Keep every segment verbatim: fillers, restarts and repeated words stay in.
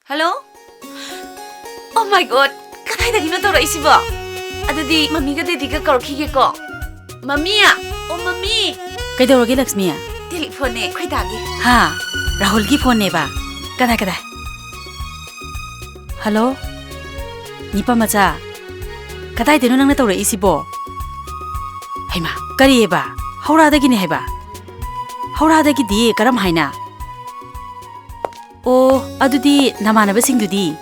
Hello? Oh my God! ꯀꯗꯥꯏꯗꯒꯤꯅꯣ ꯇꯧꯔꯛꯏꯁꯤꯕꯣ? ꯑꯗꯨꯗꯤ ꯃꯝꯃꯤꯒ ꯗꯦꯗꯤꯒ ꯀꯧꯔꯛꯈꯤꯒꯦꯀꯣ꯫ ꯃꯝꯃꯤ! ꯑꯣ, ꯃꯝꯃꯤ! ꯀꯩꯗꯧꯔꯒꯦ, ꯂꯛꯁꯃꯤ? ꯇꯦꯂꯤꯐꯣꯟꯅꯦ, ꯑꯩꯈꯣꯏ ꯗꯥꯒꯤ꯫ ꯍꯥ? ꯔꯥꯍꯨꯜꯒꯤ ꯐꯣꯟꯅꯦꯕ? ꯀꯗꯥꯏ, ꯀꯗꯥꯏ? ꯍꯜꯂꯣ? ꯅꯤꯄꯥ ꯃꯆꯥ, ꯀꯗꯥꯏꯗꯅꯣ ꯅꯪꯅ ꯇꯧꯔꯛꯏꯁꯤꯕꯣ? ꯍꯩꯃꯥ, ꯀꯔꯤꯑꯕ? ꯍꯧꯔꯥꯗꯒꯤꯅꯦ ꯍꯥꯏꯕ? ꯍꯧꯔꯥꯗꯒꯤꯗꯤ ꯀꯔꯝ ꯍꯥꯏꯅ? ꯑꯣ, ꯑꯗꯨꯗꯤ ꯅꯃꯥꯟꯅꯕꯁꯤꯡꯗꯨꯗꯤ?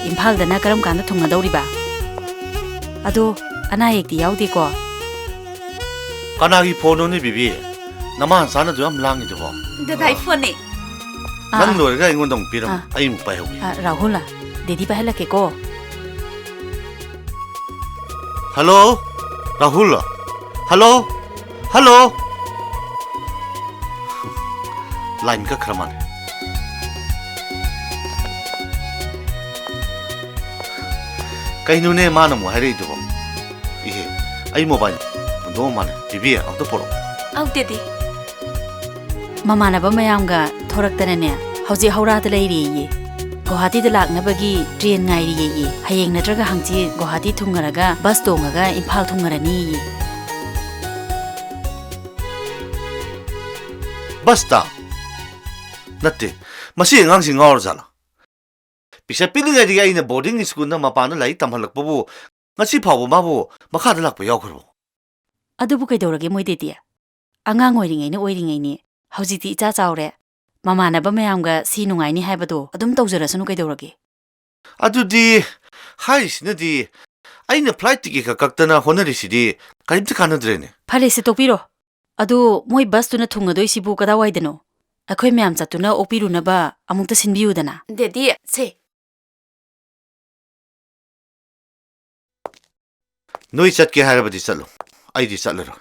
ꯏꯝꯐꯥꯜꯗꯅ ꯀꯔꯝ ꯀꯥꯟꯗ ꯊꯨꯡꯅꯗꯧꯔꯤꯕ? ꯑꯗꯣ, ꯑꯅꯥ ꯑꯌꯦꯛꯇꯤ ꯌꯥꯎꯗꯦꯀꯣ? ꯀꯅꯥꯒꯤ ꯐꯣꯟꯅꯣꯅꯦ, ꯕꯤꯕꯤ? ꯅꯃꯥ ꯅꯆꯥꯅ ꯑꯗꯨ ꯌꯥꯝ ꯂꯥꯡꯉꯤꯗꯨꯕꯣ? ꯗꯗꯥꯏ ꯑꯥ꯫ ꯐꯣꯟꯅꯦ꯫ ꯅꯪ ꯑꯥ꯫ ꯂꯣꯏꯔꯒ ꯑꯩꯉꯣꯟꯗ ꯑꯃꯨꯛ ꯄꯤꯔꯝꯃꯨ꯫ ꯑꯥ꯫ ꯑꯩ ꯑꯃꯨꯛ ꯄꯥꯏꯍꯧꯒꯦ꯫ ꯑꯥ, ꯔꯥꯍꯨꯜ, ꯗꯦꯗꯤ ꯄꯥꯏꯍꯜꯂꯛꯀꯦꯀꯣ꯫ Hello? Rahul? Hello? Hello? Line ꯀꯛꯈ꯭ꯔ ꯃꯥꯜꯂꯦ꯫ ꯀꯩꯅꯣꯅꯦ ꯃꯥꯅ ꯑꯃꯨꯛ ꯍꯥꯏꯔꯛꯏꯗꯨꯕꯣ? ꯏꯍꯦ, ꯑꯩ ꯃꯣꯕꯥꯏꯜ ꯍꯨꯟꯗꯣꯛꯑ ꯃꯥꯜꯂꯦ꯫ ꯕꯤꯕꯤ, ꯑꯝꯇ ꯄꯣꯔꯛꯑꯣ꯫ ꯑꯧ, ꯗꯦꯗꯤ꯫ ꯃꯃꯥꯟꯅꯕ ꯃꯌꯥꯝꯒ ꯊꯣꯔꯛꯇꯅꯅꯦ, ꯍꯧꯖꯤꯛ ꯍꯧꯔꯥꯗ ꯂꯩꯔꯤꯌꯦ꯫ ꯒꯨꯋꯥꯍꯥꯇꯤꯗ ꯂꯥꯛꯅꯕꯒꯤ ꯇ꯭ꯔꯦꯟ ꯉꯥꯏꯔꯤꯌꯦ꯫ ꯍꯌꯦꯡ ꯅꯠꯇ꯭ꯔꯒ ꯍꯪꯆꯤꯠ ꯒꯨꯋꯥꯍꯥꯇꯤ ꯊꯨꯡꯉꯔꯒ ꯕꯁ ꯇꯣꯡꯉꯒ ꯏꯝꯐꯥꯜ ꯊꯨꯡꯉꯔꯅꯤꯌꯦ꯫ ꯕꯁꯇ? ꯅꯠꯇꯦ, ꯃꯁꯤ ꯑꯉꯥꯡꯁꯤ ꯉꯥꯎꯔꯖꯥꯠꯂꯣ? ꯄꯤꯁꯛ ꯄꯤꯛꯂꯤꯉꯩꯗꯒꯤ ꯑꯩꯅ ꯕꯣꯔꯗꯤꯡ ꯁ꯭ꯀꯨꯜꯗ ꯃꯄꯥꯟꯗ ꯂꯥꯏꯔꯤꯛ ꯇꯝꯍꯜꯂꯛꯄꯕꯨ ꯉꯁꯤ ꯐꯥꯎꯕ ꯃꯥꯕꯨ ꯃꯈꯥꯗ ꯂꯥꯛꯄ ꯌꯥꯎꯈ꯭ꯔꯕꯣ? ꯑꯗꯨꯕꯨ ꯀꯩꯗꯧꯔꯒꯦ ꯃꯣꯏꯗꯩꯗꯤ? ꯑꯉꯥꯡ ꯑꯣꯏꯔꯤꯉꯩꯅ ꯑꯣꯏꯔꯤꯉꯩꯅꯤ, ꯍꯧꯖꯤꯛꯇꯤ ꯏꯆꯥ ꯆꯥꯎꯔꯦ꯫ ꯃꯃꯥꯟꯅꯕ ꯃꯌꯥꯝꯒ ꯁꯤ ꯅꯨꯡꯉꯥꯏꯅꯤ ꯍꯥꯏꯕꯗꯣ ꯑꯗꯨꯝ ꯇꯧꯖꯔꯁꯅꯨ ꯀꯩꯗꯧꯔꯒꯦ? ꯑꯗꯨꯗꯤ ꯍꯥꯏꯔꯤꯁꯤꯅꯗꯤ ꯑꯩꯅ ꯐ꯭ꯂꯥꯏꯠ ꯇꯤꯀꯦꯠ ꯈꯛ ꯀꯛꯇꯅ ꯍꯣꯠꯅꯔꯤꯁꯤꯗꯤ ꯀꯔꯤꯝꯇ ꯀꯥꯟꯅꯗ꯭ꯔꯦꯅꯦ꯫ ꯐꯔꯦꯁꯦ, ꯇꯣꯛꯄꯤꯔꯣ꯫ ꯑꯗꯨ ꯃꯣꯏ ꯕꯁꯇꯨꯅ ꯊꯨꯡꯉꯗꯣꯏꯁꯤꯕꯨ ꯀꯗꯥꯏꯋꯥꯏꯗꯅꯣ? ꯑꯩꯈꯣꯏ ꯃꯌꯥꯝ ꯆꯠꯇꯨꯅ ꯑꯣꯛꯄꯤꯔꯨꯅꯕ ꯑꯃꯨꯛꯇ ꯁꯤꯟꯕꯤꯌꯨꯗꯅ꯫ ꯗꯦꯗꯤ, ꯁꯦ꯫ ꯅꯣꯏ ꯆꯠꯀꯦ ꯍꯥꯏꯔꯕꯗꯤ ꯆꯠꯂꯨ, ꯑꯩꯗꯤ ꯆꯠꯂꯔꯣꯏ꯫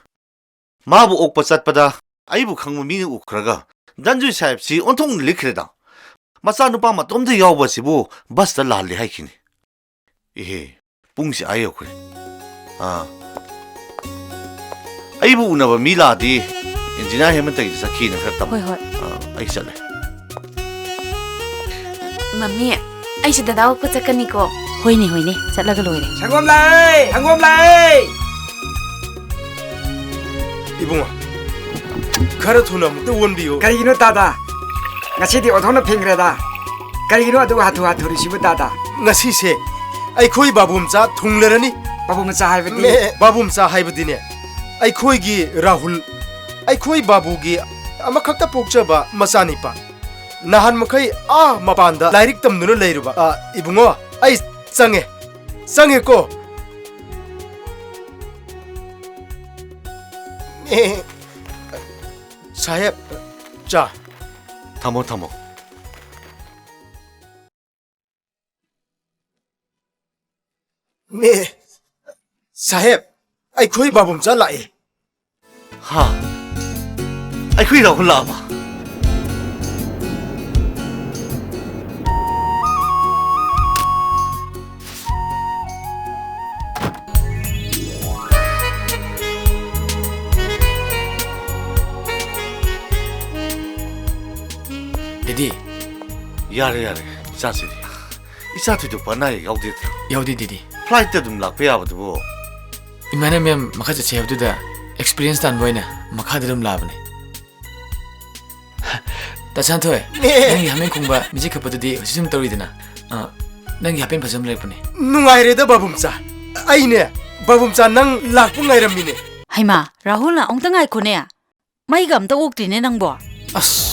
ꯃꯥꯕꯨ ꯑꯣꯛꯄ ꯆꯠꯄꯗ ꯑꯩꯕꯨ ꯈꯪꯕ ꯃꯤꯅ ꯎꯈ꯭ꯔꯒ ꯙꯟꯖꯣꯏ ꯁꯥꯍꯦꯕꯁꯤ ꯑꯣꯟꯊꯣꯛꯅ ꯂꯤꯛꯈ꯭ꯔꯦꯗ꯫ ꯃꯆꯥꯅꯨꯄꯥ ꯃꯇꯣꯝꯇ ꯌꯥꯎꯕ ꯑꯁꯤꯕꯨ ꯕꯁꯇ ꯂꯥꯜꯂꯤ ꯍꯥꯏꯈꯤꯅꯤ꯫ ꯏꯍꯦ, ꯄꯨꯡꯁꯤ ꯑꯥ ꯌꯧꯈ꯭ꯔꯦ꯫ ꯑꯥ꯫ ꯑꯩꯕꯨ ꯎꯅꯕ ꯃꯤ ꯂꯥꯛꯑꯗꯤ ꯏꯟꯖꯤꯅꯤꯌꯥꯔ ꯍꯦꯃꯟꯇꯒꯤꯗ ꯆꯠꯈꯤꯅ ꯈꯔ ꯇꯝꯃꯨ꯫ ꯍꯣꯏ, ꯍꯣꯏ꯫ ꯑꯥ, ꯑꯩ ꯆꯠꯂꯦ꯫ ꯃꯝꯃꯤ, ꯑꯩꯁꯨ ꯗꯗꯥ ꯑꯣꯛꯄ ꯆꯠꯀꯅꯤꯀꯣ꯫ ꯍꯣꯏꯅꯦ, ꯍꯣꯏꯅꯦ, ꯆꯠꯂꯒ ꯂꯣꯏꯔꯦ꯫ ꯁꯪꯒꯣꯝ ꯂꯥꯛꯑꯦ! ꯁꯪꯒꯣꯝ ꯂꯥꯛꯑꯦ! ꯏꯕꯨꯡꯉꯣ, ꯈꯔ ꯊꯨꯅ ꯑꯃꯨꯛꯇ ꯑꯣꯟꯕꯤꯌꯨ꯫ ꯀꯔꯤꯒꯤꯅꯣ ꯇꯥꯗ? ꯉꯁꯤꯗꯤ ꯑꯣꯟꯊꯣꯛꯅ ꯐꯤꯡꯈ꯭ꯔꯦꯗ꯫ ꯀꯔꯤꯒꯤꯅꯣ ꯑꯗꯨ ꯍꯥꯊꯨ ꯍꯥꯊꯨꯔꯤꯁꯤꯕꯨ ꯇꯥꯗ? ꯉꯁꯤꯁꯦ ꯑꯩꯈꯣꯏ ꯕꯥꯕꯨ ꯃꯆꯥ ꯊꯨꯡꯂꯔꯅꯤ꯫ ꯕꯥꯕꯨ ꯃꯆꯥ ꯍꯥꯏꯕꯗꯤ? ꯃꯦ, ꯕꯥꯕꯨ ꯃꯆꯥ ꯍꯥꯏꯕꯗꯤꯅꯦ, ꯑꯩꯈꯣꯏꯒꯤ ꯔꯥꯍꯨꯜ, ꯑꯩꯈꯣꯏ ꯕꯥꯕꯨꯒꯤ ꯑꯃꯈꯛꯇ ꯄꯣꯛꯆꯕ ꯃꯆꯥꯅꯤꯄꯥ꯫ ꯅꯍꯥꯟ ꯃꯈꯩ ꯑꯥ ꯃꯄꯥꯟꯗ ꯂꯥꯏꯔꯤꯛ ꯇꯝꯗꯨꯅ ꯂꯩꯔꯨꯕ꯫ ꯑ, ꯏꯕꯨꯡꯉꯣ, ꯑꯩ ꯆꯪꯉꯦ꯫ ꯆꯪꯉꯦꯀꯣ꯫ ꯑꯦ, ꯁꯥꯍꯦꯕ, ꯆꯥ꯫ ꯊꯝꯃꯣ, ꯊꯝꯃꯣ꯫ ꯃꯦ, ꯁꯥꯍꯦꯕ, ꯑꯩꯈꯣꯏ ꯕꯥꯕꯨ ꯃꯆꯥ ꯂꯥꯛꯑꯦ꯫ ꯍꯥ? ꯑꯩꯈꯣꯏ ꯔꯥꯍꯨꯜ ꯂꯥꯛꯑꯕ? ꯗꯦꯗꯤ꯫ ꯌꯥꯔꯦ, ꯌꯥꯔꯦ, ꯆꯥꯁꯤꯗꯤ꯫ ꯏꯆꯥ ꯊꯣꯏꯗꯣꯛꯄ ꯑꯅꯥ ꯑꯌꯦꯛ ꯌꯥꯎꯗꯦꯗꯅ? ꯌꯥꯎꯗꯦ, ꯗꯦꯗꯤ꯫ Flight-ꯇ ꯑꯗꯨꯝ ꯂꯥꯛꯄ ꯌꯥꯕꯗꯨꯕꯨ? ꯏꯃꯥꯅ ꯃꯦꯝ ꯃꯈꯥ ꯆꯠꯁꯦ ꯍꯥꯏꯕꯗꯨꯗ experience ꯇꯥꯟꯕ ꯑꯣꯏꯅ ꯃꯈꯥꯗ ꯑꯗꯨꯝ ꯂꯥꯛꯑꯕꯅꯦ꯫ ꯇꯥ ꯁꯅꯥꯊꯣꯏ, ꯅꯪꯒꯤ ꯍꯥꯃꯦꯡ ꯈꯣꯡꯕ ꯃꯤꯆꯤꯛ ꯈꯠꯄꯗꯨꯗꯤ ꯍꯧꯖꯤꯛ ꯁꯨꯝ ꯇꯧꯔꯤꯗꯅ꯫ ꯑ, ꯅꯪꯒꯤ ꯍꯥꯄꯦꯟ ꯐꯖꯕ ꯑꯃ ꯂꯩꯔꯛꯄꯅꯦ꯫ ꯅꯨꯡꯉꯥꯏꯔꯦꯗ, ꯕꯥꯕꯨꯝꯆꯥ꯫ ꯑꯩꯅꯦ, ꯕꯥꯕꯨꯝꯆꯥ, ꯅꯪ ꯂꯥꯛꯄ ꯉꯥꯏꯔꯝꯃꯤꯅꯦ꯫ ꯍꯩꯃꯥ, ꯔꯥꯍꯨꯜꯅ ꯑꯃꯨꯛꯇ ꯉꯥꯏꯈꯣꯅꯦ꯫ ꯃꯩꯒ ꯑꯝꯇ ꯑꯣꯛꯇ꯭ꯔꯤꯅꯦ ꯅꯪꯕꯣ꯫ ꯑꯁ꯫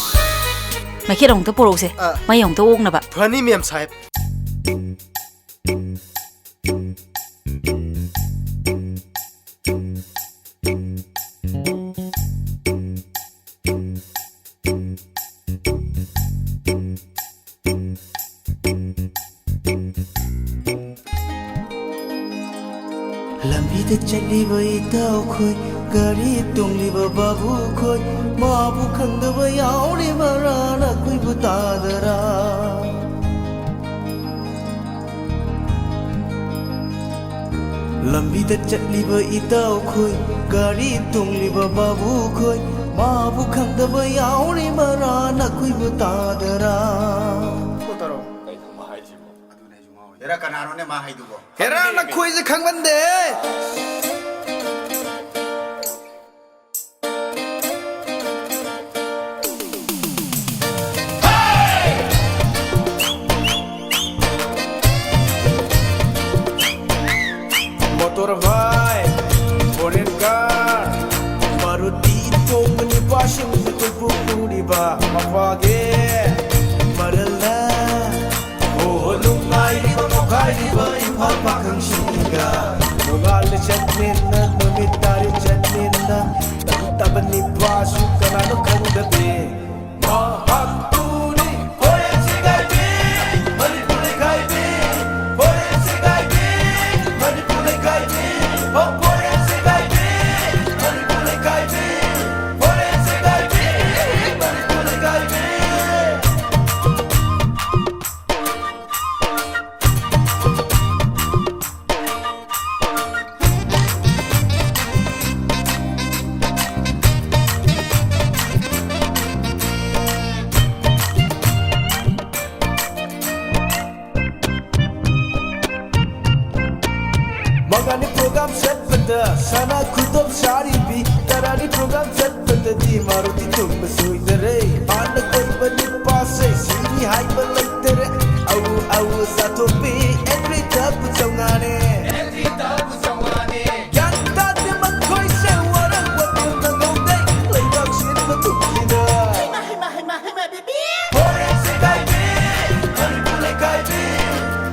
ꯃꯩꯈꯦꯠ ꯑꯃꯨꯛꯇ ꯄꯣꯔꯛꯎꯁꯦ꯫ ꯑ꯫ ꯃꯩ ꯑꯃꯨꯛꯇ ꯑꯣꯛꯅꯕ꯫ ꯐꯅꯤ, ꯃꯦꯝ ꯁꯥꯍꯦꯕ꯫ ꯂꯝꯕꯤꯗ ꯆꯠꯂꯤꯕ ꯏꯇꯥꯎꯈꯣꯏ, ꯒꯥꯔꯤ ꯇꯣꯡꯂꯤꯕ ꯕꯥꯕꯨꯈꯣꯏ, ꯃꯥꯕꯨ ꯈꯪꯗꯕ ꯌꯥꯎꯔꯤꯕꯔꯥ ꯅꯈꯣꯏꯕꯨ ꯇꯥꯗꯔꯥ? ꯂꯝꯕꯤꯗ ꯆꯠꯂꯤꯕ ꯏꯇꯥꯎꯈꯣꯏ, ꯒꯥꯔꯤ ꯇꯣꯡꯂꯤꯕ ꯕꯥꯕꯨꯈꯣꯏ, ꯃꯥꯕꯨ ꯈꯪꯗꯕ ꯌꯥꯎꯔꯤꯕꯔꯥ ꯅꯈꯣꯏꯕꯨ ꯇꯥꯗꯔꯥ? ꯍꯦꯔꯥ, ꯀꯅꯥꯅꯣꯅꯦ ꯃꯥ ꯍꯥꯏꯗꯨꯕꯣ? ꯍꯦꯔꯥ, ꯅꯈꯣꯏꯁꯦ ꯈꯪꯃꯟꯗꯦ꯫ Motor bike, foreign car, Maruti ꯇꯣꯡꯕ ꯅꯨꯄꯥꯁꯤꯡꯅ ꯀꯣꯏꯄꯨ ꯄꯨꯔꯤꯕ ꯃꯄꯥꯒꯤ ꯃꯔꯜꯅ꯫ ꯑꯣꯍꯣ, ꯅꯨꯡꯉꯥꯏꯔꯤꯕ ꯃꯣꯈꯥꯏꯔꯤꯕ ꯏꯝꯐꯥꯜ ꯄꯥꯈꯪꯁꯤꯡꯒ ꯅꯣꯡꯉꯥꯜꯂꯦ ꯆꯠꯃꯤꯟꯅ, ꯅꯨꯃꯤꯠ ꯇꯥꯔꯦ ꯆꯠꯃꯤꯟꯅ, ꯇꯪ ꯇꯥꯕ ꯅꯤꯄꯥꯁꯨ ꯀꯅꯥꯅꯣ ꯈꯪꯗꯕꯤ꯫ ꯃꯍꯥꯛꯄꯨꯅꯤ ꯐꯣꯔꯦꯟ ꯁꯦꯒꯥꯏꯕꯤ, ꯃꯅꯤꯄꯨꯔ ꯂꯩꯈꯥꯏꯕꯤ, ꯐꯣꯔꯦꯟ ꯁꯦꯒꯥꯏꯕꯤ, ꯃꯅꯤꯄꯨꯔ ꯂꯩꯈꯥꯏꯕꯤ, ꯑꯣ, ꯐꯣꯔꯦꯟ ꯁꯦꯒꯥꯏꯕꯤ, ꯃꯅꯤꯄꯨꯔ ꯂꯩꯈꯥꯏꯕꯤ, ꯐꯣꯔꯦꯟ ꯁꯦꯒꯥꯏꯕꯤ, ꯃꯅꯤꯄꯨꯔ ꯂꯩꯈꯥꯏꯕꯤ꯫ ꯃꯉꯥꯅꯤ ꯄ꯭ꯔꯣꯒ꯭ꯔꯥꯝ ꯆꯠꯄꯗ ꯁꯅꯥ ꯈꯨꯗꯣꯞ ꯁꯥꯔꯤꯕꯤ, ꯇꯔꯥꯅꯤ ꯄ꯭ꯔꯣꯒ꯭ꯔꯥꯝ ꯆꯠꯄꯗꯗꯤ ꯃꯥꯔꯨꯇꯤ ꯇꯣꯡꯕ ꯁꯣꯏꯗꯔꯦ꯫ ꯍꯥꯟꯅ ꯀꯣꯏꯕ ꯅꯨꯄꯥꯁꯦ ꯁꯤꯅꯤ ꯍꯥꯏꯕ ꯂꯩꯇꯔꯦ꯫ ꯑꯧ ꯑꯧ ꯆꯥꯊꯣꯛꯄꯤ ꯑꯦꯟꯇ꯭ꯔꯤ ꯇꯕꯨ ꯆꯧꯉꯥꯅꯦ꯫ ꯒ꯭ꯌꯥꯟ ꯇꯥꯗꯦ ꯃꯈꯣꯏꯁꯦ ꯋꯥꯔꯧꯕ ꯄꯨꯝꯅ ꯉꯧꯗꯦ ꯂꯩꯕꯥꯛ ꯁꯤꯟꯕ ꯊꯨꯡꯂꯤꯗ꯫ ꯍꯩꯃꯥ, ꯍꯩꯃꯥ, ꯍꯩꯃꯥ, ꯍꯩꯃꯥ, ꯕꯦꯕꯤ! ꯐꯣꯔꯦꯟ ꯁꯦꯒꯥꯏꯕꯤ, ꯃꯅꯤꯄꯨꯔ ꯂꯩꯈꯥꯏꯕꯤ,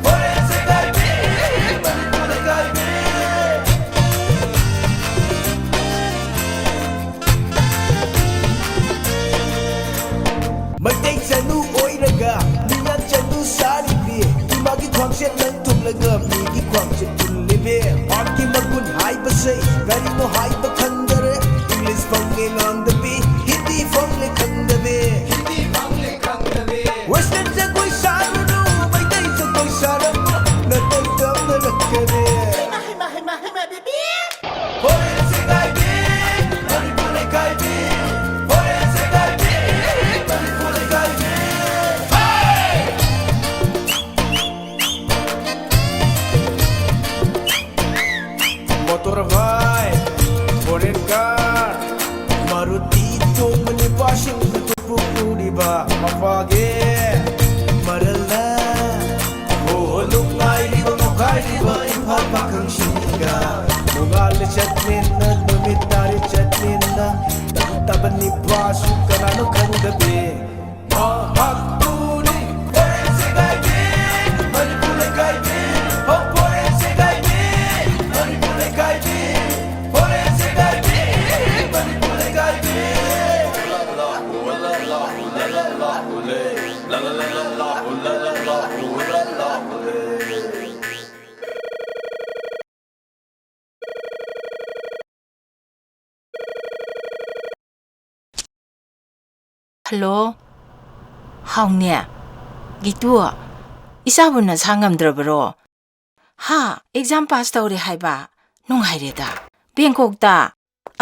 ꯐꯣꯔꯦꯟ ꯁꯦꯒꯥꯏꯕꯤ, ꯃꯅꯤꯄꯨꯔ ꯂꯩꯈꯥꯏꯕꯤ꯫ ꯃꯩꯇꯩ ꯆꯅꯨ ꯑꯣꯏꯔꯒ ꯃꯤꯌꯥꯟ ꯆꯅꯨ ꯁꯥꯔꯤꯕꯤ, ꯏꯃꯥꯒꯤ ꯈ꯭ꯋꯥꯡꯁꯦ ꯂꯪ ꯊꯨꯝꯂꯒ ꯃꯤꯒꯤ ꯈ꯭ꯋꯥꯡꯁꯦ ꯊꯨꯝꯂꯤꯕꯤ꯫ ꯑꯥꯔꯠꯀꯤ ꯃꯒꯨꯟ ꯍꯥꯏꯕꯁꯦ ꯀꯔꯤꯅꯣ ꯍꯥꯏꯕ ꯈꯪꯗꯔꯦ꯫ ꯏꯪꯂꯤꯁ ꯐꯪꯉꯦ ꯉꯥꯡꯗꯕꯤ, ꯍꯤꯟꯗꯤ ꯐꯪꯂꯦ ꯈꯪꯗꯕꯤ꯫ ꯍꯤꯟꯗꯤ ꯐꯪꯂꯦ ꯈꯪꯗꯕꯤ꯫ ꯋꯦꯁꯇꯔꯟ ꯖꯒꯣꯏ ꯁꯥꯔꯨꯅꯨ, ꯃꯩꯇꯩ ꯖꯒꯣꯏ ꯁꯥꯔꯝꯃꯨ, ꯅꯇꯩ ꯇꯝꯅꯔꯛꯀꯅꯤ꯫ ꯍꯩꯃꯥ, ꯍꯩꯃꯥ, ꯍꯩꯃꯥ, ꯍꯩꯃꯥ, ꯕꯦꯕꯤ! ꯐꯣꯔꯦꯟ ꯁꯦꯒꯥꯏꯕꯤ, ꯃꯅꯤꯄꯨꯔ ꯂꯩꯈꯥꯏꯕꯤ, ꯐꯣꯔꯦꯟ ꯁꯦꯒꯥꯏꯕꯤ, ꯃꯅꯤꯄꯨꯔ ꯂꯩꯈꯥꯏꯕꯤ꯫ ꯍꯦ! ꯃꯄꯥꯒꯤ ꯃꯔꯜꯅ꯫ ꯑꯣ, ꯅꯨꯡꯉꯥꯏꯔꯤꯕ ꯅꯣꯈꯥꯏꯔꯤꯕ ꯏꯝꯐꯥꯜ ꯄꯥꯈꯪꯁꯤꯡꯒ ꯅꯣꯡꯉꯥꯜꯂꯦ ꯆꯠꯃꯤꯟꯅ ꯅꯨꯃꯤꯠ ꯇꯥꯔꯦ ꯆꯠꯃꯤꯟꯅ ꯇꯝꯇꯕ ꯅꯤꯄꯥꯁꯨ ꯀꯅꯥꯅꯣ ꯈꯪꯗꯕꯤ ꯃꯍꯥꯛꯄꯨꯅꯤ ꯐꯣꯔꯦꯟ ꯁꯦꯒꯥꯏꯕꯤ ꯃꯅꯤꯄꯨꯔ ꯂꯩꯀꯥꯏꯕꯤ ꯍꯣ ꯐꯣꯔꯦꯟ ꯁꯦꯒꯥꯏꯕꯤ ꯃꯅꯤꯄꯨꯔ ꯂꯩꯀꯥꯏꯕꯤ ꯐꯣꯔꯦꯟ ꯁꯦꯒꯥꯏꯕꯤ ꯃꯅꯤꯄꯨꯔ ꯂꯩꯀꯥꯏꯕꯤ ꯍꯜꯂꯣ꯫ ꯍꯥꯎꯅꯦ꯫ ꯒꯤꯇꯨ, ꯏꯆꯥꯕꯨ ꯅꯁꯥ ꯉꯝꯗ꯭ꯔꯕꯔꯣ? ꯍꯥ? ꯑꯦꯛꯖꯥꯝ ꯄꯥꯁ ꯇꯧꯔꯦ ꯍꯥꯏꯕ? ꯅꯨꯡꯉꯥꯏꯔꯦꯗ꯫ ꯕꯦꯡꯀꯣꯛꯇ?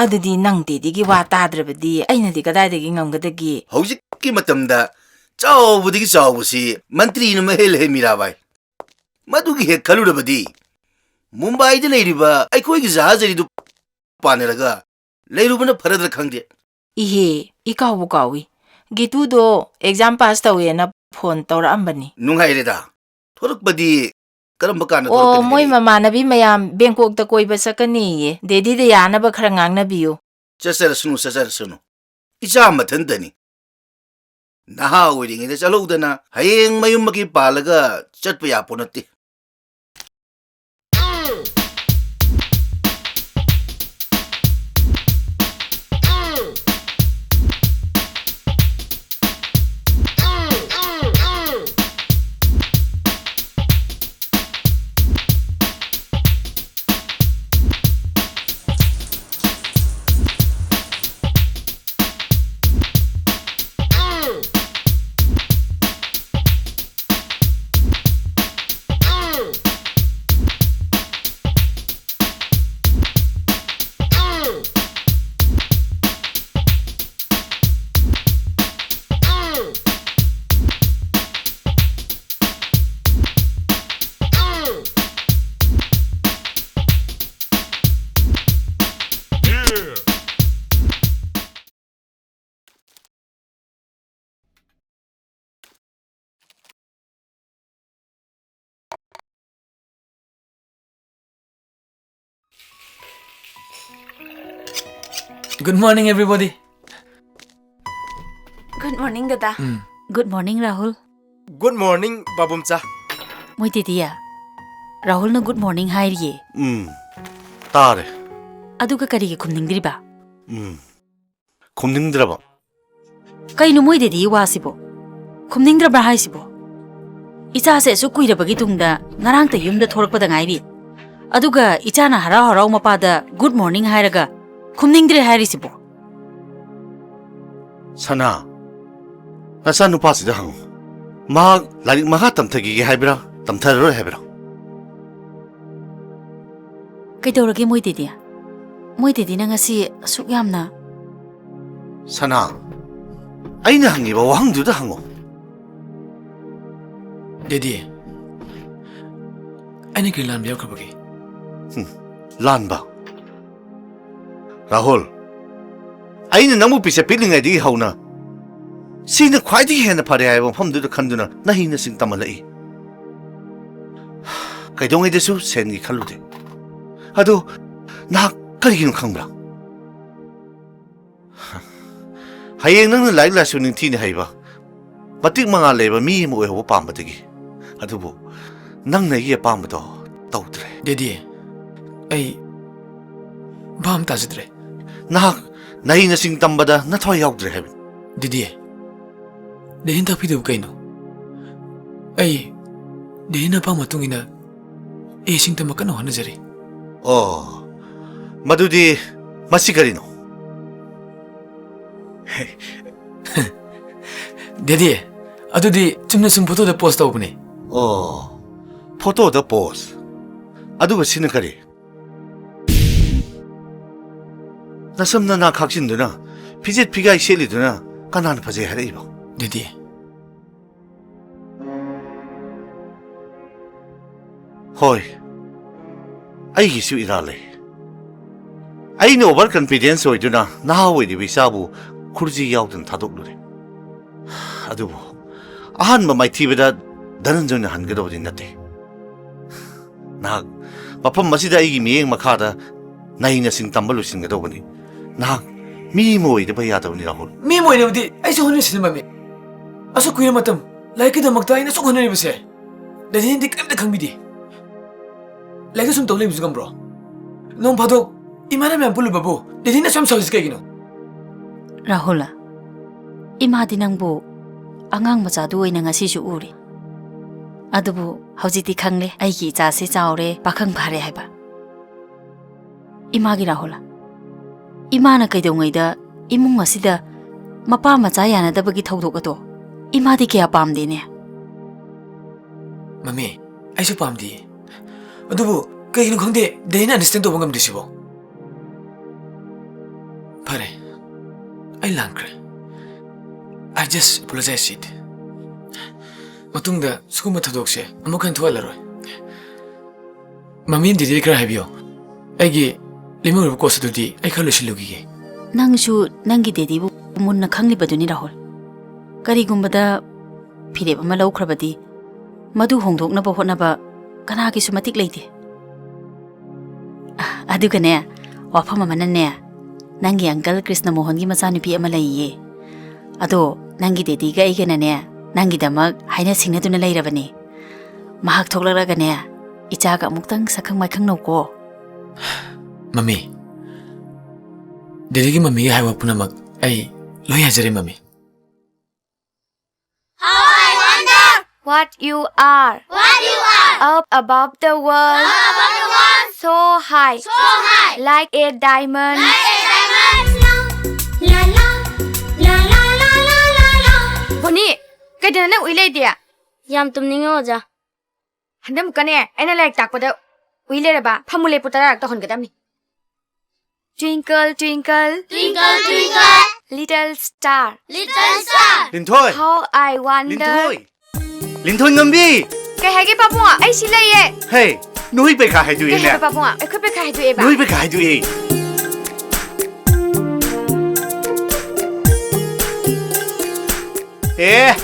ꯑꯗꯨꯗꯤ ꯅꯪ ꯗꯦꯗꯤꯒꯤ ꯋꯥ ꯇꯥꯗ꯭ꯔꯕꯗꯤ ꯑꯩꯅꯗꯤ ꯀꯗꯥꯏꯗꯒꯤ ꯉꯝꯒꯗꯒꯦ? ꯍꯧꯖꯤꯛꯀꯤ ꯃꯇꯝꯗ ꯆꯥꯎꯕꯗꯒꯤ ꯆꯥꯎꯕꯁꯤ ꯃꯟꯇ꯭ꯔꯤꯅ ꯃꯍꯦꯜ ꯍꯦꯜ ꯃꯤꯔꯥꯕꯥꯏ꯫ ꯃꯗꯨꯒꯤ ꯍꯦꯛ ꯈꯜꯂꯨꯔꯕꯗꯤ ꯃꯨꯝꯕꯥꯏꯗ ꯂꯩꯔꯤꯕ ꯑꯩꯈꯣꯏꯒꯤ ꯖꯍꯥꯖ ꯑꯗꯨ ꯄꯥꯟꯅꯔꯒ ꯂꯩꯔꯨꯕꯅ ꯐꯔꯗ꯭ꯔꯥ ꯈꯪꯗꯦ꯫ ꯏꯍꯦ, ꯏꯀꯥꯎꯕꯨ ꯀꯥꯎꯏ꯫ ꯒꯤꯇꯨꯗꯣ ꯑꯦꯛꯖꯥꯝ ꯄꯥꯁ ꯇꯧꯋꯦꯅ ꯐꯣꯟ ꯇꯧꯔꯛꯑꯝꯕꯅꯤ꯫ ꯅꯨꯡꯉꯥꯏꯔꯦꯗ꯫ ꯊꯣꯔꯛꯄꯗꯤ ꯀꯔꯝꯕ ꯀꯥꯟꯗ ꯑꯣ, ꯊꯣꯔꯛꯀꯅꯤ ꯃꯣꯏ ꯍꯥꯏꯔꯛꯏ? ꯃꯃꯥꯟꯅꯕꯤ ꯃꯌꯥꯝ ꯕꯦꯡꯀꯣꯛꯇ ꯀꯣꯏꯕ ꯆꯠꯀꯅꯤꯌꯦ꯫ ꯗꯦꯗꯤꯗ ꯌꯥꯅꯕ ꯈꯔ ꯉꯥꯡꯅꯕꯤꯌꯨ꯫ ꯆꯠꯆꯔꯁꯅꯨ, ꯆꯠꯆꯔꯁꯅꯨ꯫ ꯏꯆꯥ ꯃꯊꯟꯇꯅꯤ꯫ ꯅꯍꯥ ꯑꯣꯏꯔꯤꯉꯩꯗ ꯆꯠꯍꯧꯗꯅ ꯍꯌꯦꯡ ꯃꯌꯨꯝ ꯃꯀꯩ ꯄꯥꯜꯂꯒ ꯆꯠꯄ ꯌꯥꯄꯣꯠ ꯅꯠꯇꯦ꯫ Good morning, everybody. Good morning, ꯗꯗꯥ꯫ ꯎꯝ꯫ Good morning, Rahul. Good morning, ꯄꯥꯕꯨꯝꯆꯥ꯫ ꯃꯣꯏ ꯗꯦꯗꯤꯌꯦ, ꯔꯥꯍꯨꯜꯅ good morning ꯍꯥꯏꯔꯤꯌꯦ꯫ ꯎꯝ, ꯇꯥꯔꯦ꯫ ꯑꯗꯨꯒ ꯀꯔꯤꯒꯤ ꯈꯨꯝꯅꯤꯡꯗ꯭ꯔꯤꯕ? ꯎꯝ, ꯈꯨꯝꯅꯤꯡꯗ꯭ꯔꯕ? ꯀꯩꯅꯣ ꯃꯣꯏ ꯗꯦꯗꯤꯒꯤ ꯋꯥꯁꯤꯕꯣ? ꯈꯨꯝꯅꯤꯡꯗ꯭ꯔꯕ꯭ꯔꯥ ꯍꯥꯏꯁꯤꯕꯣ? ꯏꯆꯥꯁꯦ ꯑꯁꯨꯛ ꯀꯨꯏꯔꯕꯒꯤ ꯇꯨꯡꯗ ꯉꯔꯥꯡꯇ ꯌꯨꯝꯗ ꯊꯣꯛꯂꯛꯄꯗ ꯉꯥꯏꯔꯤ꯫ ꯑꯗꯨꯒ ꯏꯆꯥꯅ ꯍꯔꯥꯎ ꯍꯔꯥꯎ ꯃꯄꯥꯗ good morning ꯍꯥꯏꯔꯒ ꯈꯨꯝꯅꯤꯡꯗ꯭ꯔꯦ ꯍꯥꯏꯔꯤꯁꯤꯕꯣ? ꯁꯅꯥ, ꯅꯆꯥ ꯅꯨꯄꯥꯁꯤꯗ ꯍꯪꯉꯨ꯫ ꯃꯍꯥꯛ ꯂꯥꯏꯔꯤꯛ ꯃꯈꯥ ꯇꯝꯊꯈꯤꯒꯦ ꯍꯥꯏꯕ꯭ꯔꯥ, ꯇꯝꯊꯔꯔꯣꯏ ꯍꯥꯏꯕ꯭ꯔꯥ? ꯀꯩꯗꯧꯔꯒꯦ ꯃꯣꯏ ꯗꯦꯗꯤ? ꯃꯣꯏ ꯗꯦꯗꯤꯅ ꯉꯁꯤ ꯑꯁꯨꯛ ꯌꯥꯝꯅ ꯁꯅꯥ, ꯑꯩꯅ ꯍꯪꯉꯤꯕ ꯋꯥꯍꯪꯗꯨꯗ ꯍꯪꯉꯨ꯫ ꯗꯦꯗꯤ, ꯑꯩꯅ ꯀꯔꯤ ꯂꯥꯟꯕ ꯌꯥꯎꯈ꯭ꯔꯕꯒꯦ? ꯂꯥꯟꯕ? ꯔꯥꯍꯨꯜ, ꯑꯩꯅ ꯅꯪꯕꯨ ꯄꯤꯁꯛ ꯄꯤꯛꯂꯤꯉꯩꯗꯒꯤ ꯍꯧꯅ ꯁꯤꯅ ꯈ꯭ꯋꯥꯏꯗꯒꯤ ꯍꯦꯟꯅ ꯐꯔꯦ ꯍꯥꯏꯕ ꯃꯐꯝꯗꯨꯗ ꯈꯟꯗꯨꯅ ꯅꯍꯩ ꯅꯁꯤꯡ ꯇꯝꯍꯜꯂꯛꯏ꯫ ꯀꯩꯗꯧꯉꯩꯗꯁꯨ ꯁꯦꯟꯒꯤ ꯈꯜꯂꯨꯗꯦ꯫ ꯑꯗꯣ ꯅꯍꯥꯛ ꯀꯔꯤꯒꯤꯅꯣ ꯈꯪꯕ꯭ꯔꯥ? ꯍꯌꯦꯡ ꯅꯪꯅ ꯂꯥꯏꯔꯤꯛ ꯂꯥꯏꯁꯨ ꯅꯤꯡꯊꯤꯅ ꯍꯩꯕ, ꯃꯇꯤꯛ ꯃꯉꯥ ꯂꯩꯕ ꯃꯤ ꯑꯃ ꯑꯣꯏꯍꯧꯕ ꯄꯥꯝꯕꯗꯒꯤ꯫ ꯑꯗꯨꯕꯨ ꯅꯪꯅ ꯑꯩꯒꯤ ꯑꯄꯥꯝꯕꯗꯣ ꯇꯧꯗ꯭ꯔꯦ꯫ ꯗꯦꯗꯤ, ꯑꯩ ꯚꯥꯞ ꯑꯃ ꯇꯥꯖꯗ꯭ꯔꯦ꯫ ꯅꯍꯥꯛ ꯅꯍꯩ ꯅꯁꯤꯡ ꯇꯝꯕꯗ ꯅꯊꯋꯥꯏ ꯌꯥꯎꯗ꯭ꯔꯦ ꯍꯥꯏꯕꯅꯤ꯫ ꯗꯦꯗꯤ, ꯗꯦꯗꯤꯅ ꯇꯥꯛꯄꯤꯗꯨꯕꯨ ꯀꯩꯅꯣ? ꯑꯩ ꯗꯦꯗꯤꯅ ꯑꯄꯥꯝꯕ ꯃꯇꯨꯡ ꯏꯟꯅ ꯑꯩ ꯁꯤꯡ ꯇꯝꯕ ꯀꯟꯅ ꯍꯣꯠꯅꯖꯔꯤ꯫ ꯑꯣ, ꯃꯗꯨꯗꯤ ꯃꯁꯤ ꯀꯔꯤꯅꯣ? ꯗꯦꯗꯤ, ꯑꯗꯨꯗꯤ ꯆꯨꯝꯅ ꯁꯨꯝ ꯐꯣꯇꯣꯗ ꯄꯣꯁ ꯇꯧꯕꯅꯦ꯫ ꯑꯣ, ꯐꯣꯇꯣꯗ ꯄꯣꯁ꯫ ꯑꯗꯨꯒ ꯁꯤꯅ ꯀꯔꯤ? ꯅꯁꯝ ꯅꯅꯥ ꯈꯥꯛꯆꯤꯟꯗꯨꯅ, ꯐꯤꯖꯦꯠ ꯐꯤꯒꯥꯏ ꯁꯦꯠꯂꯤꯗꯨꯅ ꯀꯅꯥꯅ ꯐꯖꯩ ꯍꯥꯏꯔꯛꯏꯕ? ꯗꯦꯗꯤ, ꯍꯣꯏ, ꯑꯩꯒꯤꯁꯨ ꯏꯔꯥꯜ ꯂꯩ꯫ ꯑꯩꯅ ꯑꯣꯚꯔ ꯀꯟꯐꯤꯗꯦꯟꯁ ꯑꯣꯏꯗꯨꯅ ꯅꯍꯥ ꯑꯣꯏꯔꯤꯕ ꯏꯆꯥꯕꯨ ꯈꯨꯔꯖꯤ ꯌꯥꯎꯗꯅ ꯊꯥꯗꯣꯛꯂꯨꯔꯦ꯫ ꯑꯗꯨꯕꯨ ꯑꯍꯥꯟꯕ ꯃꯥꯏꯊꯤꯕꯗ ꯙꯅꯟꯖꯣꯏꯅ ꯍꯟꯒꯗꯕꯗꯤ ꯅꯠꯇꯦ꯫ ꯅꯍꯥꯛ ꯃꯐꯝ ꯑꯁꯤꯗ ꯑꯩꯒꯤ ꯃꯤꯠꯌꯦꯡ ꯃꯈꯥꯗ ꯅꯍꯩ ꯅꯁꯤꯡ ꯇꯝꯕ ꯂꯣꯏꯁꯤꯟꯒꯗꯧꯕꯅꯤ꯫ ꯅꯍꯥꯛ ꯃꯤ ꯑꯃ ꯑꯣꯏꯗꯕ ꯌꯥꯗꯕꯅꯤ, ꯔꯥꯍꯨꯜ꯫ ꯃꯤ ꯑꯃ ꯑꯣꯏꯅꯕꯗꯤ ꯑꯩꯁꯨ ꯍꯣꯠꯅꯔꯤꯁꯤꯅꯤ, ꯃꯃꯤ꯫ ꯑꯁꯨꯛ ꯀꯨꯏꯔ ꯃꯇꯝ ꯂꯥꯏꯔꯤꯛꯀꯤꯗꯃꯛꯇ ꯑꯩꯅ ꯑꯁꯨꯛ ꯍꯣꯠꯅꯔꯤꯕꯁꯦ, ꯗꯦꯗꯤꯅꯗꯤ ꯀꯔꯤꯝꯇ ꯈꯪꯕꯤꯗꯦ꯫ ꯂꯥꯏꯔꯤꯛ ꯁꯨꯝ ꯇꯧ ꯂꯩꯕꯁꯨ ꯉꯝꯕ꯭ꯔꯣ? ꯅꯣꯡ ꯐꯥꯗꯣꯛ ꯏꯃꯥꯅ ꯃꯌꯥꯝ ꯄꯨꯜꯂꯨꯕꯕꯨ ꯗꯦꯗꯤꯅ ꯁꯨꯝ ꯁꯥꯎꯔꯤꯁꯤ ꯀꯩꯒꯤꯅꯣ? ꯔꯥꯍꯨꯜ, ꯏꯃꯥꯗꯤ ꯅꯪꯕꯨ ꯑꯉꯥꯡ ꯃꯆꯥꯗꯨ ꯑꯣꯏꯅ ꯉꯁꯤꯁꯨ ꯎꯔꯤ꯫ ꯑꯗꯨꯕꯨ ꯍꯧꯖꯤꯛꯇꯤ ꯈꯪꯂꯦ, ꯑꯩꯒꯤ ꯏꯆꯥꯁꯤ ꯆꯥꯎꯔꯦ, ꯄꯥꯈꯪ ꯐꯥꯔꯦ ꯍꯥꯏꯕ꯫ ꯏꯃꯥꯒꯤ ꯔꯥꯍꯨꯜ, ꯏꯃꯥꯅ ꯀꯩꯗꯧꯉꯩꯗ ꯏꯃꯨꯡ ꯑꯁꯤꯗ ꯃꯄꯥ ꯃꯆꯥ ꯌꯥꯅꯗꯕꯒꯤ ꯊꯧꯗꯣꯛ ꯑꯗꯣ ꯏꯃꯥꯗꯤ ꯀꯌꯥ ꯄꯥꯝꯗꯦꯅꯦ꯫ ꯃꯃꯤ, ꯑꯩꯁꯨ ꯄꯥꯝꯗꯤꯌꯦ꯫ ꯑꯗꯨꯕꯨ ꯀꯩꯒꯤꯅꯣ ꯈꯪꯗꯦ, ꯗꯦꯗꯤꯅ understand ꯇꯧꯕ ꯉꯝꯗ꯭ꯔꯤꯁꯤꯕꯣ꯫ ꯐꯔꯦ, ꯑꯩ ꯂꯥꯟꯈ꯭ꯔꯦ꯫ I just apologize it. ꯃꯇꯨꯡꯗ ꯁꯤꯒꯨꯝꯕ ꯊꯧꯗꯣꯛꯁꯦ ꯑꯃꯨꯛ ꯍꯟꯅ ꯊꯣꯛꯍꯜꯂꯔꯣꯏ꯫ ꯃꯃꯤ, ꯗꯦꯗꯤꯗ ꯈꯔ ꯍꯥꯏꯕꯤꯌꯣ꯫ ꯑꯩꯒꯤ ꯂꯦꯝꯍꯧꯔꯤꯕ course ꯑꯗꯨꯗꯤ ꯑꯩ ꯈꯔ ꯂꯣꯏꯁꯤꯜꯂꯨꯈꯤꯒꯦ꯫ ꯅꯪꯁꯨ ꯅꯪꯒꯤ ꯗꯦꯗꯤꯕꯨ ꯃꯨꯟꯅ ꯈꯪꯂꯤꯕꯗꯨꯅꯤ, ꯔꯥꯍꯨꯜ꯫ ꯀꯔꯤꯒꯨꯝꯕꯗ ꯐꯤꯔꯦꯞ ꯑꯃ ꯂꯧꯈ꯭ꯔꯕꯗꯤ ꯃꯗꯨ ꯍꯣꯡꯗꯣꯛꯅꯕ ꯍꯣꯠꯅꯕ ꯀꯅꯥꯒꯤꯁꯨ ꯃꯇꯤꯛ ꯂꯩꯇꯦ꯫ ꯑ, ꯑꯗꯨꯒꯅꯦ, ꯋꯥꯐꯝ ꯑꯃꯅꯅꯦ, ꯅꯪꯒꯤ uncle ꯀ꯭ꯔꯤꯁꯅ ꯃꯣꯍꯟꯒꯤ ꯃꯆꯥꯅꯨꯄꯤ ꯑꯃ ꯂꯩꯌꯦ꯫ ꯑꯗꯣ ꯅꯪꯒꯤ ꯗꯦꯗꯤꯒ ꯑꯩꯒꯅꯅꯦ, ꯅꯪꯒꯤꯗꯃꯛ ꯍꯥꯏꯅ ꯁꯤꯡꯅꯗꯨꯅ ꯂꯩꯔꯕꯅꯦ꯫ ꯃꯍꯥꯛ ꯊꯣꯛꯂꯛꯂꯒꯅꯦ, ꯏꯆꯥꯒ ꯑꯃꯨꯛꯇꯪ ꯁꯛꯈꯪ ꯃꯥꯏꯈꯪꯅꯧꯀꯣ꯫ ꯃꯃꯤ, ꯗꯦꯗꯤꯒꯤ ꯃꯃꯤꯒꯤ ꯍꯥꯏꯕ ꯄꯨꯝꯅꯃꯛ ꯑꯩ ꯂꯣꯏ ꯌꯥꯖꯔꯦ, ꯃꯃꯤ꯫ How I wonder what you are. What you are. Up above the world. Up above the world. So high. So high. Like a diamond. Like a diamond. La la la la la la la la. ꯕꯣꯅꯤ, ꯀꯩꯗꯧꯅ ꯅꯪ ꯎꯏ ꯂꯩꯗꯤ? ꯌꯥꯝ ꯇꯨꯝꯅꯤꯡꯉꯦ, ꯑꯣꯖꯥ꯫ ꯍꯟꯗꯛꯃꯨꯛꯀꯅꯦ, ꯑꯩꯅ ꯂꯥꯏꯔꯤꯛ ꯇꯥꯛꯄꯗ ꯎꯏ ꯂꯩꯔꯕ, ꯐꯝꯃꯨ ꯂꯦꯞꯄꯨ ꯇꯔꯥꯔꯛ ꯇꯧꯍꯟꯒꯗꯕꯅꯤ꯫ Twinkle twinkle. Twinkle twinkle. Little star. Little star. Linthoi! How I wonder. ꯂꯤꯟꯊꯣꯏ! ꯂꯤꯟꯊꯣꯏ ꯉꯝꯕꯤ! ꯀꯩ ꯍꯥꯏꯒꯦ ꯄꯥꯕꯨꯡ? ꯑꯩ ꯁꯤ ꯂꯩꯌꯦ꯫ ꯍꯦ, ꯅꯣꯏ ꯄꯩꯈꯥ ꯀꯩ ꯍꯥꯏꯗꯣꯛꯏꯅꯦ꯫ ꯍꯥꯏꯕ ꯄꯥꯕꯨꯡ? ꯑꯩꯈꯣꯏ ꯄꯩꯈꯥ ꯍꯥꯏꯗꯣꯛꯑꯦꯕ? ꯅꯣꯏ ꯄꯩꯈꯥ ꯍꯥꯏꯗꯣꯛꯑꯦ꯫ ꯑꯦ,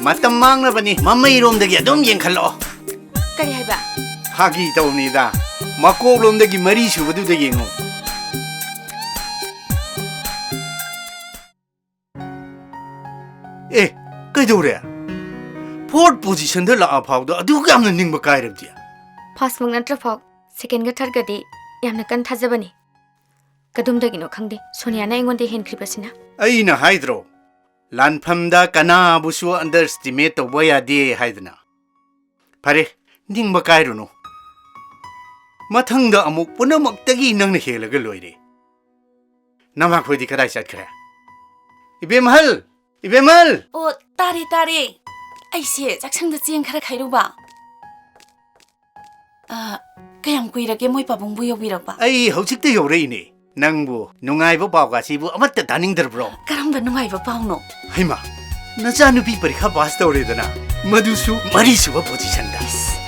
ꯃꯇꯝ ꯃꯥꯡꯅꯕꯅꯤ꯫ ꯃꯃꯩꯔꯣꯝꯗꯒꯤ ꯑꯗꯨꯝ ꯌꯦꯡꯈꯠꯂꯛꯑꯣ꯫ ꯀꯔꯤ ꯍꯥꯏꯕ? ꯐꯥꯒꯤ ꯇꯧꯅꯤꯗ꯫ ꯃꯀꯣꯛꯂꯣꯝꯗꯒꯤ ꯃꯔꯤ ꯁꯨꯕꯗꯨꯗ ꯌꯦꯡꯉꯨ꯫ ꯀꯩꯗꯧꯔꯦ? Fourth positionꯗ ꯂꯥꯛꯑ ꯐꯥꯎꯗ ꯑꯗꯨꯛ ꯌꯥꯝꯅ ꯅꯤꯡꯕ ꯀꯥꯏꯔꯕꯗꯤ? Firstꯃꯛ ꯅꯠꯇ꯭ꯔ ꯐꯥꯎ, secondꯒ thirdꯀꯗꯤ ꯌꯥꯝꯅ ꯀꯟꯅ ꯊꯥꯖꯕꯅꯤ꯫ ꯀꯗꯣꯝꯗꯒꯤꯅꯣ ꯈꯪꯗꯦ, ꯁꯣꯅꯤꯌꯥꯅ ꯑꯩꯉꯣꯟꯗ ꯍꯦꯟꯈ꯭ꯔꯤꯕꯁꯤꯅ꯫ ꯑꯩꯅ ꯍꯥꯏꯗ꯭ꯔꯣ, ꯂꯥꯟꯐꯝꯗ ꯀꯅꯥꯕꯨꯁꯨ underestimate ꯇꯧꯕ ꯌꯥꯗꯦ ꯍꯥꯏꯗꯅ꯫ ꯐꯔꯦ, ꯅꯤꯡꯕ ꯀꯥꯏꯔꯨꯅꯨ꯫ ꯃꯊꯪꯗ ꯑꯃꯨꯛ ꯄꯨꯝꯅꯃꯛꯇꯒꯤ ꯅꯪꯅ ꯍꯦꯜꯂꯒ ꯂꯣꯏꯔꯦ꯫ ꯅꯃꯥꯈꯣꯏꯗꯤ ꯀꯗꯥꯏ ꯆꯠꯈ꯭ꯔꯦ? ꯏꯕꯦꯝꯍꯜ! ꯏꯕꯦꯝꯍꯜ! ꯑꯣ, ꯇꯥꯔꯦ, ꯇꯥꯔꯦ꯫ ꯑꯩꯁꯦ ꯆꯥꯛꯁꯪꯗ ꯆꯦꯡ ꯈꯔ ꯈꯥꯏꯔꯨꯕ꯫ ꯑ, ꯀꯌꯥꯝ ꯀꯨꯏꯔꯒꯦ ꯃꯣꯏ ꯄꯥꯕꯨꯡꯕꯨ ꯌꯧꯕꯤꯔꯛꯄ? ꯑꯩ ꯍꯧꯖꯤꯛꯇ ꯌꯧꯔꯛꯏꯅꯦ꯫ ꯅꯪꯕꯨ ꯅꯨꯡꯉꯥꯏꯕ ꯄꯥꯎꯒꯁꯤꯕꯨ ꯑꯃꯠꯇ ꯇꯥꯅꯤꯡꯗ꯭ꯔꯕ꯭ꯔꯣ? ꯀꯔꯝꯕ ꯅꯨꯡꯉꯥꯏꯕ ꯄꯥꯎꯅꯣ? ꯍꯩꯃꯥ, ꯅꯆꯥꯅꯨꯄꯤ ꯄꯔꯤꯈꯥ ꯄꯥꯁ ꯇꯧꯔꯦꯗꯅ, ꯃꯗꯨꯁꯨ ꯃꯔꯤꯁꯨꯕ ꯄꯣꯖꯤꯁꯟꯗ꯫ ꯏꯁ,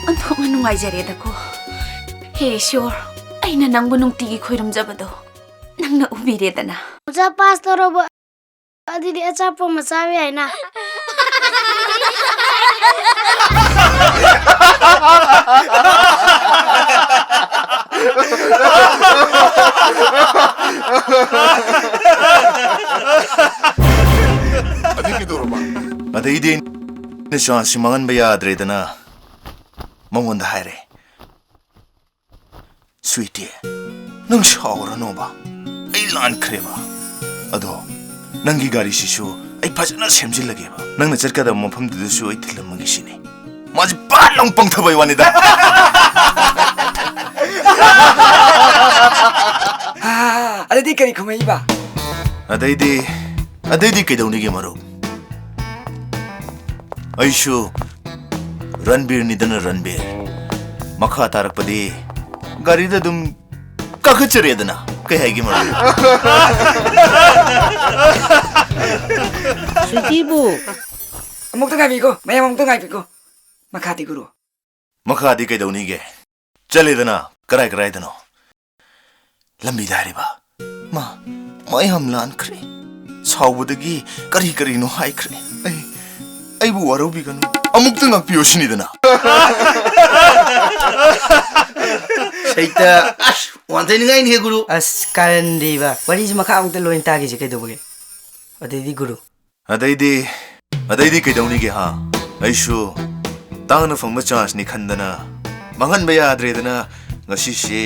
ꯑꯣꯟꯊꯣꯛꯅ ꯅꯨꯡꯉꯥꯏꯖꯔꯦꯗꯀꯣ꯫ ꯍꯦ ꯏꯁꯣꯔ, ꯑꯩꯅ ꯅꯪꯕꯨ ꯅꯨꯡꯇꯤꯒꯤ ꯈꯣꯏꯔꯨꯝꯖꯕꯗꯣ ꯅꯪꯅ ꯎꯕꯤꯔꯦꯗꯅ꯫ ꯑꯣꯖꯥ ꯄꯥꯁ ꯇꯧꯔꯕ ꯑꯗꯨꯗꯤ ꯑꯆꯥꯄꯣꯠ ꯑꯃ ꯆꯥꯕ ꯌꯥꯏꯅ꯫ ꯑꯗꯩ ꯀꯩꯗꯧꯔꯕ? ꯑꯗꯩꯗꯤ ꯑꯩꯅ ꯆꯥꯟꯁꯁꯤ ꯃꯥꯡꯍꯟꯕ ꯌꯥꯗ꯭ꯔꯦꯗꯅ ꯃꯉꯣꯟꯗ ꯍꯥꯏꯔꯦ꯫ ꯁ꯭ꯋꯤꯇꯤ, ꯅꯪ ꯁꯥꯎꯔꯅꯣꯕ꯫ ꯑꯩ ꯂꯥꯟꯈ꯭ꯔꯦꯕ꯫ ꯑꯗꯣ ꯅꯪꯒꯤ ꯒꯥꯔꯤꯁꯤꯁꯨ ꯑꯩ ꯐꯖꯅ ꯁꯦꯝꯖꯤꯜꯂꯒꯦꯕ꯫ ꯅꯪꯅ ꯆꯠꯀꯗꯕ ꯃꯐꯝꯗꯨꯗꯁꯨ ꯑꯩ ꯊꯤꯜꯂꯝꯃꯒꯦ ꯁꯤꯅꯤ꯫ ꯃꯥꯁꯦ ꯄꯥꯠ ꯂꯥꯎ ꯄꯪꯊꯕꯩ ꯋꯥꯅꯤꯗ꯫ ꯑꯥ, ꯑꯗꯩꯗꯤ ꯀꯔꯤ ꯈꯨꯝꯃꯛꯏꯕ? ꯑꯗꯩꯗꯤ, ꯑꯗꯩꯗꯤ ꯀꯩꯗꯧꯅꯤꯒꯦ ꯃꯔꯨꯞ? ꯑꯩꯁꯨ ꯔꯟꯕꯤꯔꯅꯤꯗꯅ ꯔꯟꯕꯤꯔ꯫ ꯃꯈꯥ ꯇꯥꯔꯛꯄꯗꯤ ꯒꯥꯔꯤꯗ ꯑꯗꯨꯝ ꯀꯥꯈꯠꯆꯔꯦꯗꯅ꯫ ꯀꯩ ꯍꯥꯏꯒꯦ ꯃꯔꯨꯞ? ꯁ꯭ꯋꯤꯇꯤꯕꯨ꯫ ꯑꯃꯨꯛꯇ ꯉꯥꯏꯕꯤꯈꯣ, ꯃꯌꯥꯝ ꯑꯃꯨꯛꯇ ꯉꯥꯏꯕꯤꯈꯣ꯫ ꯃꯈꯥꯗꯤ ꯒꯨꯔꯨ꯫ ꯃꯈꯥꯗꯤ ꯀꯩꯗꯧꯅꯤꯒꯦ? ꯆꯠꯂꯦꯗꯅ, ꯀꯔꯥꯏ ꯀꯔꯥꯏꯗꯅꯣ? ꯂꯝꯕꯤꯗ ꯍꯥꯏꯔꯤꯕ꯫ ꯃꯥ, ꯃꯥ ꯌꯥꯝ ꯂꯥꯟꯈ꯭ꯔꯦ꯫ ꯁꯥꯎꯕꯗꯒꯤ ꯀꯔꯤ ꯀꯔꯤꯅꯣ ꯍꯥꯏꯈ꯭ꯔꯦ꯫ ꯑꯩ, ꯑꯩꯕꯨ ꯋꯥꯔꯧꯕꯤꯒꯅꯨ꯫ ꯑꯃꯨꯛꯇ ꯉꯥꯛꯄꯤꯌꯣ ꯁꯤꯅꯤꯗꯅ꯫ ꯁꯩꯇ, ꯑꯁ, ꯋꯥꯟꯊꯩꯅꯤꯡꯉꯥꯏꯅꯤꯍꯦ, ꯒꯨꯔꯨ꯫ ꯑꯁ, ꯀꯥꯔꯟꯗꯤꯕ꯫ ꯋꯥꯔꯤꯁꯤ ꯃꯈꯥ ꯑꯃꯨꯛꯇ ꯂꯣꯏꯅ ꯇꯥꯈꯤꯁꯦ ꯀꯩꯗꯧꯕꯒꯦ? ꯑꯗꯩꯗꯤ ꯒꯨꯔꯨ꯫ ꯑꯗꯩꯗꯤ ꯑꯗꯩꯗꯤ ꯀꯩꯗꯧꯅꯤꯒꯦ ꯍꯥ? ꯑꯩꯁꯨ ꯇꯥꯡꯅ ꯐꯪꯕ ꯆꯥꯟꯁꯅꯤ ꯈꯟꯗꯅ ꯃꯥꯡꯍꯟꯕ ꯌꯥꯗ꯭ꯔꯦꯗꯅ ꯉꯁꯤꯁꯦ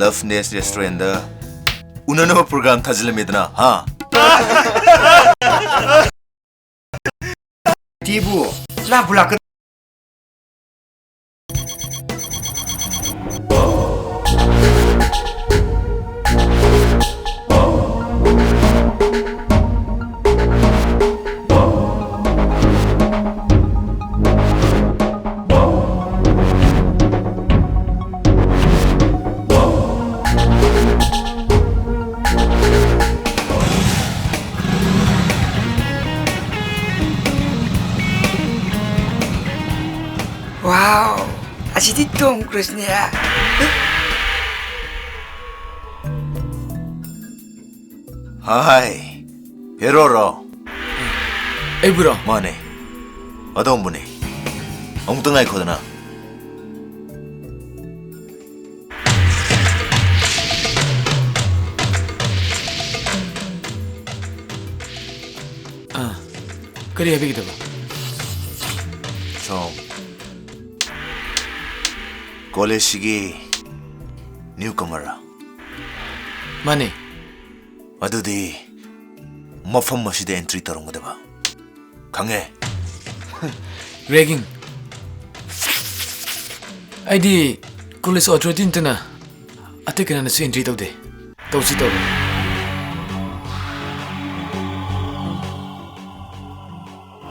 ꯂꯚ ꯅꯦꯁ ꯔꯦꯁꯇꯨꯔꯦꯟꯗ ꯎꯅꯅꯕ ꯄ꯭ꯔꯣꯒ꯭ꯔꯥꯝ ꯊꯥꯖꯤꯜꯂꯝꯃꯦꯗꯅ ꯍꯥ? ꯇꯤꯕꯨ ꯂꯥꯛꯄꯨ ꯂꯥꯛꯀ Wow, ꯑꯁꯤꯗꯤ ꯇꯣꯝ ꯀ꯭ꯔꯨꯖꯅꯦ꯫ ꯍꯥꯏ, ꯍꯦꯔꯣꯔꯣ? ꯑꯩꯕꯨꯔꯣ? ꯃꯥꯅꯦ, ꯑꯗꯣꯝꯕꯨꯅꯦ꯫ ꯑꯃꯨꯛꯇ ꯉꯥꯏꯈꯣꯗꯅ꯫ ꯑꯥ, ꯀꯔꯤ ꯍꯥꯏꯕꯤꯒꯗꯕ? ꯁꯣꯝ ꯀꯣꯂꯦꯖꯁꯤꯒꯤ ꯅ꯭ꯌꯨ ꯀꯃꯔ? ꯃꯥꯅꯦ꯫ ꯑꯗꯨꯗꯤ ꯃꯐꯝ ꯑꯁꯤꯗ ꯑꯦꯟꯇ꯭ꯔꯤ ꯇꯧꯔꯝꯒꯗꯕ꯫ ꯈꯪꯉꯦ꯫ ꯔꯦꯒꯤꯡ꯫ ꯑꯩꯗꯤ ꯀꯣꯂꯦꯖ ꯑꯣꯊꯣꯔꯤꯇꯤ ꯅꯠꯇꯅ ꯑꯇꯩ ꯀꯅꯥꯅꯁꯨ ꯑꯦꯟꯇ꯭ꯔꯤ ꯇꯧꯗꯦ꯫ ꯇꯧꯁꯤ ꯇꯧ꯫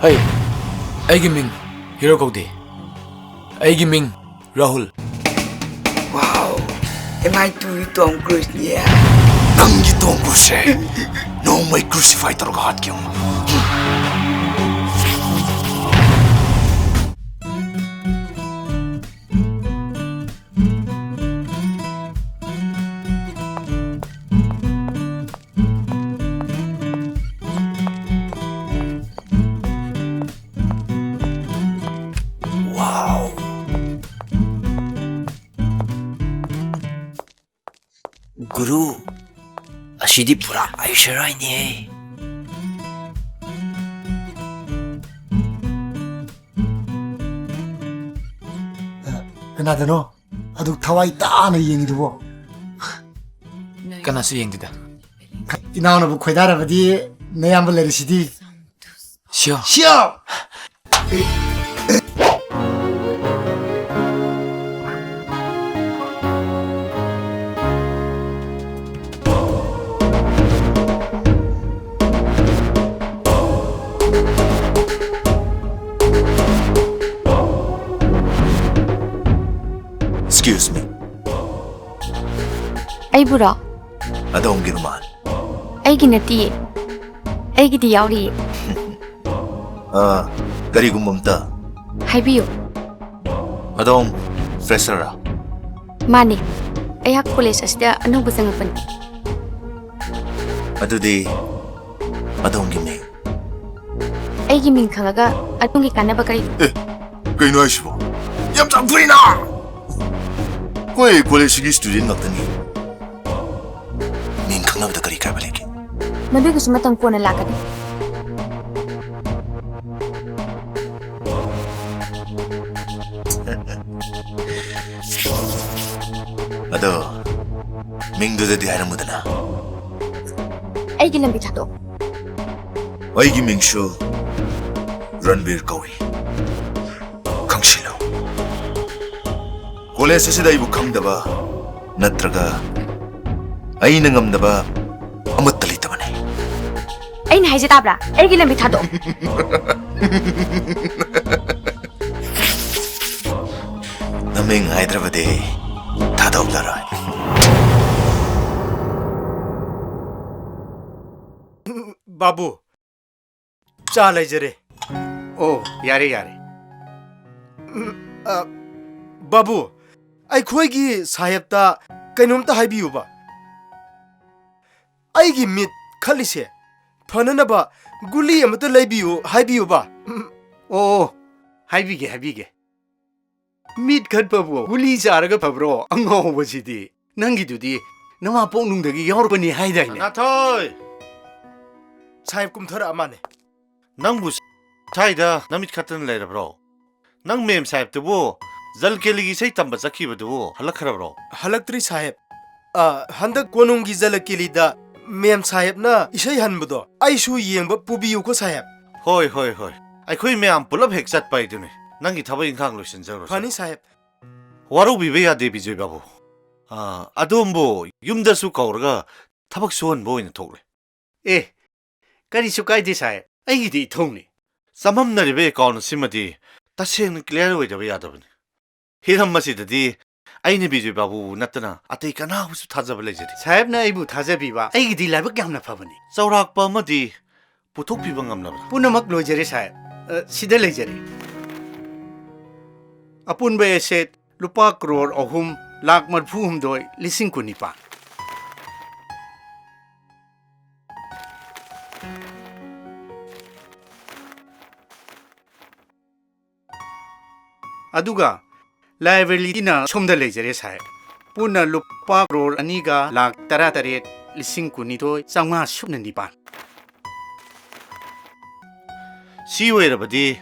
ꯍꯩ, ꯑꯩꯒꯤ ꯃꯤꯡ ꯍꯤꯔꯣ ꯀꯧꯗꯦ꯫ ꯑꯩꯒꯤ ꯃꯤꯡ Rahul. Wow, am I too Tom Cruise? Yeah. ꯅꯪꯒꯤ ꯇꯣꯝ ꯀ꯭ꯔꯨꯖꯁꯦ ꯅꯣꯡꯃꯩ ꯀ꯭ꯔꯨꯁꯤꯐꯥꯏ ꯇꯧꯔꯒ ꯍꯥꯠꯀꯦ ꯌꯦꯡꯉꯨ꯫ Wow. ꯒꯨꯔꯨ, ꯑꯁꯤꯗꯤ ꯄꯨꯔꯥ ꯑꯩꯁꯔꯥꯏꯅꯤꯍꯦ꯫ ꯀꯅꯥꯗꯅꯣ ꯑꯗꯨꯛ ꯊꯋꯥꯏ ꯇꯥꯅ ꯌꯦꯡꯉꯤꯗꯨꯕꯣ? ꯀꯅꯥꯁꯨ ꯌꯦꯡꯗꯦꯗ꯫ ꯏꯅꯥꯎꯅꯕꯨ ꯈꯣꯏꯗꯥꯔꯕꯗꯤ ꯅꯌꯥꯝꯕ ꯂꯩꯔꯤꯁꯤꯗꯤ꯫ ꯁꯤꯌꯣ꯫ ꯁꯤꯌꯣ! Excuse me. ꯑꯩꯕꯨꯔꯣ? ꯑꯗꯣꯝꯒꯤ ꯔꯨꯃꯥꯜ꯫ ꯑꯩꯒꯤ ꯅꯠꯇꯤꯌꯦ꯫ ꯑꯩꯒꯤꯗꯤ ꯌꯥꯎꯔꯤꯌꯦ꯫ ꯑ, ꯀꯔꯤꯒꯨꯝꯕ ꯑꯝꯇ꯫ ꯍꯥꯏꯕꯤꯌꯨ꯫ ꯑꯗꯣꯝ fresherꯔꯥ? ꯃꯥꯅꯦ꯫ ꯑꯩꯍꯥꯛ college ꯑꯁꯤꯗ ꯑꯅꯧꯕ ꯆꯪꯉꯛꯄꯅꯤ꯫ ꯑꯗꯨꯗꯤ ꯑꯗꯣꯝꯒꯤ ꯃꯤꯡ? ꯑꯩꯒꯤ ꯃꯤꯡ ꯈꯪꯉꯒ ꯑꯗꯣꯝꯒꯤ ꯀꯥꯟꯅꯕ ꯀꯔꯤ? ꯑꯦ, ꯀꯩꯅꯣ ꯍꯥꯏꯁꯤꯕꯣ? ꯌꯥꯝ ꯆꯥꯎꯊꯣꯛꯏꯅ! ꯑꯩꯈꯣꯏ collegeꯁꯤꯒꯤ student ꯉꯥꯛꯇꯅꯤ꯫ ꯃꯤꯡ ꯈꯪꯅꯕꯗ ꯀꯔꯤ ꯀꯥꯏꯕ ꯂꯩꯒꯦ? ꯃꯗꯨꯒꯤꯁꯨ ꯃꯇꯝ ꯀꯣꯟꯅ ꯂꯥꯛꯀꯅꯤ꯫ ꯑꯗꯣ, ꯃꯤꯡꯗꯨꯗꯗꯤ ꯍꯥꯏꯔꯝꯃꯨꯗꯅ꯫ ꯑꯩꯒꯤ ꯂꯝꯕꯤ ꯊꯥꯗꯣꯛꯑꯣ꯫ ꯑꯩꯒꯤ ꯃꯤꯡꯁꯨ ꯔꯟꯕꯤꯔ ꯀꯧꯏ꯫ ꯈꯪꯁꯤꯜꯂꯨ꯫ College ꯑꯁꯤꯗ ꯑꯩꯕꯨ ꯈꯪꯗꯕ ꯅꯠꯇ꯭ꯔꯒ ꯑꯩꯅ ꯉꯝꯗꯕ ꯑꯃꯠꯇ ꯂꯩꯇꯕꯅꯤ꯫ ꯑꯩꯅ ꯍꯥꯏꯁꯦ ꯇꯥꯕ꯭ꯔꯥ? ꯑꯩꯒꯤ ꯂꯝꯕꯤ ꯊꯥꯗꯣꯛꯑꯣ꯫ ꯅꯃꯤꯡ ꯍꯥꯏꯗ꯭ꯔꯕꯗꯤ ꯊꯥꯗꯣꯛꯂꯔꯣꯏ꯫ ꯕꯥꯕꯨ, ꯆꯥ ꯂꯩꯖꯔꯦ꯫ ꯑꯣ, ꯌꯥꯔꯦ, ꯌꯥꯔꯦ꯫ ꯎꯝ, ꯑ, ꯕꯥꯕꯨ, ꯑꯩꯈꯣꯏꯒꯤ ꯁꯥꯍꯦꯕꯇ ꯀꯩꯅꯣꯝꯇ ꯍꯥꯏꯕꯤꯌꯨꯕ꯫ ꯑꯩꯒꯤ ꯃꯤꯠ ꯈꯠꯂꯤꯁꯦ ꯐꯅꯅꯕ ꯒꯨꯂꯤ ꯑꯃꯇ ꯂꯩꯕꯤꯌꯨ ꯍꯥꯏꯕꯤꯌꯨꯕ꯫ ꯎꯝ, ꯑꯣ, ꯑꯣ, ꯍꯥꯏꯕꯤꯒꯦ, ꯍꯥꯏꯕꯤꯒꯦ꯫ ꯃꯤꯠ ꯈꯠꯄꯕꯨ ꯒꯨꯂꯤ ꯆꯥꯔꯒ ꯐꯕ꯭ꯔꯣ? ꯑꯉꯥꯎꯕꯁꯤꯗꯤ꯫ ꯅꯪꯒꯤꯗꯨꯗꯤ ꯅꯃꯥ ꯄꯣꯛꯅꯨꯡꯗꯒꯤ ꯌꯥꯎꯔꯛꯄꯅꯤ ꯍꯥꯏꯗꯥꯏꯅꯦ? ꯁꯅꯥꯊꯣꯏ! ꯁꯥꯍꯦꯕ ꯀꯨꯝꯊꯔꯛꯑ ꯃꯥꯅꯦ꯫ ꯅꯪꯕꯨ ꯁ꯭ꯋꯥꯏꯗ ꯅꯃꯤꯠ ꯈꯠꯇꯅ ꯂꯩꯔꯕ꯭ꯔꯣ? ꯅꯪ ꯃꯦꯝ ꯁꯥꯍꯦꯕꯇꯨꯕꯨ ꯖꯜꯀꯦꯂꯤꯒꯤ ꯏꯁꯩ ꯇꯝꯕ ꯆꯠꯈꯤꯕꯗꯨꯕꯨ ꯍꯜꯂꯛꯈ꯭ꯔꯕ꯭ꯔꯣ? ꯍꯜꯂꯛꯇ꯭ꯔꯤ ꯁꯥꯍꯦꯕ꯫ ꯑ, ꯍꯟꯗꯛ ꯀꯣꯅꯨꯡꯒꯤ ꯖꯜꯀꯦꯂꯤꯗ ꯃꯦꯝ ꯁꯥꯍꯦꯕꯅ ꯏꯁꯩ ꯍꯟꯕꯗꯣ ꯑꯩꯁꯨ ꯌꯦꯡꯕ ꯄꯨꯕꯤꯌꯨꯀꯣ ꯁꯥꯍꯦꯕ꯫ ꯍꯣꯏ, ꯍꯣꯏ, ꯍꯣꯏ꯫ ꯑꯩꯈꯣꯏ ꯃꯌꯥꯝ ꯄꯨꯂꯞ ꯍꯦꯛ ꯆꯠꯄ ꯍꯥꯏꯗꯨꯅꯤ꯫ ꯅꯪꯒꯤ ꯊꯕꯛ ꯏꯪꯈꯥꯡ ꯂꯣꯏꯁꯤꯟꯖꯔꯨꯔꯣ꯫ ꯐꯅꯤ ꯁꯥꯍꯦꯕ꯫ ꯋꯥꯔꯧꯕꯤꯕ ꯌꯥꯗꯦ ꯕꯤꯖꯣꯏ ꯕꯥꯕꯨ꯫ ꯑ, ꯑꯗꯣꯝꯕꯨ ꯌꯨꯝꯗꯁꯨ ꯀꯧꯔꯒ ꯊꯕꯛ ꯁꯨꯍꯟꯕ ꯑꯣꯏꯅ ꯊꯣꯛꯂꯦ꯫ ꯑꯦ, ꯀꯔꯤꯁꯨ ꯀꯥꯏꯗꯦ ꯁꯥꯍꯦꯕ꯫ ꯑꯩꯒꯤꯗꯤ ꯏꯊꯧꯅꯤ꯫ ꯆꯃꯝꯅꯔꯤꯕ ꯑꯦꯀꯥꯎꯟ ꯑꯁꯤꯃꯗꯤ ꯇꯁꯦꯡꯅ ꯀ꯭ꯂꯤꯌꯥꯔ ꯑꯣꯏꯗꯕ ꯌꯥꯗꯕꯅꯤ꯫ ꯍꯤꯔꯝ ꯑꯁꯤꯗꯗꯤ ꯑꯩꯅ ꯕꯤꯖꯣꯏ ꯕꯥꯕꯨꯕꯨ ꯅꯠꯇꯅ ꯑꯇꯩ ꯀꯅꯥꯕꯨꯁꯨ ꯊꯥꯖꯕ ꯂꯩꯖꯗꯦ꯫ ꯁꯥꯍꯦꯕꯅ ꯑꯩꯕꯨ ꯊꯥꯖꯕꯤꯕ ꯑꯩꯒꯤꯗꯤ ꯂꯥꯏꯕꯛ ꯌꯥꯝꯅ ꯐꯕꯅꯤ꯫ ꯆꯥꯎꯔꯥꯛꯄ ꯑꯃꯗꯤ ꯄꯨꯊꯣꯛꯄꯤꯕ ꯉꯝꯂꯕ꯭ꯔꯥ? ꯄꯨꯝꯅꯃꯛ ꯂꯣꯏꯖꯔꯦ ꯁꯥꯍꯦꯕ꯫ ꯑ, ꯁꯤꯗ ꯂꯩꯖꯔꯦ꯫ ꯑꯄꯨꯟꯕ ꯑꯦꯁꯦꯠ ꯂꯨꯄꯥ ꯀ꯭ꯔꯣꯔ ꯑꯍꯨꯝ ꯂꯥꯈ ꯃꯔꯤꯐꯨ ꯍꯨꯝꯗꯣꯏ ꯂꯤꯁꯤꯡ ꯀꯨꯟꯅꯤꯄꯥꯟ꯫ ꯑꯗꯨꯒ ꯂꯥꯏꯑꯦꯕꯤꯂꯤꯇꯤꯅ ꯁꯣꯝꯗ ꯂꯩꯖꯔꯦ ꯁꯥꯍꯦꯕ꯫ ꯄꯨꯟꯅ ꯂꯨꯄꯥ ꯀ꯭ꯔꯣꯔ ꯑꯅꯤꯒ ꯂꯥꯈ ꯇꯔꯥꯇꯔꯦꯠ ꯂꯤꯁꯤꯡ ꯀꯨꯟꯅꯤꯊꯣꯏ ꯆꯥꯝꯃꯉꯥ ꯁꯨꯞꯅ ꯅꯤꯄꯥꯟ꯫ ꯁꯤ ꯑꯣꯏꯔꯕꯗꯤ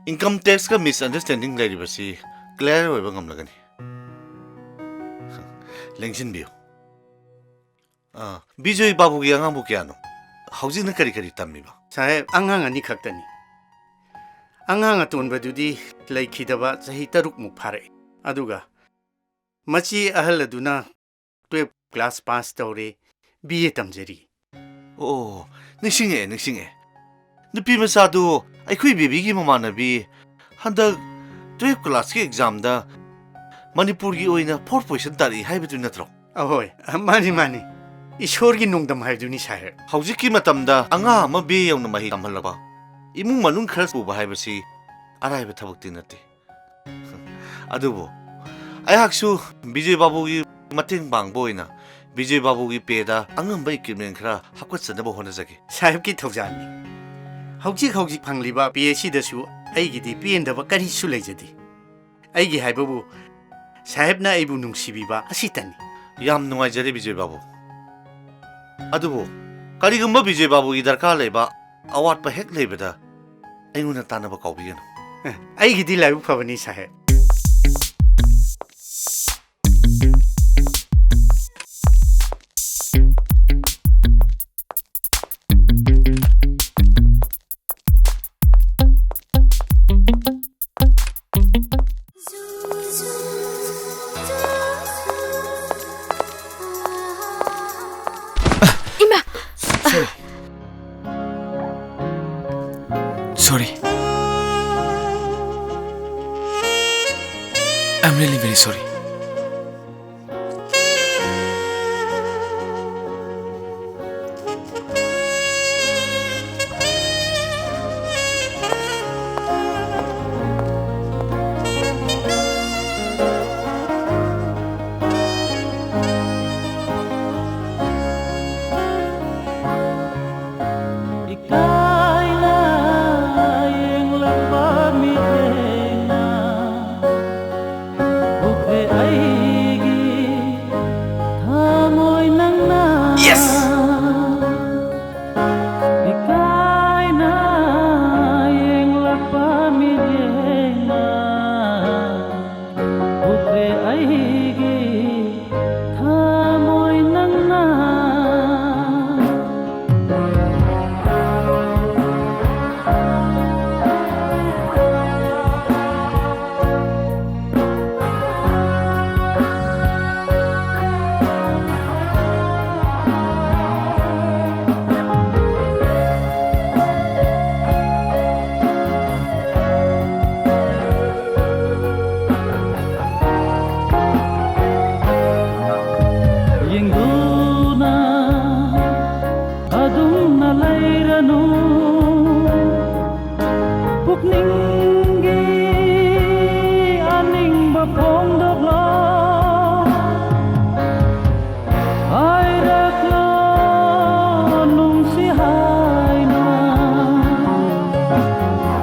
ꯏꯟꯀꯝ ꯇꯦꯛꯁꯀ ꯃꯤꯁꯑꯟꯗꯔꯁ꯭ꯇꯦꯟꯗꯤꯡ ꯂꯩꯔꯤꯕꯁꯤ ꯀ꯭ꯂꯤꯌꯥꯔ ꯑꯣꯏꯕ ꯉꯝꯂꯒꯅꯤ꯫ ꯂꯦꯡꯁꯤꯟꯕꯤꯌꯨ꯫ ꯑꯥ, ꯕꯤꯖꯣꯏ ꯕꯥꯕꯨꯒꯤ ꯑꯉꯥꯡꯕꯨ ꯀꯌꯥꯅꯣ? ꯍꯧꯖꯤꯛꯅ ꯀꯔꯤ ꯀꯔꯤ ꯇꯝꯃꯤꯕ? ꯁꯥꯍꯦꯕ, ꯑꯉꯥꯡ ꯑꯅꯤꯈꯛꯇꯅꯤ꯫ ꯑꯉꯥꯡ ꯑꯇꯣꯟꯕꯗꯨꯗꯤ ꯂꯩꯈꯤꯗꯕ ꯆꯍꯤ ꯇꯔꯨꯛꯃꯨꯛ ꯐꯥꯔꯛꯑꯦ꯫ ꯑꯗꯨꯒ ꯃꯆꯦ ꯑꯍꯜ ꯑꯗꯨꯅ ꯇꯨꯌꯦꯜꯐ ꯀ꯭ꯂꯥꯁ ꯄꯥꯁ ꯇꯧꯔꯦ, ꯕꯤ ꯑꯦ ꯇꯝꯖꯔꯤ꯫ ꯑꯣ, ꯅꯤꯡꯁꯤꯡꯉꯛꯑꯦ, ꯅꯤꯡꯁꯤꯡꯉꯛꯑꯦ꯫ ꯅꯨꯄꯤ ꯃꯆꯥꯗꯨ ꯑꯩꯈꯣꯏ ꯕꯦꯕꯤꯒꯤ ꯃꯃꯥꯟꯅꯕꯤ ꯍꯟꯗꯛ ꯇꯨꯌꯦꯜꯐ ꯀ꯭ꯂꯥꯁꯀꯤ ꯑꯦꯛꯖꯥꯝꯗ ꯃꯅꯤꯄꯨꯔꯒꯤ ꯑꯣꯏꯅ ꯐꯣꯔ ꯄꯣꯖꯤꯁꯟ ꯇꯥꯔꯛꯏ ꯍꯥꯏꯕꯗꯨ ꯅꯠꯇ꯭ꯔꯣ? ꯑꯍꯣꯏ, ꯃꯥꯅꯤ, ꯃꯥꯅꯤ꯫ ꯏꯁꯣꯔꯒꯤ ꯅꯣꯡꯗꯝ ꯍꯥꯏꯕꯗꯨꯅꯤ ꯁꯥꯍꯦꯕ꯫ ꯍꯧꯖꯤꯛꯀꯤ ꯃꯇꯝꯗ ꯑꯉꯥꯡ ꯑꯃ ꯕꯤ ꯑꯦ ꯌꯧꯅ ꯃꯍꯩ ꯇꯝꯍꯜꯂꯛꯄ, ꯏꯃꯨꯡ ꯃꯅꯨꯡ ꯈꯔ ꯄꯨꯕ ꯍꯥꯏꯕꯁꯤ ꯑꯔꯥꯏꯕ ꯊꯕꯛꯇꯤ ꯅꯠꯇꯦ꯫ ꯑꯗꯨꯕꯨ ꯑꯩꯍꯥꯛꯁꯨ ꯕꯤꯖꯣꯏ ꯕꯥꯕꯨꯒꯤ ꯃꯇꯦꯡ ꯄꯥꯡꯕ ꯑꯣꯏꯅ ꯕꯤꯖꯣꯏ ꯕꯥꯕꯨꯒꯤ ꯄꯦꯗ ꯑꯉꯝꯕ ꯏꯀ꯭ꯋꯤꯞꯃꯦꯟ ꯈꯔ ꯍꯥꯞꯀꯠꯆꯅꯕ ꯍꯣꯠꯅꯖꯒꯦ꯫ ꯁꯥꯍꯦꯕꯀꯤ ꯊꯧꯖꯥꯜꯅꯤ꯫ ꯍꯧꯖꯤꯛ ꯍꯧꯖꯤꯛ ꯐꯪꯂꯤꯕ ꯄꯦ ꯑꯁꯤꯗꯁꯨ ꯑꯩꯒꯤꯗꯤ ꯄꯦꯟꯗꯕ ꯀꯔꯤꯁꯨ ꯂꯩꯖꯗꯦ꯫ ꯑꯩꯒꯤ ꯍꯥꯏꯕꯕꯨ ꯁꯥꯍꯦꯕꯅ ꯑꯩꯕꯨ ꯅꯨꯡꯁꯤꯕꯤꯕ ꯑꯁꯤꯇꯅꯤ꯫ ꯌꯥꯝ ꯅꯨꯡꯉꯥꯏꯖꯔꯦ ꯕꯤꯖꯣꯏ ꯕꯥꯕꯨ꯫ ꯑꯗꯨꯕꯨ ꯀꯔꯤꯒꯨꯝꯕ ꯕꯤꯖꯣꯏ ꯕꯥꯕꯨꯒꯤ ꯗꯔꯀꯥꯔ ꯂꯩꯕ ꯑꯋꯥꯠꯄ ꯍꯦꯛ ꯂꯩꯕꯗ ꯑꯩꯉꯣꯟꯗ ꯇꯥꯟꯅꯕ ꯀꯥꯎꯕꯤꯒꯅꯨ꯫ ꯑꯦ, ꯑꯩꯒꯤꯗꯤ ꯂꯥꯏꯕꯛ ꯐꯕꯅꯤ ꯁꯥꯍꯦꯕ꯫ I'm really very sorry. ꯏꯀꯥꯏꯅ ꯌꯦꯡꯂꯛꯄ ꯃꯤꯠꯌꯦꯡꯅ ꯎꯈ꯭ꯔꯦ ꯑꯩꯒꯤ ꯊꯃꯣꯏ ꯅꯪꯅ꯫ Yes! ꯏꯀꯥꯏꯅ ꯌꯦꯡꯂꯛꯄ ꯃꯤꯠꯌꯦꯡꯅ ꯎꯈ꯭ꯔꯦ ꯑꯩꯒꯤ ꯊꯃꯣꯏ ꯅꯪꯅ꯫ ꯌꯦꯡꯗꯨꯅ ꯑꯗꯨꯝꯅ ꯂꯩꯔꯅꯨ, ꯄꯨꯛꯅꯤꯡꯒꯤ ꯑꯅꯤꯡꯕ ꯐꯣꯡꯗꯣꯛꯂꯣ꯫ ꯍꯥꯏꯔꯛꯂꯣ ꯅꯨꯡꯁꯤ ꯍꯥꯏꯅ,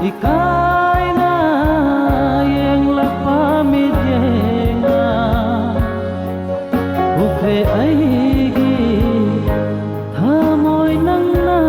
ꯏꯀꯥꯏꯅ ꯌꯦꯡꯂꯛꯄ ꯃꯤꯠꯌꯦꯡꯅ ꯎꯈ꯭ꯔꯦ ꯑꯩꯒꯤ ꯊꯃꯣꯏ ꯅꯪꯅ꯫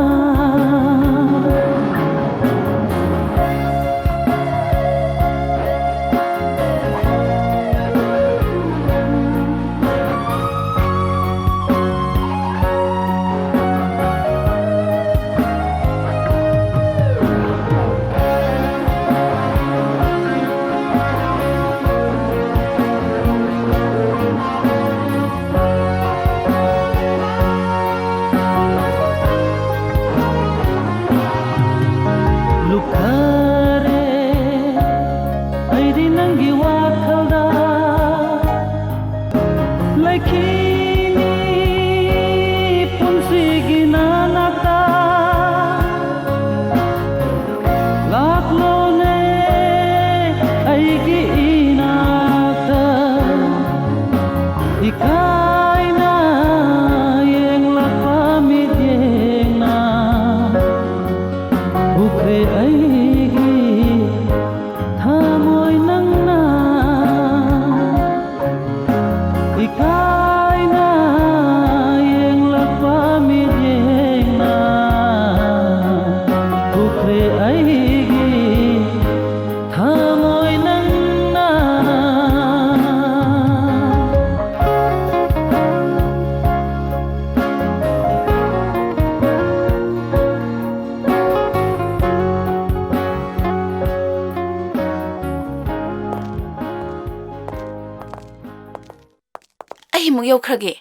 ꯌꯧꯈ꯭ꯔꯒꯦ?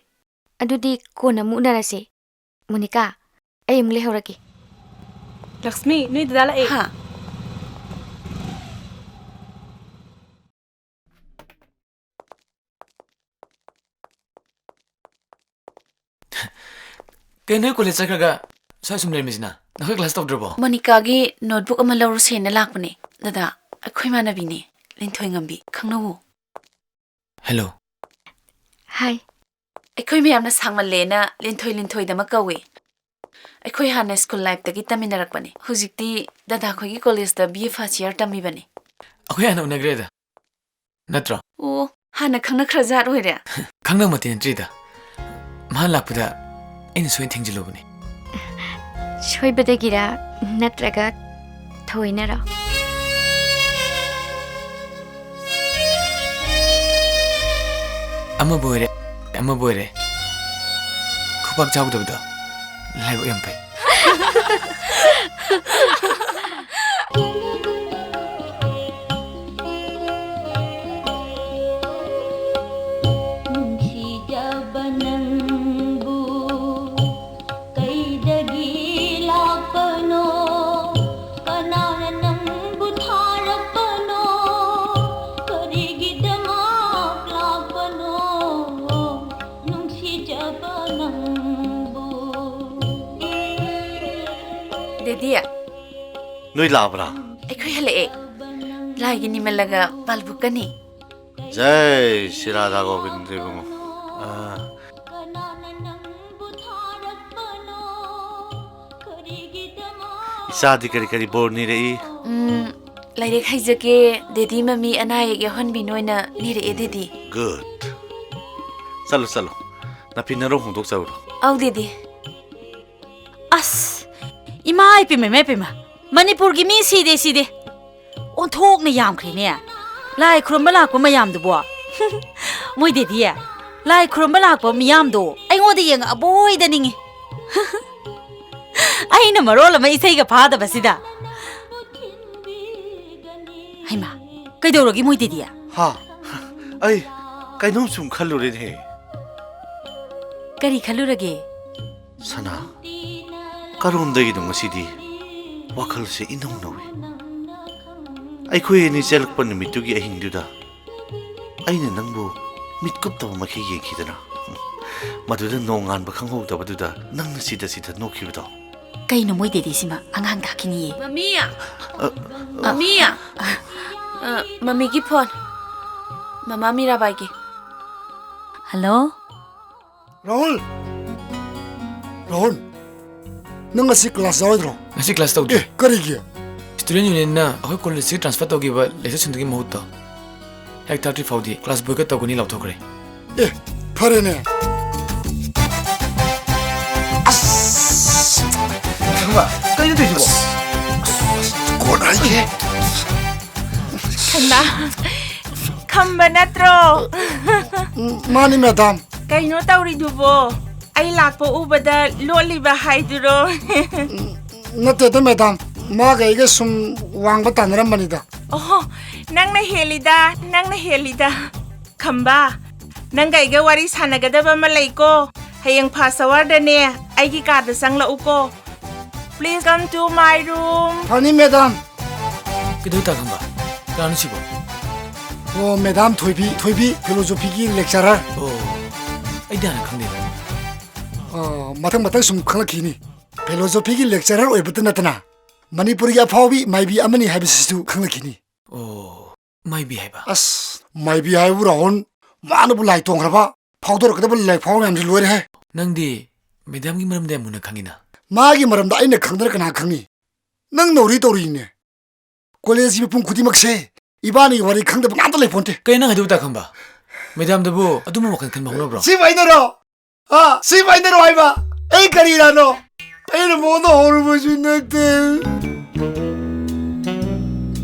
ꯑꯗꯨꯗꯤ ꯀꯣꯟꯅ ꯑꯃꯨꯛ ꯎꯅꯔꯁꯤ꯫ ꯃꯣꯅꯤꯀꯥ, ꯑꯩ ꯑꯃꯨꯛ ꯂꯩꯍꯧꯔꯒꯦ꯫ ꯂꯛꯁꯃꯤ, ꯅꯣꯏ ꯗꯗꯥ ꯂꯥꯛꯑꯦ꯫ ꯍꯥ? ꯀꯩꯅꯣ ꯅꯣꯏ ꯀꯣꯂꯦꯖ ꯆꯠꯈ꯭ꯔꯒ ꯁ꯭ꯋꯥꯏ ꯁꯨꯝ ꯂꯩꯔꯝꯃꯤꯁꯤꯅ? ꯅꯈꯣꯏ ꯀ꯭ꯂꯥꯁ ꯇꯧꯗ꯭ꯔꯕꯣ? ꯃꯣꯅꯤꯀꯥꯒꯤ ꯅꯣꯠꯕꯨꯛ ꯑꯃ ꯂꯧꯔꯨꯁꯦꯅ ꯂꯥꯛꯄꯅꯦ꯫ ꯗꯗꯥ, ꯑꯩꯈꯣꯏ ꯏꯃꯥꯟꯅꯕꯤꯅꯦ, ꯂꯤꯟꯊꯣꯏꯉꯝꯕꯤ꯫ ꯈꯪꯅꯧꯋꯣ꯫ ꯍꯦꯜꯂꯣ꯫ ꯍꯥꯏ꯫ ꯑꯩꯈꯣꯏ ꯃꯌꯥꯝꯅ ꯁꯥꯡꯃꯜꯂꯦꯅ ꯂꯤꯟꯊꯣꯏ ꯂꯤꯟꯊꯣꯏꯗꯃꯛ ꯀꯧꯏ꯫ ꯑꯩꯈꯣꯏ ꯍꯥꯟꯅ ꯁ꯭ꯀꯨꯜ ꯂꯥꯏꯐꯇꯒꯤ ꯇꯝꯃꯤꯟꯅꯔꯛꯄꯅꯤ꯫ ꯍꯧꯖꯤꯛꯇꯤ ꯗꯗꯥꯈꯣꯏꯒꯤ ꯀꯣꯂꯦꯖꯇ ꯕꯤ ꯑꯦ ꯐꯥꯔꯁ ꯏꯌꯥꯔ ꯇꯝꯃꯤꯕꯅꯤ꯫ ꯑꯩꯈꯣꯏ ꯍꯥꯟꯅ ꯎꯅꯈ꯭ꯔꯦꯗ, ꯅꯠꯇ꯭ꯔꯣ? ꯑꯣ, ꯍꯥꯟꯅ ꯈꯪꯅꯈ꯭ꯔꯖꯥꯠ ꯑꯣꯏꯔꯦ꯫ ꯈꯪꯅꯕꯃꯛꯇꯤ ꯅꯠꯇ꯭ꯔꯤꯗ꯫ ꯃꯥ ꯂꯥꯛꯄꯗ ꯑꯩꯅ ꯁꯣꯏꯅ ꯊꯦꯡꯖꯤꯜꯂꯨꯕꯅꯤ꯫ ꯁꯣꯏꯕꯗꯒꯤꯔ ꯅꯠꯇ꯭ꯔꯒ ꯊꯑꯣꯏꯅꯔꯣ? ꯑꯃꯕꯨ ꯑꯣꯏꯔꯦ, ꯑꯃꯕꯨ ꯑꯣꯏꯔꯦ, ꯈꯨꯄꯥꯛ ꯆꯥꯎꯗꯕꯗꯣ ꯂꯥꯏꯕꯛ ꯌꯥꯝ ꯐꯩ꯫ ꯅꯨꯡꯁꯤꯖꯕ ꯅꯪꯕꯨ ꯀꯩꯗꯒꯤ ꯂꯥꯛꯄꯅꯣ? ꯀꯅꯥꯅ ꯅꯪꯕꯨ ꯊꯥꯔꯛꯄꯅꯣ? ꯀꯔꯤꯒꯤꯗꯃꯛ ꯂꯥꯛꯄꯅꯣ? ꯅꯨꯡꯁꯤꯖꯕ ꯅꯪꯕꯨ꯫ ꯗꯦꯗꯤ, ꯅꯣꯏ ꯂꯥꯛꯑꯕ꯭ꯔꯥ? ꯑꯩꯈꯣꯏ ꯍꯜꯂꯛꯑꯦ꯫ ꯂꯥꯏꯒꯤ ꯅꯤꯃꯜꯂꯒ ꯄꯥꯜꯕꯨꯛꯀꯅꯤ꯫ ꯖꯩ ꯁ꯭ꯔꯤ ꯔꯥꯙꯥ ꯒꯣꯕꯤꯟꯗ ꯏꯕꯨꯡꯉꯣ꯫ ꯑꯥ꯫ ꯏꯆꯥꯗꯤ ꯀꯔꯤ ꯀꯔꯤ ꯕꯣꯔ ꯅꯤꯔꯛꯏ? ꯎꯝ, ꯂꯥꯏꯔꯤꯛ ꯍꯩꯖꯒꯦ, ꯗꯦꯗꯤ ꯃꯃꯤ ꯑꯅꯥ ꯑꯌꯦꯛ ꯌꯥꯎꯍꯟꯕꯤꯅꯣꯅ ꯅꯤꯔꯛꯑꯦ, ꯗꯦꯗꯤ꯫ Good. ꯆꯠꯂꯣ, ꯆꯠꯂꯣ꯫ ꯅꯥꯐꯤ ꯅꯔꯧ ꯍꯣꯡꯗꯣꯛꯆꯔꯨꯔꯣ꯫ ꯑꯧ, ꯗꯦꯗꯤ꯫ ꯑꯁ! ꯏꯃꯥ ꯏꯄꯦꯝꯃ, ꯏꯃꯥ ꯏꯄꯦꯝꯃ! ꯃꯅꯤꯄꯨꯔꯒꯤ ꯃꯤ ꯁꯤꯗꯦ, ꯁꯤꯗꯦ! ꯑꯣꯟꯊꯣꯛꯅ ꯌꯥꯝꯈ꯭ꯔꯦꯅꯦ꯫ ꯂꯥꯏ ꯈꯨꯔꯨꯝꯕ ꯂꯥꯛꯄ ꯃꯌꯥꯝꯗꯨꯕꯣ꯫ ꯃꯣꯏꯗꯗꯤ ꯂꯥꯏ ꯈꯨꯔꯨꯝꯕ ꯂꯥꯛꯄ ꯃꯤꯌꯥꯝꯗꯣ ꯑꯩꯉꯣꯟꯗ ꯌꯦꯡꯉꯛꯑꯕꯣꯏꯗ ꯅꯤꯡꯉꯤ꯫ ꯑꯩꯅ ꯃꯔꯣꯜ ꯑꯃ ꯏꯁꯩꯒ ꯐꯥꯗꯕꯁꯤꯗ꯫ ꯍꯩꯃꯥ, ꯀꯩꯗꯧꯔꯒꯦ ꯃꯣꯏꯗꯗꯤ? ꯍꯥ? ꯑꯩ ꯀꯩꯅꯣꯝ ꯁꯨꯝ ꯈꯜꯂꯨꯔꯦꯅꯦꯍꯦ꯫ ꯀꯔꯤ ꯈꯜꯂꯨꯔꯒꯦ? ꯁꯅꯥ, ꯀꯔꯣꯝꯗꯒꯤꯅꯣ ꯉꯁꯤꯗꯤ ꯋꯥꯈꯜꯁꯦ ꯏꯅꯧ ꯅꯧꯏ꯫ ꯑꯩꯈꯣꯏ ꯑꯅꯤ ꯆꯦꯜꯂꯛꯄ ꯅꯨꯃꯤꯠꯇꯨꯒꯤ ꯑꯍꯤꯡꯗꯨꯗ ꯑꯩꯅ ꯅꯪꯕꯨ ꯃꯤꯠ ꯀꯨꯞꯇꯕ ꯃꯈꯩ ꯌꯦꯡꯈꯤꯗꯅ, ꯃꯗꯨꯗ ꯅꯣꯡꯉꯥꯟꯕ ꯈꯪꯍꯧꯗꯕꯗꯨꯗ ꯅꯪꯅ ꯁꯤꯗ ꯁꯤꯗ ꯅꯣꯛꯈꯤꯕꯗꯣ꯫ ꯀꯩꯅꯣ ꯃꯣꯏ ꯗꯦꯗꯤꯁꯤꯃ ꯑꯉꯥꯡ ꯀꯥꯈꯤꯅꯤꯌꯦ꯫ ꯃꯃꯤ! ꯑ, ꯃꯃꯤ! ꯑ, ꯃꯃꯤꯒꯤ ꯐꯣꯟ꯫ ꯃꯃꯥ ꯃꯤꯔꯥꯕꯥꯏꯒꯤ꯫ ꯍꯜꯂꯣ? ꯔꯥꯍꯨꯜ! ꯔꯥꯍꯨꯜ! ꯅꯪ ꯉꯁꯤ ꯀ꯭ꯂꯥꯁ ꯌꯥꯎꯔꯣꯏꯗ꯭ꯔꯣ? ꯉꯁꯤ ꯀ꯭ꯂꯥꯁ ꯇꯧꯗꯦ꯫ ꯑꯦ, ꯀꯔꯤꯒꯤ? ꯁ꯭ꯇꯨꯗꯦꯟ ꯌꯨꯅꯤꯌꯟꯅ ꯑꯩꯈꯣꯏ ꯀꯣꯂꯦꯖꯁꯤꯒꯤ ꯇ꯭ꯔꯥꯟꯁꯐꯔ ꯇꯧꯈꯤꯕ ꯂꯦꯛꯆꯔꯁꯤꯡꯗꯨꯒꯤ ꯃꯍꯨꯠꯇ ꯍꯦꯛ ꯊꯥꯔꯇꯤ ꯐꯥꯎꯗꯤ ꯀ꯭ꯂꯥꯁ ꯕꯣꯏꯀꯠ ꯇꯧꯒꯅꯤ ꯂꯥꯎꯊꯣꯛꯈ꯭ꯔꯦ꯫ ꯑꯦ, ꯐꯔꯦꯅꯦ꯫ ꯑꯁ! ꯈꯪꯕ, ꯀꯩꯅꯣ ꯇꯧꯔꯤꯁꯤꯕꯣ? ꯀꯣꯟꯅ ꯍꯥꯏꯒꯦ꯫ ꯈꯝꯕ, ꯈꯝꯕ ꯅꯠꯇ꯭ꯔꯣ? ꯎꯝ, ꯃꯥꯅꯤ, ꯃꯦꯗꯥꯝ꯫ ꯀꯩꯅꯣ ꯇꯧꯔꯤꯗꯨꯕꯣ? ꯑꯩ ꯂꯥꯛꯄ ꯎꯕꯗ ꯂꯣꯠꯂꯤꯕ ꯍꯥꯏꯗꯨꯔꯣ? ꯅꯠꯇꯦꯗ, ꯃꯦꯗꯥꯝ꯫ ꯃꯥꯒ ꯑꯩꯒ ꯁꯨꯝ ꯋꯥꯡꯕ ꯇꯥꯟꯅꯔꯝꯕꯅꯤꯗ꯫ ꯑꯣꯍꯣ, ꯅꯪꯅ ꯍꯦꯜꯂꯤꯗ, ꯅꯪꯅ ꯍꯦꯜꯂꯤꯗ꯫ ꯈꯝꯕ, ꯅꯪꯒ ꯑꯩꯒ ꯋꯥꯔꯤ ꯁꯥꯟꯅꯒꯗꯕ ꯑꯃ ꯂꯩꯀꯣ꯫ ꯍꯌꯦꯡ ꯐꯥꯁ ꯑꯋꯥꯔꯗꯅꯦ, ꯑꯩꯒꯤ ꯀꯥꯗ ꯆꯪꯂꯛꯎꯀꯣ꯫ Please come to my room. ꯐꯅꯤ, ꯃꯦꯗꯥꯝ꯫ ꯀꯩꯗꯧ ꯇꯥ ꯈꯝꯕ? ꯀꯅꯥꯅꯣ ꯁꯤꯕꯣ? ꯑꯣ, ꯃꯦꯗꯥꯝ ꯊꯣꯏꯕꯤ, ꯊꯣꯏꯕꯤ, ꯐꯤꯂꯣꯖꯣꯐꯤꯒꯤ ꯂꯦꯛꯆꯔꯔ꯫ ꯑꯣ, ꯑꯩꯗꯤ ꯍꯥꯟꯅ ꯈꯪꯗꯦ꯫ ꯑꯣ, ꯃꯊꯪ ꯃꯊꯪ ꯁꯨꯝ ꯈꯪꯂꯛꯈꯤꯅꯤ꯫ ꯐꯤꯂꯣꯖꯣꯐꯤꯒꯤ ꯂꯦꯛꯆꯔꯔ ꯑꯣꯏꯕꯇ ꯅꯠꯇꯅ ꯃꯅꯤꯄꯨꯔꯒꯤ ꯑꯐꯥꯎꯕꯤ ꯃꯥꯏꯕꯤ ꯑꯃꯅꯤ ꯍꯥꯏꯕꯁꯤꯁꯨ ꯈꯪꯂꯛꯈꯤꯅꯤ꯫ ꯑꯣ, ꯃꯥꯏꯕꯤ ꯍꯥꯏꯕ? ꯑꯁ, ꯃꯥꯏꯕꯤ ꯍꯥꯏꯕꯨ ꯔꯥꯍꯨꯜ, ꯃꯥꯅꯕꯨ ꯂꯥꯏ ꯇꯣꯡꯈ꯭ꯔꯕ, ꯐꯥꯎꯗꯣꯔꯛꯀꯗꯕ ꯂꯥꯏꯐꯥꯎ ꯃꯌꯥꯝꯁꯤ ꯂꯣꯏꯔꯦꯍꯦ꯫ ꯅꯪꯗꯤ ꯃꯦꯗꯥꯝꯒꯤ ꯃꯔꯝꯗ ꯌꯥꯝ ꯃꯨꯟꯅ ꯈꯪꯉꯤꯅ꯫ ꯃꯥꯒꯤ ꯃꯔꯝꯗ ꯑꯩꯅ ꯈꯪꯗꯅ ꯀꯅꯥ ꯈꯪꯅꯤ? ꯅꯪ ꯅꯧꯔꯤ ꯇꯧꯔꯤꯅꯦ꯫ ꯀꯣꯂꯦꯖꯀꯤ ꯃꯤꯄꯨꯝ ꯈꯨꯗꯤꯡꯃꯛꯁꯦ ꯏꯕꯥꯅꯤꯒꯤ ꯋꯥꯔꯤ ꯈꯪꯗꯕ ꯉꯥꯛꯇ ꯂꯩꯄꯣꯟꯇꯦ꯫ ꯀꯩ ꯅꯪ ꯍꯥꯏꯗꯣꯏꯕ ꯇꯥ ꯈꯝꯕ? ꯃꯦꯗꯥꯝꯗꯨꯕꯨ ꯑꯗꯨꯝꯕ ꯋꯥꯈꯜ ꯈꯟꯕ ꯍꯧꯅꯕ꯭ꯔꯣ? ꯁꯤꯕꯨ ꯑꯩꯅꯔꯣ? ꯑ, ꯁꯤꯕꯨ ꯑꯩꯅꯔꯣ ꯍꯥꯏꯕ? ꯑꯩ ꯀꯔꯤꯔꯥꯅꯣ? ꯑꯩꯅ ꯃꯉꯣꯟꯗ ꯍꯧꯔꯨꯕꯁꯨ ꯅꯠꯇꯦ꯫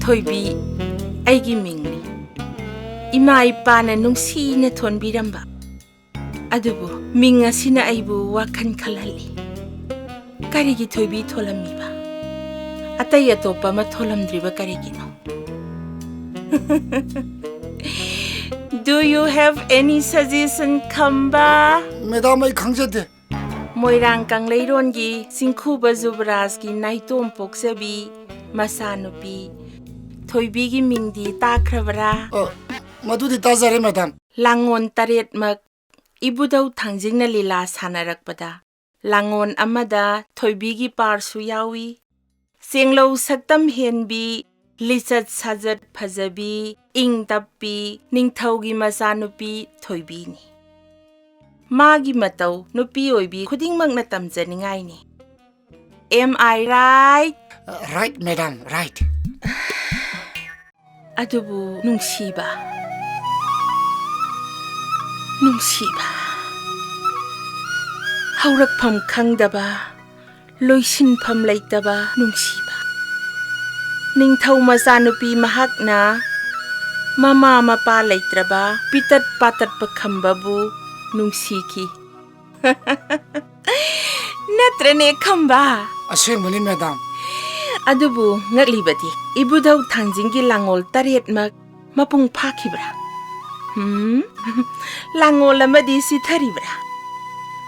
ꯊꯣꯏꯕꯤ ꯑꯩꯒꯤ ꯃꯤꯡꯅꯤ꯫ ꯏꯃꯥ ꯏꯄꯥꯅ ꯅꯨꯡꯁꯤꯅ ꯊꯣꯟꯕꯤꯔꯝꯕ꯫ ꯑꯗꯨꯕꯨ ꯃꯤꯡ ꯑꯁꯤꯅ ꯑꯩꯕꯨ ꯋꯥꯈꯜ ꯈꯜꯍꯜꯂꯤ꯫ ꯀꯔꯤꯒꯤ ꯊꯣꯏꯕꯤ ꯊꯣꯜꯂꯝꯃꯤꯕ? ꯑꯇꯩ ꯑꯇꯣꯞꯄ ꯑꯃ ꯊꯣꯜꯂꯝꯗ꯭ꯔꯤꯕ ꯀꯔꯤꯒꯤꯅꯣ? Do you have any suggestion, Khamba? Madam, ꯑꯩ ꯈꯪꯖꯗꯦ꯫ ꯃꯣꯏꯔꯥꯡ ꯀꯪꯂꯩꯔꯣꯟꯒꯤ ꯆꯤꯡꯈꯨꯕ ꯖꯨꯕꯔꯥꯖꯀꯤ ꯅꯥꯏꯇꯣꯝ ꯄꯣꯛꯆꯕꯤ ꯃꯆꯥꯅꯨꯄꯤ ꯊꯣꯏꯕꯤꯒꯤ ꯃꯤꯡꯗꯤ ꯇꯥꯈ꯭ꯔꯕꯔꯥ? ꯑ, ꯃꯗꯨꯗꯤ ꯇꯥꯖꯔꯦ, ꯃꯦꯗꯥꯝ꯫ ꯂꯥꯡꯉꯣꯟ ꯇꯔꯦꯠꯃꯛ ꯏꯕꯨꯙꯧ ꯊꯥꯡꯖꯤꯡꯅ ꯂꯤꯂꯥ ꯁꯥꯟꯅꯔꯛꯄꯗ ꯂꯥꯡꯉꯣꯟ ꯑꯃꯗ ꯊꯣꯏꯕꯤꯒꯤ ꯄꯥꯔꯁꯨ ꯌꯥꯎꯏ꯫ ꯆꯦꯡꯂꯧ ꯁꯛꯇꯝ ꯍꯦꯟꯕꯤ, ꯂꯤꯆꯠ ꯁꯥꯖꯠ ꯐꯖꯕꯤ, ꯏꯪ ꯇꯞꯄꯤ ꯅꯤꯡꯊꯧꯒꯤ ꯃꯆꯥꯅꯨꯄꯤ ꯊꯣꯏꯕꯤꯅꯤ꯫ ꯃꯥꯒꯤ ꯃꯇꯧ ꯅꯨꯄꯤ ꯑꯣꯏꯕꯤ ꯈꯨꯗꯤꯡꯃꯛꯅ ꯇꯝꯖꯅꯤꯡꯉꯥꯏꯅꯤ꯫ Am I right? Right, madam, right. ꯑꯗꯨꯕꯨ ꯅꯨꯡꯁꯤꯕ, ꯅꯨꯡꯁꯤꯕ, ꯍꯧꯔꯛꯐꯝ ꯈꯪꯗꯕ, ꯂꯣꯏꯁꯤꯟꯐꯝ ꯂꯩꯇꯕ ꯅꯨꯡꯁꯤꯕ꯫ ꯅꯤꯡꯊꯧ ꯃꯆꯥꯅꯨꯄꯤ ꯃꯍꯥꯛꯅ ꯃꯃꯥ ꯃꯄꯥ ꯂꯩꯇ꯭ꯔꯕ ꯄꯤꯇꯠ ꯄꯥꯇꯠꯄ ꯈꯝꯕꯕꯨ ꯅꯨꯡꯁꯤꯈꯤ꯫ ꯅꯠꯇ꯭ꯔꯅꯦ, ꯈꯝꯕ? ꯑꯁꯦꯡꯕꯅꯤ, ꯃꯦꯗꯥꯝ꯫ ꯑꯗꯨꯕꯨ ꯉꯛꯂꯤꯕꯗꯤ, ꯏꯕꯨꯙꯧ ꯊꯥꯡꯖꯤꯡꯒꯤ ꯂꯥꯡꯉꯣꯜ ꯇꯔꯦꯠꯃꯛ ꯃꯄꯨꯡ ꯐꯥꯈꯤꯕ꯭ꯔꯥ? ꯍꯨꯝ? ꯂꯥꯡꯉꯣꯜ ꯑꯃꯗꯤ ꯆꯤꯊꯔꯤꯕ꯭ꯔꯥ?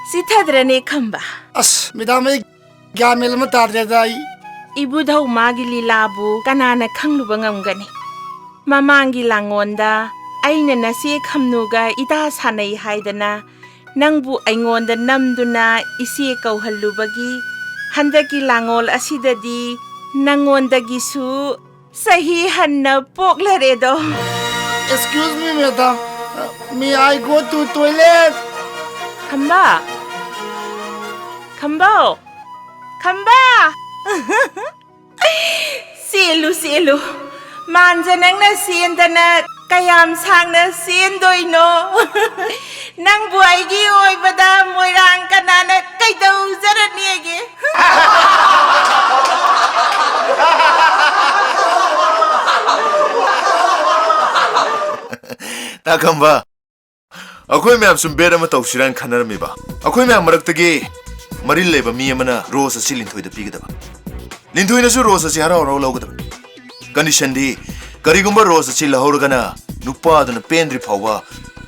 ꯆꯤꯊꯗ꯭ꯔꯅꯦ, ꯈꯝꯕ? ꯑꯁ, ꯃꯦꯗꯥꯝ, ꯑꯩ ꯒ꯭ꯌꯥꯟ ꯃꯦꯟ ꯑꯃ ꯇꯥꯗ꯭ꯔꯦꯗ, ꯑꯩ꯫ ꯏꯕꯨꯙꯧ ꯃꯥꯒꯤ ꯂꯤꯂꯥꯕꯨ ꯀꯅꯥꯅ ꯈꯪꯂꯨꯕ ꯉꯝꯒꯅꯤ? ꯃꯃꯥꯡꯒꯤ ꯂꯥꯡꯉꯣꯟꯗ ꯑꯩꯅ ꯅꯆꯦ ꯈꯝꯅꯨꯒ ꯏꯇꯥ ꯁꯥꯟꯅꯩ ꯍꯥꯏꯗꯅ ꯅꯪꯕꯨ ꯑꯩꯉꯣꯟꯗ ꯅꯝꯗꯨꯅ ꯏꯆꯦ ꯀꯧꯍꯜꯂꯨꯕꯒꯤ ꯍꯟꯗꯛꯀꯤ ꯂꯥꯡꯉꯣꯜ ꯑꯁꯤꯗꯗꯤ ꯅꯉꯣꯟꯗꯒꯤꯁꯨ ꯆꯍꯤ ꯍꯟꯅ ꯄꯣꯛꯂꯔꯦꯗꯣ꯫ Excuse me, madam. Uh, may I go to toilet? ꯈꯝꯕ! ꯈꯝꯕꯧ! ꯈꯝꯕ! ꯆꯦꯜꯂꯨ, ꯆꯦꯜꯂꯨ꯫ ꯃꯥꯟꯖ ꯅꯪꯅ ꯆꯦꯟꯗꯅ ꯀꯌꯥꯝ ꯁꯥꯡꯅ ꯆꯦꯟꯗꯣꯏꯅꯣ? ꯅꯪꯕꯨ ꯑꯩꯒꯤ ꯑꯣꯏꯕꯗ ꯃꯣꯏꯔꯥꯡ ꯀꯅꯥꯅ ꯀꯩꯗꯧꯖꯔꯅꯦꯒꯦ? ꯇꯥ ꯈꯝꯕ, ꯑꯩꯈꯣꯏ ꯃꯌꯥꯝ ꯁꯨꯝ bet ꯑꯃ ꯇꯧꯁꯤꯔꯅ ꯈꯟꯅꯔꯝꯃꯤꯕ꯫ ꯑꯩꯈꯣꯏ ꯃꯌꯥꯝ ꯃꯔꯛꯇꯒꯤ ꯃꯔꯤꯜ ꯂꯩꯕ ꯃꯤ ꯑꯃꯅ rose ꯑꯁꯤ ꯂꯤꯟꯊꯣꯏꯗ ꯄꯤꯒꯗꯕ꯫ ꯂꯤꯟꯊꯣꯏꯅꯁꯨ rose ꯑꯁꯤ ꯍꯔꯥꯎ ꯍꯔꯥꯎ ꯂꯧꯒꯗꯕ꯫ Conditionꯗꯤ, ꯀꯔꯤꯒꯨꯝꯕ rose ꯑꯁꯤ ꯂꯧꯍꯧꯔꯒꯅ ꯅꯨꯄꯥꯗꯨꯅ ꯄꯦꯟꯗ꯭ꯔꯤ ꯐꯥꯎꯕ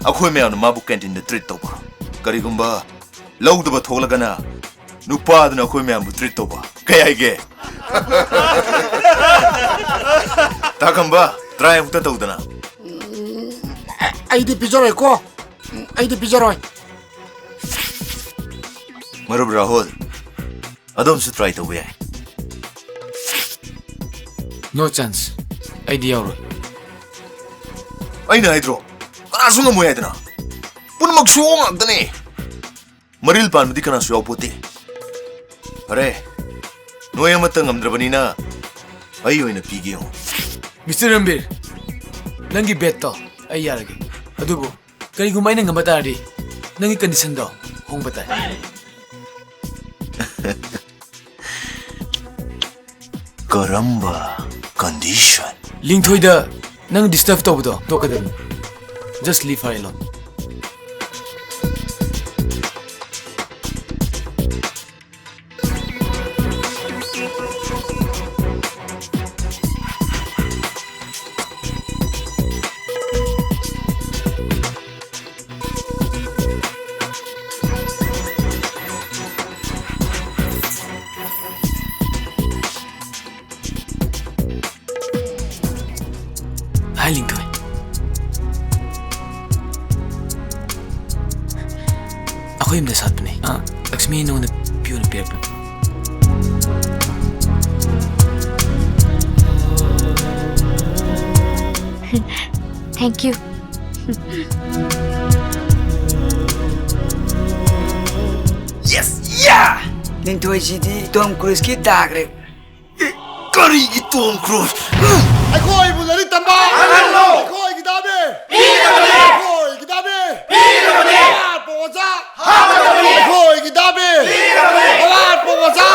ꯑꯩꯈꯣꯏ ꯃꯌꯥꯝꯅ ꯃꯥꯕꯨ ꯀꯦꯟꯇꯤꯟꯗ ꯇ꯭ꯔꯤꯠ ꯇꯧꯕ꯫ ꯀꯔꯤꯒꯨꯝꯕ ꯂꯧꯗꯕ ꯊꯣꯛꯂꯒꯅ ꯅꯨꯄꯥꯗꯨꯅ ꯑꯩꯈꯣꯏ ꯃꯌꯥꯝꯕꯨ ꯇ꯭ꯔꯤꯠ ꯇꯧꯕ꯫ ꯀꯩ ꯍꯥꯏꯒꯦ? ꯇꯥ ꯈꯝꯕ, ꯇ꯭ꯔꯥꯏ ꯑꯃꯨꯛꯇ ꯇꯧꯗꯅ꯫ ꯑꯩꯗꯤ ꯄꯤꯖꯔꯣꯏꯀꯣ꯫ ꯑꯩꯗꯤ ꯄꯤꯖꯔꯣꯏ꯫ ꯃꯔꯨꯞ ꯔꯥꯍꯨꯜ, ꯑꯗꯣꯝꯁꯨ ꯇ꯭ꯔꯥꯏ ꯇꯧꯕ ꯌꯥꯏ꯫ ꯅꯣ ꯆꯥꯟꯁ꯫ ꯑꯩꯗꯤ ꯌꯥꯎꯔꯣꯏ꯫ ꯑꯩꯅ ꯍꯥꯏꯗ꯭ꯔꯣ, ꯀꯅꯥꯁꯨ ꯉꯝꯃꯣꯏ ꯍꯥꯏꯗꯅ꯫ ꯄꯨꯝꯅꯃꯛ ꯁꯣ ꯉꯥꯛꯇꯅꯦ꯫ ꯃꯔꯤꯜ ꯄꯥꯟꯕꯗꯤ ꯀꯅꯥꯁꯨ ꯌꯥꯎꯄꯣꯠꯇꯦ꯫ ꯐꯔꯦ, ꯅꯣꯏ ꯑꯃꯠꯇ ꯉꯝꯗ꯭ꯔꯕꯅꯤꯅ ꯑꯩ ꯑꯣꯏꯅ ꯄꯤꯒꯦ ꯌꯦꯡꯉꯣ꯫ ꯃꯤꯁꯇꯔ ꯔꯟꯕꯤꯔ, ꯅꯪꯒꯤ ꯕꯦꯠꯇꯣ ꯑꯩ ꯌꯥꯔꯒꯦ꯫ ꯑꯗꯨꯕꯨ ꯀꯔꯤꯒꯨꯝꯕ ꯑꯩꯅ ꯉꯝꯕ ꯇꯥꯔꯗꯤ ꯅꯪꯒꯤ ꯀꯟꯗꯤꯁꯟꯗꯣ ꯍꯣꯡꯕ ꯇꯥꯏ꯫ ꯀꯔꯝꯕ ꯀꯟꯗꯤꯁꯟ? ꯂꯤꯡꯊꯣꯏꯗ ꯅꯪ ꯗꯤꯁꯇꯔꯕ ꯇꯧꯕꯗꯣ ꯇꯣꯛꯀꯗꯕꯅꯤ꯫ Just leave her alone. ꯍꯥꯏ ꯂꯤꯡꯊꯣꯏ, ꯑꯩꯈꯣꯏ ꯌꯨꯝꯗ ꯁꯥꯠꯄꯅꯦ꯫ ꯑ, ꯂꯛꯁꯃꯤ ꯅꯉꯣꯟꯗ ꯄꯤꯌꯨꯅ ꯄꯤꯔꯛꯄꯅꯦ꯫ Thank you. Yes, yeah! ꯂꯤꯡꯊꯣꯏꯁꯤꯗꯤ ꯇꯣꯝ ꯀ꯭ꯔꯨꯖꯀꯤ ꯇꯥꯈ꯭ꯔꯦ꯫ ꯀꯔꯤꯒꯤ ꯇꯣꯝ ꯀ꯭ꯔꯨꯖ? ꯑꯩꯈꯣꯏꯕꯨ ꯂꯥꯏꯔꯤꯛ ꯇꯝꯕ ꯍꯜꯂꯣ! ꯑꯩꯈꯣꯏꯒꯤ ꯗꯥꯕꯤ! ꯑꯩꯈꯣꯏꯒꯤ ꯗꯥꯕꯤ! ꯑꯋꯥꯠꯄ ꯑꯣꯖꯥ! ꯑꯩꯈꯣꯏꯒꯤ ꯗꯥꯕꯤ! ꯑꯋꯥꯠꯄ ꯑꯣꯖꯥ!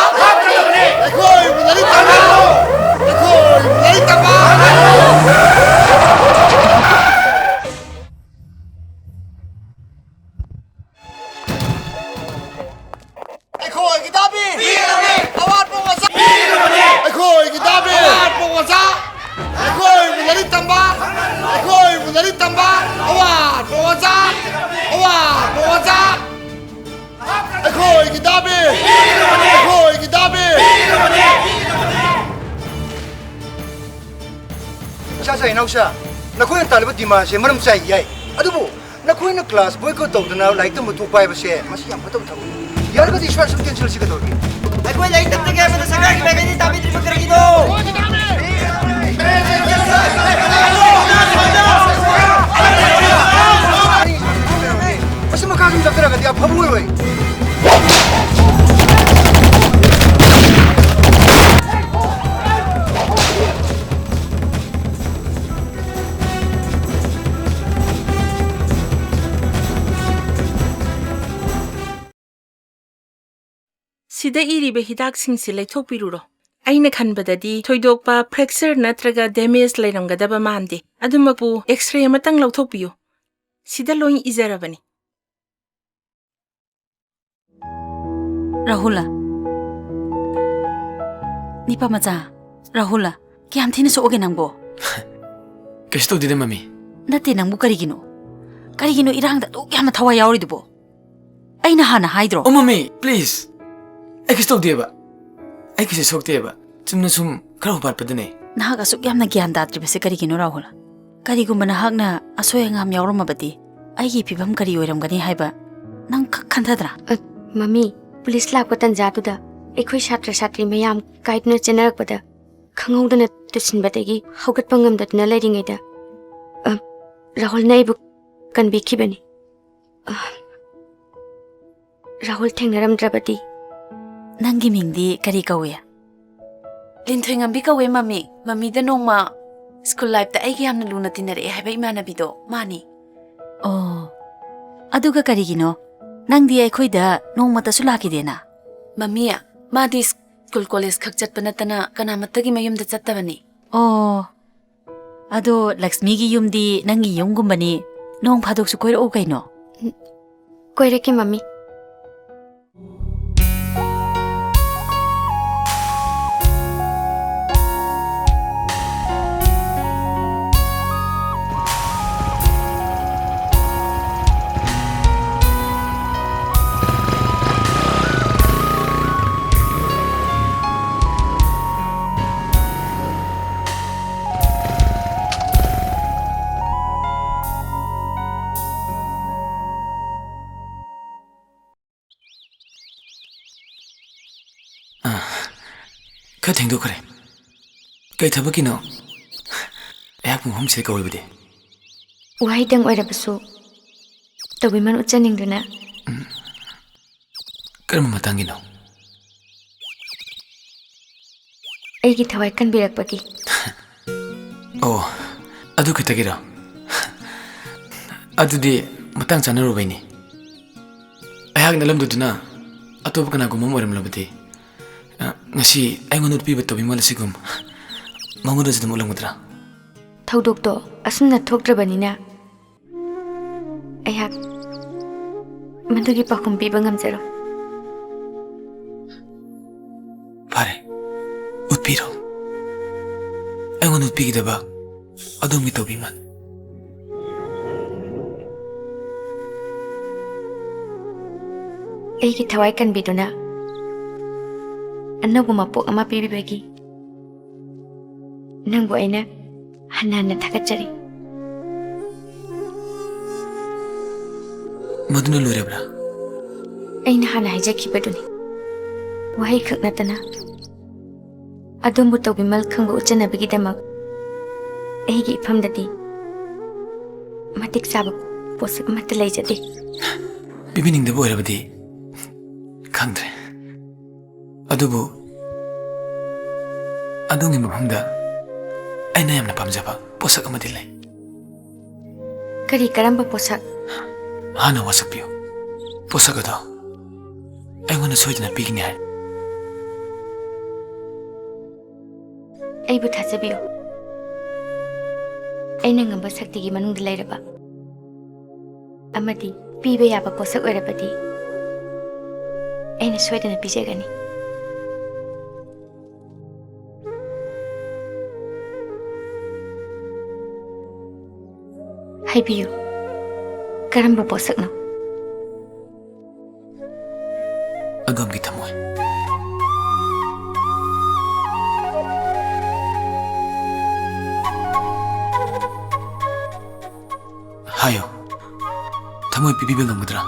ꯑꯩꯈꯣꯏꯕꯨ ꯂꯥꯏꯔꯤꯛ ꯇꯝꯕ! ꯑꯩꯈꯣꯏꯕꯨ ꯂꯥꯏꯔꯤꯛ ꯇꯝꯕ! ꯑꯩꯈꯣꯏꯒꯤ ꯗꯥꯕꯤ! ꯑꯋꯥꯠꯄ ꯑꯣꯖꯥ! ꯑꯩꯈꯣꯏꯒꯤ ꯗꯥꯕꯤ! ꯑꯋꯥꯠꯄ ꯑꯣꯖꯥ! ꯗꯥꯕꯤ! ꯑꯩꯈꯣꯏꯒꯤ ꯗꯥꯕꯤ! ꯏꯆꯥ ꯁꯥꯏ ꯏꯅꯥꯎꯁꯥ, ꯅꯈꯣꯏꯅ ꯇꯥꯜꯂꯤꯕ demandꯁꯦ ꯃꯔꯝ ꯆꯥꯏ ꯌꯥꯏ, ꯑꯗꯨꯕꯨ ꯅꯈꯣꯏꯅ class boycott ꯇꯧꯗꯅ ꯂꯥꯏꯔꯤꯛ ꯇꯝꯕ ꯊꯣꯛꯄ ꯍꯥꯏꯕꯁꯦ ꯃꯁꯤ ꯌꯥꯝ ꯐꯠꯇꯕ ꯊꯕꯛꯅꯤ꯫ ꯌꯥꯔꯒꯗꯤ ꯁ꯭ꯋꯥꯏ ꯁꯨꯝ cancelꯁꯤ ꯀꯩꯗꯧꯔꯒꯦ? ꯑꯩꯈꯣꯏ ꯂꯥꯏꯔꯤꯛ ꯇꯝꯖꯒꯦ ꯍꯥꯏꯕꯗ ꯁꯔꯀꯥꯔꯒꯤ ꯃꯥꯏꯀꯩꯗꯒꯤ ꯇꯥꯕꯤꯗ꯭ꯔꯤꯕ ꯀꯔꯤꯒꯤꯅꯣ? ꯃꯁꯤ ꯃꯈꯥ ꯁꯨꯝ ꯆꯠꯊꯔꯒꯗꯤ ꯑꯐꯕ ꯑꯣꯏꯔꯣꯏ꯫ ꯁꯤꯗ ꯏꯔꯤꯕ ꯍꯤꯗꯥꯛꯁꯤꯡꯁꯤ ꯂꯩꯊꯣꯛꯄꯤꯔꯨꯔꯣ꯫ ꯑꯩꯅ ꯈꯟꯕꯗꯗꯤ ꯊꯣꯏꯗꯣꯛꯄ fracture ꯅꯠꯇ꯭ꯔꯒ damage ꯂꯩꯔꯝꯒꯗꯕ ꯃꯥꯟꯗꯦ꯫ ꯑꯗꯨꯃꯛꯄꯨ X-ray ꯑꯃꯇꯪ ꯂꯧꯊꯣꯛꯄꯤꯌꯨ꯫ ꯁꯤꯗ ꯂꯣꯏ ꯏꯖꯔꯕꯅꯤ꯫ ꯔꯥꯍꯨꯜ, ꯅꯤꯄꯥ ꯃꯆꯥ, ꯔꯥꯍꯨꯜ, ꯀꯌꯥꯝ ꯊꯤꯅ ꯁꯣꯛꯑꯒꯦ ꯅꯪꯕꯣ? ꯀꯩꯁꯨ ꯇꯧꯗꯦꯗ, ꯃꯃꯤ꯫ ꯅꯠꯇꯦ, ꯅꯪꯕꯨ ꯀꯔꯤꯒꯤꯅꯣ? ꯀꯔꯤꯒꯤꯅꯣ ꯏꯔꯥꯡꯗ ꯑꯗꯨꯛ ꯌꯥꯝꯅ ꯊꯋꯥꯏ ꯌꯥꯎꯔꯤꯗꯨꯕꯣ? ꯑꯩꯅ ꯍꯥꯟꯅ ꯍꯥꯏꯗ꯭ꯔꯣ? ꯑꯣ, ꯃꯃꯤ, please꯫ ꯑꯩ ꯀꯩꯁꯨ ꯇꯧꯗꯦꯕ꯫ ꯑꯩ ꯀꯩꯁꯨ ꯁꯣꯛꯇꯦꯕ꯫ ꯆꯨꯝꯅ ꯁꯨꯝ ꯈꯔ ꯍꯨꯄꯥꯠꯄꯗꯨꯅꯦ꯫ ꯅꯍꯥꯛ ꯑꯁꯨꯛ ꯌꯥꯝꯅ ꯒ꯭ꯌꯥꯟ ꯇꯥꯗ꯭ꯔꯤꯕꯁꯦ ꯀꯔꯤꯒꯤꯅꯣ, ꯔꯥꯍꯨꯜ? ꯀꯔꯤꯒꯨꯝꯕ ꯅꯍꯥꯛꯅ ꯑꯁꯣꯏ ꯑꯉꯥꯝ ꯌꯥꯎꯔꯝꯃꯕꯗꯤ ꯑꯩꯒꯤ ꯐꯤꯕꯝ ꯀꯔꯤ ꯑꯣꯏꯔꯝꯒꯅꯤ ꯍꯥꯏꯕ ꯅꯪ ꯈꯛ ꯈꯟꯊꯗ꯭ꯔꯥ? ꯑ, ꯃꯃꯤ, ꯄꯨꯂꯤꯁ ꯂꯥꯛꯄ ꯇꯟꯖꯥꯗꯨꯗ ꯑꯩꯈꯣꯏ ꯁꯥꯇ꯭ꯔ ꯁꯥꯇ꯭ꯔꯤ ꯃꯌꯥꯝ ꯀꯥꯏꯗꯨꯅ ꯆꯦꯟꯅꯔꯛꯄꯗ ꯈꯪꯍꯧꯗꯅ ꯇꯨꯁꯤꯟꯕꯗꯒꯤ ꯍꯧꯒꯠꯄ ꯉꯝꯗꯗꯨꯅ ꯂꯩꯔꯤꯉꯩꯗ, ꯑ, ꯔꯥꯍꯨꯜꯅ ꯑꯩꯕꯨ ꯀꯟꯕꯤꯈꯤꯕꯅꯤ꯫ ꯑ, ꯔꯥꯍꯨꯜ ꯊꯦꯡꯅꯔꯝꯗ꯭ꯔꯕꯗꯤ꯫ ꯅꯪꯒꯤ ꯃꯤꯡꯗꯤ ꯀꯔꯤ ꯀꯧꯏ? ꯂꯤꯟꯊꯣꯏꯉꯝꯕꯤ ꯀꯧꯋꯦ, ꯃꯃꯤ꯫ ꯃꯃꯤꯗ ꯅꯣꯡꯃ school lifeꯇ ꯑꯩꯒ ꯌꯥꯝꯅ ꯂꯨꯅ ꯇꯤꯟꯅꯔꯛꯑꯦ ꯍꯥꯏꯕ ꯏꯃꯥꯟꯅꯕꯤꯗꯣ, ꯃꯥꯅꯤ꯫ ꯑꯣ, ꯑꯗꯨꯒ ꯀꯔꯤꯒꯤꯅꯣ ꯅꯪꯗꯤ ꯑꯩꯈꯣꯏꯗ ꯅꯣꯡꯃꯇꯁꯨ ꯂꯥꯛꯈꯤꯗꯦꯅ? ꯃꯃꯤ, ꯃꯥꯗꯤ school college ꯈꯛ ꯆꯠꯄ ꯅꯠꯇꯅ ꯀꯅꯥꯃꯠꯇꯒꯤ ꯃꯌꯨꯝꯗ ꯆꯠꯇꯕꯅꯤ꯫ ꯑꯣ, ꯑꯗꯣ ꯂꯛꯁꯃꯤꯒꯤ ꯌꯨꯝꯗꯤ ꯅꯪꯒꯤ ꯌꯨꯝꯒꯨꯝꯕꯅꯤ, ꯅꯣꯡ ꯐꯥꯗꯣꯛꯁꯨ ꯀꯣꯏꯔꯛꯎ ꯀꯩꯅꯣ꯫ ꯎꯝ, ꯀꯣꯏꯔꯛꯀꯦ, ꯃꯃꯤ꯫ ꯈꯔ ꯊꯦꯡꯗꯣꯛꯈ꯭ꯔꯦ꯫ ꯀꯩ ꯊꯕꯛꯀꯤꯅꯣ ꯑꯩꯍꯥꯛꯄꯨ ꯃꯐꯝꯁꯤꯗ ꯀꯧꯔꯤꯕꯗꯤ? ꯋꯥꯍꯩꯗꯪ ꯑꯣꯏꯔꯕꯁꯨ ꯇꯧꯕꯤꯃꯜ ꯎꯠꯆꯅꯤꯡꯗꯨꯅ꯫ ꯎꯝ꯫ ꯀꯔꯝꯕ ꯃꯇꯥꯡꯒꯤꯅꯣ? ꯑꯩꯒꯤ ꯊꯋꯥꯏ ꯀꯟꯕꯤꯔꯛꯄꯒꯤ꯫ ꯑꯣ, ꯑꯗꯨ ꯈꯛꯇꯒꯤꯔꯣ? ꯑꯗꯨꯗꯤ ꯃꯇꯥꯡ ꯆꯥꯅꯔꯨꯕꯩꯅꯤ꯫ ꯑꯩꯍꯥꯛꯅ ꯂꯝꯗꯨꯗꯨꯅ ꯑꯇꯣꯞꯄ ꯀꯅꯥꯒꯨꯝꯕ ꯑꯃ ꯑꯣꯏꯔꯝꯂꯕꯗꯤ, ꯑ, ꯉꯁꯤ ꯑꯩꯉꯣꯟꯗ ꯎꯠꯄꯤꯕ ꯇꯧꯕꯤꯃꯜ ꯑꯁꯤꯒꯨꯝ ꯃꯉꯣꯟꯗꯁꯨ ꯑꯗꯨꯝ ꯎꯠꯂꯝꯒꯗ꯭ꯔꯥ? ꯊꯧꯗꯣꯛꯇꯣ ꯑꯁꯨꯝꯅ ꯊꯣꯛꯇ꯭ꯔꯕꯅꯤꯅ ꯑꯩꯍꯥꯛ ꯃꯗꯨꯒꯤ ꯄꯥꯎꯈꯨꯝ ꯄꯤꯕ ꯉꯝꯖꯔꯣꯏ꯫ ꯐꯔꯦ, ꯎꯠꯄꯤꯔꯣ꯫ ꯑꯩꯉꯣꯟꯗ ꯎꯠꯄꯤꯒꯗꯕ ꯑꯗꯣꯝꯒꯤ ꯇꯧꯕꯤꯃꯜ꯫ ꯑꯩꯒꯤ ꯊꯋꯥꯏ ꯀꯟꯕꯤꯗꯨꯅ ꯑꯅꯧꯕ ꯃꯄꯣꯛ ꯑꯃ ꯄꯤꯕꯤꯕꯒꯤ ꯅꯪꯕꯨ ꯑꯩꯅ ꯍꯟꯅ ꯍꯟꯅ ꯊꯥꯒꯠꯆꯔꯤ꯫ ꯃꯗꯨꯅ ꯂꯣꯏꯔꯕ꯭ꯔꯥ? ꯑꯩꯅ ꯍꯥꯟꯅ ꯍꯥꯏꯖꯈꯤꯕꯗꯨꯅꯤ꯫ ꯋꯥꯍꯩ ꯈꯛ ꯅꯠꯇꯅ ꯑꯗꯣꯝꯕꯨ ꯇꯧꯕꯤꯃꯜ ꯈꯪꯕ ꯎꯠꯆꯅꯕꯒꯤꯗꯃꯛ ꯑꯩꯒꯤ ꯏꯐꯝꯗꯗꯤ ꯃꯇꯤꯛ ꯆꯥꯕ ꯄꯣꯠꯁꯛ ꯑꯃꯠꯇ ꯂꯩꯖꯗꯦ꯫ ꯄꯤꯕꯤꯅꯤꯡꯗꯕ ꯑꯣꯏꯔꯕꯗꯤ ꯈꯪꯗ꯭ꯔꯦ꯫ ꯑꯗꯨꯕꯨ ꯑꯗꯣꯝꯒꯤ ꯃꯐꯝꯗ ꯑꯩꯅ ꯌꯥꯝꯅ ꯄꯥꯝꯖꯕ ꯄꯣꯠꯁꯛ ꯑꯃꯗꯤ ꯂꯩ꯫ ꯀꯔꯤ, ꯀꯔꯝꯕ ꯄꯣꯠꯁꯛ? ꯍꯥꯟꯅ ꯋꯥꯁꯛꯄꯤꯌꯨ꯫ ꯄꯣꯠꯁꯛ ꯑꯗꯣ ꯑꯩꯉꯣꯟꯗ ꯁꯣꯏꯗꯅ ꯄꯤꯒꯅꯤ ꯍꯥꯏ꯫ ꯑꯩꯕꯨ ꯊꯥꯖꯕꯤꯌꯨ꯫ ꯑꯩꯅ ꯉꯝꯕ ꯁꯛꯇꯤꯒꯤ ꯃꯅꯨꯡꯗ ꯂꯩꯔꯕ ꯑꯃꯗꯤ ꯄꯤꯕ ꯌꯥꯕ ꯄꯣꯠꯁꯛ ꯑꯣꯏꯔꯕꯗꯤ ꯑꯩꯅ ꯁꯣꯏꯗꯅ ꯄꯤꯖꯒꯅꯤ꯫ ꯍꯥꯏꯕꯤꯌꯨ, ꯀꯔꯝꯕ ꯄꯣꯠꯁꯛꯅꯣ? ꯑꯗꯣꯝꯒꯤ ꯊꯃꯣꯏ꯫ ꯍꯥꯏꯌꯨ, ꯊꯃꯣꯏ ꯄꯤꯕꯤꯕ ꯉꯝꯒꯗ꯭ꯔꯥ?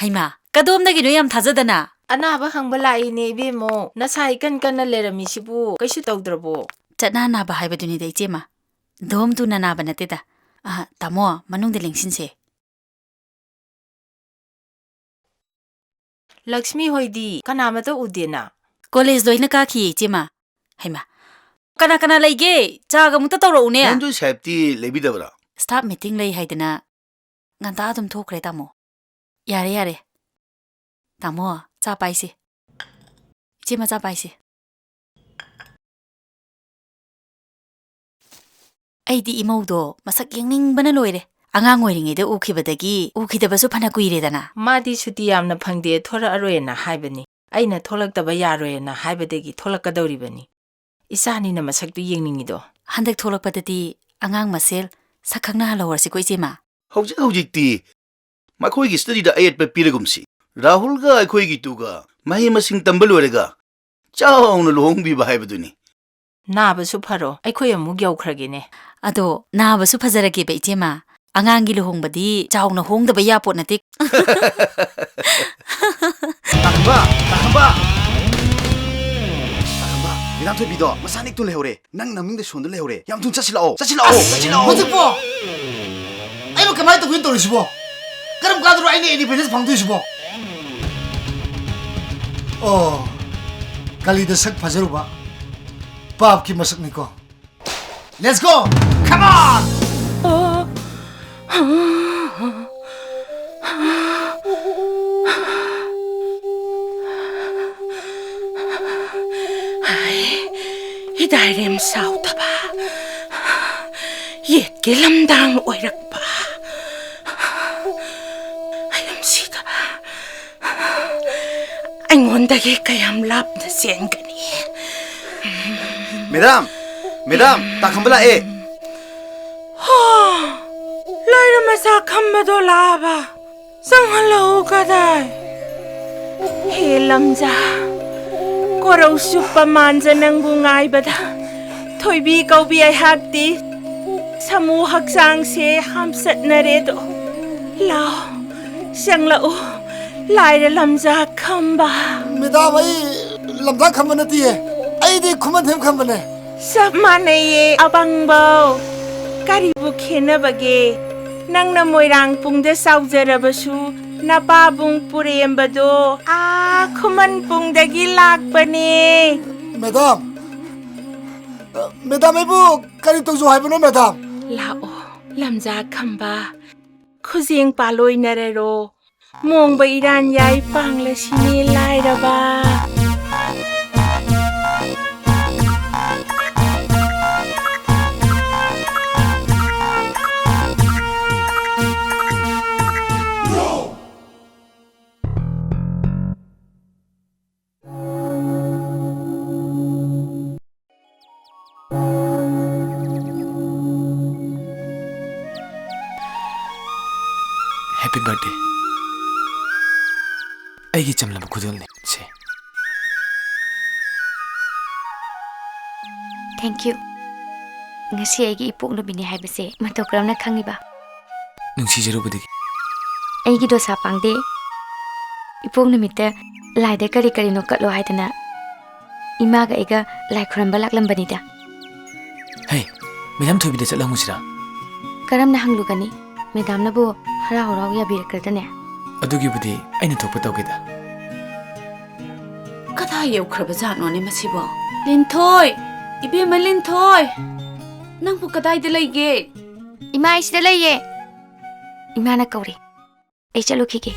ꯍꯩꯃꯥ, ꯀꯗꯣꯝꯗꯒꯤꯅꯣ ꯌꯥꯝ ꯊꯥꯖꯗꯅ? ꯑꯅꯥꯕ ꯍꯪꯕ ꯂꯥꯛꯏꯅꯦ ꯏꯕꯦꯝꯃꯧ꯫ ꯅꯁꯥ ꯏꯀꯟ ꯀꯟꯅ ꯂꯩꯔꯝꯃꯤꯁꯤꯕꯨ ꯀꯩꯁꯨ ꯇꯧꯗ꯭ꯔꯕꯣ? ꯆꯠꯅ ꯅꯥꯕ ꯍꯥꯏꯕꯗꯨꯅꯤꯗ ꯏꯆꯦꯃ꯫ ꯗꯣꯝ ꯇꯨꯅ ꯅꯥꯕ ꯅꯠꯇꯦꯗ꯫ ꯑ, ꯇꯥꯃꯣ, ꯃꯅꯨꯡꯗ ꯂꯦꯡꯁꯤꯟꯁꯦ꯫ ꯂꯛꯁꯃꯤ ꯍꯣꯏꯗꯤ ꯀꯅꯥꯃꯠꯇ ꯎꯗꯦꯅ? ꯀꯣꯂꯦꯖ ꯂꯣꯏꯅ ꯀꯥꯈꯤꯌꯦ ꯏꯆꯦꯃ꯫ ꯍꯩꯃꯥ, ꯀꯅꯥ ꯀꯅꯥ ꯂꯩꯒꯦ? ꯆꯥꯒ ꯑꯃꯨꯛꯇ ꯇꯧꯔꯛꯎꯅꯦ꯫ ꯙꯅꯟꯖꯣꯏ ꯁꯥꯍꯦꯕꯇꯤ ꯂꯩꯕꯤꯗꯕ꯭ꯔꯥ? ꯁ꯭ꯇꯥꯐ ꯃꯤꯇꯤꯡ ꯂꯩ ꯍꯥꯏꯗꯅ ꯉꯟꯇꯥ ꯑꯗꯨꯝ ꯊꯣꯛꯈ꯭ꯔꯦ ꯇꯥꯃꯣ꯫ ꯌꯥꯔꯦ, ꯌꯥꯔꯦ꯫ ꯇꯥꯃꯣ, ꯆꯥ ꯄꯥꯏꯁꯦ꯫ ꯏꯆꯦꯃ, ꯆꯥ ꯄꯥꯏꯁꯦ꯫ ꯑꯩꯗꯤ ꯏꯃꯧꯗꯣ ꯃꯁꯛ ꯌꯦꯡꯅꯤꯡꯕꯅ ꯂꯣꯏꯔꯦ꯫ ꯑꯉꯥꯡ ꯑꯣꯏꯔꯤꯉꯩꯗ ꯎꯈꯤꯕꯗꯒꯤ ꯎꯈꯤꯗꯕꯁꯨ ꯐꯅ ꯀꯨꯏꯔꯦꯗꯅ꯫ ꯃꯥꯗꯤ ꯁꯨꯇꯤ ꯌꯥꯝꯅ ꯐꯪꯗꯦ, ꯊꯣꯔꯛꯑꯔꯣꯏꯅ ꯍꯥꯏꯕꯅꯤ꯫ ꯑꯩꯅ ꯊꯣꯛꯂꯛꯇꯕ ꯌꯥꯔꯣꯏꯅ ꯍꯥꯏꯕꯗꯒꯤ ꯊꯣꯛꯂꯛꯀꯗꯧꯔꯤꯕꯅꯤ꯫ ꯏꯆꯥꯅꯤꯅ ꯃꯁꯛꯇꯨ ꯌꯦꯡꯅꯤꯡꯉꯤꯗꯣ꯫ ꯍꯟꯗꯛ ꯊꯣꯛꯂꯛꯄꯗꯗꯤ ꯑꯉꯥꯡ ꯃꯁꯦꯜ ꯁꯛ ꯈꯪꯅꯍꯜꯍꯧꯔꯁꯤꯀꯣ, ꯏꯆꯦꯃ꯫ ꯍꯧꯖꯤꯛ ꯍꯧꯖꯤꯛꯇꯤ ꯃꯈꯣꯏꯒꯤ ꯁ꯭ꯇꯗꯤꯗ ꯑꯌꯦꯠꯄ ꯄꯤꯔꯒꯨꯝꯁꯤ꯫ ꯔꯥꯍꯨꯜꯒ ꯑꯩꯈꯣꯏꯒꯤ ꯇꯨꯒ ꯃꯍꯩ ꯃꯁꯤꯡ ꯇꯝꯕ ꯂꯣꯏꯔꯒ ꯆꯥꯎꯅ ꯂꯨꯍꯣꯡꯕꯤꯕ ꯍꯥꯏꯕꯗꯨꯅꯤ꯫ ꯅꯥꯕꯁꯨ ꯐꯔꯣ, ꯑꯩꯈꯣꯏ ꯑꯃꯨꯛ ꯌꯧꯈ꯭ꯔꯒꯦꯅꯦ꯫ ꯑꯗꯣ ꯅꯥꯕꯁꯨ ꯐꯖꯔꯒꯦꯕ, ꯏꯆꯦꯃ꯫ ꯑꯉꯥꯡꯒꯤ ꯂꯨꯍꯣꯡꯕꯗꯤ ꯆꯥꯎꯅ ꯍꯣꯡꯗꯕ ꯌꯥꯄꯣꯠ ꯅꯠꯇꯦ꯫ ꯇꯥꯈꯝꯕ! ꯇꯥꯈꯝꯕ! ꯇꯥꯈꯝꯕ! ꯃꯦꯗꯥꯝ ꯊꯣꯏꯕꯤꯗꯣ ꯃꯁꯥ ꯅꯤꯛꯇꯨ ꯂꯩꯍꯧꯔꯦ꯫ ꯅꯪ ꯅꯃꯤꯡꯗ ꯁꯣꯟꯗꯨ ꯂꯩꯍꯧꯔꯦ꯫ ꯌꯥꯝ ꯊꯨꯅ ꯆꯠꯁꯤꯜꯂꯛꯑꯣ꯫ ꯆꯠꯁꯤꯜꯂꯛꯑꯣ꯫ ꯑꯁ! ꯆꯠꯁꯤꯜꯂꯛꯑꯣ꯫ ꯍꯧꯖꯤꯛꯄꯣ? ꯑꯩꯕꯨ ꯀꯃꯥꯏꯅ ꯇꯧꯗꯣꯏꯅꯣ ꯇꯧꯔꯤꯁꯤꯕꯣ? ꯀꯔꯝ ꯀꯥꯟꯗꯅꯣ ꯑꯩꯅ independence ꯐꯪꯗꯣꯏꯁꯤꯕꯣ? ꯑꯣ, ꯀꯂꯤꯗ ꯁꯛ ꯐꯖꯔꯨꯕ ꯄꯥꯞꯀꯤ ꯃꯁꯛꯅꯤꯀꯣ꯫ Let's go! Come on! ꯍꯥꯏ, ꯏꯗꯥꯏꯔꯦꯝ ꯆꯥꯎꯗꯕ, ꯌꯦꯠꯀꯤ ꯂꯝꯗꯥꯡ ꯑꯣꯏꯔꯛꯄ, ꯑꯌꯨꯝ ꯁꯤꯗꯕ, ꯑꯩꯉꯣꯟꯗꯒꯤ ꯀꯌꯥꯝ ꯂꯥꯞꯅ ꯆꯦꯟꯒꯅꯤ? ꯃꯦꯗꯥꯝ! ꯃꯦꯗꯥꯝ! ꯇꯥꯈꯝꯕ ꯂꯥꯛꯑꯦ! ꯍꯥ! ꯂꯩꯔ ꯃꯆꯥ ꯈꯝꯕꯗꯣ ꯂꯥꯛꯑꯕ? ꯆꯪꯍꯜꯂꯛꯎ ꯀꯗꯥꯏ? ꯍꯦ ꯂꯝꯖꯥ, ꯀꯣꯔꯧ ꯆꯨꯞꯄ ꯃꯥꯟꯖ ꯅꯪꯕꯨ ꯉꯥꯏꯕꯗ ꯊꯣꯏꯕꯤ ꯀꯧꯕꯤ ꯑꯩꯍꯥꯛꯇꯤ ꯁꯥꯃꯨ ꯍꯛꯆꯥꯡꯁꯦ ꯍꯥꯝꯆꯠꯅꯔꯦꯗꯣ꯫ ꯂꯥꯎ, ꯆꯪꯂꯛꯎ, ꯂꯥꯏꯔ ꯂꯝꯖꯥ ꯈꯝꯕ꯫ ꯃꯦꯗꯥꯝ, ꯑꯩ ꯂꯝꯖꯥ ꯈꯝꯕ ꯅꯠꯇꯤꯌꯦ, ꯑꯩꯗꯤ ꯈꯨꯃꯟꯊꯦꯝ ꯈꯝꯕꯅꯦ꯫ ꯆꯞ ꯃꯥꯟꯅꯩꯌꯦ ꯑꯄꯪꯕꯧ꯫ ꯀꯔꯤꯕꯨ ꯈꯦꯠꯅꯕꯒꯦ? ꯅꯪꯅ ꯃꯣꯏꯔꯥꯡ ꯄꯨꯡꯗ ꯆꯥꯎꯖꯔꯕꯁꯨ ꯅꯄꯥꯕꯨꯡ ꯄꯨꯔꯦꯝꯕꯗꯣ ꯑꯥ ꯈꯨꯃꯟ ꯄꯨꯡꯗꯒꯤ ꯂꯥꯛꯄꯅꯦ꯫ ꯃꯦꯗꯥꯝ, ꯃꯦꯗꯥꯝ, ꯑꯩꯕꯨ ꯀꯔꯤ ꯇꯧꯖꯧ ꯍꯥꯏꯕꯅꯣ, ꯃꯦꯗꯥꯝ? ꯂꯥꯛꯑꯣ, ꯂꯝꯖꯥ ꯈꯝꯕ꯫ ꯈꯨꯖꯦꯡ ꯄꯥꯜꯂꯣꯏꯅꯔꯔꯣ꯫ ꯃꯣꯡꯕ ꯏꯔꯥꯟ ꯌꯥꯏ ꯄꯥꯡꯂꯁꯤꯅꯦ ꯂꯥꯏꯔꯕ꯫ Happy birthday꯫ ꯑꯩꯒꯤ ꯆꯝꯂꯕ ꯈꯨꯗꯣꯜꯅꯤ ꯁꯦ꯫ Thank you꯫ ꯉꯁꯤ ꯑꯩꯒꯤ ꯏꯄꯣꯛ ꯅꯨꯃꯤꯠꯅꯤ ꯍꯥꯏꯕꯁꯦ ꯃꯇꯧ ꯀꯔꯝꯅ ꯈꯪꯉꯤꯕ? ꯅꯨꯡꯁꯤꯖꯔꯨꯕꯗꯒꯤ꯫ ꯑꯩꯒꯤ ꯗꯣꯁꯥ ꯄꯥꯡꯗꯦ꯫ ꯏꯄꯣꯛ ꯅꯨꯃꯤꯠꯇ ꯂꯥꯏꯗ ꯀꯔꯤ ꯀꯔꯤꯅꯣ ꯀꯠꯂꯣ ꯍꯥꯏꯗꯅ ꯏꯃꯥꯒ ꯑꯩꯒ ꯂꯥꯏ ꯈꯨꯔꯝꯕ ꯂꯥꯛꯂꯝꯕꯅꯤꯗ꯫ ꯍꯦ, ꯃꯦꯗꯥꯝ ꯊꯣꯏꯕꯤꯗ ꯆꯠꯂ ꯍꯪꯉꯨꯁꯤꯔꯥ? ꯀꯔꯝꯅ ꯍꯪꯂꯨꯒꯅꯤ? ꯃꯦꯗꯥꯝꯅꯕꯨ ꯍꯔꯥꯎ ꯍꯔꯥꯎ ꯌꯥꯕꯤꯔꯛꯀꯗ꯭ꯔꯅꯦ? ꯑꯗꯨꯒꯤꯕꯨꯗꯤ ꯑꯩꯅ ꯊꯣꯛꯄ ꯇꯧꯒꯦꯗ꯫ ꯀꯗꯥꯏ ꯌꯧꯈ꯭ꯔꯕ ꯖꯥꯠꯅꯣꯅꯦ ꯃꯁꯤꯕꯣ? ꯂꯤꯟꯊꯣꯏ! ꯏꯕꯦꯝꯃ ꯂꯤꯟꯊꯣꯏ! ꯅꯪꯕꯨ ꯀꯗꯥꯏꯗ ꯂꯩꯒꯦ? ꯏꯃꯥ, ꯑꯩ ꯁꯤꯗ ꯂꯩꯌꯦ꯫ ꯏꯃꯥꯅ ꯀꯧꯔꯦ꯫ ꯑꯩ ꯆꯠꯂꯨꯈꯤꯒꯦ꯫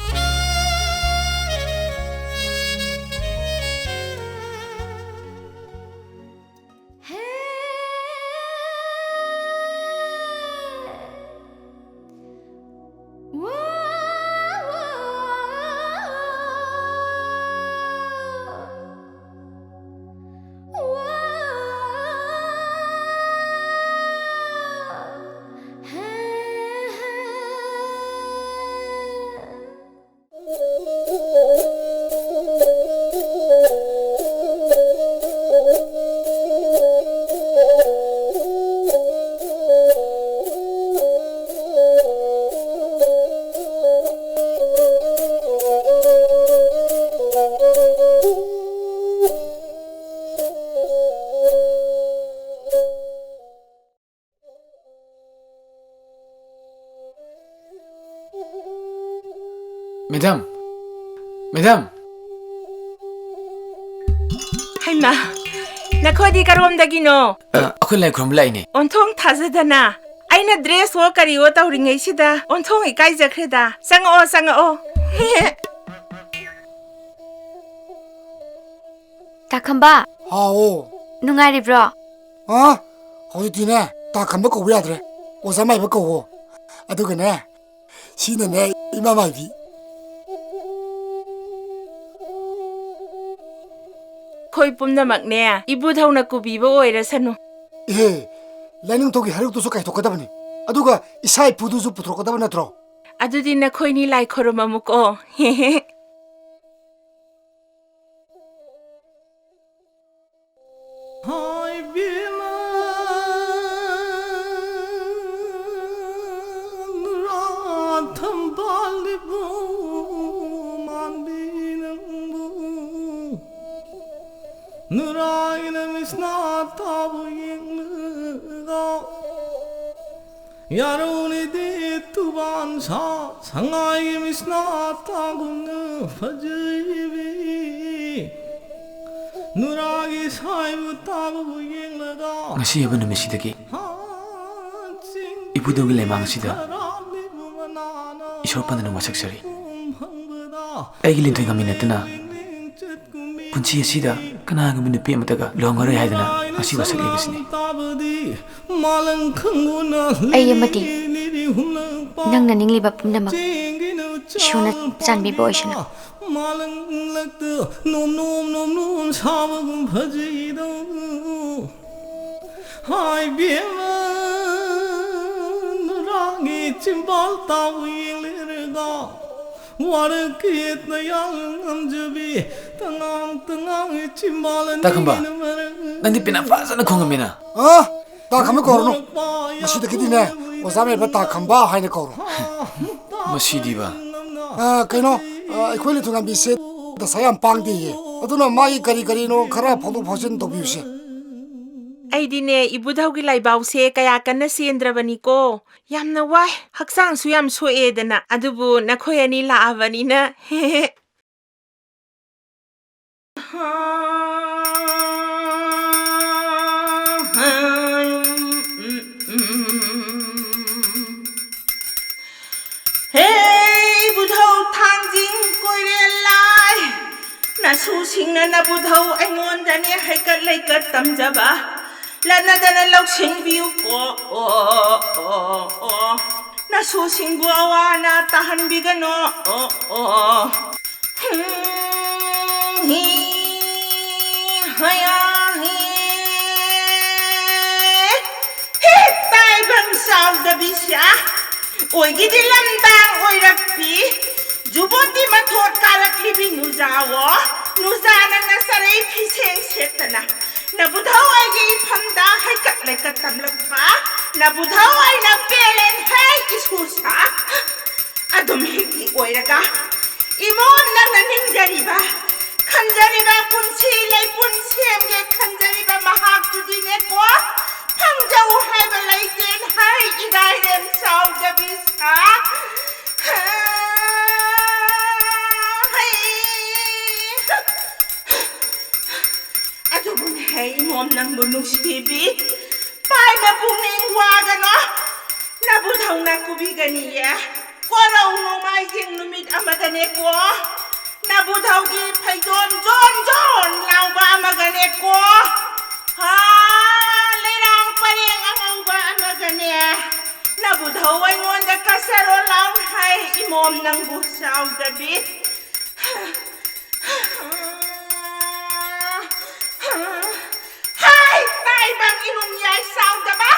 Madam, madam. ꯍꯩꯃꯥ, ꯅꯈꯣꯏꯗꯤ ꯀꯔꯣꯝꯗꯒꯤꯅꯣ? ꯑ, ꯑꯩꯈꯣꯏ ꯂꯥꯏ ꯈꯨꯔꯨꯝꯕ ꯂꯥꯛꯏꯅꯦ꯫ ꯑꯣꯟꯊꯣꯡ ꯊꯥꯖꯗꯅ꯫ ꯑꯩꯅ ꯗ꯭ꯔꯦꯁꯋꯣ ꯀꯔꯤꯋꯣ ꯇꯧꯔꯤꯉꯩꯁꯤꯗ ꯑꯣꯟꯊꯣꯡ ꯏꯀꯥꯏꯖꯈ꯭ꯔꯦꯗ꯫ ꯆꯪꯉꯛꯑꯣ, ꯆꯪꯉꯛꯑꯣ꯫ ꯇꯥ ꯈꯝꯕ꯫ ꯍꯥꯎ꯫ ꯅꯨꯡꯉꯥꯏꯔꯤꯕ꯭ꯔꯣ? ꯑ? ꯍꯧꯖꯤꯛꯇꯤꯅꯦ, ꯇꯥ ꯈꯝꯕ ꯀꯧꯕ ꯌꯥꯗ꯭ꯔꯦ꯫ ꯑꯣꯖꯥ ꯃꯥꯏꯕ ꯀꯧꯋꯣ꯫ ꯑꯗꯨꯒꯅꯦ, ꯁꯤꯅꯅꯦ, ꯏꯃꯥ ꯃꯥꯏꯕꯤ꯫ ꯑꯩꯈꯣꯏ ꯄꯨꯝꯅꯃꯛꯅꯦ, ꯏꯕꯨꯙꯧꯅ ꯀꯨꯕꯤꯕ ꯑꯣꯏꯔꯁꯅꯨ꯫ ꯏꯍꯦ, ꯂꯥꯏꯅꯤꯡꯊꯧꯒꯤ ꯍꯩꯔꯨꯛꯇꯨꯁꯨ ꯀꯥꯏꯊꯣꯛꯀꯗꯕꯅꯤ꯫ ꯑꯗꯨꯒ ꯏꯁꯥ ꯏꯄꯨꯗꯨꯁꯨ ꯄꯨꯊꯣꯔꯛꯀꯗꯕ ꯅꯠꯇ꯭ꯔꯣ? ꯑꯗꯨꯗꯤ ꯅꯈꯣꯏꯅꯤ ꯂꯥꯏ ꯈꯨꯔꯨꯝꯃꯝꯃꯨꯀꯣ꯫ ꯍꯥꯏꯕꯦꯝꯃ, ꯅꯨꯔꯥ ꯊꯝꯕꯥꯜ ꯏꯕꯨ ꯃꯥꯟꯕꯤ ꯅꯪꯕꯨ, ꯅꯨꯔꯥꯒꯤ ꯅꯃꯤꯠꯁꯤꯅ ꯇꯥꯕꯨ ꯌꯦꯡꯂꯒ, ꯌꯥꯔꯧꯅꯤꯗꯤ ꯇꯨꯕꯥꯟ ꯁꯥ ꯁꯉꯥꯏꯒꯤ ꯃꯤꯠꯁꯤꯅ ꯇꯥꯒꯨꯝꯅ ꯐꯖꯩꯕꯤ꯫ ꯅꯨꯔꯥꯒꯤ ꯁꯥꯏꯕꯨ ꯇꯥꯕꯕꯨ ꯌꯦꯡꯂꯒ ꯉꯁꯤ ꯍꯥꯏꯕ ꯅꯨꯃꯤꯠꯁꯤꯗꯒꯤ ꯏꯕꯨꯙꯧꯒꯤ ꯂꯩꯃꯥꯡ ꯑꯁꯤꯗ ꯏꯁꯣꯔ ꯄꯥꯟꯗꯅ ꯋꯥꯁꯛꯆꯔꯤ꯫ ꯑꯩꯒꯤ ꯂꯤꯟꯊꯣꯏ ꯉꯝꯃꯤ ꯅꯠꯇꯅ ꯄꯨꯟꯁꯤ ꯑꯁꯤꯗ ꯀꯅꯥꯒꯨꯝꯕ ꯅꯨꯄꯤ ꯑꯃꯠꯇꯒ ꯂꯨꯍꯣꯡꯉꯔꯣꯏ ꯍꯥꯏꯗꯅ ꯉꯁꯤ ꯋꯥꯁꯛꯂꯤꯕꯁꯤꯅꯤ꯫ ꯑꯩ ꯑꯃꯗꯤ ꯅꯪꯅ ꯅꯤꯡꯂꯤꯕ ꯄꯨꯝꯅꯃꯛ ꯏꯁꯣꯔꯅ ꯆꯥꯟꯕꯤꯕ ꯑꯣꯏꯁꯅꯨ꯫ ꯃꯥꯂꯪꯂꯛꯇ ꯅꯣꯝ ꯅꯣꯝ ꯅꯣꯝ ꯅꯣꯝ ꯁꯥꯕꯒꯨꯝ ꯐꯖꯩꯗꯣ꯫ ꯍꯥꯏꯕꯦꯝꯃ, ꯅꯨꯔꯥꯒꯤ ꯆꯤꯝꯕꯥꯜ ꯇꯥꯕꯨ ꯌꯦꯡꯂꯦꯔꯒ, ꯋꯥꯔꯛꯀꯤ ꯌꯦꯠꯅ ꯌꯥꯡ ꯉꯝꯖꯕꯤ, ꯇꯉꯥꯡ ꯇꯉꯥꯡ ꯆꯤꯝꯕꯥꯜ ꯇꯥ ꯈꯝꯕ, ꯑꯅꯤꯅ ꯃꯔꯛ ꯅꯪꯗꯤ ꯄꯤꯅ ꯐꯖꯅ ꯈꯣꯡꯉꯝꯃꯤꯅ꯫ ꯑ? ꯇꯥ ꯈꯝꯕ ꯀꯧꯔꯅꯨ꯫ ꯉꯁꯤꯗꯒꯤꯗꯤꯅꯦ, ꯑꯣꯖꯥ ꯃꯥꯏꯕ ꯇꯥ ꯈꯝꯕ ꯍꯥꯏꯅ ꯀꯧꯔꯣ꯫ ꯃꯁꯤꯗꯤꯕ꯫ ꯑ, ꯀꯩꯅꯣ, ꯑ, ꯑꯩꯈꯣꯏ ꯂꯤꯟꯊꯣꯏꯉꯝꯕꯤꯁꯦ ꯗꯁꯥ ꯌꯥꯝ ꯄꯥꯡꯗꯦꯌꯦ꯫ ꯑꯗꯨꯅ ꯃꯥꯒꯤ ꯀꯔꯤ ꯀꯔꯤꯅꯣ ꯈꯔ ꯐꯥꯎꯗꯣꯛ ꯐꯥꯎꯖꯤꯟ ꯇꯧꯕꯤꯌꯨꯁꯦ꯫ ꯑꯩꯗꯤꯅꯦ, ꯏꯕꯨꯙꯧꯒꯤ ꯂꯥꯏꯕꯥꯎꯁꯦ ꯀꯌꯥ ꯀꯟꯅ ꯆꯦꯟꯗ꯭ꯔꯕꯅꯤꯀꯣ꯫ ꯌꯥꯝꯅ ꯋꯥꯏ, ꯍꯛꯆꯥꯡꯁꯨ ꯌꯥꯝ ꯁꯣꯛꯑꯦꯗꯅ꯫ ꯑꯗꯨꯕꯨ ꯅꯈꯣꯏ ꯑꯅꯤ ꯂꯥꯛꯑꯕꯅꯤꯅ꯫ ꯍꯦ ꯏꯕꯨꯙꯧ ꯊꯥꯡꯖꯤꯡ ꯀꯣꯏꯔꯦꯜ ꯂꯥꯏ, ꯅꯁꯨꯁꯤꯡꯅ ꯅꯕꯨꯙꯧ ꯑꯩꯉꯣꯟꯗꯅꯦ ꯍꯩꯀꯠ ꯂꯩꯀꯠ ꯇꯝꯖꯕ, ꯂꯠꯅꯗꯅ ꯂꯧꯁꯤꯟꯕꯤꯌꯨꯀꯣ꯫ ꯑꯣ, ꯑꯣ, ꯑꯣ꯫ ꯅꯁꯨꯁꯤꯡꯕꯨ ꯑꯋꯥ ꯑꯅꯥ ꯇꯥꯍꯟꯕꯤꯒꯅꯣ꯫ ꯑꯣ, ꯑꯣ꯫ ꯍꯨꯝ, ꯍꯤ, ꯍꯌꯥ, ꯍꯤ꯫ ꯍꯦ, ꯇꯥꯏꯕꯪ ꯆꯥꯎꯗꯕꯤꯁꯦ, ꯑꯣꯏꯒꯤꯗꯤ ꯂꯝꯗꯥꯡ ꯑꯣꯏꯔꯛꯄꯤ, ꯖꯨꯕꯣꯇꯤ ꯃꯊꯣꯠ ꯀꯥꯔꯛꯂꯤꯕꯤ ꯅꯨꯖꯥꯋꯣ, ꯅꯨꯖꯥ ꯅꯪꯅ ꯆꯔꯩ ꯐꯤꯁꯦꯡ ꯁꯦꯠꯇꯅ, ꯅꯕꯨꯙꯧ ꯑꯩꯒꯤ ꯏꯐꯝꯗ ꯍꯩꯀꯠ ꯂꯩꯀꯠ ꯇꯝꯂꯛꯄ, ꯅꯕꯨꯙꯧ ꯑꯩꯅ ꯄꯦꯜꯂꯦꯟ ꯍꯩ ꯏꯁꯨꯁꯥ꯫ ꯑꯗꯨꯝ ꯍꯤꯛꯇꯤ ꯑꯣꯏꯔꯒ, ꯏꯃꯣꯝ ꯅꯪꯅ ꯅꯤꯡꯖꯔꯤꯕ, ꯈꯟꯖꯔꯤꯕ ꯄꯨꯟꯁꯤ ꯂꯩꯄꯨꯟ ꯁꯦꯝꯒꯦ ꯈꯟꯖꯔꯤꯕ ꯃꯍꯥꯛꯇꯨꯗꯤꯅꯦꯀꯣ, ꯐꯪꯖꯧ ꯍꯥꯏꯕ ꯂꯩꯇꯦꯟ ꯍꯩ ꯏꯔꯥꯏꯔꯦꯟ ꯆꯥꯎꯗꯕꯤ ꯁꯥ꯫ ꯍꯩ꯫ ꯑꯗꯨꯕꯨꯅꯦ ꯍꯦ ꯏꯃꯣꯝ ꯅꯪꯕꯨ ꯅꯨꯡꯁꯤꯕꯤ, ꯄꯥꯏꯕ ꯄꯨꯛꯅꯤꯡ ꯋꯥꯒꯅꯣ, ꯅꯕꯨꯙꯧꯅ ꯀꯨꯕꯤꯒꯅꯤꯌꯦ꯫ ꯀꯣꯔꯧ ꯅꯣꯡꯃꯥꯏꯖꯤꯡ ꯅꯨꯃꯤꯠ ꯑꯃꯗꯅꯦꯀꯣ, ꯅꯕꯨꯙꯧꯒꯤ ꯐꯩꯖꯣꯝ ꯖꯣꯟ ꯖꯣꯟ ꯂꯥꯎꯕ ꯑꯃꯒꯅꯦꯀꯣ, ꯍꯥ, ꯂꯩꯔꯥꯡ ꯄꯔꯦꯡ ꯑꯉꯧꯕ ꯑꯃꯒꯅꯦ, ꯅꯕꯨꯙꯧ ꯑꯩꯉꯣꯟꯗ ꯀꯠꯆꯔꯣ ꯂꯥꯎ ꯍꯥꯏ ꯏꯃꯣꯝ ꯅꯪꯕꯨ ꯆꯥꯎꯗꯕꯤ꯫ ꯍꯥꯏ, ꯇꯥꯏꯕꯪ ꯏꯔꯨꯝ ꯌꯥꯏ ꯆꯥꯎꯗꯕ,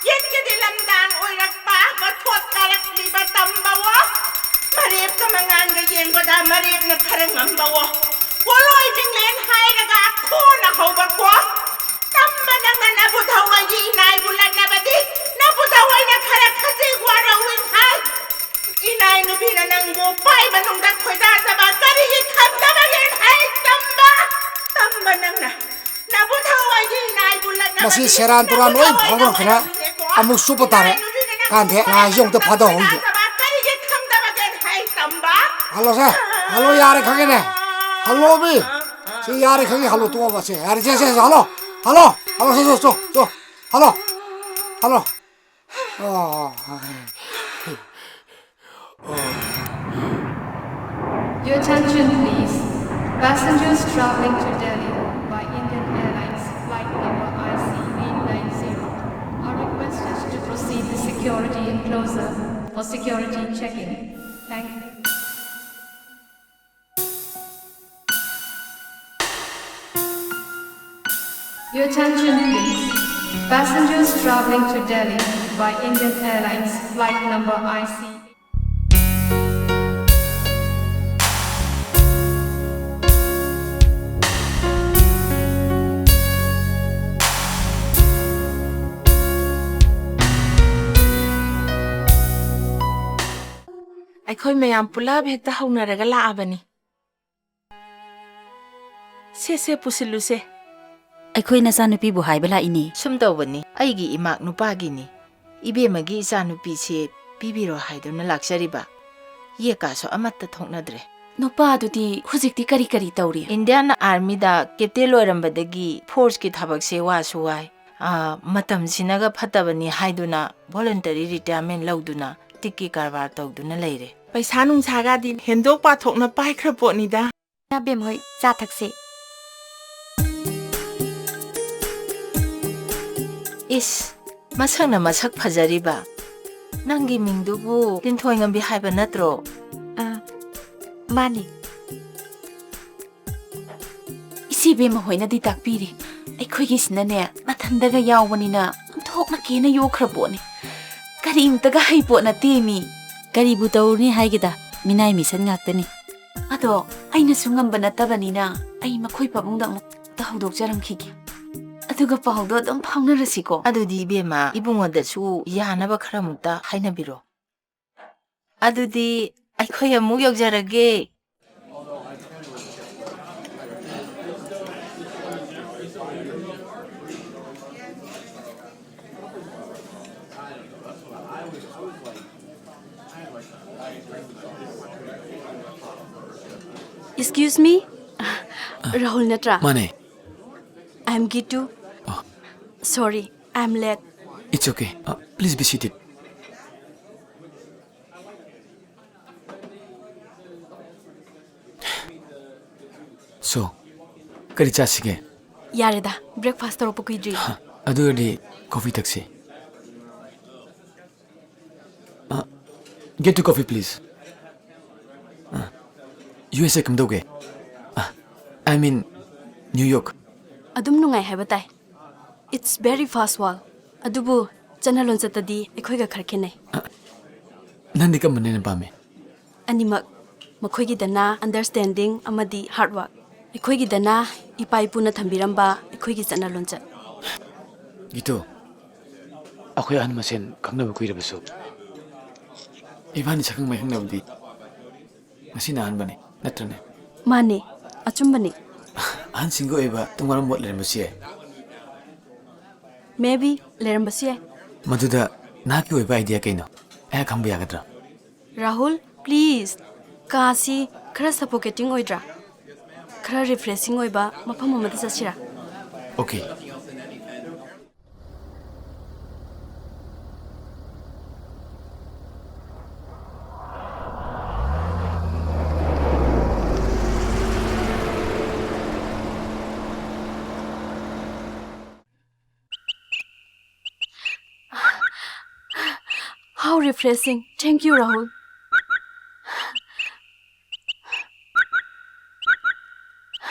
ꯌꯦꯠꯀꯗꯤ ꯂꯝꯗꯥꯡ ꯑꯣꯏꯔꯛꯄ, ꯃꯊꯣꯠ ꯀꯥꯔꯛꯂꯤꯕ ꯇꯝꯕꯋꯣ꯫ ꯃꯔꯦꯞꯀ ꯃꯉꯥꯟꯒ ꯌꯦꯡꯕꯗ ꯃꯔꯦꯞꯅ ꯈꯔ ꯉꯝꯕꯋꯣ꯫ ꯄꯣꯂꯣꯏ ꯃꯤꯡꯂꯦꯟ ꯍꯥꯏꯔꯒ ꯈꯣꯟꯅ ꯍꯧꯕꯀꯣ꯫ ꯇꯝꯕ ꯅꯪꯅ ꯅꯕꯨꯙꯧ ꯑꯩꯒꯤ ꯏꯅꯥꯏꯕꯨ ꯂꯠꯅꯕꯗꯤ, ꯅꯕꯨꯙꯧ ꯑꯩꯅ ꯈꯔ ꯈꯖꯤꯛ ꯋꯥꯔꯧꯏ ꯍꯥꯏ꯫ ꯏꯅꯥꯏ ꯅꯨꯄꯤꯅ ꯅꯪꯕꯨ ꯄꯥꯏ ꯃꯅꯨꯡꯗ ꯈꯣꯏꯗꯥꯖꯕ ꯀꯔꯤꯒꯤ ꯈꯪꯗꯕꯒꯦ ꯍꯥꯏ ꯇꯝꯕ? ꯇꯝꯕ ꯅꯪꯅ ꯅꯕꯨꯙꯧ ꯑꯩꯒꯤ ꯏꯅꯥꯏꯕꯨ ꯂꯠꯅ ꯃꯁꯤ ꯁꯦꯔꯥꯟ ꯇꯨꯔꯥꯟ ꯂꯣꯏ ꯐꯥꯎꯗꯣꯛꯈ꯭ꯔꯦ꯫ ꯑꯃꯨꯛ ꯆꯨꯞꯄ ꯇꯥꯔꯦ꯫ ꯀꯥꯟꯗꯦ, ꯂꯥꯏꯁꯦ ꯑꯃꯨꯛꯇ ꯐꯥꯗꯍꯧꯒꯦ꯫ ꯍꯜꯂꯣꯁꯦ, ꯍꯜꯂꯣ, ꯌꯥꯔꯦ ꯈꯪꯉꯦꯅꯦ꯫ ꯍꯜꯂꯣꯃꯤ꯫ ꯁꯤ ꯌꯥꯔꯦ ꯈꯪꯉꯦ, ꯍꯜꯂꯣ, ꯇꯣꯛꯑꯣꯕ ꯁꯦ꯫ ꯌꯥꯔꯦ, ꯁꯦ, ꯁꯦ, ꯁꯦ, ꯍꯜꯂꯣ, ꯍꯜꯂꯣ, ꯍꯜꯂꯣ, ꯁꯦ, ꯁꯦ, ꯁꯦ, ꯁꯦ, ꯍꯜꯂꯣ, ꯍꯜꯂꯣ, ꯍꯜꯂꯣ꯫ ꯑꯣ꯫ Your attention, please. Passengers traveling to Delhi by Indian Airlines flight number I C eight nine zero are requested to proceed to security enclosure for security checking. Thank you. Your attention, please. Passengers traveling to Delhi by Indian Airlines flight number I C ꯑꯩꯈꯣꯏ ꯃꯌꯥꯝ ꯄꯨꯂꯞ ꯍꯦꯛꯇ ꯍꯧꯅꯔꯒ ꯂꯥꯛꯑꯕꯅꯤ꯫ ꯁꯦ, ꯁꯦ, ꯄꯨꯁꯤꯜꯂꯨꯁꯦ꯫ ꯑꯩꯈꯣꯏ ꯅꯆꯥꯅꯨꯄꯤꯕꯨ ꯍꯥꯏꯕ ꯂꯥꯛꯏꯅꯦ꯫ ꯁꯨꯝ ꯇꯧꯕꯅꯤ, ꯑꯩꯒꯤ ꯏꯃꯥꯛ ꯅꯨꯄꯥꯒꯤꯅꯤ꯫ ꯏꯕꯦꯝꯃꯒꯤ ꯏꯆꯥꯅꯨꯄꯤꯁꯦ ꯄꯤꯕꯤꯔꯣ ꯍꯥꯏꯗꯨꯅ ꯂꯥꯛꯆꯔꯤꯕ꯫ ꯌꯦꯛꯀꯥꯁꯨ ꯑꯃꯠꯇ ꯊꯣꯛꯅꯗ꯭ꯔꯦ꯫ ꯅꯨꯄꯥꯗꯨꯗꯤ ꯍꯧꯖꯤꯛꯇꯤ ꯀꯔꯤ ꯀꯔꯤ ꯇꯧꯔꯤ? ꯏꯟꯗꯤꯌꯥꯟ ꯑꯥꯔꯃꯤꯗ ꯀꯦꯞꯇꯦꯟ ꯑꯣꯏꯔꯝꯕꯗꯒꯤ ꯐꯣꯔꯁꯀꯤ ꯊꯕꯛꯁꯦ ꯋꯥꯁꯨ ꯋꯥꯏ꯫ ꯑꯥ, ꯃꯇꯝꯁꯤꯅꯒ ꯐꯠꯇꯕꯅꯤ ꯍꯥꯏꯗꯨꯅ ꯚꯣꯂꯨꯟꯇꯔꯤ ꯔꯤꯇꯥꯌꯔꯃꯦꯟ ꯂꯧꯗꯨꯅ ꯇꯤꯛꯀꯤ ꯀꯔꯕꯥꯔ ꯇꯧꯗꯨꯅ ꯂꯩꯔꯦ꯫ ꯄꯩꯁꯥ ꯅꯨꯡꯁꯥꯒꯗꯤ ꯍꯦꯟꯗꯣꯛ ꯄꯥꯊꯣꯛꯅ ꯄꯥꯏꯈ꯭ꯔ ꯄꯣꯠꯅꯤꯗ꯫ ꯕꯦꯝ ꯍꯣꯏ, ꯆꯥ ꯊꯛꯁꯦ꯫ ꯏꯁ, ꯃꯁꯛꯅ ꯃꯁꯛ ꯐꯖꯔꯤꯕ꯫ ꯅꯪꯒꯤ ꯃꯤꯡꯗꯨꯕꯨ ꯂꯤꯟꯊꯣꯏꯉꯝꯕꯤ ꯍꯥꯏꯕ ꯅꯠꯇ꯭ꯔꯣ? ꯑꯥ, ꯃꯥꯅꯤ꯫ ꯏꯆꯦ ꯕꯦꯝꯃ ꯍꯣꯏꯅꯗꯤ ꯇꯥꯛꯄꯤꯔꯤ, ꯑꯩꯈꯣꯏꯒꯤꯁꯤꯅꯅꯦ, ꯃꯊꯟꯗꯒ ꯌꯥꯎꯕꯅꯤꯅ ꯑꯣꯟꯊꯣꯛꯅ ꯀꯦꯅ ꯌꯣꯛꯈ꯭ꯔ ꯄꯣꯠꯅꯤ꯫ ꯀꯔꯤꯝꯇꯒ ꯍꯩ ꯄꯣꯠ ꯅꯠꯇꯦ ꯃꯤ꯫ ꯀꯔꯤꯕꯨ ꯇꯧꯔꯨꯅꯤ ꯍꯥꯏꯒꯦꯗ, ꯃꯤꯅꯥꯏ ꯃꯤꯁꯟ ꯉꯥꯛꯇꯅꯤ꯫ ꯑꯗꯣ ꯑꯩꯅꯁꯨ ꯉꯝꯕ ꯅꯠꯇꯕꯅꯤꯅ ꯑꯩ ꯃꯈꯣꯏ ꯄꯥꯕꯨꯡꯗ ꯑꯃꯨꯛꯇ ꯍꯧꯗꯣꯛꯆꯔꯝꯈꯤꯒꯦ꯫ ꯑꯗꯨꯒ ꯄꯥꯎꯗꯣ ꯑꯗꯨꯝ ꯐꯥꯎꯅꯔꯁꯤꯀꯣ꯫ ꯑꯗꯨꯗꯤ ꯏꯕꯦꯝꯃ, ꯏꯕꯨꯡꯉꯣꯗꯁꯨ ꯌꯥꯅꯕ ꯈꯔ ꯑꯃꯨꯛꯇ ꯍꯥꯏꯅꯕꯤꯔꯣ꯫ ꯑꯗꯨꯗꯤ ꯑꯩꯈꯣꯏ ꯑꯃꯨꯛ ꯌꯧꯖꯔꯒꯦ꯫ Excuse me? Rahul ꯅꯠꯇ꯭ꯔꯥ? ꯃꯥꯅꯦ꯫ I am Gitu. ꯑ꯫ Sorry, I am late. It's okay. Uh, please be seated. So, ꯀꯔꯤ ꯆꯥꯁꯤꯒꯦ? ꯌꯥꯔꯦꯗ, breakfast ꯇꯧꯔꯛꯄ ꯀꯨꯏꯗ꯭ꯔꯤ꯫ ꯍ, ꯑꯗꯨ ꯑꯣꯏꯔꯗꯤ coffee ꯊꯛꯁꯤ꯫ ꯑ, get to coffee, please. ꯑ, ꯌꯨ ꯑꯦꯁ ꯑꯦ ꯀꯝꯗꯧꯒꯦ? ꯑ, I mean, New York. ꯑꯗꯨꯝ ꯅꯨꯡꯉꯥꯏ ꯍꯥꯏꯕ ꯇꯥꯏ꯫ It's very fast world. ꯑꯗꯨꯕꯨ ꯆꯠꯅ ꯂꯣꯟꯆꯠꯇꯗꯤ ꯑꯩꯈꯣꯏꯒ ꯈꯔ ꯈꯦꯠꯅꯩ꯫ ꯑ, ꯅꯪꯗꯤ ꯀꯔꯝꯕꯅ ꯍꯦꯟꯅ ꯄꯥꯝꯃꯤ? ꯑꯅꯤꯃꯛ꯫ ꯃꯈꯣꯏꯒꯤꯗꯅ understanding ꯑꯃꯗꯤ hard work꯫ ꯑꯩꯈꯣꯏꯒꯤꯗꯅ ꯏꯄꯥ ꯏꯄꯨꯅ ꯊꯝꯕꯤꯔꯝꯕ ꯑꯩꯈꯣꯏꯒꯤ ꯆꯠꯅ ꯂꯣꯟꯆꯠ꯫ ꯒꯤꯇꯨ, ꯑꯩꯈꯣꯏ ꯑꯍꯟ ꯃꯁꯦꯟ ꯈꯪꯅꯕ ꯀꯨꯏꯔꯕꯁꯨ ꯏꯕꯥꯅꯤ ꯁꯛꯈꯪ ꯃꯥꯏꯈꯪꯅꯕꯗꯤ ꯉꯁꯤꯅ ꯑꯍꯥꯟꯕꯅꯤ, ꯅꯠꯇ꯭ꯔꯅꯦ? ꯃꯥꯅꯦ, ꯑꯆꯨꯝꯕꯅꯤ꯫ ꯑꯍꯟꯁꯤꯡꯒꯤ ꯑꯣꯏꯕ ꯇꯣꯉꯥꯟꯕ ꯃꯣꯠ ꯂꯩꯔꯝꯕꯁꯨ ꯌꯥꯏ꯫ Maybe ꯂꯩꯔꯝꯕꯁꯨ ꯌꯥꯏ꯫ ꯃꯗꯨꯗ ꯅꯍꯥꯛꯀꯤ ꯑꯣꯏꯕ idea ꯀꯩꯅꯣ? ꯑꯩꯍꯥꯛ ꯈꯪꯕ ꯌꯥꯒꯗ꯭ꯔꯥ? ꯔꯥꯍꯨꯜ, please, ꯀꯥꯁꯤ ꯈꯔ suffocating ꯑꯣꯏꯗ꯭ꯔꯥ? ꯈꯔ refreshing ꯑꯣꯏꯕ ꯃꯐꯝ ꯑꯃꯗ ꯆꯠꯁꯤꯔꯥ? Okay. How refreshing. Thank you, Rahul.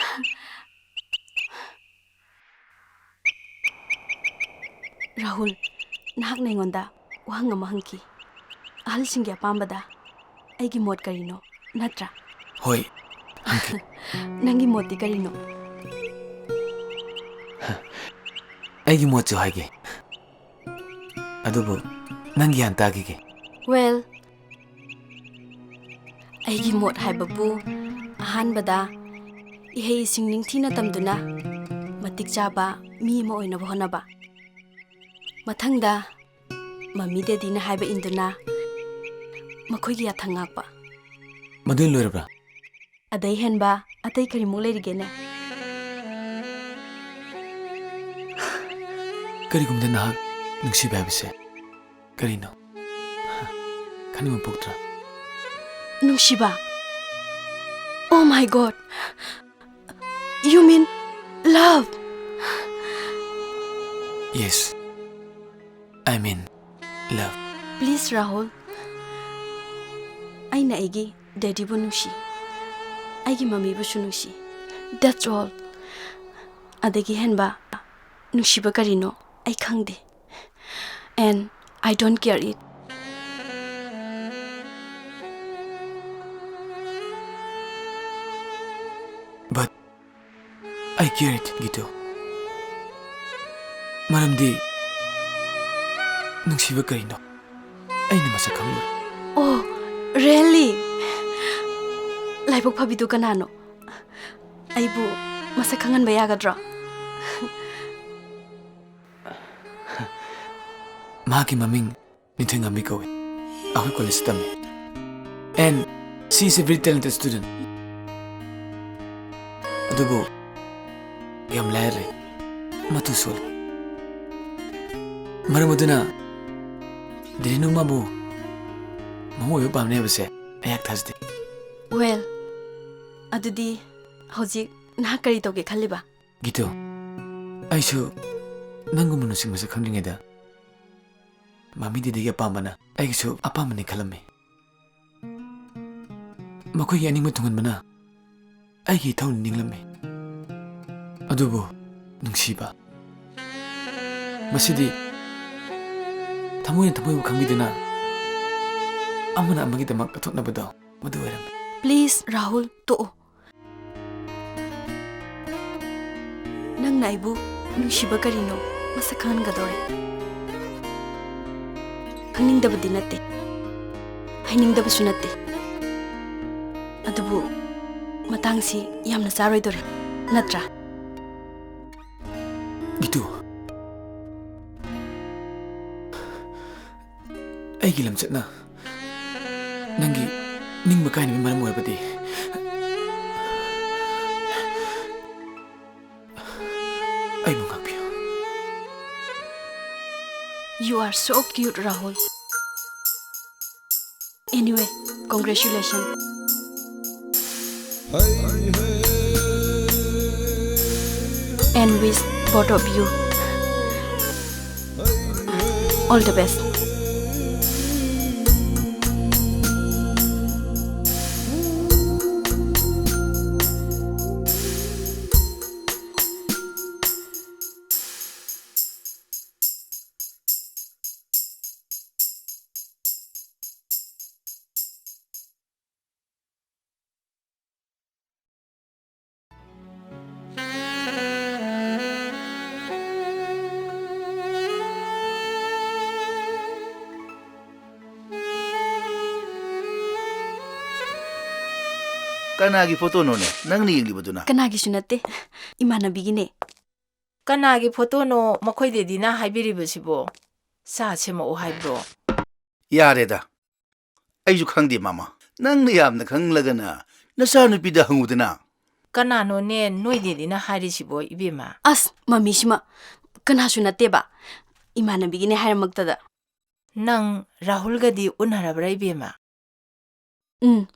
Rahul, ꯅꯍꯥꯛꯅ ꯑꯩꯉꯣꯟꯗ ꯋꯥꯍꯪ ꯑꯃ ꯍꯪꯈꯤ꯫ ꯑꯍꯜꯁꯤꯡꯒꯤ ꯑꯄꯥꯝꯕꯗ ꯑꯩꯒꯤ ꯃꯣꯠ ꯀꯔꯤꯅꯣ, ꯅꯠꯇ꯭ꯔꯥ? ꯍꯣꯏ, ꯍꯪꯈꯤ꯫ ꯅꯪꯒꯤ ꯃꯣꯠꯇꯤ ꯀꯔꯤꯅꯣ? ꯑꯩꯒꯤ ꯃꯣꯠꯁꯨ ꯍꯥꯏꯒꯦ꯫ ꯑꯗꯨꯕꯨ ꯅꯪꯒꯤ ꯍꯥꯟꯅ ꯇꯥꯈꯤꯒꯦ꯫ Well, ꯑꯩꯒꯤ ꯃꯣꯠ ꯍꯥꯏꯕꯕꯨ ꯑꯍꯥꯟꯕꯗ ꯏꯍꯩ ꯏꯁꯤꯡ ꯅꯤꯡꯊꯤꯅ ꯇꯝꯗꯨꯅ ꯃꯇꯤꯛ ꯆꯥꯕ ꯃꯤ ꯑꯃ ꯑꯣꯏꯅꯕ ꯍꯣꯠꯅꯕ꯫ ꯃꯊꯪꯗ ꯃꯝꯃꯤ ꯗꯦꯗꯤꯅ ꯍꯥꯏꯕ ꯏꯟꯗꯨꯅ ꯃꯈꯣꯏꯒꯤ ꯌꯥꯊꯪ ꯉꯥꯛꯄ꯫ ꯃꯗꯨꯅ ꯂꯣꯏꯔꯕ꯭ꯔꯥ? ꯑꯗꯩ ꯍꯦꯟꯕ ꯑꯇꯩ ꯀꯔꯤꯃꯨꯛ ꯂꯩꯔꯤꯒꯦꯅꯦ? ꯀꯔꯤꯒꯨꯝꯕꯗ ꯅꯍꯥꯛ ꯅꯨꯡꯁꯤꯕ ꯍꯥꯏꯕꯁꯦ ꯀꯔꯤꯅꯣ? ꯈꯟꯅꯤꯡꯕ ꯄꯣꯛꯇ꯭ꯔꯥ? ꯅꯨꯡꯁꯤꯕ? Oh my God! You mean love? Yes, I mean love. Please, Rahul, ꯑꯩꯅ ꯑꯩꯒꯤ ꯗꯦꯗꯤꯕꯨ ꯅꯨꯡꯁꯤ, ꯑꯩꯒꯤ ꯃꯃꯤꯕꯨꯁꯨ ꯅꯨꯡꯁꯤ꯫ That's all. ꯑꯗꯒꯤ ꯍꯦꯟꯕ ꯅꯨꯡꯁꯤꯕ ꯀꯔꯤꯅꯣ ꯑꯩ ꯈꯪꯗꯦ꯫ And I don't care it. But I care it, ꯒꯤꯇꯨ꯫ ꯃꯔꯝꯗꯤ ꯅꯨꯡꯁꯤꯕ ꯀꯔꯤꯅꯣ ꯑꯩꯅ ꯃꯁꯛ ꯈꯪꯂꯨꯔꯦ꯫ Oh, really? ꯂꯥꯏꯕꯛ ꯐꯕꯤꯗꯨ ꯀꯅꯥꯅꯣ? ꯑꯩꯕꯨ ꯃꯁꯛ ꯈꯪꯍꯟꯕ ꯌꯥꯒꯗ꯭ꯔꯣ? ꯃꯍꯥꯛꯀꯤ ꯃꯃꯤꯡ ꯅꯤꯡꯊꯦꯡꯉꯝꯕꯤ ꯀꯧꯏ꯫ ꯑꯩꯈꯣꯏ ꯀꯣꯂꯦꯖꯇ ꯇꯝꯃꯤ꯫ And she is a very talented student. ꯑꯗꯨꯕꯨ ꯌꯥꯝ ꯂꯥꯏꯔꯔꯦ, ꯃꯇꯨ ꯁꯣꯜꯂꯤ꯫ ꯃꯔꯝ ꯑꯗꯨꯅ ꯗꯦꯅꯤꯅꯨ ꯃꯥꯕꯨ ꯃꯍꯨ ꯑꯣꯏꯕ ꯄꯥꯝꯅꯤ ꯍꯥꯏꯕꯁꯦ ꯑꯩꯍꯥꯛ ꯊꯥꯖꯗꯦ꯫ Well, ꯑꯗꯨꯗꯤ ꯍꯧꯖꯤꯛ ꯅꯍꯥꯛ ꯀꯔꯤ ꯇꯧꯒꯦ ꯈꯜꯂꯤꯕ? ꯒꯤꯇꯨ, ꯑꯩꯁꯨ ꯅꯪꯒꯨꯝꯕ ꯅꯨꯡꯁꯤ ꯃꯁꯛ ꯈꯪꯗ꯭ꯔꯤꯉꯩꯗ ꯃꯃꯤꯗꯤꯗꯒꯤ ꯑꯄꯥꯝꯕꯅ ꯑꯩꯒꯤꯁꯨ ꯑꯄꯥꯝꯕꯅꯤ ꯈꯜꯂꯝꯃꯤ꯫ ꯃꯈꯣꯏꯒꯤ ꯑꯅꯤꯡꯕ ꯊꯨꯡꯍꯟꯕꯅ ꯑꯩꯒꯤ ꯏꯊꯧꯅꯤ ꯅꯤꯡꯂꯝꯃꯤ꯫ ꯑꯗꯨꯕꯨ ꯅꯨꯡꯁꯤꯕ, ꯃꯁꯤꯗꯤ ꯊꯃꯣꯏꯅ ꯊꯃꯣꯏꯕꯨ ꯈꯪꯕꯤꯗꯨꯅ ꯑꯃꯅ ꯑꯃꯒꯤꯗꯃꯛ ꯀꯠꯊꯣꯛꯅꯕꯗꯣ ꯃꯗꯨ ꯑꯣꯏꯔꯝꯃꯤ꯫ Please, ꯔꯥꯍꯨꯜ, ꯇꯣꯛꯑꯣ꯫ ꯅꯪꯅ ꯑꯩꯕꯨ ꯅꯨꯡꯁꯤꯕ ꯀꯔꯤꯅꯣ ꯃꯁꯛ ꯈꯪꯍꯟꯒꯗꯧꯔꯦ꯫ ꯈꯪꯅꯤꯡꯗꯕꯗꯤ ꯅꯠꯇꯦ, ꯍꯩꯅꯤꯡꯗꯕꯁꯨ ꯅꯠꯇꯦ꯫ ꯑꯗꯨꯕꯨ ꯃꯇꯥꯡꯁꯤ ꯌꯥꯝꯅ ꯆꯥꯔꯣꯏꯗꯧꯔꯦ, ꯅꯠꯇ꯭ꯔꯥ? ꯒꯤꯇꯨ, ꯑꯩꯒꯤ ꯂꯝꯆꯠꯅ ꯅꯪꯒꯤ ꯅꯤꯡꯕ ꯀꯥꯏꯅꯕ ꯃꯔꯝ ꯑꯣꯏꯔꯕꯗꯤ, You are so cute, Rahul. Anyway, congratulations. And wish both of you all the best. ꯀꯅꯥꯒꯤ ꯐꯣꯇꯣꯅꯣꯅꯦ ꯅꯪꯅ ꯌꯦꯡꯂꯤꯕꯗꯨꯅ? ꯀꯅꯥꯒꯤꯁꯨ ꯅꯠꯇꯦ, ꯏꯃꯥꯟꯅꯕꯤꯒꯤꯅꯦ꯫ ꯀꯅꯥꯒꯤ ꯐꯣꯇꯣꯅꯣ ꯃꯈꯣꯏ ꯗꯦꯗꯤꯅ ꯍꯥꯏꯕꯤꯔꯤꯕꯁꯤꯕꯣ? ꯆꯥ ꯁꯦꯝꯃꯛꯑꯣ ꯍꯥꯏꯕ꯭ꯔꯣ? ꯌꯥꯔꯦꯗ, ꯑꯩꯁꯨ ꯈꯪꯗꯦ ꯃꯥꯃ꯫ ꯅꯪꯅ ꯌꯥꯝꯅ ꯈꯪꯂꯒꯅ ꯅꯆꯥꯅꯨꯄꯤꯗ ꯍꯪꯉꯨꯗꯅ꯫ ꯀꯅꯥꯅꯣꯅꯦ ꯅꯣꯏ ꯗꯦꯗꯤꯅ ꯍꯥꯏꯔꯤꯁꯤꯕꯣ ꯏꯕꯦꯝꯃ? ꯑꯁ, ꯃꯃꯤꯁꯤꯃ ꯀꯅꯥꯁꯨ ꯅꯠꯇꯦꯕ, ꯏꯃꯥꯟꯅꯕꯤꯒꯤꯅꯦ ꯍꯥꯏꯔꯝꯃꯛꯇꯗ꯫ ꯅꯪ ꯔꯥꯍꯨꯜꯒꯗꯤ ꯎꯅꯔꯕ꯭ꯔꯥ ꯏꯕꯦꯝꯃ? ꯎꯝ,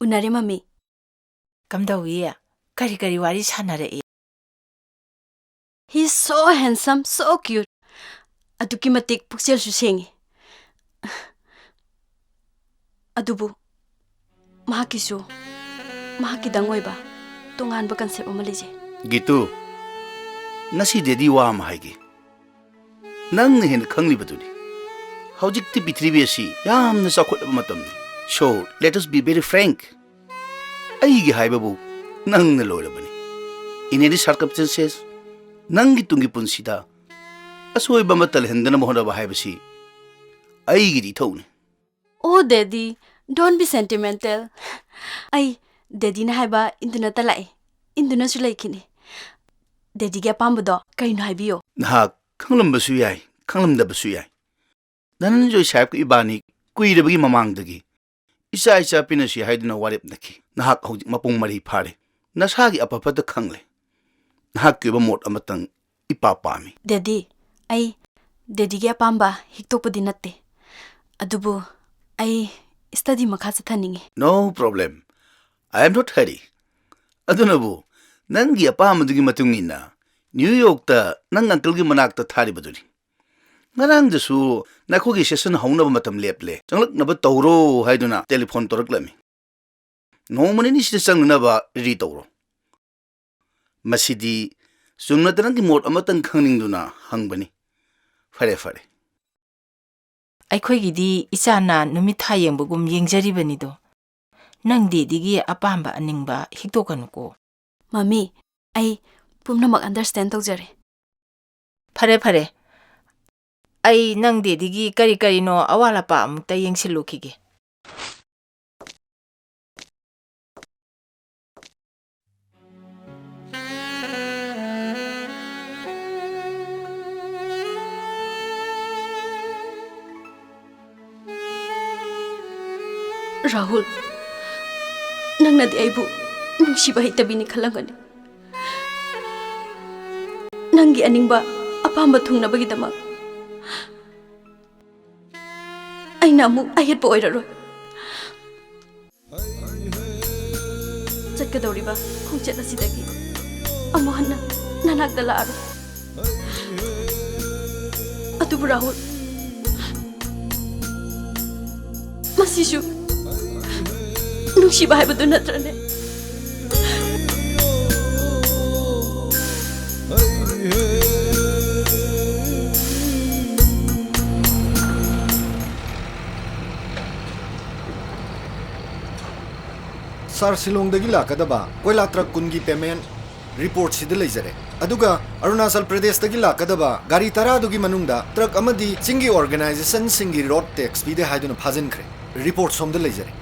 ꯎꯅꯔꯦ ꯃꯃꯤ꯫ ꯀꯝꯗꯧꯏ? ꯀꯔꯤ ꯀꯔꯤ ꯋꯥꯔꯤ ꯁꯥꯟꯅꯔꯛꯏ? He's so handsome, so cute. ꯑꯗꯨꯛꯀꯤ ꯃꯇꯤꯛ ꯄꯨꯛꯆꯦꯜꯁꯨ ꯁꯦꯡꯉꯤ꯫ ꯑꯗꯨꯕꯨ ꯃꯍꯥꯛꯀꯤꯁꯨ ꯃꯍꯥꯛꯀꯤꯗꯪ ꯑꯣꯏꯕ ꯇꯣꯉꯥꯟꯕ concept ꯑꯃ ꯂꯩꯖꯩ꯫ ꯒꯤꯇꯨ, ꯉꯁꯤꯗꯤ ꯋꯥ ꯑꯃ ꯍꯥꯏꯒꯦ꯫ ꯅꯪꯅ ꯍꯦꯟꯅ ꯈꯪꯂꯤꯕꯗꯨꯅꯤ꯫ ꯍꯧꯖꯤꯛꯇꯤ ꯄ꯭ꯔꯤꯊꯤꯕꯤ ꯑꯁꯤ ꯌꯥꯝꯅ ꯆꯥꯎꯈꯠꯂꯕ ꯃꯇꯝꯅꯤ꯫ So, let us be very frank. ꯑꯩꯒꯤ ꯍꯥꯏꯕꯕꯨ ꯅꯪꯅ ꯂꯣꯏꯔꯕꯅꯤ꯫ In any circumstances, ꯅꯪꯒꯤ ꯇꯨꯡꯒꯤ ꯄꯨꯟꯁꯤꯗ ꯑꯁꯣꯏꯕ ꯑꯃꯠꯇ ꯂꯩꯍꯟꯗꯅꯕ ꯍꯣꯠꯅꯕ ꯍꯥꯏꯕꯁꯤ ꯑꯩꯒꯤꯗꯤ ꯏꯊꯧꯅꯤ꯫ Oh, Daddy, don't be sentimental. ꯑꯩ ꯗꯦꯗꯤꯅ ꯍꯥꯏꯕ ꯏꯟꯗꯨꯅꯇ ꯂꯥꯛꯏ, ꯏꯟꯗꯨꯅꯁꯨ ꯂꯩꯈꯤꯅꯤ꯫ ꯗꯦꯗꯤꯒꯤ ꯑꯄꯥꯝꯕꯗꯣ ꯀꯩꯅꯣ ꯍꯥꯏꯕꯤꯌꯣ꯫ ꯅꯍꯥꯛ ꯈꯪꯂꯝꯕꯁꯨ ꯌꯥꯏ, ꯈꯪꯂꯝꯗꯕꯁꯨ ꯌꯥꯏ꯫ ꯙꯅꯟꯖꯣꯏ ꯁꯥꯍꯦꯕꯀ ꯏꯕꯥꯅꯤ ꯀꯨꯏꯔꯕꯒꯤ ꯃꯃꯥꯡꯗꯒꯤ ꯏꯆꯥ ꯏꯆꯥ ꯄꯤꯅꯁꯤ ꯍꯥꯏꯗꯨꯅ ꯋꯥꯔꯦꯞꯅꯈꯤ꯫ ꯅꯍꯥꯛ ꯍꯧꯖꯤꯛ ꯃꯄꯨꯡ ꯃꯔꯩ ꯐꯥꯔꯦ꯫ ꯅꯁꯥꯒꯤ ꯑꯐ ꯐꯠꯇ ꯈꯪꯂꯦ꯫ ꯅꯍꯥꯛꯀꯤ ꯑꯣꯏꯕ ꯃꯣꯠ ꯑꯃꯇꯪ ꯏꯄꯥ ꯄꯥꯝꯃꯤ꯫ ꯗꯦꯗꯤ, ꯑꯩ ꯗꯦꯗꯤꯒꯤ ꯑꯄꯥꯝꯕ ꯍꯤꯛꯇꯣꯛꯄꯗꯤ ꯅꯠꯇꯦ, ꯑꯗꯨꯕꯨ ꯑꯩ ꯁ꯭ꯇꯗꯤ ꯃꯈꯥ ꯆꯠꯊꯅꯤꯡꯉꯤ꯫ No problem. I am not hurry. ꯑꯗꯨꯅꯕꯨ, ꯅꯪꯒꯤ ꯑꯄꯥꯝꯕꯗꯨꯒꯤ ꯃꯇꯨꯡ ꯏꯟꯅ ꯅ꯭ꯌꯨ ꯌꯣꯔꯛꯇ ꯅꯪ ꯑꯪꯀꯜꯒꯤ ꯃꯅꯥꯛꯇ ꯊꯥꯔꯤꯕꯗꯨꯅꯤ꯫ ꯉꯔꯥꯡꯗꯁꯨ ꯅꯈꯣꯏꯒꯤ ꯁꯦꯁꯟ ꯍꯧꯅꯕ ꯃꯇꯝ ꯂꯦꯞꯂꯦ, ꯆꯪꯂꯛꯅꯕ ꯇꯧꯔꯣ ꯍꯥꯏꯗꯨꯅ ꯇꯦꯂꯤꯐꯣꯟ ꯇꯧꯔꯛꯂꯝꯃꯤ꯫ ꯅꯣꯡꯃ ꯅꯤꯅꯤꯁꯤꯗ ꯆꯪꯅꯅꯕ ꯔꯦꯗꯤ ꯇꯧꯔꯣ꯫ ꯃꯁꯤꯗꯤ ꯆꯨꯝꯅꯇ ꯅꯪꯒꯤ ꯃꯣꯠ ꯑꯃꯇꯪ ꯈꯪꯅꯤꯡꯗꯨꯅ ꯍꯪꯕꯅꯤ꯫ ꯐꯔꯦ, ꯐꯔꯦ꯫ ꯑꯩꯈꯣꯏꯒꯤꯗꯤ ꯏꯆꯥꯅ ꯅꯨꯃꯤꯠ ꯊꯥ ꯌꯦꯡꯕꯒꯨꯝ ꯌꯦꯡꯖꯔꯤꯕꯅꯤꯗꯣ꯫ ꯅꯪ ꯗꯦꯗꯤꯒꯤ ꯑꯄꯥꯝꯕ ꯑꯅꯤꯡꯕ ꯍꯤꯛꯇꯣꯛꯀꯅꯨꯀꯣ꯫ ꯃꯃꯤ, ꯑꯩ ꯄꯨꯝꯅꯃꯛ ꯑꯟꯗꯔꯁ꯭ꯇꯦꯟ ꯇꯧꯖꯔꯦ꯫ ꯐꯔꯦ, ꯐꯔꯦ꯫ ꯑꯩ ꯅꯪ ꯗꯦꯗꯤꯒꯤ ꯀꯔꯤ ꯀꯔꯤꯅꯣ ꯑꯋꯥꯠ ꯑꯄꯥ ꯑꯃꯨꯛꯇ ꯌꯦꯡꯁꯤꯜꯂꯨꯈꯤꯒꯦ꯫ ꯔꯥꯍꯨꯜ, ꯅꯪꯅꯗꯤ ꯑꯩꯕꯨ ꯅꯨꯡꯁꯤꯕ ꯍꯩꯇꯕꯤꯅꯤ ꯈꯜꯂꯝꯒꯅꯤ꯫ ꯅꯪꯒꯤ ꯑꯅꯤꯡꯕ ꯑꯄꯥꯝꯕ ꯊꯨꯡꯅꯕꯒꯤꯗꯃꯛ ꯑꯩꯅ ꯑꯃꯨꯛ ꯑꯌꯦꯠꯄ ꯑꯣꯏꯔꯔꯣꯏ꯫ ꯆꯠꯀꯗꯧꯔꯤꯕ ꯈꯣꯡꯆꯠ ꯑꯁꯤꯗꯒꯤ ꯑꯃꯨꯛ ꯍꯟꯅ ꯅꯅꯥꯛꯇ ꯂꯥꯛꯑꯔꯣꯏ꯫ ꯑꯗꯨꯕꯨ ꯔꯥꯍꯨꯜ, ꯃꯁꯤꯁꯨ ꯅꯨꯡꯁꯤꯕ ꯍꯥꯏꯕꯗꯨ ꯅꯠꯇ꯭ꯔꯅꯦ? ꯁꯥꯔ, ꯁꯤꯂꯣꯡꯗꯒꯤ ꯂꯥꯛꯀꯗꯕ ꯀꯣꯏꯂꯥ ꯇ꯭ꯔꯛ ꯀꯨꯟꯒꯤ ꯄꯦꯃꯦꯟ ꯔꯤꯄꯣꯔꯠꯁꯤꯗ ꯂꯩꯖꯔꯦ꯫ ꯑꯗꯨꯒ ꯑꯔꯨꯅꯥꯆꯜ ꯄ꯭ꯔꯗꯦꯁꯇꯒꯤ ꯂꯥꯛꯀꯗꯕ ꯒꯥꯔꯤ ꯇꯔꯥꯗꯨꯒꯤ ꯃꯅꯨꯡꯗ ꯇ꯭ꯔꯛ ꯑꯃꯗꯤ ꯆꯤꯡꯒꯤ ꯑꯣꯔꯒꯅꯥꯏꯖꯦꯁꯟꯁꯤꯡꯒꯤ ꯔꯣꯗ ꯇꯦꯛꯁ ꯄꯤꯗꯦ ꯍꯥꯏꯗꯨꯅ ꯐꯥꯖꯤꯟꯈ꯭ꯔꯦ꯫ ꯔꯤꯄꯣꯔꯠ ꯁꯣꯝꯗ ꯂꯩꯖꯔꯦ꯫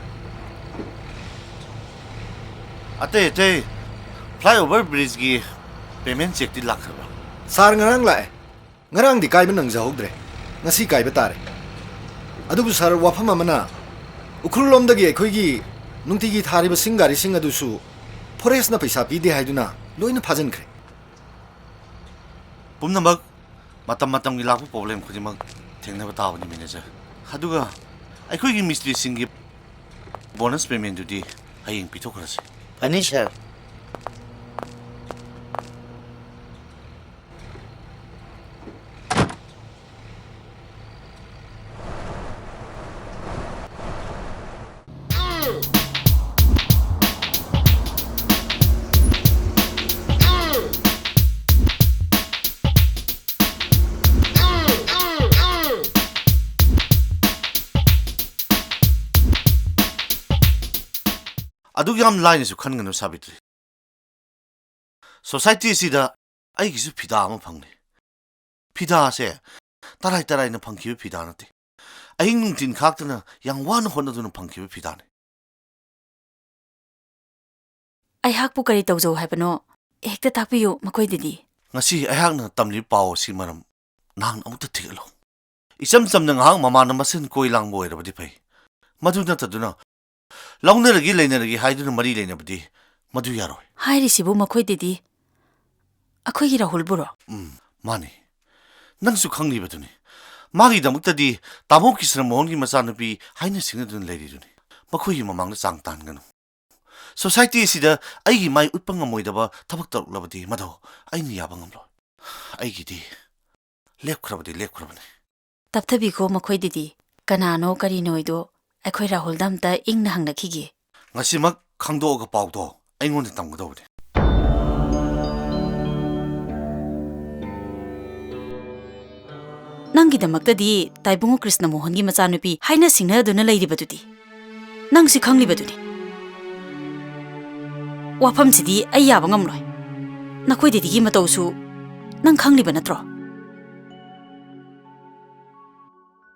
ꯑꯇꯩ ꯑꯇꯩ ꯐ꯭ꯂꯥꯏꯑꯣꯚꯔ ꯕ꯭ꯔꯤꯖꯀꯤ ꯄꯦꯃꯦꯟ ꯆꯦꯛꯇꯤ ꯂꯥꯛꯈ꯭ꯔꯕ꯭ꯔꯥ? ꯁꯥꯔ, ꯉꯔꯥꯡ ꯂꯥꯛꯑꯦ꯫ ꯉꯔꯥꯡꯗꯤ ꯀꯥꯏꯕ ꯅꯪꯖꯍꯧꯗ꯭ꯔꯦ, ꯉꯁꯤ ꯀꯥꯏꯕ ꯇꯥꯔꯦ꯫ ꯑꯗꯨꯕꯨ ꯁꯥꯔ, ꯋꯥꯐꯝ ꯑꯃꯅ, ꯎꯈ꯭ꯔꯨꯜꯂꯣꯝꯗꯒꯤ ꯑꯩꯈꯣꯏꯒꯤ ꯅꯨꯡꯇꯤꯒꯤ ꯊꯥꯔꯤꯕ ꯁꯤꯡ ꯒꯥꯔꯤꯁꯤꯡ ꯑꯗꯨꯁꯨ ꯐꯣꯔꯦꯁꯅ ꯄꯩꯁꯥ ꯄꯤꯗꯦ ꯍꯥꯏꯗꯨꯅ ꯂꯣꯏꯅ ꯐꯥꯖꯤꯟꯈ꯭ꯔꯦ꯫ ꯄꯨꯝꯅꯃꯛ ꯃꯇꯝ ꯃꯇꯝꯒꯤ ꯂꯥꯛꯄ problem ꯈꯨꯗꯤꯡꯃꯛ ꯊꯦꯡꯅꯕ ꯇꯥꯕꯅꯤ, manager꯫ ꯑꯗꯨꯒ ꯑꯩꯈꯣꯏꯒꯤ ꯃꯤꯁꯇ꯭ꯔꯤꯁꯤꯡꯒꯤ bonus payment ꯗꯨꯗꯤ ꯍꯌꯦꯡ ꯄꯤꯊꯣꯛꯈ꯭ꯔꯁꯤ꯫ ꯐꯅꯤ, sir꯫ ꯑꯗꯨꯛ ꯌꯥꯝ ꯂꯥꯏꯅꯁꯨ ꯈꯟꯒꯅꯨ, ꯁꯥꯕꯤꯇ꯭ꯔꯤ꯫ Society ꯑꯁꯤꯗ ꯑꯩꯒꯤꯁꯨ ꯐꯤꯗꯥ ꯑꯃ ꯐꯪꯂꯦ꯫ ꯐꯤꯗꯥꯁꯦ ꯇꯔꯥꯏ ꯇꯔꯥꯏꯅ ꯐꯪꯈꯤꯕ ꯐꯤꯗꯥ ꯅꯠꯇꯦ꯫ ꯑꯍꯤꯡ ꯅꯨꯡꯊꯤꯟ ꯈꯥꯛꯇꯅ ꯌꯥꯝ ꯋꯥꯅ ꯍꯣꯠꯅꯗꯨꯅ ꯐꯪꯈꯤꯕ ꯐꯤꯗꯥꯅꯤ꯫ ꯑꯩꯍꯥꯛꯄꯨ ꯀꯔꯤ ꯇꯧꯖꯧ ꯍꯥꯏꯕꯅꯣ? ꯍꯦꯛꯇ ꯇꯥꯛꯄꯤꯌꯨ ꯃꯈꯣꯏꯗꯗꯤ꯫ ꯉꯁꯤ ꯑꯩꯍꯥꯛꯅ ꯇꯝꯂꯤꯕ ꯄꯥꯎ ꯑꯁꯤ ꯃꯔꯝ ꯅꯍꯥꯛꯅ ꯑꯃꯨꯛꯇ ꯊꯤꯒꯠꯂꯨ꯫ ꯏꯆꯝ ꯆꯝꯅ ꯉꯥꯏꯍꯥꯛ ꯃꯃꯥꯟꯅꯕ ꯃꯁꯦꯟ ꯀꯣꯏ ꯂꯥꯡꯕ ꯑꯣꯏꯔꯕꯗꯤ ꯐꯩ꯫ ꯃꯗꯨ ꯅꯠꯇꯗꯨꯅ ꯂꯧꯅꯔꯒꯦ ꯂꯩꯅꯔꯒꯦ ꯍꯥꯏꯗꯨꯅ ꯃꯔꯤ ꯂꯩꯅꯕꯗꯤ ꯃꯗꯨ ꯌꯥꯔꯣꯏ꯫ ꯍꯥꯏꯔꯤꯁꯤꯕꯨ ꯃꯈꯣꯏꯗꯗꯤ ꯑꯩꯈꯣꯏꯒꯤ ꯔꯥꯍꯨꯜꯕꯨꯔꯣ? ꯎꯝ, ꯃꯥꯅꯤ꯫ ꯅꯪꯁꯨ ꯈꯪꯂꯤꯕꯗꯨꯅꯤ꯫ ꯃꯥꯒꯤꯗꯃꯛꯇꯗꯤ ꯇꯥꯃꯣ ꯀ꯭ꯔꯤꯁꯅ ꯃꯣꯍꯟꯒꯤ ꯃꯆꯥꯅꯨꯄꯤ ꯍꯥꯏꯅ ꯁꯤꯡꯅꯗꯨꯅ ꯂꯩꯔꯤꯗꯨꯅꯤ꯫ ꯃꯈꯣꯏꯒꯤ ꯃꯃꯥꯡꯗ ꯆꯥꯡ ꯇꯥꯍꯟꯒꯅꯨ꯫ Society ꯑꯁꯤꯗ ꯑꯩꯒꯤ ꯃꯥꯏ ꯎꯠꯄ ꯉꯝꯃꯣꯏꯗꯕ ꯊꯕꯛ ꯇꯧꯔꯛꯂꯕꯗꯤ ꯃꯗꯨ ꯑꯩꯅ ꯌꯥꯕ ꯉꯝꯂꯣꯏ꯫ ꯑꯩꯒꯤꯗꯤ ꯂꯦꯞꯈ꯭ꯔꯕꯗꯤ ꯂꯦꯞꯈ꯭ꯔꯕꯅꯤ꯫ ꯇꯞꯊꯕꯤꯈꯣ ꯃꯈꯣꯏꯗꯗꯤ꯫ ꯀꯅꯥꯅꯣ ꯀꯔꯤꯅꯣ ꯍꯥꯏꯗꯣ ꯑꯩꯈꯣꯏ ꯔꯥꯍꯨꯜꯗ ꯑꯝꯇ ꯏꯪꯅ ꯍꯪꯅꯈꯤꯒꯦ꯫ ꯉꯁꯤꯃꯛ ꯈꯪꯗꯣꯛꯑꯒ ꯄꯥꯎꯗꯣ ꯑꯩꯉꯣꯟꯗ ꯇꯝꯒꯗꯧꯕꯅꯤ꯫ ꯅꯪꯒꯤꯗꯃꯛꯇꯗꯤ ꯇꯥꯏꯕꯨꯡꯉꯣ ꯀ꯭ꯔꯤꯁꯅ ꯃꯣꯍꯟꯒꯤ ꯃꯆꯥꯅꯨꯄꯤ ꯍꯥꯏꯅ ꯁꯤꯡꯅꯗꯨꯅ ꯂꯩꯔꯤꯕꯗꯨꯗꯤ ꯅꯪꯁꯤ ꯈꯪꯂꯤꯕꯗꯨꯅꯤ꯫ ꯋꯥꯐꯝꯁꯤꯗꯤ ꯑꯩ ꯌꯥꯕ ꯉꯝꯂꯣꯏ꯫ ꯅꯈꯣꯏꯗꯗꯤꯒꯤ ꯃꯇꯧꯁꯨ ꯅꯪ ꯈꯪꯂꯤꯕ ꯅꯠꯇ꯭ꯔꯣ?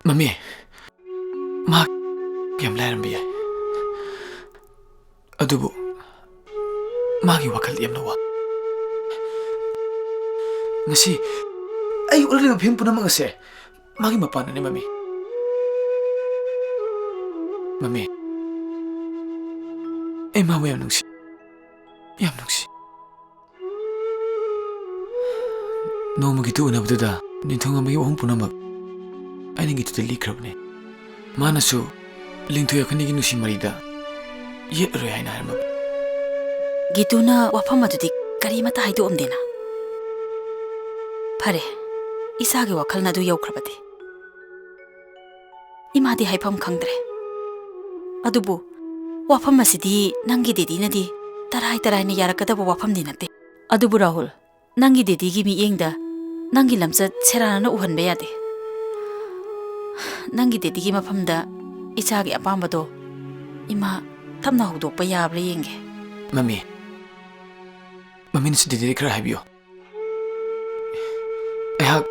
ꯃꯃꯤ, ꯃꯍꯥꯛ ꯌꯥꯝ ꯂꯥꯏꯔꯝꯕ ꯌꯥꯏ, ꯑꯗꯨꯕꯨ ꯃꯥꯒꯤ ꯋꯥꯈꯜ ꯌꯥꯝꯅ ꯋꯥ꯫ ꯉꯁꯤ ꯑꯩ ꯎꯠꯂꯛꯂꯤꯕ ꯐꯤꯂꯝ ꯄꯨꯝꯅꯃꯛ ꯑꯁꯦ ꯃꯥꯒꯤ ꯃꯄꯥꯟꯅꯅꯤ, ꯃꯃꯤ꯫ ꯃꯃꯤ, ꯑꯩ ꯃꯥꯕꯨ ꯌꯥꯝ ꯅꯨꯡꯁꯤ, ꯌꯥꯝ ꯅꯨꯡꯁꯤ꯫ ꯅꯣꯡꯃꯒꯤ ꯎꯅꯕꯗꯨꯗ ꯅꯤꯡꯊꯧꯉꯥꯝꯕꯒꯤ ꯋꯥꯐꯝ ꯄꯨꯝꯅꯃꯛ ꯑꯩꯅ ꯒꯤꯇꯨꯗ ꯂꯤꯈ꯭ꯔꯕꯅꯤ꯫ ꯃꯥꯅꯁꯨ ꯂꯤꯡꯊꯣꯏ ꯑꯩꯈꯣꯏꯅꯤꯒꯤ ꯅꯨꯡꯁꯤ ꯃꯔꯤꯗ ꯌꯦꯠꯂꯔꯣꯏ ꯍꯥꯏꯅ ꯍꯥꯏꯔꯝꯃꯕꯅꯤ꯫ ꯒꯤꯇꯨꯅ ꯋꯥꯐꯝ ꯑꯗꯨꯗꯤ ꯀꯔꯤꯃꯠꯇ ꯍꯥꯏꯗꯣꯛꯑꯝꯗꯦꯅ? ꯐꯔꯦ, ꯏꯆꯥꯒꯤ ꯋꯥꯈꯜꯅ ꯑꯗꯨ ꯌꯧꯈ꯭ꯔꯕꯗꯤ꯫ ꯏꯃꯥꯗꯤ ꯍꯥꯏꯐꯝ ꯈꯪꯗ꯭ꯔꯦ꯫ ꯑꯗꯨꯕꯨ ꯋꯥꯐꯝ ꯑꯁꯤꯗꯤ ꯅꯪꯒꯤ ꯗꯦꯗꯤꯅꯗꯤ ꯇꯔꯥꯏ ꯇꯔꯥꯏꯅ ꯌꯥꯔꯛꯀꯗꯕ ꯋꯥꯐꯝꯗꯤ ꯅꯠꯇꯦ꯫ ꯑꯗꯨꯕꯨ ꯔꯥꯍꯨꯜ, ꯅꯪꯒꯤ ꯗꯦꯗꯤꯒꯤ ꯃꯤꯠꯌꯦꯡꯗ ꯅꯪꯒꯤ ꯂꯝꯆꯠ ꯁꯦꯔꯥꯟꯅꯅ ꯎꯍꯟꯕ ꯌꯥꯗꯦ꯫ ꯅꯪꯒꯤ ꯗꯦꯗꯤꯒꯤ ꯃꯐꯝꯗ ꯏꯆꯥꯒꯤ ꯑꯄꯥꯝꯕꯗꯣ ꯏꯃꯥ ꯇꯞꯅ ꯍꯧꯗꯣꯛꯄ ꯌꯥꯕ꯭ꯔꯥ ꯌꯦꯡꯒꯦ꯫ ꯃꯃꯤ, ꯃꯃꯤꯅꯁꯨ ꯗꯦꯗꯤꯗ ꯈꯔ ꯍꯥꯏꯕꯤꯌꯣ꯫ ꯑꯩꯍꯥꯛ,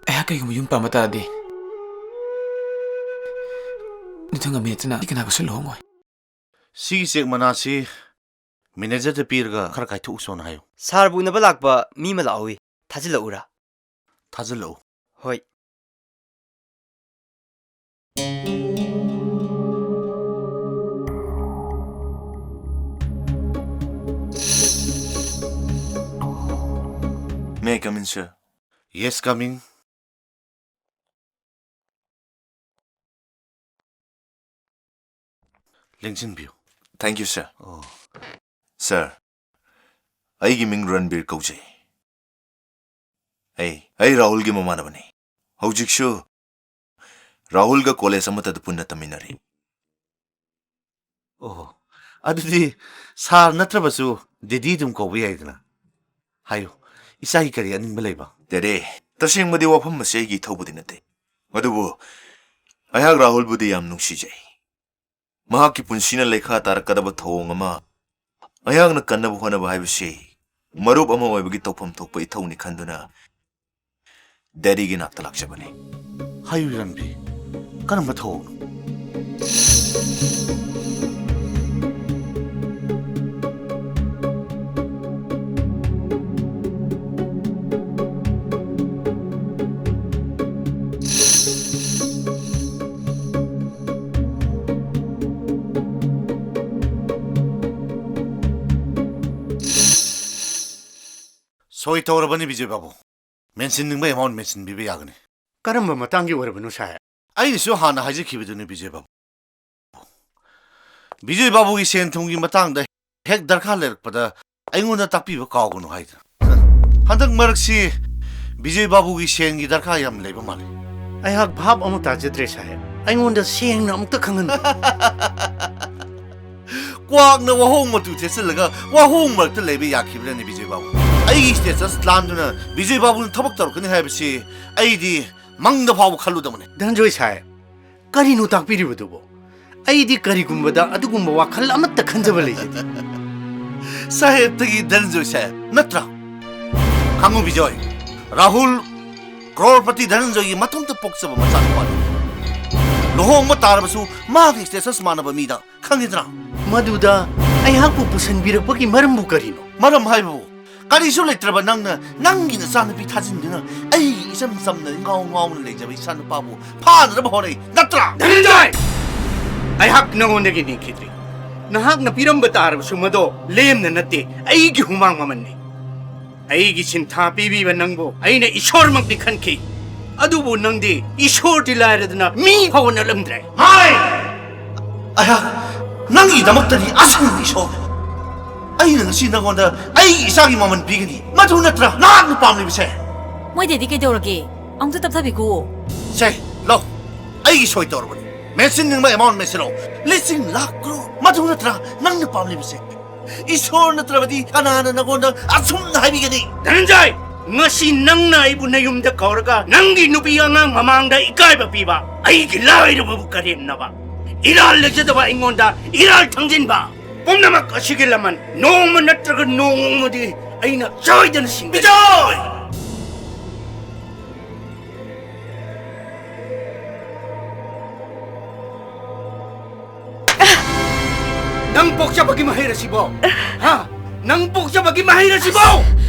ꯑꯩꯍꯥꯛ ꯀꯩꯒꯨꯝꯕ ꯌꯨꯝ ꯄꯥꯟꯕ ꯇꯥꯔꯗꯤ, ꯅꯤꯡꯊꯧꯉꯥꯝꯕꯤ ꯅꯠꯇꯅ ꯑꯩ ꯀꯅꯥꯒꯁꯨ ꯂꯨꯍꯣꯡꯉꯣꯏ꯫ ꯁꯤꯒꯤ ꯆꯦꯛ ꯃꯅꯥꯁꯤ ꯃꯦꯅꯦꯖꯔꯗ ꯄꯤꯔꯒ ꯈꯔ ꯀꯥꯏꯊꯣꯛꯎꯁꯣꯅ ꯍꯥꯏꯌꯨ꯫ ꯁꯥꯔꯕꯨ ꯎꯅꯕ ꯂꯥꯛꯄ ꯃꯤ ꯑꯃ ꯂꯥꯛꯍꯧꯏ꯫ ꯊꯥꯖꯤꯜꯂꯛꯎꯔꯥ? ꯊꯥꯖꯤꯜꯂꯛꯎ꯫ ꯍꯣꯏ꯫ May I come in, sir? Yes, coming. ꯂꯦꯡꯁꯤꯟꯕꯤꯌꯨ꯫ Thank you, sir. ꯑꯣ꯫ Sir, ꯑꯩꯒꯤ ꯃꯤꯡ ꯔꯟꯕꯤꯔ ꯀꯧꯖꯩ꯫ ꯑꯩ, ꯑꯩ ꯔꯥꯍꯨꯜꯒꯤ ꯃꯃꯥꯟꯅꯕꯅꯤ꯫ ꯍꯧꯖꯤꯛꯁꯨ ꯔꯥꯍꯨꯜꯒ ꯀꯣꯂꯦꯖ ꯑꯃꯠꯇꯗ ꯄꯨꯟꯅ ꯇꯝꯃꯤꯟꯅꯔꯤ꯫ ꯑꯣ, ꯑꯗꯨꯗꯤ ꯁꯥꯔ ꯅꯠꯇ꯭ꯔꯕꯁꯨ ꯗꯦꯗꯤ ꯑꯗꯨꯝ ꯀꯧꯕ ꯌꯥꯏꯗꯅ꯫ ꯍꯥꯏꯌꯨ, ꯏꯆꯥꯒꯤ ꯀꯔꯤ ꯑꯅꯤꯡꯕ ꯂꯩꯕ? ꯗꯦꯗꯤ, ꯇꯁꯦꯡꯕꯗꯤ ꯋꯥꯐꯝ ꯑꯁꯤ ꯑꯩꯒꯤ ꯏꯊꯧꯕꯨꯗꯤ ꯅꯠꯇꯦ꯫ ꯑꯗꯨꯕꯨ ꯑꯩꯍꯥꯛ ꯔꯥꯍꯨꯜꯕꯨꯗꯤ ꯌꯥꯝ ꯅꯨꯡꯁꯤꯖꯩ꯫ ꯃꯍꯥꯛꯀꯤ ꯄꯨꯟꯁꯤꯅ ꯂꯩꯈꯥ ꯇꯥꯔꯛꯀꯗꯕ ꯊꯧꯑꯣꯡ ꯑꯃ ꯑꯩꯍꯥꯛꯅ ꯀꯟꯅꯕ ꯍꯣꯠꯅꯕ ꯍꯥꯏꯕꯁꯤ ꯃꯔꯨꯞ ꯑꯃ ꯑꯣꯏꯕꯒꯤ ꯇꯧꯐꯝ ꯊꯣꯛꯄ ꯏꯊꯧꯅꯤ ꯈꯟꯗꯨꯅ ꯗꯦꯗꯤꯒꯤ ꯅꯥꯛꯇ ꯂꯥꯛꯆꯕꯅꯤ꯫ ꯍꯥꯏꯌꯨ ꯔꯟꯕꯤꯔ, ꯀꯔꯝꯕ ꯊꯧꯑꯣꯡꯅꯣ? ꯁꯣꯏ ꯇꯧꯔꯕꯅꯤ, ꯕꯤꯖꯣꯏ ꯕꯥꯕꯨ꯫ ꯃꯦꯟꯁꯤꯟꯅꯤꯡꯕ ꯑꯦꯃꯥꯎꯟ ꯃꯦꯟꯁꯤꯟꯕꯤꯕ ꯌꯥꯒꯅꯤ꯫ ꯀꯔꯝꯕ ꯃꯇꯥꯡꯒꯤ ꯑꯣꯏꯔꯕꯅꯣ, ꯁꯥꯍꯦꯕ? ꯑꯩꯅꯁꯨ ꯍꯥꯟꯅ ꯍꯥꯏꯖꯈꯤꯕꯗꯨꯅꯤ, ꯕꯤꯖꯣꯏ ꯕꯥꯕꯨ꯫ ꯕꯤꯖꯣꯏ ꯕꯥꯕꯨꯒꯤ ꯁꯦꯟ ꯊꯨꯝꯒꯤ ꯃꯇꯥꯡꯗ ꯍꯦꯛ ꯗꯔꯀꯥꯔ ꯂꯩꯔꯛꯄꯗ ꯑꯩꯉꯣꯟꯗ ꯇꯥꯛꯄꯤꯕ ꯀꯥꯎꯒꯅꯨ ꯍꯥꯏꯗꯅ꯫ ꯍꯟꯗꯛ ꯃꯔꯛꯁꯤ ꯕꯤꯖꯣꯏ ꯕꯥꯕꯨꯒꯤ ꯁꯦꯟꯒꯤ ꯗꯔꯀꯥꯔ ꯌꯥꯝ ꯂꯩꯕ ꯃꯥꯜꯂꯤ꯫ ꯑꯩꯍꯥꯛ ꯚꯥꯞ ꯑꯃ ꯇꯥꯖꯗ꯭ꯔꯦ, ꯁꯥꯍꯦꯕ꯫ ꯑꯩꯉꯣꯟꯗ ꯁꯦꯡꯅ ꯑꯃꯨꯛꯇ ꯈꯪꯍꯟꯕꯤꯌꯨ꯫ ꯀ꯭ꯋꯥꯛꯅ ꯋꯥꯍꯣꯡ ꯃꯇꯨ ꯊꯦꯠꯆꯜꯂꯒ ꯋꯥꯍꯣꯡ ꯃꯔꯛꯇ ꯂꯩꯕ ꯌꯥꯈꯤꯕ꯭ꯔꯅꯦ, ꯕꯤꯖꯣꯏ ꯕꯥꯕꯨ? ꯑꯩꯒꯤ status ꯂꯥꯟꯗꯨꯅ ꯕꯤꯖꯣꯏ ꯕꯥꯕꯨꯅ ꯊꯕꯛ ꯇꯧꯔꯛꯀꯅꯤ ꯍꯥꯏꯕꯁꯤ ꯑꯩꯗꯤ ꯃꯪꯗ ꯐꯥꯎꯕ ꯈꯜꯂꯨꯗꯕꯅꯤ꯫ ꯙꯅꯟꯖꯣꯏ ꯁꯥꯍꯦꯕ, ꯀꯔꯤꯅꯣ ꯇꯥꯛꯄꯤꯔꯤꯕꯗꯨꯕꯣ? ꯑꯩꯗꯤ ꯀꯔꯤꯒꯨꯝꯕꯗ ꯑꯗꯨꯒꯨꯝꯕ ꯋꯥꯈꯜ ꯑꯃꯠꯇ ꯈꯟꯖꯕ ꯂꯩꯖꯗꯦ꯫ ꯁꯥꯍꯦꯕꯇꯒꯤ ꯙꯅꯟꯖꯣꯏ ꯁꯥꯍꯦꯕ ꯅꯠꯇ꯭ꯔꯥ? ꯈꯪꯉꯨ ꯕꯤꯖꯣꯏ, ꯔꯥꯍꯨꯜ ꯀ꯭ꯔꯣꯔꯄꯇꯤ ꯙꯅꯟꯖꯣꯏꯒꯤ ꯃꯇꯣꯝꯇ ꯄꯣꯛꯆꯕ ꯃꯆꯥꯅꯨꯄꯥꯅꯤ꯫ ꯂꯨꯍꯣꯡꯕ ꯇꯥꯔꯕꯁꯨ ꯃꯥꯒꯤ status ꯃꯥꯟꯅꯕ ꯃꯤꯗ, ꯈꯪꯉꯤꯗꯅ? ꯃꯗꯨꯗ ꯑꯩꯍꯥꯛꯄꯨ ꯄꯨꯁꯟꯕꯤꯔꯛꯄꯒꯤ ꯃꯔꯝꯕꯨ ꯀꯔꯤꯅꯣ? ꯃꯔꯝ ꯍꯥꯏꯕꯕꯨ, ꯀꯔꯤꯁꯨ ꯂꯩꯇ꯭ꯔꯕ ꯅꯪꯅ ꯅꯪꯒꯤ ꯅꯆꯥꯅꯨꯄꯤ ꯊꯥꯖꯤꯟꯗꯨꯅ ꯑꯩꯒꯤ ꯏꯆꯝ ꯆꯝꯅ ꯏꯉꯥꯎ ꯉꯥꯎꯅ ꯂꯩꯖꯕ ꯏꯆꯥꯅꯨꯄꯥꯕꯨ ꯐꯥꯅꯅꯕ ꯍꯣꯠꯅꯩ ꯅꯠꯇ꯭ꯔꯥ? ꯙꯅꯟꯖꯣꯏ! ꯑꯩꯍꯥꯛ ꯅꯉꯣꯟꯗꯒꯤ ꯅꯤꯡꯈꯤꯗ꯭ꯔꯤ꯫ ꯅꯍꯥꯛꯅ ꯄꯤꯔꯝꯕ ꯇꯥꯔꯕꯁꯨ ꯃꯗꯣ ꯂꯦꯝꯅ ꯅꯠꯇꯦ, ꯑꯩꯒꯤ ꯍꯨꯃꯥꯡ ꯃꯃꯜꯅꯤ꯫ ꯑꯩꯒꯤ ꯁꯤꯟꯊꯥ ꯄꯤꯕꯤꯕ ꯅꯪꯕꯨ ꯑꯩꯅ ꯏꯁꯣꯔꯃꯛꯇꯤ ꯈꯟꯈꯤ, ꯑꯗꯨꯕꯨ ꯅꯪꯗꯤ ꯏꯁꯣꯔꯗꯤ ꯂꯥꯏꯔꯗꯅ ꯃꯤ ꯐꯥꯎꯕ ꯅꯠꯂꯝꯗ꯭ꯔꯦ꯫ ꯍꯥꯏ! ꯑꯩꯍꯥꯛ ꯅꯪꯒꯤꯗꯃꯛꯇꯗꯤ ꯑꯁꯪꯕ ꯏꯁꯣꯔ꯫ ꯑꯩꯅ ꯉꯁꯤ ꯅꯉꯣꯟꯗ ꯑꯩꯒꯤ ꯏꯆꯥꯒꯤ ꯃꯃꯜ ꯄꯤꯒꯅꯤ꯫ ꯃꯗꯨ ꯅꯠꯇ꯭ꯔꯥ ꯅꯍꯥꯛꯅ ꯄꯥꯝꯂꯤꯕꯁꯦ? ꯃꯣꯏꯗꯩꯗꯤ ꯀꯩꯗꯧꯔꯒꯦ? ꯑꯃꯨꯛꯇ ꯇꯞꯊꯕꯤꯈꯣ꯫ ꯁꯦ, ꯂꯧ꯫ ꯑꯩꯒꯤ ꯁꯣꯏ ꯇꯧꯔꯕꯅꯤ꯫ ꯃꯦꯟꯁꯤꯟꯅꯤꯡꯕ ꯑꯦꯃꯥꯎꯟ ꯃꯦꯟꯁꯤꯜꯂꯣ꯫ ꯂꯤꯁꯤꯡ ꯂꯥꯈ ꯀ꯭ꯔꯣꯔ꯫ ꯃꯗꯨ ꯅꯠꯇ꯭ꯔꯥ ꯅꯪꯅ ꯄꯥꯝꯂꯤꯕꯁꯦ? ꯏꯁꯣꯔ ꯅꯠꯇ꯭ꯔꯕꯗꯤ ꯀꯅꯥꯅ ꯅꯉꯣꯟꯗ ꯑꯁꯨꯝꯅ ꯍꯥꯏꯕꯤꯒꯅꯤ? ꯙꯅꯟꯖꯣꯏ, ꯉꯁꯤ ꯅꯪꯅ ꯑꯩꯕꯨ ꯅꯌꯨꯝꯗ ꯀꯧꯔꯒ ꯅꯪꯒꯤ ꯅꯨꯄꯤ ꯑꯉꯥꯡ ꯃꯃꯥꯡꯗ ꯏꯀꯥꯏꯕ ꯄꯤꯕ, ꯑꯩꯒꯤ ꯂꯥꯏꯔꯕꯕꯨ ꯀꯔꯦꯝꯅꯕ, ꯏꯔꯥꯜ ꯂꯩꯖꯗꯕ ꯑꯩꯉꯣꯟꯗ ꯏꯔꯥꯜ ꯊꯪꯖꯤꯟꯕ, ꯄꯨꯝꯅꯃꯛ ꯑꯁꯤꯒꯤ ꯂꯃꯟ ꯅꯣꯡꯃ ꯅꯠꯇ꯭ꯔꯒ ꯅꯣꯡꯃꯗꯤ ꯑꯩꯅ ꯁꯣꯏꯗꯅ ꯁꯤꯡꯒꯅꯤ꯫ ꯕꯤꯖꯣꯏ! ꯅꯪ ꯄꯣꯛꯆꯕꯒꯤ ꯃꯍꯩꯔꯣ ꯑꯁꯤꯕꯣ? ꯍꯥ? ꯅꯪ ꯄꯣꯛꯆꯕꯒꯤ ꯃꯍꯩꯔꯣ ꯑꯁꯤꯕꯣ?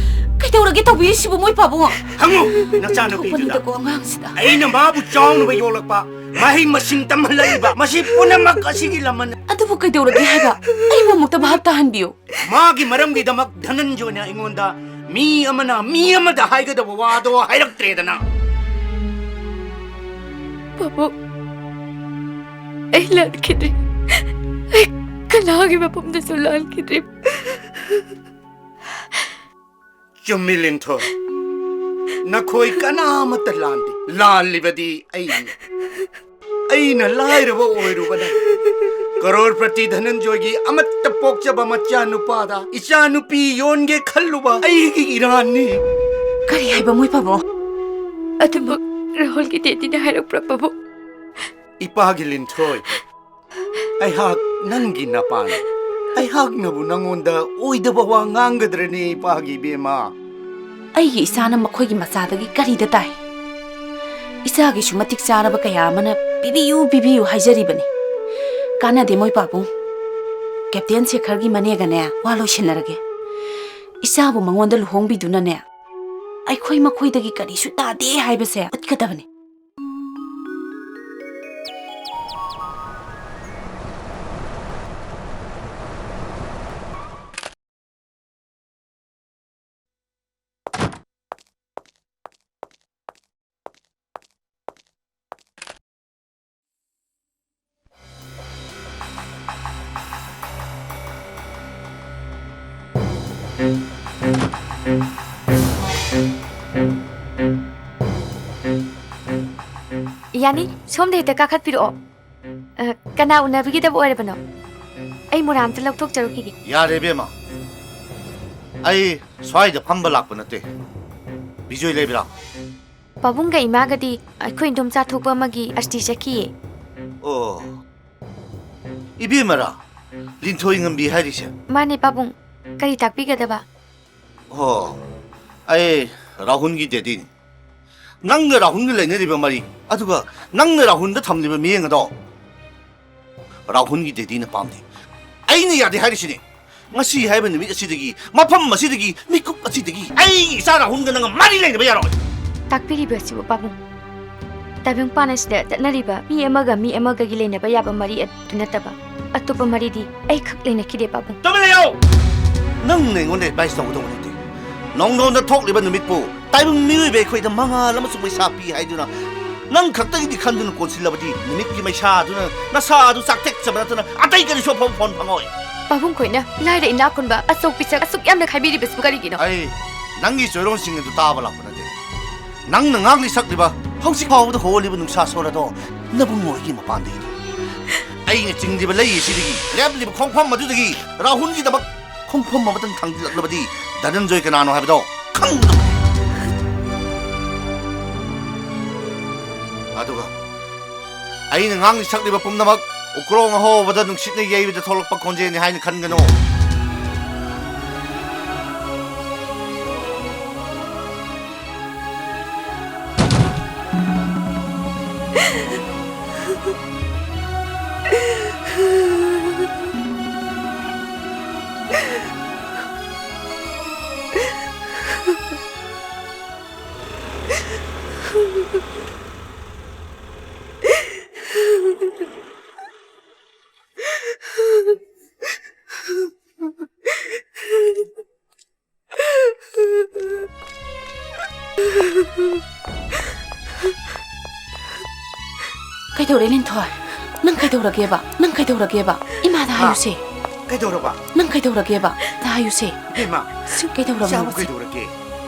ꯀꯩꯗꯧꯔꯒꯦ ꯇꯧꯕꯤꯔꯤꯁꯤꯕꯨ, ꯃꯣꯏ ꯄꯥꯕꯨꯡ? ꯍꯪꯉꯨ, ꯅꯆꯥꯅꯨꯄꯤꯗꯨꯗ꯫ ꯊꯣꯛꯄꯅꯤꯗꯀꯣ ꯑꯉꯥꯡꯁꯤꯗ꯫ ꯑꯩꯅ ꯃꯥꯕꯨ ꯆꯥꯎꯅꯕ ꯌꯣꯛꯂꯛꯄ, ꯃꯍꯩ ꯃꯁꯤꯡ ꯇꯝꯍꯜꯂꯛꯏꯕ, ꯃꯁꯤ ꯄꯨꯝꯅꯃꯛ ꯑꯁꯤꯒꯤ ꯂꯃꯟ꯫ ꯑꯗꯨꯕꯨ ꯀꯩꯗꯧꯔꯒꯦ ꯍꯥꯏꯕ? ꯑꯩꯕꯨ ꯑꯃꯨꯛꯇ ꯚꯥꯞ ꯇꯥꯍꯟꯕꯤꯌꯨ꯫ ꯃꯥꯒꯤ ꯃꯔꯝꯒꯤꯗꯃꯛ ꯙꯅꯟꯖꯣꯏꯅ ꯑꯩꯉꯣꯟꯗ ꯃꯤ ꯑꯃꯅ ꯃꯤ ꯑꯃꯗ ꯍꯥꯏꯒꯗꯕ ꯋꯥꯗꯣ ꯍꯥꯏꯔꯛꯇ꯭ꯔꯦꯗꯅ꯫ ꯄꯥꯕꯨꯡ, ꯑꯩ ꯂꯥꯟꯈꯤꯗ꯭ꯔꯦ꯫ ꯑꯩ ꯀꯅꯥꯒꯤ ꯃꯐꯝꯗꯁꯨ ꯂꯥꯟꯈꯤꯗ꯭ꯔꯦ꯫ ꯆꯨꯝꯃꯤ, ꯂꯤꯟꯊꯣꯏ꯫ ꯅꯈꯣꯏ ꯀꯅꯥꯃꯠꯇ ꯂꯥꯟꯗꯦ꯫ ꯂꯥꯜꯂꯤꯕꯗꯤ ꯑꯩꯅꯤ꯫ ꯑꯩꯅ ꯂꯥꯏꯔꯕ ꯑꯣꯏꯔꯨꯕꯅ ꯀꯔꯣꯔꯄꯇꯤ ꯙꯅꯟꯖꯣꯏꯒꯤ ꯑꯃꯠꯇ ꯄꯣꯛꯆꯕ ꯃꯆꯥꯅꯨꯄꯥꯗ ꯏꯆꯥꯅꯨꯄꯤ ꯌꯣꯟꯒꯦ ꯈꯜꯂꯨꯕ ꯑꯩꯒꯤ ꯏꯔꯥꯟꯅꯤ꯫ ꯀꯔꯤ ꯍꯥꯏꯕ, ꯃꯣꯏ ꯄꯥꯕꯨꯡ? ꯑꯗꯨꯃꯛ ꯔꯥꯍꯨꯜꯒꯤ ꯗꯦꯗꯤꯅ ꯍꯥꯏꯔꯛꯄ꯭ꯔꯥ, ꯄꯥꯕꯨꯡ? ꯏꯄꯥꯒꯤ ꯂꯤꯟꯊꯣꯏ, ꯑꯩꯍꯥꯛ ꯅꯪꯒꯤ ꯅꯄꯥꯅꯤ꯫ ꯑꯩꯍꯥꯛꯅꯕꯨ ꯅꯪꯉꯣꯟꯗ ꯑꯣꯏꯗꯕ ꯋꯥ ꯉꯥꯡꯒꯗ꯭ꯔꯅꯦ, ꯏꯄꯥꯒꯤ ꯏꯕꯦꯝꯃ? ꯑꯩꯒꯤ ꯏꯆꯥꯅ ꯃꯈꯣꯏꯒꯤ ꯃꯆꯥꯗꯒꯤ ꯀꯔꯤꯗ ꯇꯥꯏ? ꯏꯆꯥꯒꯤꯁꯨ ꯃꯇꯤꯛ ꯆꯥꯔꯕ ꯀꯌꯥ ꯑꯃꯅ "ꯄꯤꯕꯤꯌꯨ, ꯄꯤꯕꯤꯌꯨ" ꯍꯥꯏꯖꯔꯤꯕꯅꯤ꯫ ꯀꯥꯟꯅꯗꯦ, ꯃꯣꯏ ꯄꯥꯕꯨꯡ꯫ ꯀꯦꯞꯇꯦꯟ ꯁꯦꯈꯔꯒꯤ ꯃꯅꯦꯒꯅꯦ ꯋꯥ ꯂꯣꯏꯁꯤꯟꯅꯔꯒꯦ꯫ ꯏꯆꯥꯕꯨ ꯃꯉꯣꯟꯗ ꯂꯨꯍꯣꯡꯕꯤꯗꯨꯅꯅꯦ, ꯑꯩꯈꯣꯏ ꯃꯈꯣꯏꯗꯒꯤ ꯀꯔꯤꯁꯨ ꯇꯥꯗꯦ ꯍꯥꯏꯕꯁꯦ ꯎꯠꯀꯗꯕꯅꯤ꯫ ꯌꯥꯅꯤ, ꯁꯣꯝꯗ ꯍꯦꯛꯇ ꯀꯥꯈꯠꯄꯤꯔꯛꯑꯣ꯫ ꯑ, ꯀꯅꯥ ꯎꯅꯕꯤꯒꯗꯕ ꯑꯣꯏꯔꯕꯅꯣ? ꯑꯩ ꯃꯣꯔꯥ ꯑꯝꯇ ꯂꯧꯊꯣꯛꯆꯔꯨꯈꯤꯒꯦ꯫ ꯌꯥꯔꯦ, ꯏꯕꯦꯝꯃ꯫ ꯑꯩ ꯁ꯭ꯋꯥꯏꯗ ꯐꯝꯕ ꯂꯥꯛꯄ ꯅꯠꯇꯦ꯫ ꯕꯤꯖꯣꯏ ꯂꯩꯕ꯭ꯔꯥ? ꯄꯥꯕꯨꯡꯒ ꯏꯃꯥꯒꯗꯤ ꯑꯩꯈꯣꯏ ꯏꯗꯣꯝꯆꯥ ꯊꯣꯛꯄ ꯑꯃꯒꯤ ꯑꯁꯇꯤ ꯆꯠꯈꯤꯌꯦ꯫ ꯑꯣ, ꯏꯕꯦꯝꯃꯔꯥ ꯂꯤꯟꯊꯣꯏ ꯉꯝꯕꯤ ꯍꯥꯏꯔꯤꯁꯦ? ꯃꯥꯅꯦ ꯄꯥꯕꯨꯡ, ꯀꯔꯤ ꯇꯥꯛꯄꯤꯒꯗꯕ? ꯑꯣ, ꯑꯩ ꯔꯥꯍꯨꯜꯒꯤ ꯗꯦꯗꯤꯅꯤ꯫ ꯅꯪꯒ ꯔꯥꯍꯨꯜꯒ ꯂꯩꯅꯔꯤꯕ ꯃꯔꯤ, ꯑꯗꯨꯒ ꯅꯪꯅ ꯔꯥꯍꯨꯜꯗ ꯊꯝꯂꯤꯕ ꯃꯤꯠꯌꯦꯡ ꯑꯗꯣ ꯔꯥꯍꯨꯜꯒꯤ ꯗꯦꯗꯤꯅ ꯄꯥꯝꯗꯦ꯫ ꯑꯩꯅ ꯌꯥꯗꯦ ꯍꯥꯏꯔꯤꯁꯤꯅꯤ꯫ ꯉꯁꯤ ꯍꯥꯏꯕ ꯅꯨꯃꯤꯠ ꯑꯁꯤꯗꯒꯤ, ꯃꯐꯝ ꯑꯁꯤꯗꯒꯤ, ꯃꯤꯀꯨꯞ ꯑꯁꯤꯗꯒꯤ ꯑꯩꯒꯤ ꯏꯆꯥ ꯔꯥꯍꯨꯜꯒ ꯅꯪꯒ ꯃꯔꯤ ꯂꯩꯅꯕ ꯌꯥꯔꯣꯏ꯫ ꯇꯥꯛꯄꯤꯔꯤꯕ ꯑꯁꯤꯕꯨ ꯄꯥꯕꯨꯡ, ꯇꯥꯏꯕꯪꯄꯥꯟ ꯑꯁꯤꯗ ꯆꯠꯅꯔꯤꯕ ꯃꯤ ꯑꯃꯒ ꯃꯤ ꯑꯃꯒꯒꯤ ꯂꯩꯅꯕ ꯌꯥꯕ ꯃꯔꯤ ꯑꯗꯨ ꯅꯠꯇꯕ ꯑꯇꯣꯞꯄ ꯃꯔꯤꯗꯤ ꯑꯩꯈꯛ ꯂꯩꯅꯈꯤꯗꯦ ꯄꯥꯕꯨꯡ꯫ ꯇꯨꯃꯤꯟ ꯂꯩꯌꯣ! ꯅꯪꯅ ꯑꯩꯉꯣꯟꯗ ꯑꯦꯗꯚꯥꯏꯁ ꯇꯧꯒꯗꯧꯕ ꯅꯠꯇꯦ꯫ ꯅꯣꯡꯗꯣꯟꯗ ꯊꯣꯛꯂꯤꯕ ꯅꯨꯃꯤꯠꯄꯨ ꯇꯥꯏꯕꯪ ꯃꯤꯑꯣꯏꯕ ꯑꯩꯈꯣꯏꯗ ꯃꯉꯥꯜ ꯑꯃꯁꯨꯡ ꯃꯩꯁꯥ ꯄꯤ ꯍꯥꯏꯗꯨꯅ ꯅꯪ ꯈꯛꯇꯒꯤꯗꯤ ꯈꯟꯗꯨꯅ ꯀꯣꯟꯁꯤꯜꯂꯕꯗꯤ, ꯅꯨꯃꯤꯠꯀꯤ ꯃꯩꯁꯥ ꯑꯗꯨꯅ ꯅꯁꯥ ꯑꯗꯨ ꯆꯥꯛꯊꯦꯛꯆꯕ ꯅꯠꯇꯅ ꯑꯇꯩ ꯀꯔꯤꯁꯨ ꯑꯐꯕ ꯐꯣꯟ ꯐꯪꯉꯣꯏ꯫ ꯄꯥꯕꯨꯡ ꯈꯣꯏꯅ ꯂꯥꯏꯔ ꯏꯅꯥꯛ ꯈꯨꯟꯕ, ꯑꯆꯧ ꯄꯤꯛꯆ ꯑꯁꯨꯛ ꯌꯥꯝꯅ ꯈꯥꯏꯕꯤꯔꯤꯕꯁꯤꯕꯨ ꯀꯔꯤꯒꯤꯅꯣ? ꯑꯩ ꯅꯪꯒꯤ ꯆꯣꯏꯔꯣꯟꯁꯤꯡ ꯑꯗꯨ ꯇꯥꯕ ꯂꯥꯛꯄ ꯅꯠꯇꯦ꯫ ꯅꯪꯅ ꯉꯥꯡꯂꯤ ꯁꯛꯂꯤꯕ, ꯍꯧꯖꯤꯛ ꯐꯥꯎꯕꯗ ꯍꯧꯍꯜꯂꯤꯕ ꯅꯨꯡꯁꯥ ꯁꯣꯔ ꯑꯗꯣ ꯅꯕꯨꯡꯉꯣ ꯑꯩꯒꯤ ꯃꯄꯥꯟꯗꯒꯤꯅꯤ꯫ ꯑꯩꯅ ꯆꯤꯡꯂꯤꯕ ꯂꯩ ꯑꯁꯤꯗꯒꯤ, ꯂꯦꯞꯂꯤꯕ ꯈꯣꯡꯐꯝ ꯑꯗꯨꯗꯒꯤ ꯔꯥꯍꯨꯜꯒꯤꯗꯃꯛ ꯈꯣꯡꯐꯝ ꯑꯃꯇꯪ ꯊꯥꯡꯖꯤꯜꯂꯛꯂꯕꯗꯤ ꯙꯅꯟꯖꯣꯏ ꯀꯅꯥꯅꯣ ꯍꯥꯏꯕꯗꯣ ꯈꯪꯒꯗꯕꯅꯤ꯫ ꯑꯗꯨꯒ ꯑꯩꯅ ꯉꯥꯡꯂꯤ ꯁꯛꯂꯤꯕ ꯄꯨꯝꯅꯃꯛ ꯎꯀ꯭ꯔꯣꯡ ꯑꯍꯣꯕꯗ ꯅꯨꯡꯁꯤꯠꯅ ꯌꯩꯕꯗ ꯊꯣꯛꯂꯛꯄ ꯈꯣꯟꯖꯦꯜꯅꯤ ꯍꯥꯏꯅ ꯈꯟꯒꯅꯨ꯫ ꯀꯩꯗꯧꯔꯦ, ꯂꯤꯟꯊꯣꯏ? ꯅꯪ ꯀꯩꯗꯧꯔꯒꯦꯕ? ꯅꯪ ꯀꯩꯗꯧꯔꯒꯦꯕ? ꯏꯃꯥꯗ ꯍꯥ? ꯍꯥꯏꯌꯨꯁꯦ꯫ ꯀꯩꯗꯧꯔꯕ? ꯅꯪ ꯀꯩꯗꯧꯔꯒꯦꯕ? ꯇ ꯍꯥꯏꯌꯨꯁꯦ꯫ ꯏꯕꯦꯝꯃ, ꯁꯤ ꯀꯩꯗꯧꯔꯕꯅꯣ ꯏꯆꯥꯕꯨ ꯁꯤ? ꯀꯩꯗꯧꯔꯒꯦ?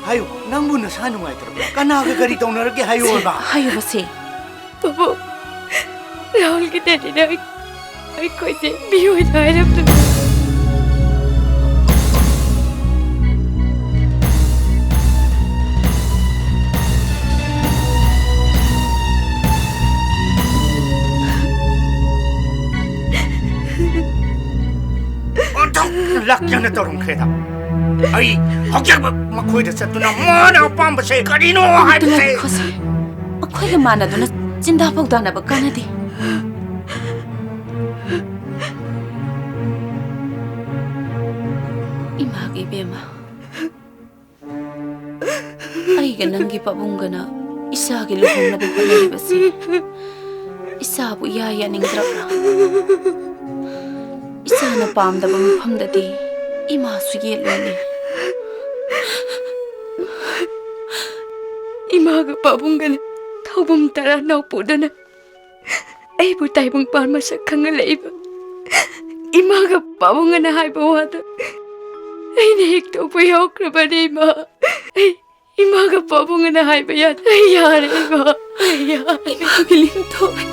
ꯍꯥꯏꯌꯨ, ꯅꯪꯕꯨ ꯅꯁꯥ ꯅꯨꯡꯉꯥꯏꯇ꯭ꯔꯕ꯭ꯔꯥ? ꯀꯅꯥꯒ ꯀꯔꯤ ꯇꯧꯅꯔꯒꯦ ꯍꯥꯏꯌꯨ ꯁꯦ, ꯏꯕꯦꯝꯃ꯫ ꯍꯥꯏꯌꯨꯕꯁꯦ꯫ ꯄꯥꯕꯨꯡ, ꯔꯥꯍꯨꯜꯒꯤ ꯗꯦꯗꯤꯅ ꯑꯩ-, ꯑꯩꯈꯣꯏꯁꯦ ꯃꯤꯑꯣꯏꯗ ꯍꯥꯏꯔꯝꯗꯅ꯫ ꯑꯣꯟꯊꯣꯛꯅ ꯂꯥꯛꯆꯅ ꯇꯧꯔꯝꯈ꯭ꯔꯦꯗ꯫ ꯑꯩ ꯍꯧꯖꯤꯛꯃꯛ ꯃꯈꯣꯏꯗ ꯆꯠꯇꯨꯅ ꯃꯥꯅ ꯑꯄꯥꯝꯕꯁꯦ ꯀꯔꯤꯅꯣ ꯍꯥꯏꯕꯁꯦ꯫ ꯑꯩꯈꯣꯏꯒ ꯃꯥꯟꯅꯗꯨꯅ ꯆꯤꯟꯗꯥ ꯄꯥꯎꯗꯥꯅꯕ ꯀꯥꯟꯅꯗꯦ꯫ ꯏꯃꯥꯒꯤ ꯏꯕꯦꯝꯃ, ꯑꯩꯒ ꯅꯪꯒꯤ ꯄꯥꯕꯨꯡꯒꯅ ꯏꯆꯥꯒꯤ ꯂꯨꯍꯣꯡꯅꯕ ꯍꯣꯠꯅꯔꯤꯕꯁꯤ ꯏꯆꯥꯕꯨ ꯏꯌꯥ ꯌꯥꯅꯤꯡꯗ꯭ꯔꯕ꯭ꯔꯥ? ꯏꯆꯥꯅ ꯄꯥꯝꯗꯕ ꯃꯐꯝꯗꯗꯤ ꯏꯃꯥꯁꯨ ꯌꯦꯠꯂꯣꯏꯅꯦ꯫ ꯏꯃꯥꯒ ꯄꯥꯕꯨꯡꯒꯅ ꯊꯧꯕꯨꯝ ꯇꯔꯥ ꯅꯥꯎꯄꯨꯗꯅ ꯑꯩꯕꯨ ꯇꯥꯏꯕꯪꯄꯥꯟ ꯃꯁꯛ ꯈꯪꯍꯜꯂꯛꯏꯕ ꯏꯃꯥꯒ ꯄꯥꯕꯨꯡꯒꯅ ꯍꯥꯏꯕ ꯋꯥꯗꯣ ꯑꯩꯅ ꯍꯦꯛ ꯇꯧꯕ ꯌꯥꯎꯈ꯭ꯔꯕꯅꯤ, ꯏꯃꯥ꯫ ꯑꯩ ꯏꯃꯥꯒ ꯄꯥꯕꯨꯡꯒꯅ ꯍꯥꯏꯕ ꯌꯥꯗꯦ꯫ ꯑꯩ ꯌꯥꯔꯦ, ꯏꯃꯥ꯫ ꯑꯩ ꯌꯥꯔꯦ꯫ ꯏꯃꯥꯒꯤ ꯂꯤꯟꯊꯣꯏ꯫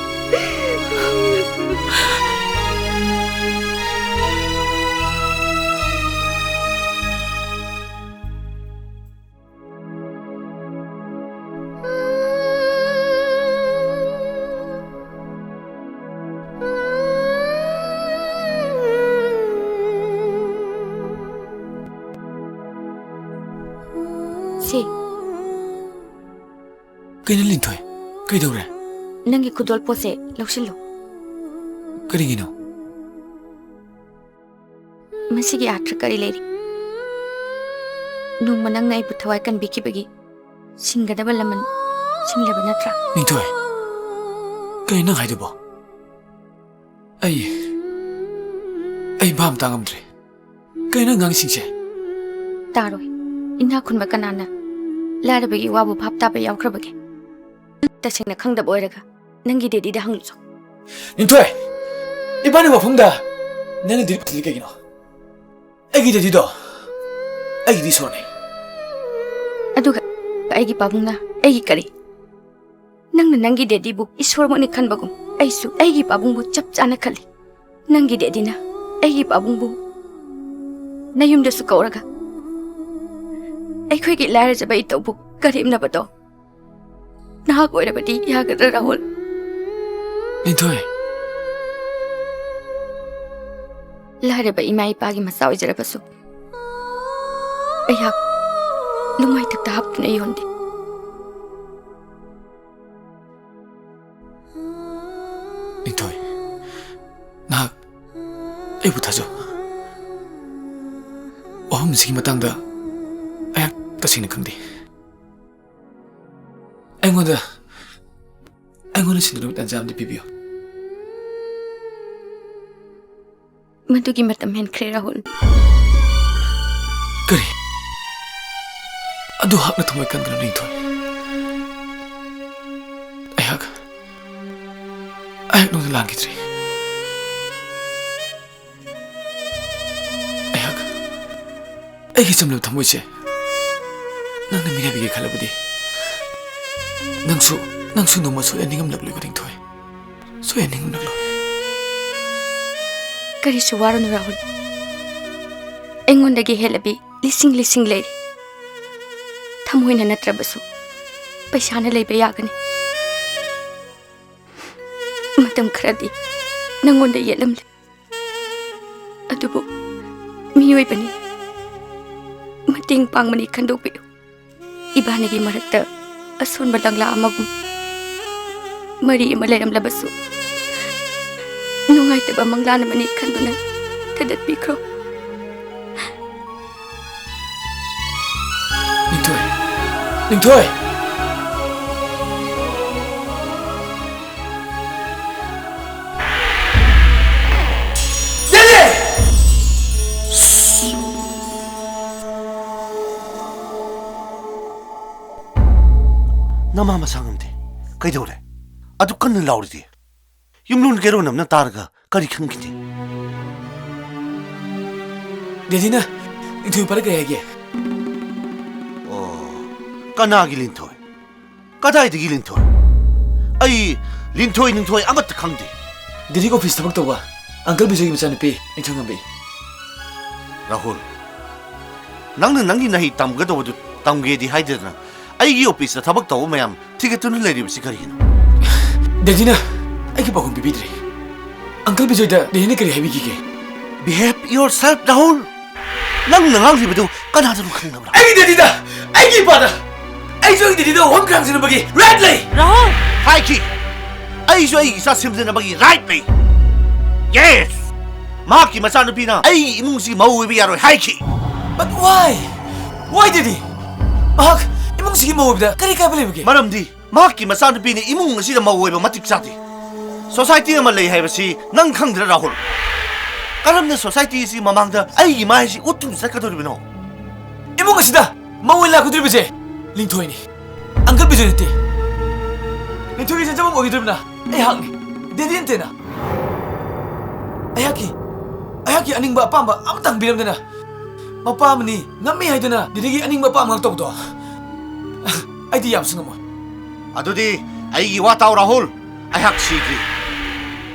ꯁꯦ꯫ ꯀꯩꯅꯣ ꯂꯤꯟꯊꯣꯏ? ꯀꯩꯗꯧꯔꯦ? ꯅꯪꯒꯤ ꯈꯨꯗꯣꯜ ꯄꯣꯠꯁꯦ ꯂꯧꯁꯤꯜꯂꯨ꯫ ꯀꯔꯤꯒꯤꯅꯣ? ꯃꯁꯤꯒꯤ ꯑꯥꯔꯊ ꯀꯔꯤ ꯂꯩꯔꯤ? ꯅꯣꯡꯃ ꯅꯪꯅ ꯑꯩꯕꯨ ꯊꯋꯥꯏ ꯀꯟꯕꯤꯈꯤꯕꯒꯤ ꯁꯤꯡꯒꯗꯕ ꯂꯃꯟ ꯁꯤꯡꯂꯕ ꯅꯠꯇ꯭ꯔꯥ? ꯂꯤꯟꯊꯣꯏ, ꯀꯩꯅꯣ ꯅꯪ ꯍꯥꯏꯗꯨꯕꯣ? ꯑꯩ, ꯑꯩ ꯚꯥꯞ ꯇꯥ ꯉꯝꯗ꯭ꯔꯦ꯫ ꯀꯩꯅꯣ ꯅꯪ ꯉꯥꯡꯉꯤꯁꯤꯡꯁꯦ? ꯇꯥꯔꯣꯏ꯫ ꯏꯅꯥꯛ ꯈꯨꯟꯕ ꯀꯅꯥꯅ ꯂꯥꯏꯔꯕꯒꯤ ꯋꯥꯕꯨ ꯚꯥꯞ ꯇꯥꯕ ꯌꯥꯎꯈ꯭ꯔꯕꯒꯦ? ꯇꯁꯦꯡꯅ ꯈꯪꯗꯕ ꯑꯣꯏꯔꯒ ꯅꯪꯒꯤ ꯗꯦꯗꯤꯗ ꯍꯪꯂꯨꯆꯣ꯫ ꯂꯤꯟꯊꯣꯏ! ꯏꯕꯥꯅꯤ ꯋꯥꯐꯝꯗ ꯅꯪꯅ ꯗꯦꯗꯤ ꯄꯨꯁꯤꯜꯂꯤ ꯀꯩꯒꯤꯅꯣ? ꯑꯩꯒꯤ ꯗꯦꯗꯤꯗꯣ ꯑꯩꯒꯤꯗꯤ ꯏꯁꯣꯔꯅꯤ꯫ ꯑꯗꯨꯒ ꯑꯩꯒꯤ ꯄꯥꯕꯨꯡꯅ ꯑꯩꯒꯤ ꯀꯔꯤ? ꯅꯪꯅ ꯅꯪꯒꯤ ꯗꯦꯗꯤꯕꯨ ꯏꯁꯣꯔꯃꯛꯅꯤ ꯈꯟꯕꯒꯨꯝ ꯑꯩꯁꯨ ꯑꯩꯒꯤ ꯄꯥꯕꯨꯡꯕꯨ ꯆꯞ ꯆꯥꯅ ꯈꯜꯂꯤ꯫ ꯅꯪꯒꯤ ꯗꯦꯗꯤꯅ ꯑꯩꯒꯤ ꯄꯥꯕꯨꯡꯕꯨ ꯅꯌꯨꯝꯗꯁꯨ ꯀꯧꯔꯒ ꯑꯩꯈꯣꯏꯒꯤ ꯂꯥꯏꯔꯖꯕ ꯏꯇꯧꯕꯨ ꯀꯔꯦꯝꯅꯕꯗꯣ ꯅꯍꯥꯛ ꯑꯣꯏꯔꯕꯗꯤ ꯌꯥꯒꯗ꯭ꯔꯥ, ꯔꯥꯍꯨꯜ? ꯂꯤꯟꯊꯣꯏ꯫ ꯂꯥꯏꯔꯕ ꯏꯃꯥ ꯏꯄꯥꯒꯤ ꯃꯆꯥ ꯑꯣꯏꯖꯔꯕꯁꯨ ꯑꯩꯍꯥꯛ ꯅꯨꯡꯉꯥꯏꯇꯛꯇ ꯍꯥꯞꯇꯨꯅ ꯌꯣꯟꯗꯦ꯫ ꯂꯤꯟꯊꯣꯏ, ꯅꯍꯥꯛ ꯑꯩꯕꯨ ꯊꯥꯖꯧ꯫ ꯋꯥꯐꯝꯁꯤꯒꯤ ꯃꯇꯥꯡꯗ ꯑꯩꯍꯥꯛ ꯇꯁꯦꯡꯅ ꯈꯪꯗꯦ꯫ ꯑꯩꯉꯣꯟꯗ, ꯑꯩꯉꯣꯟꯗ ꯁꯤꯟꯅꯅꯕ ꯇꯥꯟꯖꯥ ꯑꯃꯗꯤ ꯄꯤꯕꯤꯌꯨ꯫ ꯃꯗꯨꯒꯤ ꯃꯇꯝ ꯍꯦꯟꯈ꯭ꯔꯦ, ꯔꯥꯍꯨꯜ꯫ ꯀꯔꯤ? ꯑꯗꯨ ꯍꯥꯛꯅ ꯊꯃꯣꯏ ꯀꯟꯒꯅꯨ, ꯂꯤꯟꯊꯣꯏ꯫ ꯅꯨꯡꯗ ꯂꯥꯟꯈꯤꯗ꯭ꯔꯤ꯫ ꯑꯩꯍꯥꯛ ꯑꯩꯒꯤ ꯆꯝꯂꯕ ꯊꯃꯣꯏꯁꯦ ꯅꯪꯅ ꯃꯤꯔꯥꯏꯕꯤꯒꯦ ꯈꯜꯂꯕꯗꯤ, ꯅꯪꯁꯨ, ꯅꯪꯁꯨ ꯅꯣꯡꯃ ꯁꯣꯏꯗꯅ ꯅꯤꯡꯉꯝꯂꯛꯂꯣꯏꯀꯣ, ꯅꯤꯡꯊꯣꯏ꯫ ꯁꯣꯏꯗꯅ ꯅꯤꯡꯉꯝꯂꯛꯂꯣꯏ꯫ ꯀꯔꯤꯁꯨ ꯋꯥꯔꯨꯅꯨ, ꯔꯥꯍꯨꯜ꯫ ꯑꯩꯉꯣꯟꯗꯒꯤ ꯍꯦꯜꯂꯕꯤ ꯂꯤꯁꯤꯡ ꯂꯤꯁꯤꯡ ꯂꯩꯔꯤ꯫ ꯊꯃꯣꯏꯅ ꯅꯠꯇ꯭ꯔꯕꯁꯨ ꯄꯩꯁꯥꯅ ꯂꯩꯕ ꯌꯥꯒꯅꯤ꯫ ꯃꯇꯝ ꯈꯔꯗꯤ ꯅꯪꯉꯣꯟꯗ ꯌꯦꯠꯂꯝꯂꯦ꯫ ꯑꯗꯨꯕꯨ ꯃꯤꯑꯣꯏꯕꯅꯤ, ꯃꯇꯦꯡ ꯄꯥꯡꯕꯅꯤ ꯈꯟꯗꯣꯛꯄꯤꯌꯨ꯫ ꯏꯕꯥꯅꯤꯒꯤ ꯃꯔꯛꯇ ꯑꯁꯣꯟꯕ ꯂꯪꯂꯥ ꯑꯃꯒꯨꯝ ꯃꯔꯤ ꯑꯃ ꯂꯩꯔꯝꯂꯕꯁꯨ, ꯅꯨꯡꯉꯥꯏꯇꯕ ꯃꯪꯂꯥꯟ ꯑꯃꯅꯤ ꯈꯟꯗꯨꯅ ꯊꯥꯗꯠꯄꯤꯈ꯭ꯔꯣ꯫ ꯅꯤꯡꯊꯣꯏ! ꯅꯤꯡꯊꯣꯏ! ꯗꯦꯗꯤ! ꯅꯃꯥ ꯃꯁꯥ ꯉꯝꯗꯦ꯫ ꯀꯩꯗꯧꯔꯦ? ꯑꯗꯨ ꯀꯟꯅ ꯂꯥꯎꯔꯤꯗꯤ? ꯌꯨꯝꯂꯣꯟ ꯀꯩꯔꯣꯟ ꯑꯃꯅ ꯇꯥꯔꯒ ꯀꯔꯤ ꯈꯟꯈꯤꯅꯤ? ꯗꯦꯗꯤꯅ ꯅꯤꯡꯊꯣꯏ ꯄꯥꯏꯔ ꯀꯩ ꯍꯥꯏꯒꯦ? ꯑꯣ, ꯀꯅꯥꯒꯤ ꯂꯤꯟꯊꯣꯏ? ꯀꯗꯥꯏꯗꯒꯤ ꯂꯤꯟꯊꯣꯏ? ꯑꯩ ꯂꯤꯟꯊꯣꯏ, ꯅꯤꯡꯊꯣꯏ ꯑꯃꯠꯇ ꯈꯪꯗꯦ꯫ ꯗꯦꯗꯤꯒꯤ ꯑꯣꯐꯤꯁ ꯊꯕꯛ ꯇꯧꯕ ꯑꯪꯀꯜ ꯕꯤꯖꯣꯏꯒꯤ ꯃꯆꯥꯅꯨꯄꯤ ꯅꯤꯡꯊꯣꯏꯉꯝꯕꯤ꯫ ꯔꯥꯍꯨꯜ, ꯅꯪꯅ ꯅꯪꯒꯤ ꯅꯍꯩ ꯇꯝꯒꯗꯧꯕꯗꯨ ꯇꯝꯒꯦꯗꯤ ꯍꯥꯏꯗꯗꯅ ꯑꯩꯒꯤ ꯑꯣꯐꯤꯁꯇ ꯊꯕꯛ ꯇꯧꯕ ꯃꯌꯥꯝ ꯊꯤꯒꯠꯇꯨꯅ ꯂꯩꯔꯤꯕꯁꯤ ꯀꯔꯤꯒꯤꯅꯣ? ꯗꯦꯗꯤꯅ ꯑꯩꯒꯤ ꯄꯥꯎꯈꯨꯝ ꯄꯤꯕꯤꯗ꯭ꯔꯦ꯫ ꯑꯪꯀꯜ ꯕꯤꯖꯣꯏꯗ ꯗꯦꯗꯤꯅ ꯀꯔꯤ ꯍꯥꯏꯕꯤꯈꯤꯒꯦ? Behave yourself, Rahul. ꯅꯪꯅ ꯉꯥꯡꯂꯤꯕꯗꯨ ꯀꯅꯥꯗꯅꯣ ꯈꯪꯅꯕ꯭ꯔꯥ? ꯑꯩꯒꯤ ꯗꯦꯗꯤꯗ, ꯑꯩꯒꯤ ꯏꯄꯥꯗ, ꯑꯩꯁꯨ ꯑꯩꯒꯤ ꯗꯦꯗꯤꯗ ꯋꯥꯐꯝ ꯈꯔ ꯍꯪꯖꯅꯕꯒꯤ ꯔꯥꯏꯠ ꯂꯩ꯫ ꯔꯥꯍꯨꯜ! ꯍꯥꯏꯈꯤ꯫ ꯑꯩꯁꯨ ꯑꯩꯒꯤ ꯏꯆꯥ ꯁꯦꯝꯖꯅꯕꯒꯤ ꯔꯥꯏꯠ ꯂꯩ꯫ ꯌꯦꯁ! ꯃꯍꯥꯛꯀꯤ ꯃꯆꯥꯅꯨꯄꯤꯅ ꯑꯩꯒꯤ ꯏꯃꯨꯡꯁꯤ ꯃꯧ ꯑꯣꯏꯕ ꯌꯥꯔꯣꯏ ꯍꯥꯏꯈꯤ꯫ But why? Why, daddy? ꯃꯍꯥꯛ ꯏꯃꯨꯡꯁꯤꯒꯤ ꯃꯧ ꯑꯣꯏꯕꯗ ꯀꯔꯤ ꯀꯥꯏꯕ ꯂꯩꯕꯒꯦ? ꯃꯔꯝꯗꯤ ꯃꯍꯥꯛꯀꯤ ꯃꯆꯥꯅꯨꯄꯤꯅ ꯏꯃꯨꯡ ꯑꯁꯤꯗ ꯃꯧ ꯑꯣꯏꯕ ꯃꯇꯤꯛ ꯆꯥꯗꯦ꯫ ꯁꯣꯁꯥꯏꯇꯤ ꯑꯃ ꯂꯩ ꯍꯥꯏꯕꯁꯤ ꯅꯪ ꯈꯪꯗ꯭ꯔꯥ, ꯔꯥꯍꯨꯜ? ꯀꯔꯝꯅ ꯁꯣꯁꯥꯏꯇꯤ ꯑꯁꯤ ꯃꯃꯥꯡꯗ ꯑꯩꯒꯤ ꯃꯥꯏꯁꯤ ꯎꯠꯇꯨꯅ ꯆꯠꯀꯗꯧꯔꯤꯕꯅꯣ? ꯏꯃꯨꯡ ꯑꯁꯤꯗ ꯃꯧ ꯑꯣꯏꯅ ꯂꯥꯛꯀꯗꯧꯔꯤꯕꯁꯦ ꯂꯤꯟꯊꯣꯏꯅꯤ꯫ ꯑꯪꯀꯜ ꯕꯤꯖꯣꯏ ꯅꯠꯇꯦ꯫ ꯂꯤꯟꯊꯣꯏꯒꯤ ꯆꯦꯟꯖꯐꯝ ꯑꯣꯏꯒꯗꯧꯔꯤꯕꯅ ꯑꯩꯍꯥꯛꯅꯤ꯫ ꯗꯦꯗꯤ ꯅꯠꯇꯦꯅ꯫ ꯑꯩꯍꯥꯛꯀꯤ, ꯑꯩꯍꯥꯛꯀꯤ ꯑꯅꯤꯡꯕ ꯑꯄꯥꯝꯕ ꯑꯃꯇ ꯍꯪꯕꯤꯔꯝꯗꯅ, ꯃꯄꯥ ꯑꯃꯅꯤ ꯉꯝꯃꯤ ꯍꯥꯏꯗꯨꯅ ꯗꯦꯗꯤꯒꯤ ꯑꯅꯤꯡꯕ ꯑꯄꯥꯝꯕ ꯉꯥꯛ ꯇꯧꯕꯗꯣ ꯑꯩꯗꯤ ꯌꯥꯝꯁꯨ ꯉꯝꯃꯣꯏ꯫ ꯑꯗꯨꯗꯤ ꯑꯩꯒꯤ ꯋꯥ ꯇꯥꯎ ꯔꯥꯍꯨꯜ, ꯑꯩꯍꯥꯛ ꯁꯤꯗ꯭ꯔꯤ꯫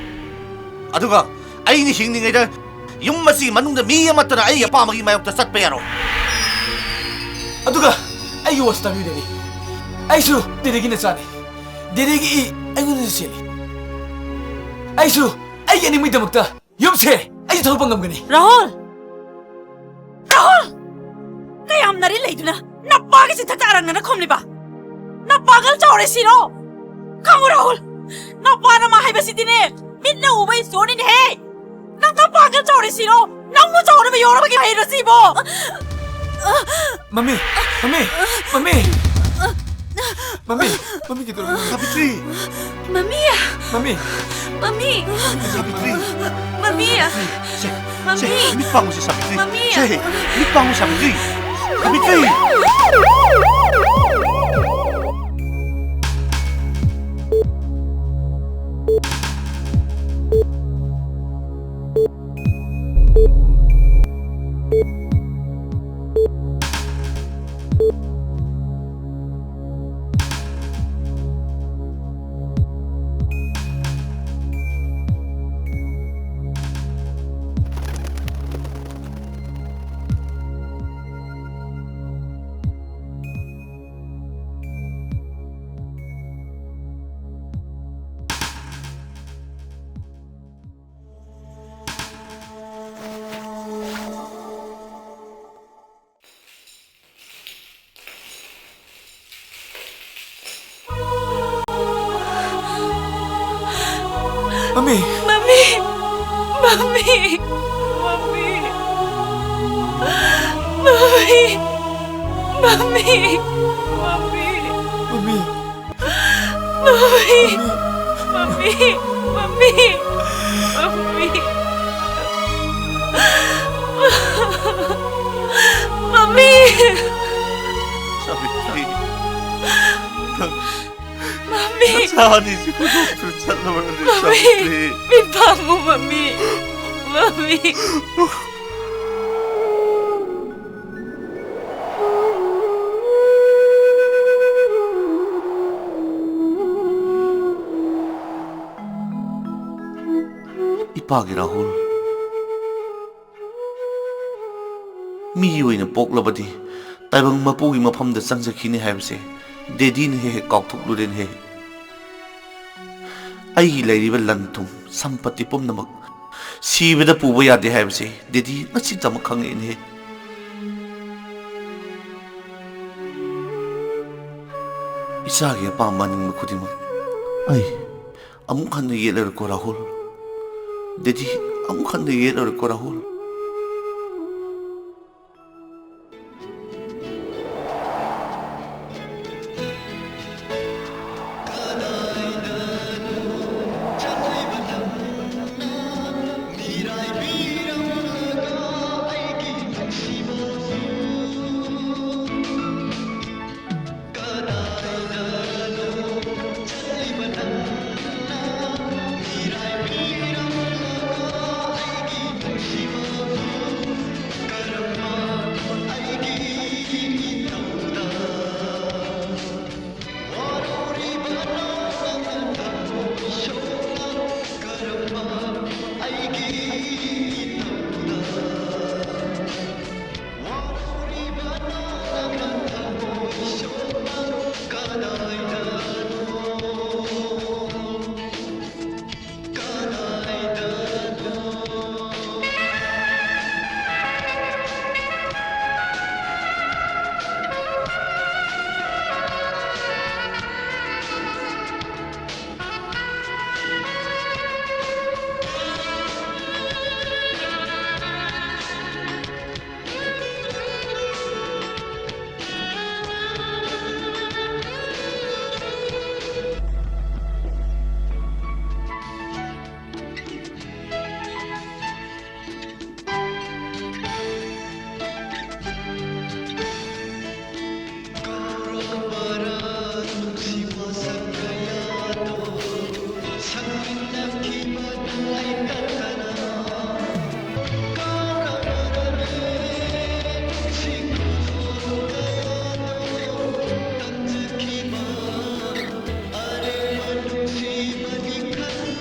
ꯑꯗꯨꯒ ꯑꯩꯅ ꯍꯤꯡꯂꯤꯉꯩꯗ ꯌꯨꯝ ꯑꯁꯤꯒꯤ ꯃꯅꯨꯡꯗ ꯃꯤ ꯑꯃꯠꯇꯅ ꯑꯩꯒꯤ ꯑꯄꯥꯝꯕꯒꯤ ꯃꯥꯌꯣꯛꯇ ꯆꯠꯄ ꯌꯥꯔꯣꯏ꯫ ꯑꯗꯨꯒ ꯑꯩꯒꯤ ꯋꯥꯁꯤ ꯇꯥꯕꯤꯌꯨ ꯗꯦꯗꯤ, ꯑꯩꯁꯨ ꯗꯦꯗꯤꯒꯤ ꯅꯆꯥꯅꯤ꯫ ꯗꯦꯗꯤꯒꯤ ꯏ ꯑꯩꯉꯣꯟꯗꯁꯨ ꯆꯦꯜꯂꯤ꯫ ꯑꯩꯁꯨ ꯑꯩꯒꯤ ꯑꯅꯤꯡꯕꯒꯤꯗꯃꯛꯇ ꯌꯨꯝꯁꯦ ꯑꯩꯁꯨ ꯊꯥꯗꯣꯛꯄ ꯉꯝꯒꯅꯤ꯫ ꯔꯥꯍꯨꯜ! ꯔꯥꯍꯨꯜ! ꯀꯌꯥꯝ ꯅꯥꯔꯤ ꯂꯩꯗꯨꯅ ꯅꯄꯥꯒꯤ ꯆꯤꯟꯊꯛꯇ ꯑꯔꯪꯅꯅ ꯈꯨꯝꯂꯤꯕ? ꯅꯄꯥꯒꯜ ꯆꯥꯎꯔꯦ ꯁꯤꯔꯣ? ꯈꯪꯉꯨ ꯔꯥꯍꯨꯜ, ꯅꯄꯥ ꯅꯃꯥ ꯍꯥꯏꯕꯁꯤꯗꯤꯅꯦ, ꯃꯤꯠꯅ ꯎꯕ ꯏꯁꯣꯔꯅꯤꯅꯦꯍꯦ꯫ ꯅꯪ ꯅꯄꯥꯒꯜ ꯆꯥꯎꯔꯦ ꯁꯤꯔꯣ? ꯅꯪꯕꯨ ꯆꯥꯎꯅꯕ ꯌꯣꯛꯂꯕꯒꯤ ꯍꯩꯔꯣ ꯁꯤꯕꯣ? ꯃꯃꯤ, ꯃꯃꯤ, ꯃꯃꯤ꯫ ꯃꯃꯤ, ꯃꯃꯤ ꯀꯩꯗꯧꯔꯒꯦ? ꯁꯥꯕꯤꯇ꯭ꯔꯤ! ꯃꯃꯤ! ꯃꯃꯤ! ꯃꯃꯤ! ꯁꯥꯕꯤꯇ꯭ꯔꯤ! ꯃꯃꯤ! ꯁꯦ, ꯃꯃꯤ! ꯁꯦ, ꯃꯤꯠ ꯄꯥꯡꯉꯨꯁꯦ, ꯁꯥꯕꯤꯇ꯭ꯔꯤ! ꯃꯃꯤ! ꯁꯦ, ꯃꯤꯠ ꯄꯥꯡꯉꯨ, ꯁꯥꯕꯤꯇ꯭ꯔꯤ! ꯁꯥꯕꯤꯇ꯭ꯔꯤ! ꯃꯃꯤ! ꯃꯃꯤ! ꯃꯃꯤ! ꯃꯃꯤ! ꯃꯃꯤ! ꯃꯃꯤ! ꯃꯃꯤ! ꯃꯃꯤ! ꯃꯃꯤ! ꯃꯃꯤ! ꯃꯃꯤ! ꯃꯃꯤ! ꯃꯃꯤ! ꯁꯥꯕꯤꯇ꯭ꯔꯤ! ꯃꯃꯤ! ꯅꯆꯥ ꯑꯅꯤꯁꯤ ꯍꯨꯟꯗꯣꯛꯇꯨꯅ ꯆꯠꯂꯕ꯭ꯔꯅꯦ, ꯁꯥꯕꯤꯇ꯭ꯔꯤ? ꯃꯤꯠ ꯄꯥꯡꯉꯨ, ꯃꯃꯤ꯫ ꯃꯃꯤ꯫ ꯏꯄꯥꯒꯤ ꯔꯥꯍꯨꯜ꯫ ꯃꯤ ꯑꯣꯏꯅ ꯄꯣꯛꯂꯕꯗꯤ ꯇꯥꯏꯕꯪ ꯃꯄꯨꯒꯤ ꯃꯐꯝꯗ ꯆꯪꯖꯈꯤꯅꯤ ꯍꯥꯏꯕꯁꯦ ꯗꯦꯗꯤꯅ ꯍꯦꯛ ꯍꯦꯛ ꯀꯥꯎꯊꯣꯛꯂꯨꯔꯦꯅꯦꯍꯦ꯫ ꯑꯩꯒꯤ ꯂꯩꯔꯤꯕ ꯂꯟ ꯊꯨꯝ, ꯁꯝꯄꯇꯤ ꯄꯨꯝꯅꯃꯛ ꯁꯤꯕꯗ ꯄꯨꯕ ꯌꯥꯗꯦ ꯍꯥꯏꯕꯁꯦ ꯗꯦꯗꯤ ꯉꯁꯤꯇꯃꯛ ꯈꯪꯉꯛꯏꯅꯦꯍꯦ꯫ ꯏꯆꯥꯒꯤ ꯑꯄꯥꯝꯕ ꯑꯅꯤꯡꯕ ꯈꯨꯗꯤꯡꯃꯛ ꯑꯩ ꯑꯃꯨꯛ ꯍꯟꯅ ꯌꯦꯠꯂꯔꯣꯏꯀꯣ, ꯔꯥꯍꯨꯜ꯫ ꯗꯦꯗꯤ, ꯑꯃꯨꯛ ꯍꯟꯅ ꯌꯦꯠꯂꯔꯣꯏꯀꯣ, ꯔꯥꯍꯨꯜ꯫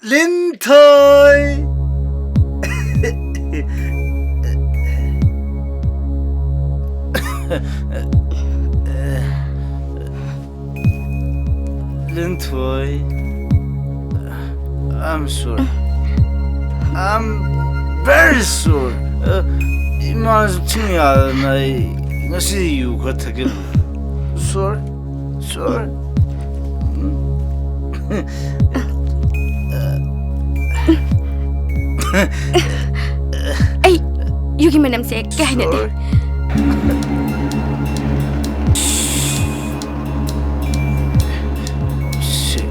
ꯂꯤꯟꯊꯣꯏ! ꯂꯤꯟꯊꯣꯏ, I'm sorry. I'm very sorry. ꯑ, ꯏꯃꯥꯁꯨ ꯊꯤꯡ ꯌꯥꯗꯅ ꯑꯩ ꯉꯁꯤ ꯌꯨ ꯈꯔ ꯊꯛꯀꯦ꯫ Sorry. Sorry. ꯑꯩ ꯌꯨꯒꯤ ꯃꯅꯝꯁꯦ ꯀꯌꯥ ꯍꯩꯅꯗꯦ꯫ Sorry. Shit.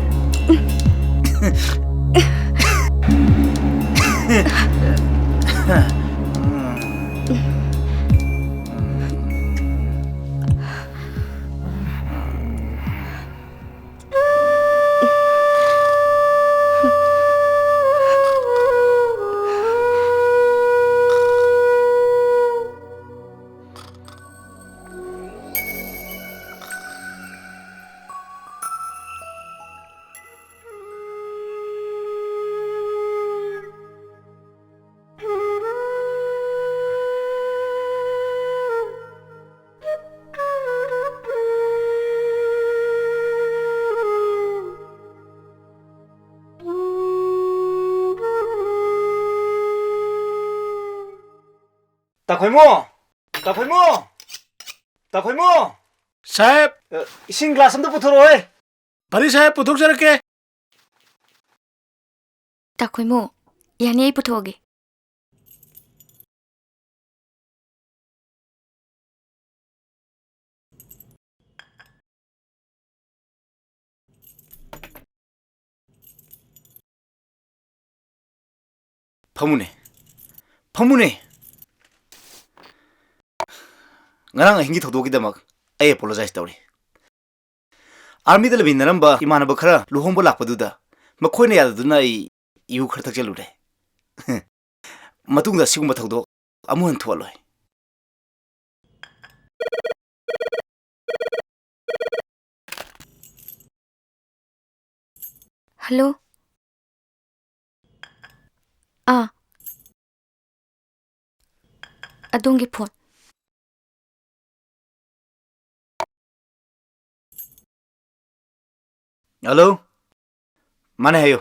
ꯇꯥꯈꯣꯏꯃꯣ! ꯇꯥꯈꯣꯏꯃꯣ! ꯇꯥꯈꯣꯏꯃꯣ! ꯁꯥꯍꯦꯕ! ꯑ, ꯏꯁꯤꯡ ꯒ꯭ꯂꯥꯁ ꯑꯝꯇ ꯄꯨꯊꯣꯔꯛꯑꯣꯍꯦ! ꯐꯅꯤ ꯁꯥꯍꯦꯕ, ꯄꯨꯊꯣꯛꯆꯔꯛꯀꯦ꯫ ꯇꯥꯈꯣꯏꯃꯣ, ꯌꯥꯅꯤ, ꯑꯩ ꯄꯨꯊꯣꯛꯑꯒꯦ꯫ ꯐꯝꯃꯨꯅꯦ, ꯐꯝꯃꯨꯅꯦ꯫ ꯉꯔꯥꯡ ꯑꯍꯤꯡꯒꯤ ꯊꯧꯗꯣꯛꯀꯤꯗꯃꯛ ꯑꯩ apologize ꯇꯧꯔꯤ꯫ Army ꯗ ꯂꯩꯃꯤꯟꯅꯔꯝꯕ ꯏꯃꯥꯟꯅꯕ ꯈꯔ ꯂꯨꯍꯣꯡꯕ ꯂꯥꯛꯄꯗꯨꯗ ꯃꯈꯣꯏꯅ ꯌꯥꯗꯗꯨꯅ ꯑꯩ ꯌꯨ ꯈꯔ ꯊꯛꯆꯜꯂꯨꯔꯦ꯫ ꯃꯇꯨꯡꯗ ꯑꯁꯤꯒꯨꯝꯕ ꯊꯧꯗꯣꯛ ꯑꯃꯨꯛ ꯍꯟꯅ ꯊꯣꯛꯍꯜꯂꯣꯏ꯫ Hello꯫ ꯑꯥ, ꯑꯗꯣꯝꯒꯤ ꯐꯣꯟ꯫ ꯍꯜꯂꯣ, ꯃꯥꯅꯦ, ꯍꯥꯏꯌꯨ꯫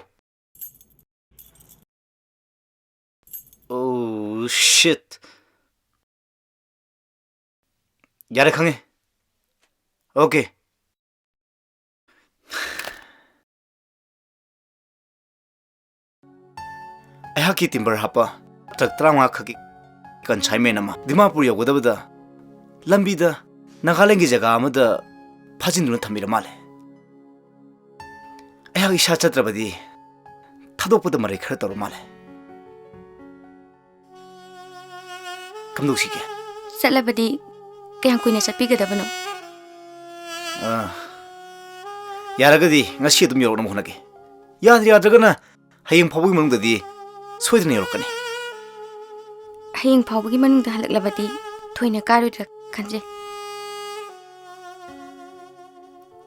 Oh shit. ꯌꯥꯔꯦ, ꯈꯪꯉꯦ꯫ Okay. ꯑꯩꯍꯥꯛꯀꯤ ꯇꯤꯝꯕꯔ ꯍꯥꯞꯄ ꯇ꯭ꯔꯛ ꯇꯔꯥꯃꯉꯥ ꯈꯛꯀꯤ ꯀꯟꯁꯥꯏꯟꯃꯦꯟ ꯑꯃ ꯗꯤꯃꯥꯄꯨꯔ ꯌꯧꯒꯗꯕꯗ ꯂꯝꯕꯤꯗ ꯅꯥꯒꯥꯂꯦꯟꯒꯤ ꯖꯒꯥ ꯑꯃꯗ ꯐꯥꯖꯤꯟꯗꯨꯅ ꯊꯝꯕꯤꯔ ꯃꯥꯜꯂꯦ꯫ ꯑꯩꯍꯥꯛ ꯏꯁꯥ ꯆꯠꯇ꯭ꯔꯕꯗꯤ ꯊꯥꯗꯣꯛꯄꯗ ꯃꯔꯩ ꯈꯔ ꯇꯧꯔ ꯃꯥꯜꯂꯦ꯫ ꯀꯝꯗꯧꯁꯤꯒꯦ? ꯆꯠꯂꯕꯗꯤ ꯀꯌꯥꯝ ꯀꯨꯏꯅ ꯆꯠꯄꯤꯒꯗꯕꯅꯣ? ꯑꯥ, ꯌꯥꯔꯒꯗꯤ ꯉꯁꯤ ꯑꯗꯨꯝ ꯌꯧꯔꯛꯅꯕ ꯍꯣꯠꯅꯒꯦ꯫ ꯌꯥꯗ꯭ꯔ-, ꯌꯥꯗ꯭ꯔꯒꯅ ꯍꯌꯦꯡ ꯐꯥꯎꯕꯒꯤ ꯃꯅꯨꯡꯗꯗꯤ ꯁꯣꯏꯗꯅ ꯌꯧꯔꯛꯀꯅꯤ꯫ ꯍꯌꯦꯡ ꯐꯥꯎꯕꯒꯤ ꯃꯅꯨꯡꯗ ꯍꯜꯂꯛꯂꯕꯗꯤ ꯊꯣꯏꯅ ꯀꯥꯔꯣꯏꯗ꯭ꯔꯥ ꯈꯟꯖꯩ꯫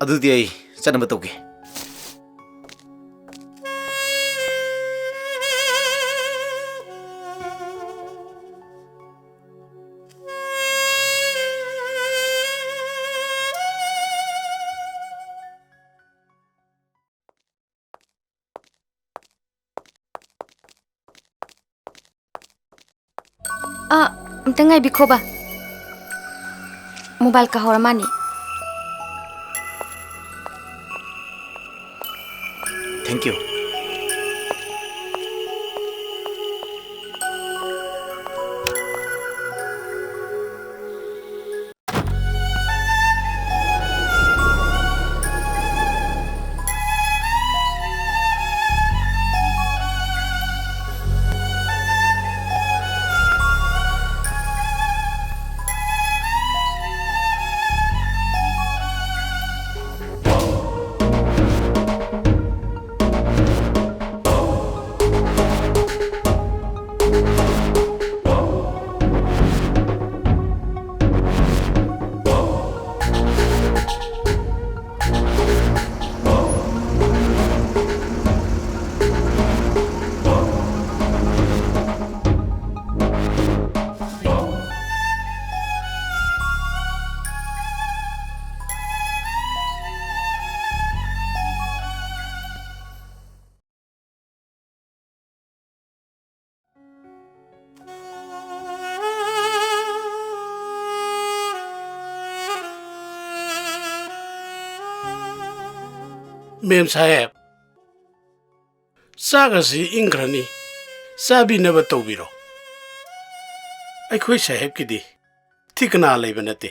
ꯑꯗꯨꯗꯤ ꯑꯩ ꯆꯠꯅꯕ ꯇꯧꯒꯦ꯫ ꯑ, ꯑꯝꯇ ꯉꯥꯏꯕꯤꯈꯣꯕ꯫ ꯃꯣꯕꯥꯏꯜ ꯀꯥꯍꯧꯔ ꯃꯥꯅꯤ꯫ Thank you. ꯃꯦꯝ ꯁꯥꯍꯦꯕ, ꯆꯥꯛ ꯑꯁꯤ ꯏꯪꯈ꯭ꯔꯅꯤ, ꯆꯥꯕꯤꯅꯕ ꯇꯧꯕꯤꯔꯣ꯫ ꯑꯩꯈꯣꯏ ꯁꯥꯍꯦꯕꯀꯤꯗꯤ ꯊꯤꯀꯅꯥ ꯂꯩꯕ ꯅꯠꯇꯦ꯫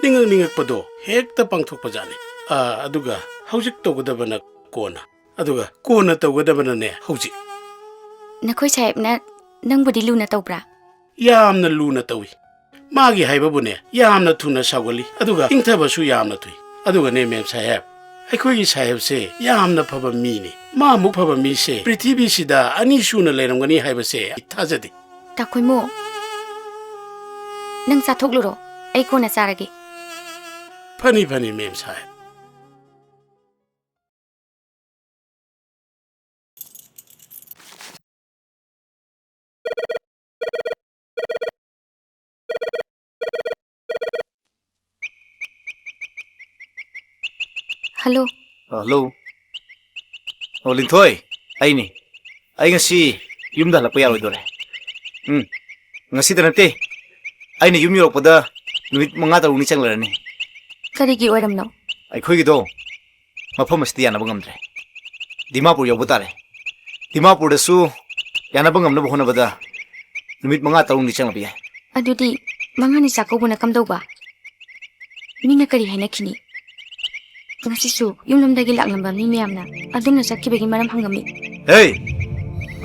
ꯅꯤꯡꯉꯛ ꯅꯤꯡꯉꯛꯄꯗꯣ ꯍꯦꯛꯇ ꯄꯥꯡꯊꯣꯛꯄꯖꯥꯠꯅꯤ꯫ ꯑꯥ, ꯑꯗꯨꯒ ꯍꯧꯖꯤꯛ ꯇꯧꯒꯗꯕꯅ ꯀꯣꯟꯅ, ꯑꯗꯨꯒ ꯀꯣꯟꯅ ꯇꯧꯒꯗꯕꯅꯅꯦ ꯍꯧꯖꯤꯛ꯫ ꯅꯈꯣꯏ ꯁꯥꯍꯦꯕꯅ ꯅꯪꯕꯨꯗꯤ ꯂꯨꯅ ꯇꯧꯕ꯭ꯔꯥ? ꯌꯥꯝꯅ ꯂꯨꯅ ꯇꯧꯏ꯫ ꯃꯥꯒꯤ ꯍꯥꯏꯕꯕꯨꯅꯦ, ꯌꯥꯝꯅ ꯊꯨꯅ ꯁꯥꯎꯒꯜꯂꯤ, ꯑꯗꯨꯒ ꯏꯪꯊꯕꯁꯨ ꯌꯥꯝꯅ ꯊꯨꯏ꯫ ꯑꯗꯨꯒꯅꯦ, ꯃꯦꯝ ꯁꯥꯍꯦꯕ, ꯑꯩꯈꯣꯏꯒꯤ ꯁꯥꯍꯦꯕꯁꯦ ꯌꯥꯝꯅ ꯐꯕ ꯃꯤꯅꯤ꯫ ꯃꯥꯃꯨꯛ ꯐꯕ ꯃꯤꯁꯦ ꯄ꯭ꯔꯤꯊꯤꯕꯤꯁꯤꯗ ꯑꯅꯤ ꯁꯨꯅ ꯂꯩꯔꯝꯒꯅꯤ ꯍꯥꯏꯕꯁꯦ ꯑꯩ ꯊꯥꯖꯗꯦ꯫ ꯇꯥꯈꯣꯏꯃꯨ, ꯅꯪ ꯆꯥꯊꯣꯛꯂꯨꯔꯣ, ꯑꯩ ꯀꯣꯟꯅ ꯆꯥꯔꯒꯦ꯫ ꯐꯅꯤ, ꯐꯅꯤ, ꯃꯦꯝ ꯁꯥꯍꯦꯕ꯫ ꯍꯜꯂꯣ꯫ ꯑ, ꯍꯜꯂꯣ꯫ ꯑꯣ, ꯂꯤꯟꯊꯣꯏ, ꯑꯩꯅꯤ꯫ ꯑꯩ ꯉꯁꯤ ꯌꯨꯝꯗ ꯍꯜꯂꯛꯄ ꯌꯥꯔꯣꯏꯗꯣꯔꯦ꯫ ꯎꯝ, ꯉꯁꯤꯗ ꯅꯠꯇꯦ꯫ ꯑꯩꯅ ꯌꯨꯝ ꯌꯧꯔꯛꯄꯗ ꯅꯨꯃꯤꯠ ꯃꯉꯥ ꯇꯔꯨꯛꯅꯤ ꯆꯪꯂꯔꯅꯤ꯫ ꯀꯔꯤꯒꯤ ꯑꯣꯏꯔꯝꯅꯣ? ꯑꯩꯈꯣꯏꯒꯤꯗꯣ ꯃꯐꯝ ꯑꯁꯤꯗ ꯌꯥꯅꯕ ꯉꯝꯗ꯭ꯔꯦ꯫ ꯗꯤꯃꯥꯄꯨꯔ ꯌꯧꯕ ꯇꯥꯔꯦ꯫ ꯗꯤꯃꯥꯄꯨꯔꯗꯁꯨ ꯌꯥꯅꯕ ꯉꯝꯅꯕ ꯍꯣꯠꯅꯕꯗ ꯅꯨꯃꯤꯠ ꯃꯉꯥ ꯇꯔꯨꯛꯅꯤ ꯆꯪꯂꯛꯄ ꯌꯥꯏ꯫ ꯑꯗꯨꯗꯤ ꯃꯉꯥꯅꯤ ꯆꯥꯛꯀꯧꯕꯅ ꯀꯝꯗꯧꯕ? ꯃꯤꯅ ꯀꯔꯤ ꯍꯥꯏꯅꯈꯤꯅꯤ? ꯉꯁꯤꯁꯨ ꯌꯨꯝꯂꯣꯝꯗꯒꯤ ꯂꯥꯛꯂꯝꯕ ꯃꯤ ꯃꯌꯥꯝꯅ ꯑꯗꯣꯝꯅ ꯆꯠꯈꯤꯕꯒꯤ ꯃꯔꯝ ꯍꯪꯂꯝꯃꯤ꯫ ꯍꯦ!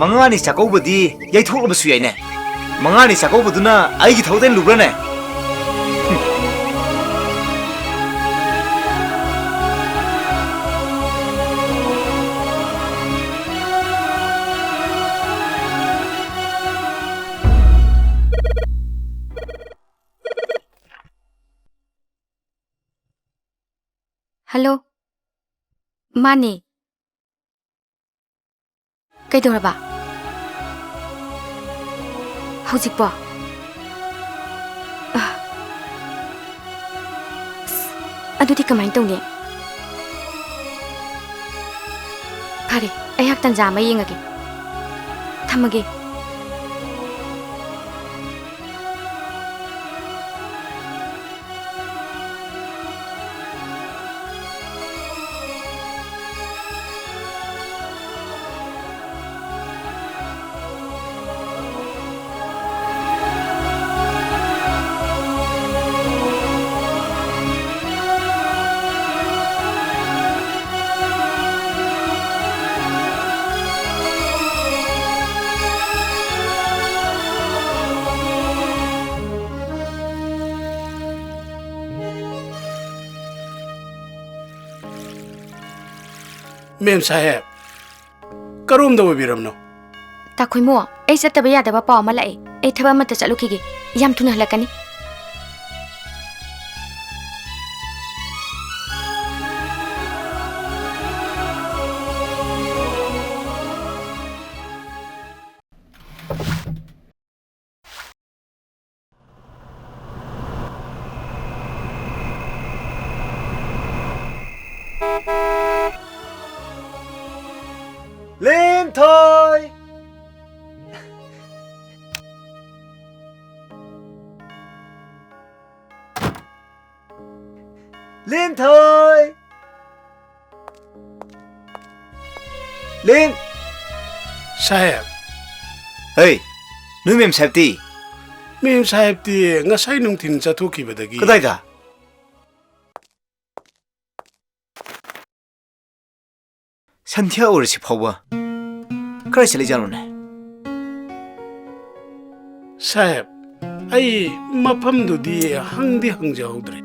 ꯃꯉꯥꯅꯤ ꯆꯥꯛꯀꯧꯕꯗꯤ ꯌꯩꯊꯣꯛꯂꯕꯁꯨ ꯌꯥꯏꯅꯦ꯫ ꯃꯉꯥꯅꯤ ꯆꯥꯛꯀꯧꯕꯗꯨꯅ ꯑꯩꯒꯤ ꯊꯕꯛꯇ ꯂꯨꯕ꯭ꯔꯥꯅꯦ? ꯍꯜꯂꯣ꯫ ꯃꯥꯅꯦ꯫ ꯀꯩꯗꯧꯔꯕ? ꯍꯧꯖꯤꯛꯄꯣ? ꯑ, ꯑꯁ, ꯑꯗꯨꯗꯤ ꯀꯃꯥꯏꯅ ꯇꯧꯅꯤ? ꯐꯔꯦ, ꯑꯩꯍꯥꯛ ꯇꯟꯖꯥ ꯑꯃ ꯌꯦꯡꯉꯒꯦ꯫ ꯊꯝꯃꯒꯦ꯫ ꯃꯦꯝ ꯁꯥꯍꯦꯕ, ꯀꯔꯣꯝꯗ ꯑꯣꯏꯕꯤꯔꯕꯅꯣ? ꯇꯥꯈꯣꯏꯃꯨ, ꯑꯩ ꯆꯠꯇꯕ ꯌꯥꯗꯕ ꯄꯥꯎ ꯑꯃ ꯂꯥꯛꯑꯦ꯫ ꯑꯩ ꯊꯕꯛ ꯑꯃꯠꯇ ꯆꯠꯂꯨꯈꯤꯒꯦ꯫ ꯌꯥꯝ ꯊꯨꯅ ꯍꯜꯂꯛꯀꯅꯤ꯫ ꯂꯦꯟꯊꯣꯏ! ꯂꯦꯟꯊꯣꯏ! ꯂꯦꯟ! ꯁꯥꯍꯦꯕ꯫ ꯍꯩ, ꯅꯣꯏ ꯃꯦꯝ ꯁꯥꯍꯦꯕꯇꯤ? ꯃꯦꯝ ꯁꯥꯍꯦꯕꯇꯤ ꯉꯁꯥꯏ ꯅꯨꯡꯊꯤꯜ ꯆꯠꯊꯣꯛꯈꯤꯕꯗꯒꯤ꯫ ꯀꯗꯥꯏꯗ? ꯁꯟꯙ꯭ꯌꯥ ꯑꯣꯏꯔꯁꯤ ꯐꯥꯎꯕ ꯀꯗꯥꯏ ꯆꯠꯂꯤꯖꯥꯠꯅꯣꯅꯦ? ꯁꯥꯍꯦꯕ, ꯑꯩ ꯃꯐꯝꯗꯨꯗꯤ ꯍꯪꯗꯤ ꯍꯪꯖꯍꯧꯗ꯭ꯔꯦ꯫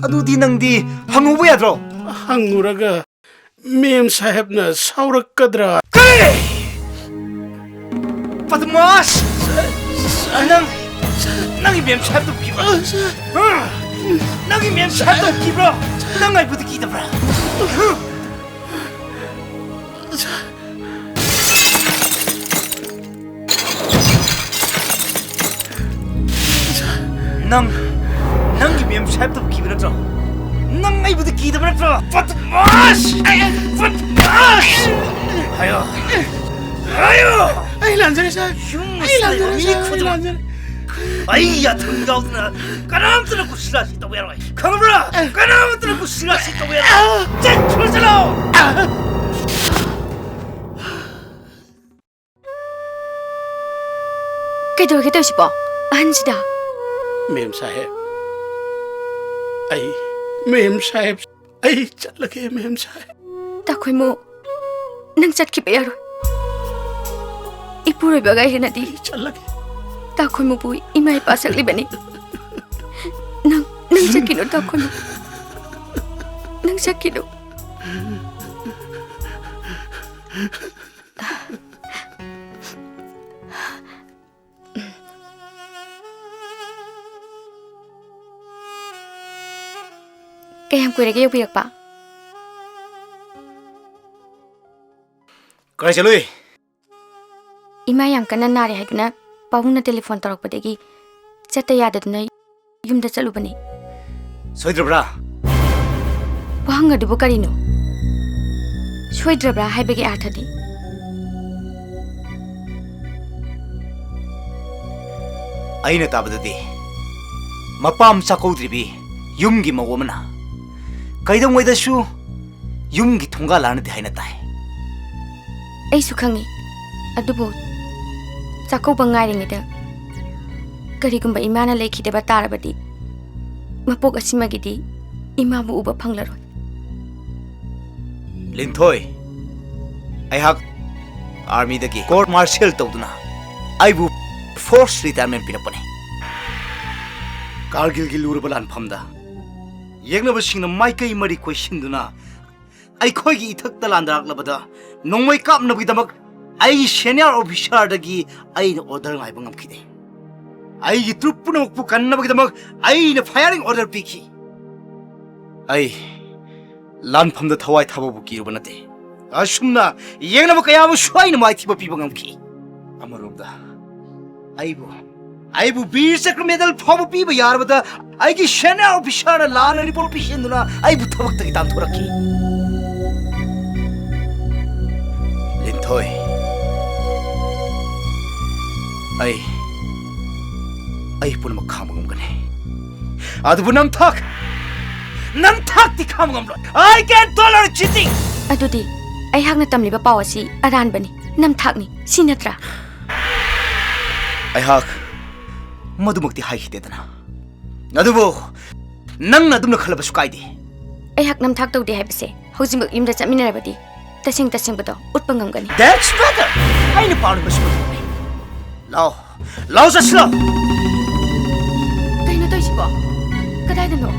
ꯑꯗꯨꯗꯤ ꯅꯪꯗꯤ ꯍꯪꯉꯨꯕ ꯌꯥꯗ꯭ꯔꯣ? ꯍꯪꯉꯨꯔꯒ ꯃꯦꯝ ꯁꯥꯍꯦꯕꯅ ꯁꯥꯎꯔꯛꯀꯗ꯭ꯔꯥ? ꯀꯔꯤ? ꯕꯗꯃꯥꯁ! ꯅꯪ, ꯅꯪꯒꯤ ꯃꯦꯝ ꯁꯥꯍꯦꯕꯇꯨ ꯀꯤꯕ꯭ꯔꯣ? ꯍꯥ? ꯅꯪꯒꯤ ꯃꯦꯝ ꯁꯥꯍꯦꯕꯇꯨ ꯀꯤꯕ꯭ꯔꯣ? ꯅꯪ ꯑꯩꯕꯨꯗꯤ ꯀꯤꯗꯕ꯭ꯔꯥ? ꯅꯪ, ꯅꯪꯒꯤ ꯃꯦꯝ ꯁꯥꯍꯦꯕꯇꯕꯨ ꯀꯤꯕ ꯅꯠꯇ꯭ꯔꯣ? ꯅꯪ ꯑꯩꯕꯨꯗꯤ ꯀꯤꯗꯕ ꯅꯠꯇ꯭ꯔꯣ? ꯕꯗꯃꯥꯁ! ꯕꯗꯃꯥꯁ! ꯍꯥꯏꯌꯣ꯫ ꯍꯥꯏꯌꯣ! ꯑꯩ ꯂꯥꯟꯖꯔꯦ, ꯁꯥꯔ꯫ ꯌꯨꯝ ꯑꯩ ꯂꯥꯟꯖꯔꯦ, ꯁꯥꯔ, ꯑꯩ ꯈꯨꯗꯤꯡꯃꯛ ꯂꯥꯟꯖꯔꯦ꯫ ꯑꯩ ꯌꯥꯊꯪ ꯌꯥꯎꯗꯅ ꯀꯅꯥꯝꯇꯅ ꯀꯨꯁꯤꯔꯥꯁꯤ ꯇꯧꯕ ꯌꯥꯔꯣꯏ꯫ ꯈꯪꯕ꯭ꯔꯥ? ꯀꯅꯥꯝꯇꯅ ꯀꯨꯁꯤꯔꯥꯁꯤ ꯇꯧꯕ ꯌꯥꯔꯣꯏ꯫ ꯆꯠꯈ꯭ꯔꯣ, ꯆꯠꯂꯣ! ꯀꯩꯗꯧꯔꯒꯦ ꯇꯧꯔꯤꯁꯤꯕꯣ? ꯑꯍꯟꯁꯤꯗ꯫ ꯃꯦꯝ ꯁꯥꯍꯦꯕ, ꯑꯩ, ꯃꯦꯝ ꯁꯥꯍꯦꯕ, ꯑꯩ ꯆꯠꯂꯒꯦ, ꯃꯦꯝ ꯁꯥꯍꯦꯕ꯫ ꯇꯥꯈꯣꯏꯃꯨ, ꯅꯪ ꯆꯠꯈꯤꯕ ꯌꯥꯔꯣꯏ꯫ ꯏꯄꯨꯔꯣꯏꯕꯒ ꯑꯩꯒꯅꯗꯤ ꯑꯩ ꯆꯠꯂꯒꯦ꯫ ꯇꯥꯈꯣꯏꯃꯨꯕꯨ ꯏꯃꯥ ꯏꯄꯥ ꯁꯛꯂꯤꯕꯅꯤ꯫ ꯅꯪ, ꯅꯪ ꯆꯠꯈꯤꯅꯨ, ꯇꯥꯈꯣꯏꯃꯨ꯫ ꯅꯪ ꯆꯠꯈꯤꯅꯨ꯫ ꯀꯌꯥꯝ ꯀꯨꯏꯔꯒꯦ ꯌꯧꯕꯤꯔꯛꯄ? ꯀꯥꯏ ꯆꯠꯂꯨꯏ? ꯏꯃꯥ ꯌꯥꯝ ꯀꯟꯅ ꯅꯥꯔꯦ ꯍꯥꯏꯗꯨꯅ ꯄꯥꯕꯨꯡꯅ ꯇꯦꯂꯤꯐꯣꯟ ꯇꯧꯔꯛꯄꯗꯒꯤ ꯆꯠꯇ ꯌꯥꯗꯗꯨꯅ ꯌꯨꯝꯗ ꯆꯠꯂꯨꯕꯅꯤ꯫ ꯁꯣꯏꯗ꯭ꯔꯕ꯭ꯔꯥ? ꯋꯥꯍꯪ ꯑꯗꯨꯕꯨ ꯀꯔꯤꯅꯣ? ꯁꯣꯏꯗ꯭ꯔꯕ꯭ꯔꯥ ꯍꯥꯏꯕꯒꯤ ꯑꯥꯔꯊꯗꯤ? ꯑꯩꯅ ꯇꯥꯕꯗꯗꯤ ꯃꯄꯥ ꯑꯃ ꯆꯥꯛꯀꯧꯗ꯭ꯔꯤꯕꯤ ꯌꯨꯝꯒꯤ ꯃꯧ ꯑꯃꯅ ꯀꯩꯗꯧꯉꯩꯗꯁꯨ ꯌꯨꯝꯒꯤ ꯊꯣꯡꯒꯥꯜ ꯂꯥꯟꯅꯗꯦ ꯍꯥꯏꯅ ꯇꯥꯏ꯫ ꯑꯩꯁꯨ ꯈꯪꯉꯤ, ꯑꯗꯨꯕꯨ ꯆꯥꯛꯀꯧꯕ ꯉꯥꯏꯔꯤꯉꯩꯗ ꯀꯔꯤꯒꯨꯝꯕ ꯏꯃꯥꯅ ꯂꯩꯈꯤꯗꯕ ꯇꯥꯔꯕꯗꯤ ꯃꯄꯣꯛ ꯑꯁꯤꯃꯒꯤꯗꯤ ꯏꯃꯥꯕꯨ ꯎꯕ ꯐꯪꯂꯔꯣꯏ꯫ ꯂꯤꯟꯊꯣꯏ, ꯑꯩꯍꯥꯛ ꯑꯥꯔꯃꯤꯗꯒꯤ ꯀꯣꯔꯠ ꯃꯥꯔꯁꯤꯌꯦꯜ ꯇꯧꯗꯨꯅ ꯑꯩꯕꯨ ꯐꯣꯔꯁ ꯔꯤꯇꯥꯌꯔꯃꯦꯟ ꯄꯤꯔꯛꯄꯅꯤ꯫ ꯀꯥꯔꯒꯤꯜꯒꯤ ꯂꯨꯔꯕ ꯂꯥꯟꯐꯝꯗ ꯌꯦꯛꯅꯕꯁꯤꯡꯅ ꯃꯥꯏꯀꯩ ꯃꯔꯤ ꯀꯣꯏꯁꯤꯟꯗꯨꯅ ꯑꯩꯈꯣꯏꯒꯤ ꯏꯊꯛꯇ ꯂꯥꯟꯗꯥꯔꯛꯂꯕꯗ ꯅꯣꯡꯃꯩ ꯀꯥꯞꯅꯕꯒꯤꯗꯃꯛ ꯑꯩꯒꯤ ꯁꯦꯅꯤꯌꯔ ꯑꯣꯐꯤꯁꯥꯔꯗꯒꯤ ꯑꯩꯅ ꯑꯣꯔꯗꯔ ꯉꯥꯏꯕ ꯉꯝꯈꯤꯗꯦ꯫ ꯑꯩꯒꯤ ꯇ꯭ꯔꯨꯞ ꯄꯨꯝꯅꯃꯛꯄꯨ ꯀꯟꯅꯕꯒꯤꯗꯃꯛ ꯑꯩꯅ ꯐꯥꯌꯔꯤꯡ ꯑꯣꯔꯗꯔ ꯄꯤꯈꯤ꯫ ꯑꯩ ꯂꯥꯟꯐꯝꯗ ꯊꯋꯥꯏ ꯊꯥꯕꯕꯨ ꯀꯤꯔꯨꯕ ꯅꯠꯇꯦ꯫ ꯑꯁꯨꯝꯅ ꯌꯦꯡꯅꯕ ꯀꯌꯥꯕꯨꯁꯨ ꯑꯩꯅ ꯃꯥꯏꯊꯤꯕ ꯄꯤꯕ ꯉꯝꯈꯤ꯫ ꯑꯃꯔꯣꯝꯗ ꯑꯩꯕꯨ ꯑꯩꯕꯨ ꯕꯤꯔ ꯆꯀ꯭ꯔ ꯃꯦꯗꯜ ꯐꯥꯎꯕ ꯄꯤꯕ ꯌꯥꯔꯕꯗ ꯑꯩꯒꯤ ꯁꯦꯅꯤꯌꯔ ꯑꯣꯐꯤꯁꯥꯔꯅ ꯂꯥꯟꯅ ꯔꯤꯄꯣꯔꯠ ꯄꯤꯁꯤꯟꯗꯨꯅ ꯑꯩꯕꯨ ꯊꯕꯛꯇꯒꯤ ꯇꯥꯟꯊꯣꯔꯛꯈꯤ꯫ ꯂꯤꯟꯊꯣꯏ, ꯑꯩ ꯑꯩ ꯄꯨꯝꯅꯃꯛ ꯈꯥꯡꯕ ꯉꯝꯒꯅꯤ, ꯑꯗꯨꯕꯨ ꯅꯝꯊꯥꯛ ꯅꯝꯊꯥꯛꯇꯤ ꯈꯥꯡꯕ ꯉꯝꯂꯣꯏ꯫ I can tolerate cheating. ꯑꯗꯨꯗꯤ ꯑꯩꯍꯥꯛꯅ ꯇꯝꯂꯤꯕ ꯄꯥꯎ ꯑꯁꯤ ꯑꯔꯥꯟꯕꯅꯤ, ꯅꯝꯊꯥꯛꯅꯤ, ꯁꯤ ꯅꯠꯇ꯭ꯔꯥ? ꯑꯩꯍꯥꯛ ꯃꯗꯨꯃꯛꯇꯤ ꯍꯥꯏꯈꯤꯗꯦꯗꯅ꯫ ꯑꯗꯨꯕꯨ ꯅꯪꯅ ꯑꯗꯨꯝꯅ ꯈꯜꯂꯕꯁꯨ ꯀꯥꯏꯗꯦ꯫ ꯑꯩꯍꯥꯛ ꯅꯝꯊꯥꯛ ꯇꯧꯗꯦ ꯍꯥꯏꯕꯁꯦ ꯍꯧꯖꯤꯛꯃꯛ ꯌꯨꯝꯗ ꯆꯠꯃꯤꯟꯅꯔꯕꯗꯤ ꯇꯁꯦꯡ ꯇꯁꯦꯡꯕꯗꯣ ꯎꯠꯄ ꯉꯝꯒꯅꯤ꯫ That's better. ꯑꯩꯅ ꯄꯥꯝꯂꯤꯕꯁꯨ ꯃꯗꯨꯅꯤ꯫ ꯂꯥꯎ, ꯂꯥꯎ ꯆꯠꯁꯤ ꯂꯥꯎ꯫ ꯀꯩꯅꯣ ꯇꯧꯔꯤꯁꯤꯕꯣ? ꯀꯗꯥꯏꯗꯅꯣ?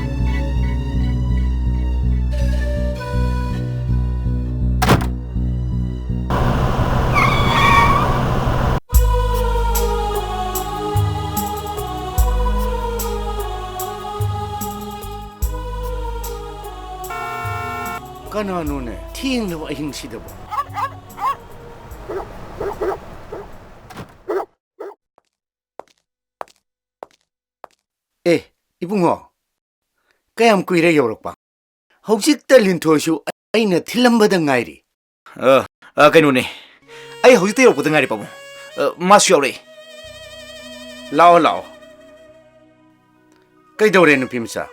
ꯀꯅꯥꯅꯣꯅꯦ ꯊꯦꯡꯂꯕ ꯑꯍꯤꯡꯁꯤꯗꯕꯨ? ꯑꯦ, ꯏꯕꯨꯡꯉꯣ, ꯀꯌꯥꯝ ꯀꯨꯏꯔꯦ ꯌꯧꯔꯛꯄ? ꯍꯧꯖꯤꯛꯇ ꯂꯤꯟꯊꯣꯏꯁꯨ ꯑꯩꯅ ꯊꯤꯜꯂꯝꯕꯗ ꯉꯥꯏꯔꯤ꯫ ꯑ, ꯑ, ꯀꯩꯅꯣꯅꯦ, ꯑꯩ ꯍꯧꯖꯤꯛꯇ ꯌꯧꯔꯛꯄꯗ ꯉꯥꯏꯔꯤ, ꯄꯥꯕꯨꯡ꯫ ꯑ, ꯃꯥꯁꯨ ꯌꯥꯎꯔꯛꯑꯦ꯫ ꯂꯥꯛꯑꯣ, ꯂꯥꯛꯑꯣ꯫ ꯀꯩꯗꯧꯔꯦ, ꯅꯨꯄꯤ ꯃꯆꯥ?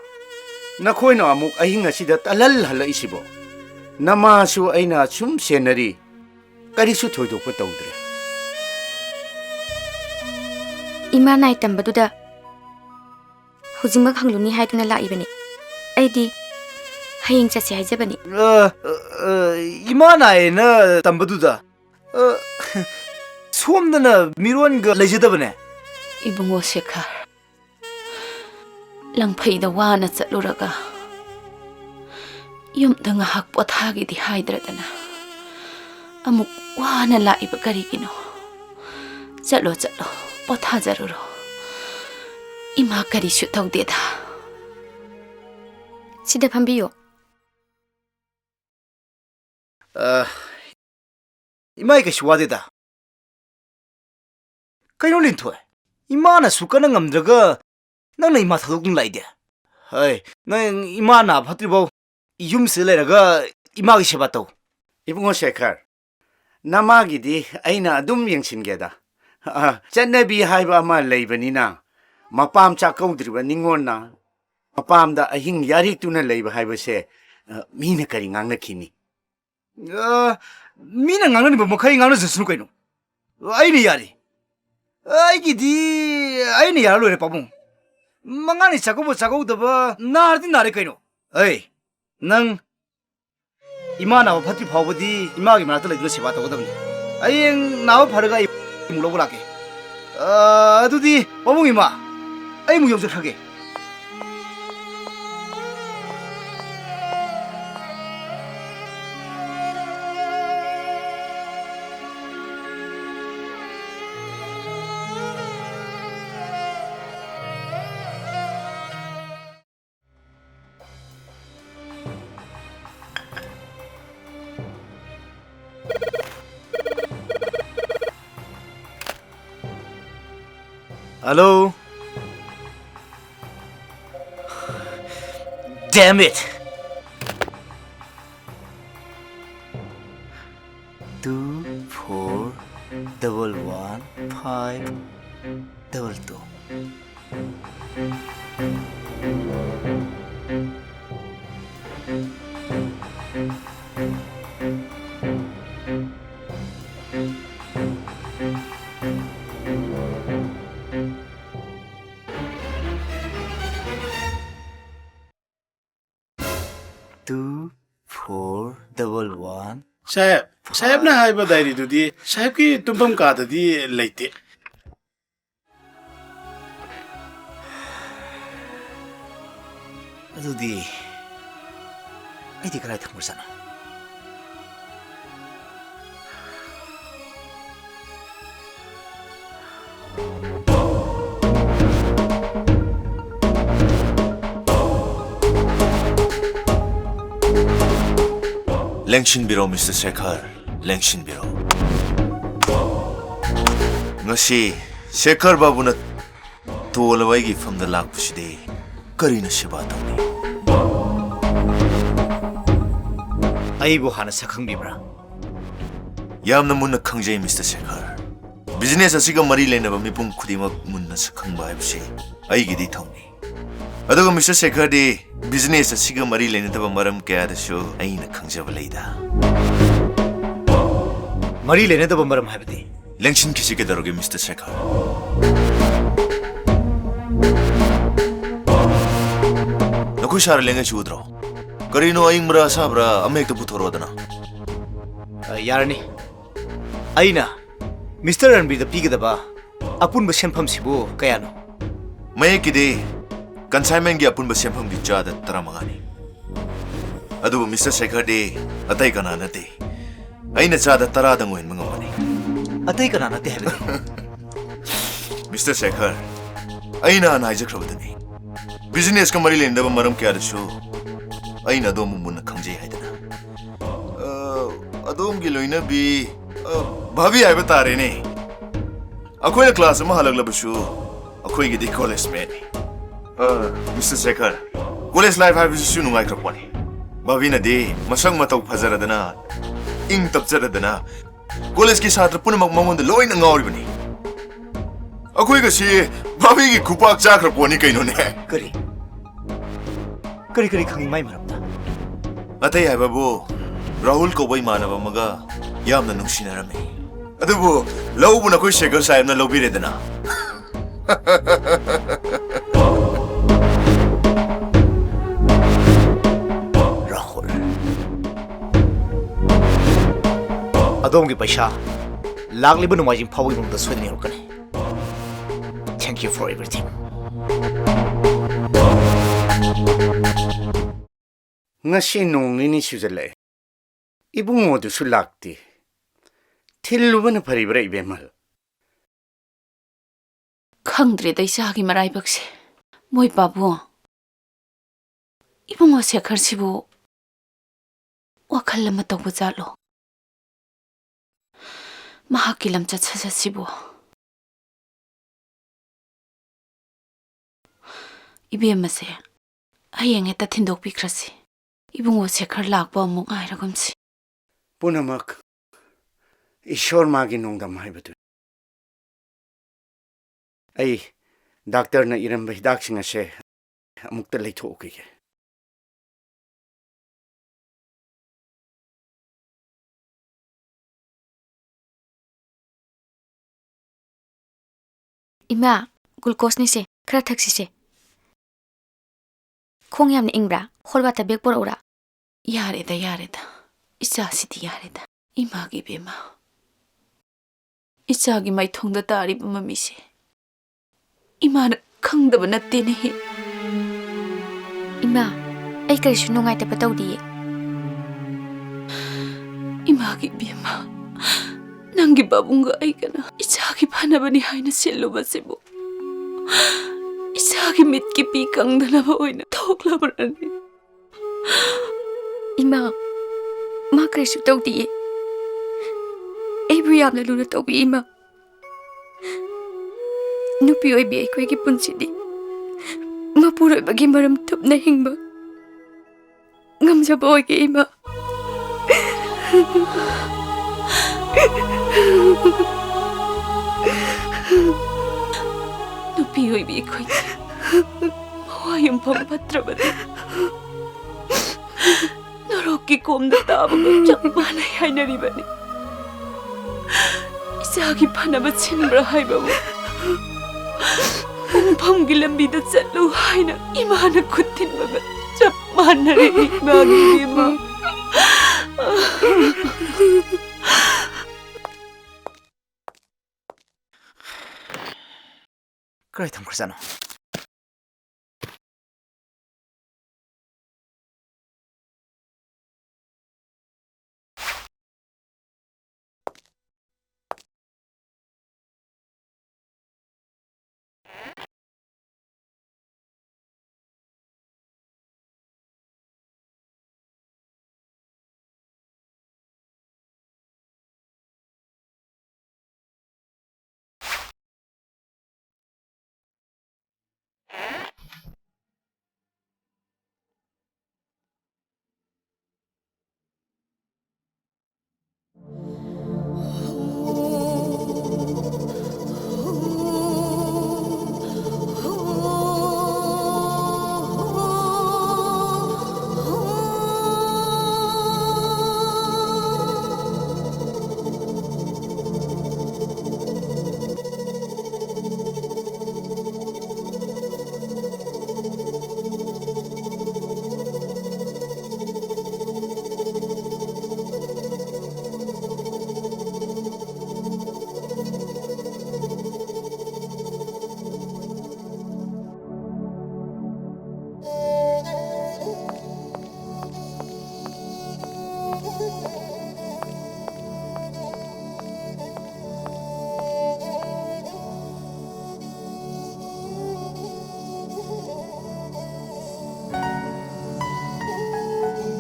ꯅꯈꯣꯏꯅ ꯑꯃꯨꯛ ꯑꯍꯤꯡ ꯑꯁꯤꯗ ꯇꯜꯍꯜ ꯍꯜꯂꯛꯏꯁꯤꯕꯣ? ꯅꯃꯥꯁꯨ ꯑꯩꯅ ꯁꯨꯝ ꯁꯦꯟꯅꯔꯤ, ꯀꯔꯤꯁꯨ ꯊꯣꯏꯗꯣꯛꯄ ꯇꯧꯗ꯭ꯔꯦ꯫ ꯏꯃꯥ ꯅꯥꯏ ꯇꯝꯕꯗꯨꯗ ꯍꯧꯖꯤꯛꯃꯛ ꯍꯪꯂꯨꯅꯤ ꯍꯥꯏꯗꯨꯅ ꯂꯥꯛꯏꯕꯅꯤ꯫ ꯑꯩꯗꯤ ꯍꯌꯦꯡ ꯆꯠꯁꯦ ꯍꯥꯏꯖꯕꯅꯤ꯫ ꯑ, ꯑ, ꯑ, ꯏꯃꯥ ꯅꯥꯏꯅ ꯇꯝꯕꯗꯨꯗ, ꯑ, ꯁꯣꯝꯗꯅ ꯃꯤꯔꯣꯟꯒ ꯂꯩꯖꯗꯕꯅꯦ꯫ ꯏꯕꯨꯡꯉꯣ ꯁꯦꯈꯔ, ꯂꯪꯐꯩꯗ ꯋꯥꯅ ꯆꯠꯂꯨꯔꯒ ꯌꯨꯝꯗ ꯉꯥꯏꯍꯥꯛ ꯄꯣꯊꯥꯒꯦꯗꯤ ꯍꯥꯏꯗ꯭ꯔꯗꯅ ꯑꯃꯨꯛ ꯋꯥꯅ ꯂꯥꯛꯏꯕ ꯀꯔꯤꯒꯤꯅꯣ? ꯆꯠꯂꯣ, ꯆꯠꯂꯣ, ꯄꯣꯊꯥꯖꯔꯨꯔꯣ꯫ ꯏꯃꯥ ꯀꯔꯤꯁꯨ ꯇꯧꯗꯦꯗ꯫ ꯁꯤꯗ ꯐꯝꯕꯤꯌꯨ꯫ ꯑ, ꯏꯃꯥ, ꯑꯩ ꯀꯩꯁꯨ ꯋꯥꯗꯦꯗ꯫ ꯀꯩꯅꯣ ꯂꯤꯟꯊꯣꯏ? ꯏꯃꯥꯅ ꯁꯨꯛ ꯀꯟꯅ ꯉꯝꯗ꯭ꯔꯒ ꯅꯪꯅ ꯏꯃꯥ ꯊꯥꯗꯣꯛꯇꯨꯅ ꯂꯥꯛꯏꯗꯤ? ꯍꯩ, ꯅꯪ ꯏꯃꯥ ꯅꯥ ꯐꯠꯇ꯭ꯔꯤꯐꯥꯎ ꯌꯨꯝꯁꯤꯗ ꯂꯩꯔꯒ ꯏꯃꯥꯒꯤ ꯁꯦꯕꯥ ꯇꯧ꯫ ꯏꯕꯨꯡꯉꯣ ꯁꯦꯈꯔ, ꯅꯃꯥꯒꯤꯗꯤ ꯑꯩꯅ ꯑꯗꯨꯝ ꯌꯦꯡꯁꯤꯟꯒꯦꯗ꯫ ꯑ, ꯆꯠꯅꯕꯤ ꯍꯥꯏꯕ ꯑꯃ ꯂꯩꯕꯅꯤꯅ, ꯃꯄꯥꯝ ꯆꯥꯛꯀꯧꯗ꯭ꯔꯤꯕ ꯅꯤꯉꯣꯜꯅ ꯃꯄꯥꯝꯗ ꯑꯍꯤꯡ ꯌꯥꯔꯤꯛꯇꯨꯅ ꯂꯩꯕ ꯍꯥꯏꯕꯁꯦ, ꯑ, ꯃꯤꯅ ꯀꯔꯤ ꯉꯥꯡꯅꯈꯤꯅꯤ? ꯑ, ꯃꯤꯅ ꯉꯥꯡꯅꯅꯤꯡꯕ ꯃꯈꯩ ꯉꯥꯡꯅꯖꯁꯅꯨ ꯀꯩꯅꯣ꯫ ꯑꯩꯅ ꯌꯥꯔꯤ꯫ ꯑꯩꯒꯤꯗꯤ ꯑꯩꯅ ꯌꯥꯔ ꯂꯣꯏꯔꯦ, ꯄꯥꯕꯨꯡ꯫ ꯃꯉꯥꯅꯤ ꯆꯥꯛꯀꯧꯕ ꯆꯥꯛꯀꯧꯗꯕ, ꯅꯥꯔꯗꯤ ꯅꯥꯔꯦ ꯀꯩꯅꯣ꯫ ꯑꯩ, ꯅꯪ ꯏꯃꯥ ꯅꯥꯕ ꯐꯠꯇ꯭ꯔꯤ ꯐꯥꯎꯕꯗꯤ ꯏꯃꯥꯒꯤ ꯃꯅꯥꯛꯇ ꯂꯩꯗꯨꯅ ꯁꯦꯕꯥ ꯇꯧꯒꯗꯕꯅꯤ꯫ ꯍꯌꯦꯡ ꯅꯥꯕ ꯐꯔꯒ ꯑꯩ ꯑꯃꯨꯛ ꯂꯧꯕ ꯂꯥꯛꯀꯦ꯫ ꯑ, ꯑꯗꯨꯗꯤ ꯄꯥꯕꯨꯡ, ꯏꯃꯥ, ꯑꯩ ꯑꯃꯨꯛ ꯌꯧꯖꯈ꯭ꯔꯒꯦ꯫ Hello? Damn it! Two four double one five double two. Two four double one. ꯁꯥꯍꯦꯕ, ꯁꯥꯍꯦꯕꯅ ꯍꯥꯏꯕ ꯗꯥꯏꯔꯤꯗꯨꯗꯤ ꯁꯥꯍꯦꯕꯀꯤ ꯇꯨꯝꯐꯝ ꯀꯥꯗꯗꯤ ꯂꯩꯇꯦ꯫ ꯑꯗꯨꯗꯤ ꯑꯩꯗꯤ ꯀꯗꯥꯏ ꯊꯝꯈ꯭ꯔꯖꯥꯠꯅꯣ? ꯂꯦꯡꯁꯤꯟꯕꯤꯔꯣ, ꯃꯤꯁꯇꯔ ꯁꯦꯈꯔ, ꯂꯦꯡꯁꯤꯟꯕꯤꯔꯣ꯫ ꯉꯁꯤ ꯁꯦꯈꯔ ꯕꯥꯕꯨꯅ ꯇꯣꯜꯂꯕ ꯑꯩꯒꯤ ꯏꯐꯝꯗ ꯂꯥꯛꯄꯁꯤꯗꯤ ꯀꯔꯤꯅ ꯁꯦꯕꯥ ꯇꯧꯅꯤ? ꯑꯩꯕꯨ ꯍꯥꯟꯅ ꯁꯛꯈꯪꯕꯤꯕ꯭ꯔꯥ? ꯌꯥꯝꯅ ꯃꯨꯟꯅ ꯈꯪꯖꯩ, ꯃꯤꯁꯇꯔ ꯁꯦꯈꯔ꯫ ꯕꯤꯖꯤꯅꯦꯁ ꯑꯁꯤꯒ ꯃꯔꯤ ꯂꯩꯅꯕ ꯃꯤꯄꯨꯝ ꯈꯨꯗꯤꯡꯃꯛ ꯃꯨꯟꯅ ꯁꯛꯈꯪꯕ ꯍꯥꯏꯕꯁꯤ ꯑꯩꯒꯤꯗꯤ ꯏꯊꯧꯅꯤ꯫ ꯑꯗꯨꯒ ꯃꯤꯁꯇꯔ ꯁꯦꯈꯔꯗꯤ ꯕꯤꯖꯤꯅꯦꯁ ꯑꯁꯤꯒ ꯃꯔꯤ ꯂꯩꯅꯗꯕ ꯃꯔꯝ ꯀꯌꯥꯗꯁꯨ ꯑꯩꯅ ꯈꯪꯖꯕ ꯂꯩꯗ꯫ ꯃꯔꯤ ꯂꯩꯅꯗꯕ ꯃꯔꯝ ꯍꯥꯏꯕꯗꯤ? ꯂꯦꯡꯁꯤꯟꯈꯤꯁꯤ ꯀꯩꯗꯧꯔꯒꯦ, ꯃꯤꯁꯇꯔ ꯁꯦꯈꯔ? ꯅꯈꯣꯏ ꯁꯥꯔ ꯂꯦꯡꯉꯩꯁꯤ ꯎꯗ꯭ꯔꯣ? ꯀꯔꯤꯅꯣ, ꯑꯏꯪꯕ꯭ꯔꯥ ꯑꯁꯥꯕ꯭ꯔꯥ ꯑꯃ ꯍꯦꯛꯇ ꯄꯨꯊꯣꯔꯛꯑꯣꯗꯅ꯫ ꯑ, ꯌꯥꯔꯅꯤ꯫ ꯑꯩꯅ ꯃꯤꯁꯇꯔ ꯔꯟꯕꯤꯔꯗ ꯄꯤꯒꯗꯕ ꯑꯄꯨꯟꯕ ꯁꯦꯟꯐꯝꯁꯤꯕꯨ ꯀꯌꯥꯅꯣ? ꯃꯌꯦꯛꯀꯤꯗꯤ ꯀꯟꯁꯥꯏꯟꯃꯦꯟꯒꯤ ꯑꯄꯨꯟꯕ ꯁꯦꯟꯐꯝꯒꯤ ꯆꯥꯗ ꯇꯔꯥꯃꯉꯥꯅꯤ꯫ ꯑꯗꯨꯕꯨ ꯃꯤꯁꯇꯔ ꯁꯦꯈꯔꯗꯤ ꯑꯇꯩ ꯀꯅꯥ ꯅꯠꯇꯦ, ꯑꯩꯅ ꯆꯥꯗ ꯇꯔꯥꯗꯪ ꯑꯣꯏꯍꯟꯕ ꯉꯝꯒꯅꯤ꯫ ꯑꯇꯩ ꯀꯅꯥ ꯅꯠꯇꯦ ꯍꯥꯏꯕꯗꯤ? ꯃꯤꯁꯇꯔ ꯁꯦꯈꯔ, ꯑꯩꯅ ꯍꯥꯟꯅ ꯍꯥꯏꯖꯈ꯭ꯔꯕꯗꯨꯅꯤ, ꯕꯤꯖꯤꯅꯦꯁꯀ ꯃꯔꯤ ꯂꯩꯅꯗꯕ ꯃꯔꯝ ꯀꯌꯥꯗꯁꯨ ꯑꯩꯅ ꯑꯗꯣꯝꯕꯨ ꯃꯨꯟꯅ ꯈꯪꯖꯩ ꯍꯥꯏꯗꯅ꯫ ꯑ, ꯑꯗꯣꯝꯒꯤ ꯂꯣꯏꯅꯕꯤ, ꯑ, ꯚꯥꯕꯤ ꯍꯥꯏꯕ ꯇꯥꯔꯦꯅꯦ꯫ ꯑꯩꯈꯣꯏꯅ ꯀ꯭ꯂꯥꯁ ꯑꯃ ꯍꯜꯂꯛꯂꯕꯁꯨ ꯑꯩꯈꯣꯏꯒꯤꯗꯤ ꯀꯣꯂꯦꯖ ꯃꯦꯠꯅꯤ꯫ ꯑ, ꯃꯤꯁꯇꯔ ꯁꯦꯈꯔ, ꯀꯣꯂꯦꯖ ꯂꯥꯏꯐ ꯍꯥꯏꯕꯁꯤꯁꯨ ꯅꯨꯡꯉꯥꯏꯈ꯭ꯔ ꯄꯣꯠꯅꯤ꯫ ꯚꯥꯕꯤꯅꯗꯤ ꯃꯁꯛ ꯃꯇꯧ ꯐꯖꯔꯗꯅ, ꯏꯪ ꯇꯞꯆꯔꯗꯅ, ꯀꯣꯂꯦꯖꯀꯤ ꯁꯥꯇ꯭ꯔ ꯄꯨꯝꯅꯃꯛ ꯃꯉꯣꯟꯗ ꯂꯣꯏꯅ ꯉꯥꯎꯔꯤꯕꯅꯤ꯫ ꯑꯩꯈꯣꯏꯒꯁꯤ ꯚꯥꯕꯤꯒꯤ ꯈꯨꯄꯥꯛ ꯆꯥꯈ꯭ꯔ ꯄꯣꯠꯅꯤ ꯀꯩꯅꯣꯅꯦ꯫ ꯀꯔꯤ? ꯀꯔꯤ ꯀꯔꯤ ꯈꯪꯉꯤ ꯃꯥꯏ ꯃꯔꯝꯗ? ꯑꯇꯩ ꯍꯥꯏꯕꯕꯨ, ꯔꯥꯍꯨꯜ ꯀꯧꯕ ꯏꯃꯥꯟꯅꯕ ꯑꯃꯒ ꯌꯥꯝꯅ ꯅꯨꯡꯁꯤꯅꯔꯝꯃꯤ꯫ ꯑꯗꯨꯕꯨ ꯂꯧꯕꯨ ꯅꯈꯣꯏ ꯁꯦꯈꯔ ꯁꯥꯍꯦꯕꯅ ꯂꯧꯕꯤꯔꯦꯗꯅ꯫ ꯔꯥꯍꯨꯜ, ꯑꯗꯣꯝꯒꯤ ꯄꯩꯁꯥ ꯂꯥꯛꯂꯤꯕ ꯅꯣꯡꯃꯥꯏꯖꯤꯡ ꯐꯥꯎꯕꯒꯤ ꯃꯅꯨꯡꯗ ꯁꯣꯏꯗꯅ ꯌꯧꯔꯛꯀꯅꯤ꯫ Thank you for everything. ꯉꯁꯤ ꯅꯣꯡ ꯅꯤꯅꯤ ꯁꯨꯖꯜꯂꯛꯑꯦ꯫ ꯏꯕꯨꯡꯉꯣꯗꯨꯁꯨ ꯂꯥꯛꯇꯦ꯫ ꯊꯤꯜꯂꯨꯕꯅ ꯐꯔꯤꯕ꯭ꯔꯥ, ꯏꯕꯦꯝꯃ? ꯈꯪꯗ꯭ꯔꯦꯗ ꯏꯆꯥꯒꯤ ꯃꯔꯥꯏꯕꯛꯁꯦ꯫ ꯃꯣꯏ ꯄꯥꯕꯨꯡ, ꯏꯕꯨꯡꯉꯣ ꯁꯦꯈꯔꯁꯤꯕꯨ ꯋꯥꯈꯜ ꯑꯃ ꯇꯧꯕ ꯖꯥꯠꯂꯣ? ꯃꯍꯥꯛꯀꯤ ꯂꯝꯆꯠ ꯁꯥꯖꯠꯁꯤꯕꯨ꯫ ꯏꯕꯦꯝꯃꯁꯦ ꯍꯌꯦꯡ ꯍꯦꯛꯇ ꯊꯤꯟꯗꯣꯛꯄꯤꯈ꯭ꯔꯁꯤ꯫ ꯏꯕꯨꯡꯉꯣ ꯁꯦꯈꯔ ꯂꯥꯛꯄ ꯑꯃꯨꯛ ꯉꯥꯏꯔꯒꯨꯝꯁꯤ꯫ ꯄꯨꯝꯅꯃꯛ ꯏꯁꯣꯔ ꯃꯥꯒꯤ ꯅꯣꯡꯗꯝ ꯍꯥꯏꯕꯗꯨꯅꯤ꯫ ꯑꯩ ꯗꯥꯛꯇꯔꯅ ꯏꯔꯝꯕ ꯍꯤꯗꯥꯛꯁꯤꯡ ꯑꯁꯦ ꯑꯃꯨꯛꯇ ꯂꯩꯊꯣꯛꯎꯈꯤꯒꯦ꯫ ꯏꯃꯥ, glucoseꯅꯤꯁꯦ, ꯈꯔ ꯊꯛꯁꯤꯁꯦ꯫ ꯈꯣꯡ ꯌꯥꯝꯅ ꯏꯪꯕ꯭ꯔꯥ? Hot water bag ꯄꯨꯔꯛꯎꯔꯥ? ꯌꯥꯔꯦꯗ, ꯌꯥꯔꯦꯗ꯫ ꯏꯆꯥꯁꯤꯗꯤ ꯌꯥꯔꯦꯗ꯫ ꯏꯃꯥꯒꯤ ꯏꯕꯦꯝꯃ꯫ ꯏꯆꯥꯒꯤ ꯃꯥꯏꯊꯣꯡꯗ ꯇꯥꯔꯤꯕ ꯃꯃꯤꯁꯦ ꯏꯃꯥꯅ ꯈꯪꯗꯕ ꯅꯠꯇꯦꯅꯦꯍꯦ꯫ ꯏꯃꯥ, ꯑꯩ ꯀꯔꯤꯁꯨ ꯅꯨꯡꯉꯥꯏꯇꯕ ꯇꯧꯗꯤꯌꯦ꯫ ꯏꯃꯥꯒꯤ ꯏꯕꯦꯝꯃ, ꯅꯪꯒꯤ ꯄꯥꯕꯨꯡꯒ ꯑꯩꯒꯅ ꯏꯆꯥꯒꯤ ꯐꯅꯕꯅꯤ ꯍꯥꯏꯅ ꯁꯤꯜꯂꯨꯕꯁꯤꯕꯨ ꯏꯆꯥꯒꯤ ꯃꯤꯠꯀꯤ ꯄꯤ ꯀꯪꯗꯅꯕ ꯑꯣꯏꯅ ꯊꯣꯛꯂꯕ꯭ꯔꯅꯦ? ꯏꯃꯥ, ꯃꯥ ꯀꯔꯤꯁꯨ ꯇꯧꯗꯤꯌꯦ꯫ ꯑꯩꯕꯨ ꯌꯥꯝꯅ ꯂꯨꯅ ꯇꯧꯕꯤ, ꯏꯃꯥ꯫ ꯅꯨꯄꯤ ꯑꯣꯏꯕꯤ ꯑꯩꯈꯣꯏꯒꯤ ꯄꯨꯟꯁꯤꯗꯤ ꯃꯄꯨꯔꯣꯏꯕꯒꯤ ꯃꯔꯝ ꯊꯨꯞꯅ ꯍꯤꯡꯕ ꯉꯝꯖꯕ ꯑꯣꯏꯒꯦ, ꯏꯃꯥ꯫ ꯅꯨꯄꯤ ꯑꯣꯏꯕꯤ ꯑꯩꯈꯣꯏꯒꯤ ꯃꯋꯥ ꯌꯨꯝꯐꯝ ꯐꯠꯇ꯭ꯔꯕꯗꯤ ꯅꯔꯣꯛꯀꯤ ꯀꯣꯝꯗ ꯇꯥꯕꯒ ꯆꯞ ꯃꯥꯟꯅꯩ ꯍꯥꯏꯅꯔꯤꯕꯅꯤ꯫ ꯏꯆꯥꯒꯤ ꯐꯅꯕ ꯁꯤꯟꯕ꯭ꯔꯥ ꯍꯥꯏꯕꯕꯨ ꯄꯨꯡꯐꯝꯒꯤ ꯂꯝꯕꯤꯗ ꯆꯠꯂꯨ ꯍꯥꯏꯅ ꯏꯃꯥꯅ ꯈꯨꯠ ꯊꯤꯟꯕꯒ ꯆꯞ ꯃꯥꯟꯅꯔꯦ, ꯏꯃꯥꯒꯤ ꯏꯕꯦꯝꯃ꯫ ꯀꯗꯥꯏ ꯊꯝꯈ꯭ꯔꯖꯥꯠꯅꯣ?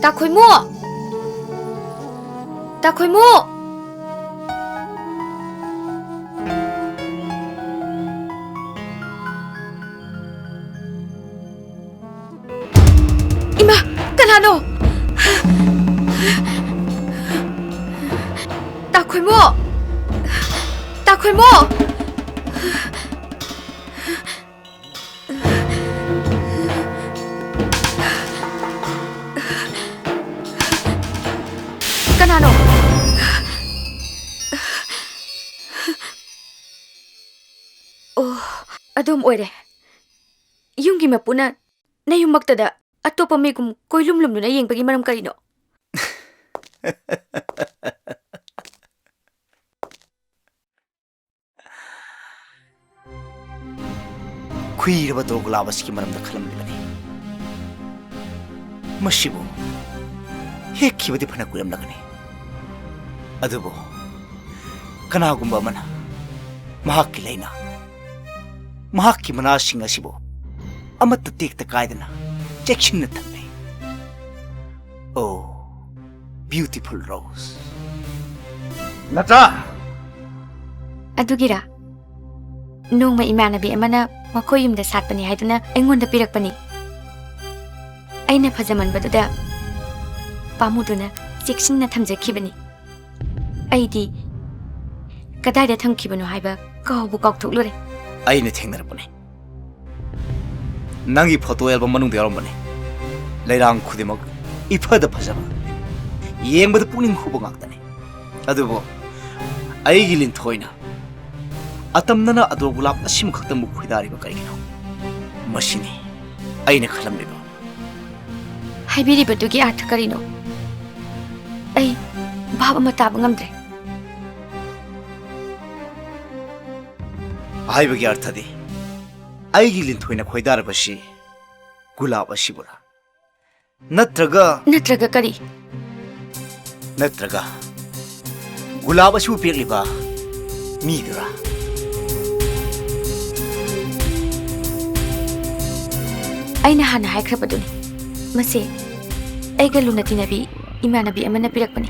ꯇꯥꯈꯣꯏꯃꯨ! ꯇꯥꯈꯣꯏꯃꯨ! ꯀꯅꯥꯅꯣ? ꯇꯥꯈꯣꯏꯃꯣ! ꯇꯥꯈꯣꯏꯃꯣ! ꯀꯅꯥꯅꯣ? ꯑꯣ, ꯑꯗꯨꯝ ꯑꯣꯏꯔꯦ꯫ ꯌꯨꯝꯒꯤ ꯃꯄꯨꯅ ꯅꯌꯨꯝꯃꯛꯇꯗ ꯑꯇꯣꯞꯄ ꯃꯤꯒꯨꯝ ꯀꯣꯏꯂꯨꯝ ꯂꯨꯝꯗꯨꯅ ꯌꯦꯡꯕꯒꯤ ꯃꯔꯝ ꯀꯔꯤꯅꯣ? ꯈꯨꯏꯔꯕ ꯗꯣꯔꯒꯨꯂꯥꯞ ꯑꯁꯤꯒꯤ ꯃꯔꯝꯗ ꯈꯜꯂꯝꯂꯤꯕꯅꯤ꯫ ꯃꯁꯤꯕꯨ ꯍꯦꯛꯈꯤꯕꯗꯤ ꯐꯅ ꯀꯨꯏꯔꯝꯂꯒꯅꯤ, ꯑꯗꯨꯕꯨ ꯀꯅꯥꯒꯨꯝꯕ ꯑꯃꯅ ꯃꯍꯥꯛꯀꯤ ꯂꯩꯅꯥ, ꯃꯍꯥꯛꯀꯤ ꯃꯅꯥꯁꯤꯡ ꯑꯁꯤꯕꯨ ꯑꯃꯠꯇ ꯇꯦꯛꯇ ꯀꯥꯏꯗꯅ ꯆꯦꯛꯁꯤꯟꯅ ꯊꯝꯂꯤ꯫ Oh, beautiful rose. ꯅꯠꯇ꯭ꯔꯥ? ꯑꯗꯨꯒꯤꯔꯥ? ꯅꯣꯡꯃ ꯏꯃꯥꯟꯅꯕꯤ ꯑꯃꯅ ꯃꯈꯣꯏ ꯌꯨꯝꯗ ꯁꯥꯠꯄꯅꯤ ꯍꯥꯏꯗꯨꯅ ꯑꯩꯉꯣꯟꯗ ꯄꯤꯔꯛꯄꯅꯤ꯫ ꯑꯩꯅ ꯐꯖꯃꯟꯕꯗꯨꯗ ꯄꯥꯝꯃꯨꯗꯨꯅ ꯆꯦꯛꯁꯤꯟꯅ ꯊꯝꯖꯈꯤꯕꯅꯤ꯫ ꯑꯩꯗꯤ ꯀꯗꯥꯏꯗ ꯊꯝꯈꯤꯕꯅꯣ ꯍꯥꯏꯕ ꯀꯥꯎꯕꯨ ꯀꯥꯎꯊꯣꯛꯂꯨꯔꯦ꯫ ꯑꯩꯅ ꯊꯦꯡꯅꯔꯛꯄꯅꯤ꯫ ꯅꯪꯒꯤ ꯐꯣꯇꯣ ꯑꯦꯜꯕꯝ ꯃꯅꯨꯡꯗ ꯌꯥꯎꯔꯝꯕꯅꯤ꯫ ꯂꯩꯔꯥꯡ ꯈꯨꯗꯤꯡꯃꯛ ꯏꯐꯗ ꯐꯖꯕ, ꯌꯦꯡꯕꯗ ꯄꯨꯛꯅꯤꯡ ꯍꯨꯕ ꯉꯥꯛꯇꯅꯤ꯫ ꯑꯗꯨꯕꯨ ꯑꯩꯒꯤ ꯂꯤꯟꯊꯣꯏꯅ ꯑꯇꯝꯅꯅ ꯑꯗꯣ ꯒꯨꯂꯥꯞ ꯑꯁꯤꯃꯈꯛꯇꯪꯕꯨ ꯈꯣꯏꯗꯥꯔꯤꯕ ꯀꯔꯤꯒꯤꯅꯣ? ꯃꯁꯤꯅꯤ ꯑꯩꯅ ꯈꯜꯂꯝꯂꯤꯕ꯫ ꯍꯥꯏꯕꯤꯔꯤꯕꯗꯨꯒꯤ ꯑꯥꯔꯊ ꯀꯔꯤꯅꯣ? ꯑꯩ ꯚꯥꯕ ꯑꯃ ꯇꯥꯕ ꯉꯝꯗ꯭ꯔꯦ꯫ ꯍꯥꯏꯕꯒꯤ ꯑꯥꯔꯊꯗꯤ, ꯑꯩꯒꯤ ꯂꯤꯟꯊꯣꯏꯅ ꯈꯣꯏꯗꯥꯔꯕꯁꯤ ꯒꯨꯂꯥꯞ ꯑꯁꯤꯕꯨꯔꯥ? ꯅꯠꯇ꯭ꯔꯒ ꯅꯠꯇ꯭ꯔꯒ ꯀꯔꯤ? ꯅꯠꯇ꯭ꯔꯒ ꯒꯨꯂꯥꯞ ꯑꯁꯤꯕꯨ ꯄꯤꯔꯛꯂꯤꯕ ꯃꯤꯗꯨꯔꯥ? ꯑꯩꯅ ꯍꯥꯟꯅ ꯍꯥꯏꯈ꯭ꯔꯕꯗꯨꯅꯤ, ꯃꯁꯦ ꯑꯩꯒ ꯂꯨꯅ ꯇꯤꯟꯅꯕꯤ ꯏꯃꯥꯟꯅꯕꯤ ꯑꯃꯅ ꯄꯤꯔꯛꯄꯅꯤ꯫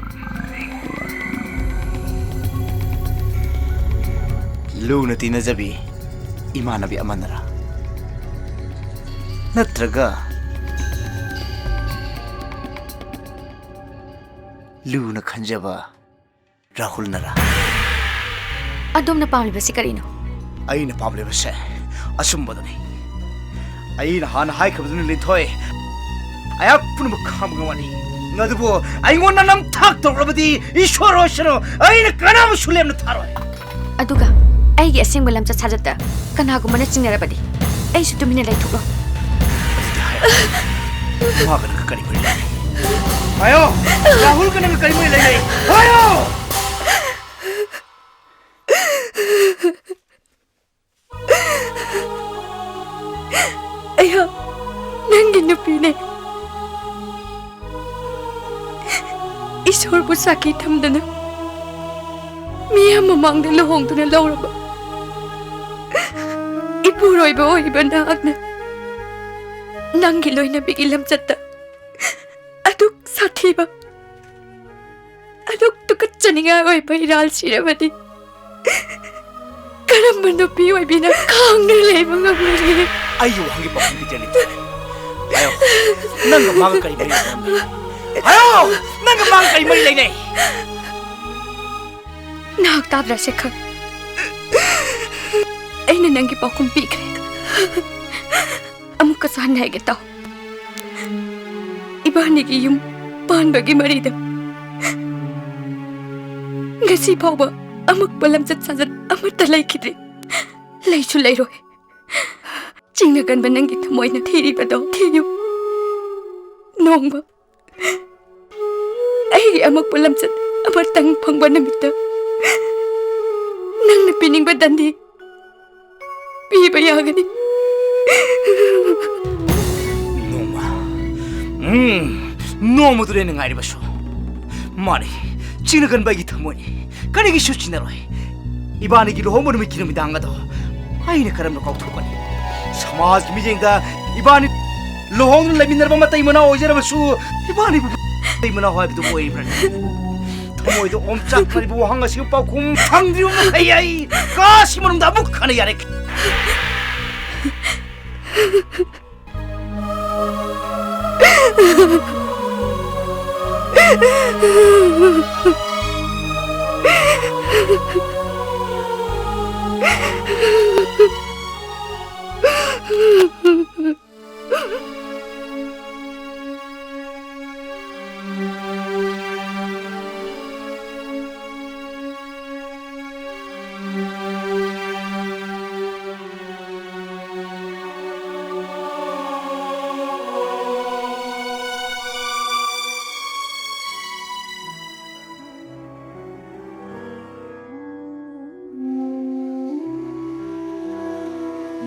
ꯂꯨꯅ ꯇꯤꯟꯅꯖꯕꯤ ꯏꯃꯥꯟꯅꯕꯤ ꯑꯃꯅꯔꯥ? ꯅꯠꯇ꯭ꯔꯒ ꯂꯨꯅ ꯈꯟꯖꯕ ꯔꯥꯍꯨꯜꯅꯔꯥ? ꯑꯗꯣꯝꯅ ꯄꯥꯝꯂꯤꯕꯁꯤ ꯀꯔꯤꯅꯣ? ꯑꯩꯅ ꯄꯥꯝꯂꯤꯕꯁꯦ ꯑꯆꯨꯝꯕꯗꯨꯅꯤ꯫ ꯑꯩꯅ ꯍꯥꯟꯅ ꯍꯥꯏꯈ꯭ꯔꯕꯗꯨꯅꯤ, ꯂꯤꯟꯊꯣꯏ꯫ ꯑꯩꯍꯥꯛ ꯄꯨꯝꯅꯃꯛ ꯈꯥꯡꯕ ꯉꯝꯒꯅꯤ꯫ ꯑꯗꯨꯕꯨ ꯑꯩꯉꯣꯟꯗ ꯅꯝꯊꯥꯛ ꯇꯧꯔꯕꯗꯤ ꯏꯁꯣꯔ ꯑꯣꯏꯁꯅꯨ, ꯑꯩꯅ ꯀꯅꯥꯕꯨꯁꯨ ꯂꯦꯝꯅ ꯊꯥꯔꯣꯏ꯫ ꯑꯗꯨꯒ ꯑꯩꯒꯤ ꯑꯁꯦꯡꯕ ꯂꯝꯆꯠ ꯁꯥꯖꯠꯇ ꯀꯅꯥꯒꯨꯝꯕꯅ ꯆꯤꯡꯅꯔꯕꯗꯤ ꯑꯩꯁꯨ ꯇꯨꯃꯤꯟꯅ ꯂꯩꯊꯣꯛꯂꯣꯏ꯫ ꯑꯗꯨꯗꯤ ꯍꯥꯏꯌꯣ, ꯃꯥꯒ ꯅꯪꯒ ꯀꯔꯤ ꯃꯔꯤ ꯂꯩꯅꯩ? ꯍꯥꯏꯌꯣ, ꯔꯥꯍꯨꯜꯒ ꯅꯪꯒ ꯀꯔꯤ ꯃꯔꯤ ꯂꯩꯅꯩ? ꯍꯥꯏꯌꯣ! ꯑꯩꯍꯥꯛ ꯅꯪꯒꯤ ꯅꯨꯄꯤꯅꯦ꯫ ꯏꯁꯣꯔꯕꯨ ꯁꯥꯈꯤ ꯊꯝꯗꯨꯅ ꯃꯤꯌꯥꯝ ꯃꯃꯥꯡꯗ ꯂꯨꯍꯣꯡꯗꯨꯅ ꯂꯧꯔꯕ ꯏꯄꯨꯔꯣꯏꯕ ꯑꯣꯏꯔꯤꯕ ꯅꯍꯥꯛꯅ ꯅꯪꯒꯤ ꯂꯣꯏꯅꯕꯤꯒꯤ ꯂꯝꯆꯠꯇ ꯑꯗꯨꯛ ꯁꯥꯊꯤꯕ, ꯑꯗꯨꯛ ꯇꯨꯀꯠꯆꯅꯤꯡꯉꯥꯏ ꯑꯣꯏꯕ ꯏꯔꯥꯜ ꯁꯤꯔꯕꯗꯤ ꯀꯔꯝꯕ ꯅꯨꯄꯤ ꯑꯣꯏꯕꯤꯅ ꯈꯥꯡꯗꯨꯅ ꯂꯩꯕ ꯉꯝꯒꯅꯤ? ꯑꯩꯒꯤ ꯋꯥꯍꯪꯒꯤ ꯄꯥꯎꯈꯨꯝ ꯄꯤꯗꯦ, ꯂꯤꯟꯊꯣꯏ꯫ ꯍꯥꯏꯌꯣ, ꯅꯪꯒ ꯃꯥꯒ ꯀꯔꯤ ꯃꯔꯤ ꯂꯩꯅꯩ? ꯍꯥꯏꯌꯣ, ꯅꯪꯒ ꯃꯥꯒ ꯀꯔꯤ ꯃꯔꯤ ꯂꯩꯅꯩ? ꯅꯍꯥꯛ ꯇꯥꯗ꯭ꯔꯥ, ꯁꯦꯈꯔ? ꯑꯩꯅ ꯅꯪꯒꯤ ꯄꯥꯎꯈꯨꯝ ꯄꯤꯈ꯭ꯔꯦ꯫ ꯑꯃꯨꯛꯀꯁꯨ ꯍꯟꯅ ꯍꯥꯏꯒꯦ ꯇꯥꯎ꯫ ꯏꯕꯥꯅꯤꯒꯤ ꯌꯨꯝ ꯄꯥꯟꯕꯒꯤ ꯃꯔꯤꯗ ꯉꯁꯤ ꯐꯥꯎꯕ ꯑꯃꯛꯄ ꯂꯝꯆꯠ ꯁꯥꯖꯠ ꯑꯃꯠꯇ ꯂꯩꯈꯤꯗ꯭ꯔꯤ, ꯂꯩꯁꯨ ꯂꯩꯔꯣꯏ꯫ ꯆꯤꯡꯅ ꯀꯟꯕ ꯅꯪꯒꯤ ꯊꯃꯣꯏꯅ ꯊꯤꯔꯤꯕꯗꯣ ꯊꯤꯌꯨ꯫ ꯅꯣꯡꯃ ꯑꯩꯒꯤ ꯑꯃꯛꯄ ꯂꯝꯆꯠ ꯑꯃꯇꯪ ꯐꯪꯕ ꯅꯨꯃꯤꯠꯇ ꯅꯪꯅ ꯄꯤꯅꯤꯡꯕ ꯗꯟꯗꯤ ꯄꯤꯕ ꯌꯥꯒꯅꯤ꯫ ꯅꯣꯡꯃ, ꯎꯝ, ꯅꯣꯡꯃꯗꯨꯅꯦ ꯑꯩꯅ ꯉꯥꯏꯔꯤꯕꯁꯨ꯫ ꯃꯥꯅꯤ, ꯆꯤꯡꯅ ꯀꯟꯕ ꯑꯩꯒꯤ ꯊꯃꯣꯏꯅꯤ꯫ ꯀꯔꯤꯒꯤꯁꯨ ꯆꯤꯡꯅꯔꯣꯏ꯫ ꯏꯕꯥꯅꯤꯒꯤ ꯂꯨꯍꯣꯡꯕ ꯅꯨꯃꯤꯠꯀꯤ ꯅꯨꯃꯤꯗꯥꯡ ꯑꯗꯣ ꯑꯩꯅ ꯀꯔꯝꯅ ꯀꯥꯎꯊꯣꯛꯀꯅꯤ? ꯁꯃꯥꯖꯒꯤ ꯃꯤꯠꯌꯦꯡꯗ ꯏꯕꯥꯅꯤ ꯂꯨꯍꯣꯡꯗꯨꯅ ꯂꯩꯃꯤꯟꯅꯔꯕ ꯃꯇꯩ ꯃꯅꯥꯎ ꯑꯣꯏꯖꯔꯕꯁꯨ, ꯏꯕꯥꯅꯤꯕꯨ ꯃꯇꯩ ꯃꯅꯥꯎ ꯍꯥꯏꯕꯗꯨ ꯑꯣꯏꯕ꯭ꯔꯅꯤ? ꯊꯃꯣꯏꯗ ꯑꯣꯝꯆꯥꯛꯅꯔꯤꯕ ꯋꯥꯍꯪ ꯑꯁꯤꯒꯤ ꯄꯥꯎꯈꯨꯝ ꯐꯪꯗ꯭ꯔꯤꯕ ꯃꯈꯩ ꯑꯩ ꯀꯥꯁꯤ ꯃꯅꯨꯡꯗ ꯑꯃꯨꯛ ꯍꯟꯅ ꯌꯥꯔꯛꯈꯤ꯫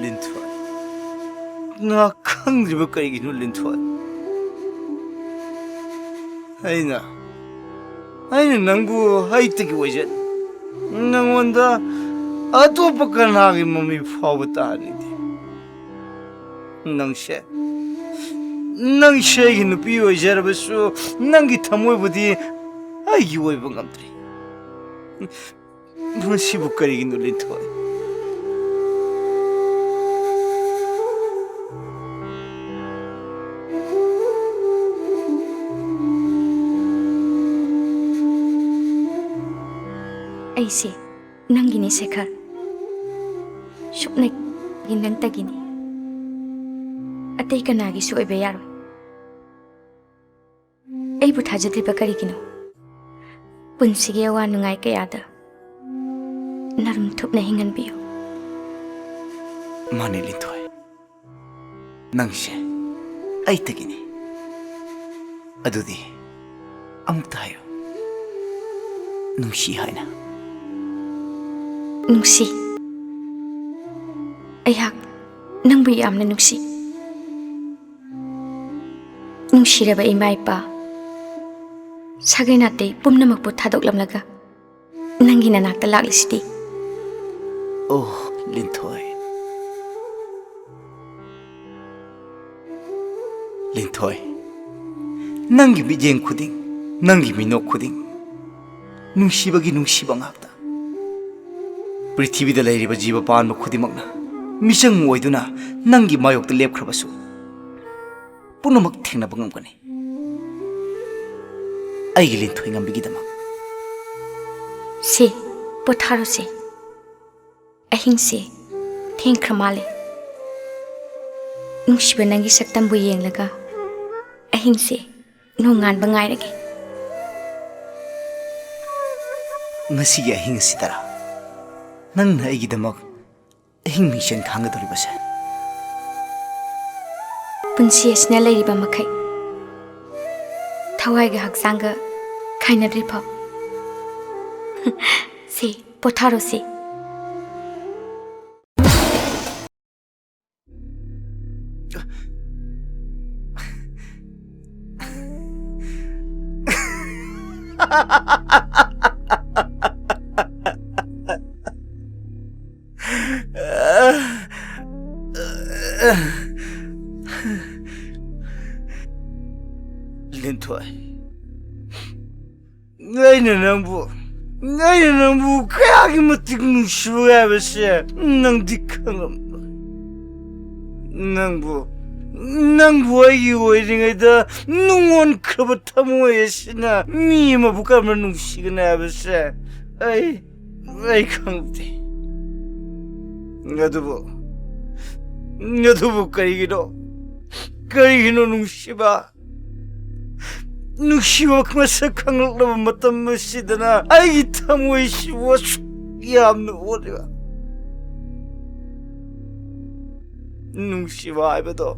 ꯂꯤꯟꯊꯣꯏ, ꯉꯥ ꯈꯪꯗ꯭ꯔꯤꯕ ꯀꯔꯤꯒꯤꯅꯣ, ꯂꯤꯟꯊꯣꯏ? ꯑꯩꯅ, ꯑꯩꯅ ꯅꯪꯕꯨ ꯑꯩꯇꯒꯤ ꯑꯣꯏꯖꯅꯤ꯫ ꯅꯪꯉꯣꯟꯗ ꯑꯇꯣꯞꯄ ꯀꯅꯥꯒꯤ ꯃꯃꯤ ꯐꯥꯎꯕ ꯇꯥꯍꯟꯅꯤꯡꯗꯦ꯫ ꯅꯪꯁꯦ, ꯅꯪꯁꯦ ꯑꯩꯒꯤ ꯅꯨꯄꯤ ꯑꯣꯏꯖꯔꯕꯁꯨ, ꯅꯪꯒꯤ ꯊꯃꯣꯏꯕꯨꯗꯤ ꯑꯩꯒꯤ ꯑꯣꯏꯕ ꯉꯝꯗ꯭ꯔꯤ꯫ ꯃꯁꯤꯕꯨ ꯀꯔꯤꯒꯤꯅꯣ, ꯂꯤꯟꯊꯣꯏ? ꯑꯩꯁꯦ ꯅꯪꯒꯤꯅꯤ, ꯁꯦꯈꯔ꯫ ꯁꯨꯞꯅꯒꯤ ꯅꯪꯇꯒꯤꯅꯤ꯫ ꯑꯇꯩ ꯀꯅꯥꯒꯤꯁꯨ ꯑꯣꯏꯕ ꯌꯥꯔꯣꯏ꯫ ꯑꯩꯕꯨ ꯊꯥꯖꯗ꯭ꯔꯤꯕ ꯀꯔꯤꯒꯤꯅꯣ? ꯄꯨꯟꯁꯤꯒꯤ ꯑꯋꯥ ꯅꯨꯡꯉꯥꯏ ꯀꯌꯥꯗ ꯅꯔꯨꯝ ꯊꯨꯞꯅ ꯍꯤꯡꯍꯟꯕꯤꯌꯨ꯫ ꯃꯥꯅꯤ, ꯂꯤꯟꯊꯣꯏ꯫ ꯅꯪꯁꯦ ꯑꯩꯇꯒꯤꯅꯤ꯫ ꯑꯗꯨꯗꯤ ꯑꯃꯨꯛꯇ ꯍꯥꯏꯌꯨ, ꯅꯨꯡꯁꯤ ꯍꯥꯏꯅ꯫ ꯅꯨꯡꯁꯤ꯫ ꯑꯩꯍꯥꯛ ꯅꯪꯕꯨ ꯌꯥꯝꯅ ꯅꯨꯡꯁꯤ꯫ ꯅꯨꯡꯁꯤꯔꯕ ꯏꯃꯥ ꯏꯄꯥ, ꯁꯥꯒꯩ ꯅꯥꯇꯩ ꯄꯨꯝꯅꯃꯛꯄꯨ ꯊꯥꯗꯣꯛꯂꯝꯂꯒ ꯅꯪꯒꯤ ꯅꯅꯥꯛꯇ ꯂꯥꯛꯂꯤꯁꯤꯗꯤ꯫ ꯑꯣ, ꯂꯤꯟꯊꯣꯏ꯫ ꯂꯤꯟꯊꯣꯏ, ꯅꯪꯒꯤ ꯃꯤꯠꯌꯦꯡ ꯈꯨꯗꯤꯡ, ꯅꯪꯒꯤ ꯃꯤꯅꯣꯛ ꯈꯨꯗꯤꯡ, ꯅꯨꯡꯁꯤꯕꯒꯤ ꯅꯨꯡꯁꯤꯕ ꯉꯥꯛꯇ꯫ ꯄ꯭ꯔꯤꯊꯤꯕꯤꯗ ꯂꯩꯔꯤꯕ ꯖꯤꯕ ꯄꯥꯟꯕ ꯈꯨꯗꯤꯡꯃꯛꯅ ꯃꯤꯆꯪ ꯑꯣꯏꯗꯨꯅ ꯅꯪꯒꯤ ꯃꯥꯌꯣꯛꯇ ꯂꯦꯞꯈ꯭ꯔꯕꯁꯨ, ꯄꯨꯝꯅꯃꯛ ꯊꯦꯡꯅꯕ ꯉꯝꯒꯅꯤ꯫ ꯑꯩꯒꯤ ꯂꯤꯟꯊꯣꯏ ꯉꯝꯕꯤꯒꯤꯗꯃꯛ꯫ ꯁꯦ, ꯄꯣꯊꯥꯔꯣꯁꯦ꯫ ꯑꯍꯤꯡꯁꯦ ꯊꯦꯡꯈ꯭ꯔ ꯃꯥꯜꯂꯦ꯫ ꯅꯨꯡꯁꯤꯕ, ꯅꯪꯒꯤ ꯁꯛꯇꯝꯕꯨ ꯌꯦꯡꯂꯒ ꯑꯍꯤꯡꯁꯦ ꯅꯣꯡꯉꯥꯟꯕ ꯉꯥꯏꯔꯒꯦ꯫ ꯉꯁꯤꯒꯤ ꯑꯍꯤꯡ ꯑꯁꯤꯗꯔꯥ ꯅꯪꯅ ꯑꯩꯒꯤꯗꯃꯛ ꯑꯍꯤꯡ ꯃꯤꯡꯁꯦꯟ ꯈꯥꯡꯒꯗꯧꯔꯤꯕꯁꯦ? ꯄꯨꯟꯁꯤ ꯑꯁꯤꯅ ꯂꯩꯔꯤꯕ ꯃꯈꯩ ꯊꯋꯥꯏꯒ ꯍꯛꯆꯥꯡꯒ ꯈꯥꯏꯅꯗ꯭ꯔꯤ ꯐꯥꯎ꯫ ꯁꯦ, ꯄꯣꯊꯥꯔꯣꯁꯦ꯫ ꯂꯤꯟꯊꯣꯏ, ꯑꯩꯅ ꯅꯪꯕꯨ, ꯑꯩꯅ ꯅꯪꯕꯨ ꯀꯌꯥꯒꯤ ꯃꯇꯤꯛ ꯅꯨꯡꯁꯤꯕꯒꯦ ꯍꯥꯏꯕꯁꯦ ꯅꯪꯗꯤ ꯈꯪꯂꯝꯂꯣꯏ꯫ ꯅꯪꯕꯨ, ꯅꯪꯕꯨ ꯑꯩꯒꯤ ꯑꯣꯏꯔꯤꯉꯩꯗ ꯅꯨꯡꯉꯣꯟꯈ꯭ꯔꯕ ꯊꯃꯣꯏ ꯑꯁꯤꯅ ꯃꯤ ꯑꯃꯕꯨ ꯀꯔꯝꯅ ꯅꯨꯡꯁꯤꯒꯅꯤ ꯍꯥꯏꯕꯁꯦ ꯑꯩ, ꯑꯩ ꯈꯪꯗꯦ꯫ ꯑꯗꯨꯕꯨ, ꯑꯗꯨꯕꯨ ꯀꯔꯤꯒꯤꯅꯣ? ꯀꯔꯤꯒꯤꯅꯣ ꯅꯨꯡꯁꯤꯕ? ꯅꯨꯡꯁꯤꯕ ꯃꯁꯛ ꯈꯪꯂꯛꯂꯕ ꯃꯇꯝ ꯑꯁꯤꯗꯅ ꯑꯩꯒꯤ ꯊꯃꯣꯏꯁꯤꯕꯨ ꯑꯁꯨꯛ ꯌꯥꯝꯅ ꯑꯣꯠꯂꯤꯕ? ꯅꯨꯡꯁꯤꯕ ꯍꯥꯏꯕꯗꯣ,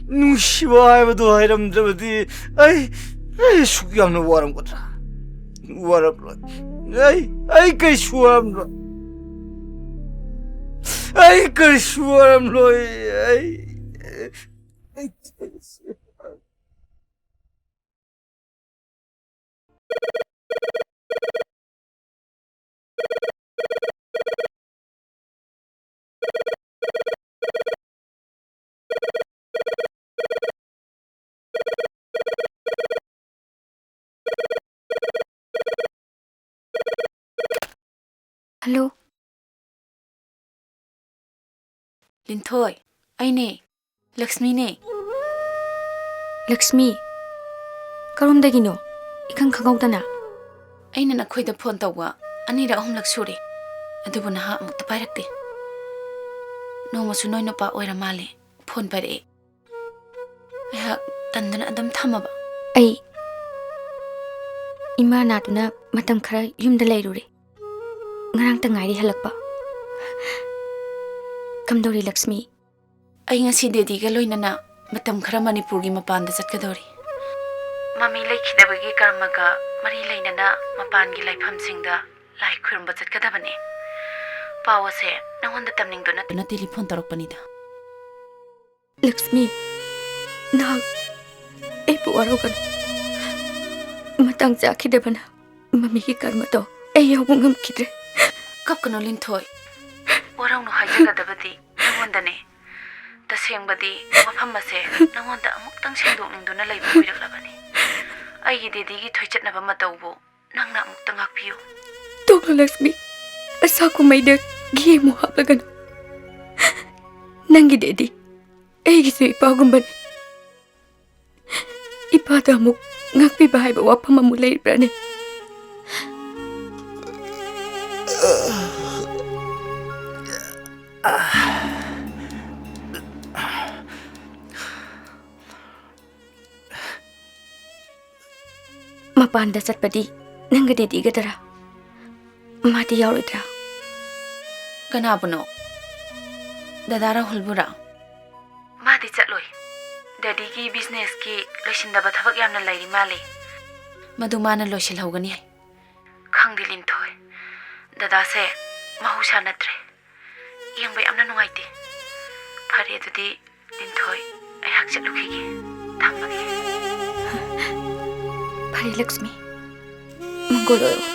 ꯅꯨꯡꯁꯤꯕ ꯍꯥꯏꯕꯗꯣ ꯍꯩꯔꯝꯗ꯭ꯔꯕꯗꯤ ꯑꯩ, ꯑꯩ ꯑꯁꯨꯛ ꯌꯥꯝꯅ ꯋꯥꯔꯝꯒꯗ꯭ꯔꯥ? ꯋꯥꯔꯝꯂꯣꯏ꯫ ꯑꯩ, ꯑꯩ ꯀꯩꯁꯨ ꯋꯥꯔꯝꯂꯣꯏ꯫ ꯑꯩ ꯀꯔꯤꯁꯨ ꯋꯥꯔꯝꯂꯣꯏ꯫ ꯑꯩ, ꯑꯩ ꯀꯔꯤꯁꯨ Hello. ꯂꯤꯟꯊꯣꯏ, ꯑꯩꯅꯦ, ꯂꯛꯁꯃꯤꯅꯦ꯫ ꯂꯛꯁꯃꯤ, ꯀꯔꯣꯝꯗꯒꯤꯅꯣ? ꯏꯈꯪ ꯈꯪꯍꯧꯗꯅ? ꯑꯩꯅ ꯅꯈꯣꯏꯗ ꯐꯣꯟ ꯇꯧꯕ ꯑꯅꯤꯔꯛ ꯑꯍꯨꯝꯂꯛ ꯁꯨꯔꯦ, ꯑꯗꯨꯕꯨ ꯅꯍꯥꯛ ꯑꯃꯨꯛꯇ ꯄꯥꯏꯔꯛꯇꯦ꯫ ꯅꯣꯡꯃꯁꯨ ꯅꯣꯏ ꯅꯨꯄꯥ ꯑꯣꯏꯔ ꯃꯥꯜꯂꯦ ꯐꯣꯟ ꯄꯥꯏꯔꯛꯑꯦ꯫ ꯑꯩꯍꯥꯛ ꯇꯟꯗꯨꯅ ꯑꯗꯨꯝ ꯊꯝꯃꯕ꯫ ꯑꯩ ꯏꯃꯥ ꯅꯥꯗꯨꯅ ꯃꯇꯝ ꯈꯔ ꯌꯨꯝꯗ ꯂꯩꯔꯨꯔꯦ꯫ ꯉꯔꯥꯡꯇ ꯉꯥꯏꯔꯤ ꯍꯜꯂꯛꯄ꯫ ꯀꯝꯗꯧꯔꯤ ꯂꯛꯁꯃꯤ? ꯑꯩ ꯉꯁꯤ ꯗꯦꯗꯤꯒ ꯂꯣꯏꯅꯅ ꯃꯇꯝ ꯈꯔ ꯃꯅꯤꯄꯨꯔꯒꯤ ꯃꯄꯥꯟꯗ ꯆꯠꯀꯗꯧꯔꯤ꯫ ꯃꯃꯤ ꯂꯩꯈꯤꯗꯕꯒꯤ ꯀꯔꯃꯒ ꯃꯔꯤ ꯂꯩꯅꯅ ꯃꯄꯥꯟꯒꯤ ꯂꯥꯏꯐꯝꯁꯤꯡꯗ ꯂꯥꯏ ꯈꯨꯔꯨꯝꯕ ꯆꯠꯀꯗꯕꯅꯦ꯫ ꯄꯥꯎ ꯑꯁꯦ ꯅꯉꯣꯟꯗ ꯇꯝꯅꯤꯡꯗꯨꯅ ꯇꯦꯂꯤꯐꯣꯟ ꯇꯧꯔꯛꯄꯅꯤꯗ꯫ ꯂꯛꯁꯃꯤ, ꯅꯍꯥꯛ ꯑꯩꯕꯨ ꯋꯥꯔꯧꯒꯅꯨ꯫ ꯃꯇꯥꯡ ꯆꯥꯈꯤꯗꯕꯅ ꯃꯃꯤꯒꯤ ꯀꯔꯃꯗꯣ ꯑꯩ ꯌꯥꯎꯕ ꯉꯝꯈꯤꯗ꯭ꯔꯦ꯫ ꯀꯞꯀꯅꯨ ꯂꯤꯟꯊꯣꯏ, ꯋꯥꯔꯧꯅꯨ ꯍꯥꯏꯖꯒꯗꯕꯗꯤ ꯅꯉꯣꯟꯗꯅꯦ꯫ ꯇꯁꯦꯡꯕꯗꯤ ꯋꯥꯐꯝ ꯑꯁꯦ ꯅꯉꯣꯟꯗ ꯑꯃꯨꯛꯇꯪ ꯁꯦꯡꯗꯣꯛꯅꯤꯡꯗꯨꯅ ꯂꯩꯕ ꯀꯨꯏꯔꯛꯂꯕꯅꯤ꯫ ꯑꯩꯒꯤ ꯗꯦꯗꯤꯒꯤ ꯊꯣꯏꯆꯠꯅꯕ ꯃꯇꯧꯕꯨ ꯅꯪꯅ ꯑꯃꯨꯛꯇ ꯉꯥꯛꯄꯤꯌꯨ꯫ ꯇꯣꯛꯂꯣ ꯂꯛꯁꯃꯤ, ꯑꯁꯥ ꯀꯨꯝꯍꯩꯗ ꯒꯦ ꯑꯃꯨꯛ ꯍꯥꯞꯂꯒꯅꯨ꯫ ꯅꯪꯒꯤ ꯗꯦꯗꯤ ꯑꯩꯒꯤꯁꯨ ꯏꯄꯥꯒꯨꯝꯕꯅꯤ꯫ ꯏꯄꯥꯗ ꯑꯃꯨꯛ ꯉꯥꯛꯄꯤꯕ ꯍꯥꯏꯕ ꯋꯥꯐꯝ ꯑꯃꯨꯛ ꯂꯩꯔꯤꯕ꯭ꯔꯥꯅꯦ? ꯃꯄꯥꯟꯗ ꯆꯠꯄꯗꯤ ꯅꯪꯒ ꯗꯦꯗꯤꯒꯗꯔꯥ? ꯃꯥꯗꯤ ꯌꯥꯎꯔꯣꯏꯗ꯭ꯔꯥ? ꯀꯅꯥꯕꯨꯅꯣ? ꯗꯗꯥ ꯔꯥꯍꯨꯜꯕꯨꯔꯥ? ꯃꯥꯗꯤ ꯆꯠꯂꯣꯏ꯫ ꯗꯦꯗꯤꯒꯤ ꯕꯤꯖꯤꯅꯦꯁꯀꯤ ꯂꯣꯏꯁꯤꯟꯗꯕ ꯊꯕꯛ ꯌꯥꯝꯅ ꯂꯩꯔꯤ ꯃꯥꯜꯂꯤ꯫ ꯃꯗꯨ ꯃꯥꯅ ꯂꯣꯏꯁꯤꯜꯍꯧꯒꯅꯤ ꯍꯥꯏ꯫ ꯈꯪꯗꯦ ꯂꯤꯟꯊꯣꯏ, ꯗꯗꯥꯁꯦ ꯃꯍꯧꯁꯥ ꯅꯠꯇ꯭ꯔꯦ꯫ ꯌꯦꯡꯕ ꯌꯥꯝꯅ ꯅꯨꯡꯉꯥꯏꯇꯦ꯫ ꯐꯔꯦ ꯑꯗꯨꯗꯤ ꯂꯤꯟꯊꯣꯏ, ꯑꯩꯍꯥꯛ ꯆꯠꯂꯨꯈꯤꯒꯦ꯫ ꯊꯝꯃꯒꯦ꯫ ꯐꯔꯦ ꯂꯛꯁꯃꯤ, ꯃꯪꯒꯣꯜ ꯑꯣꯏꯔꯣ꯫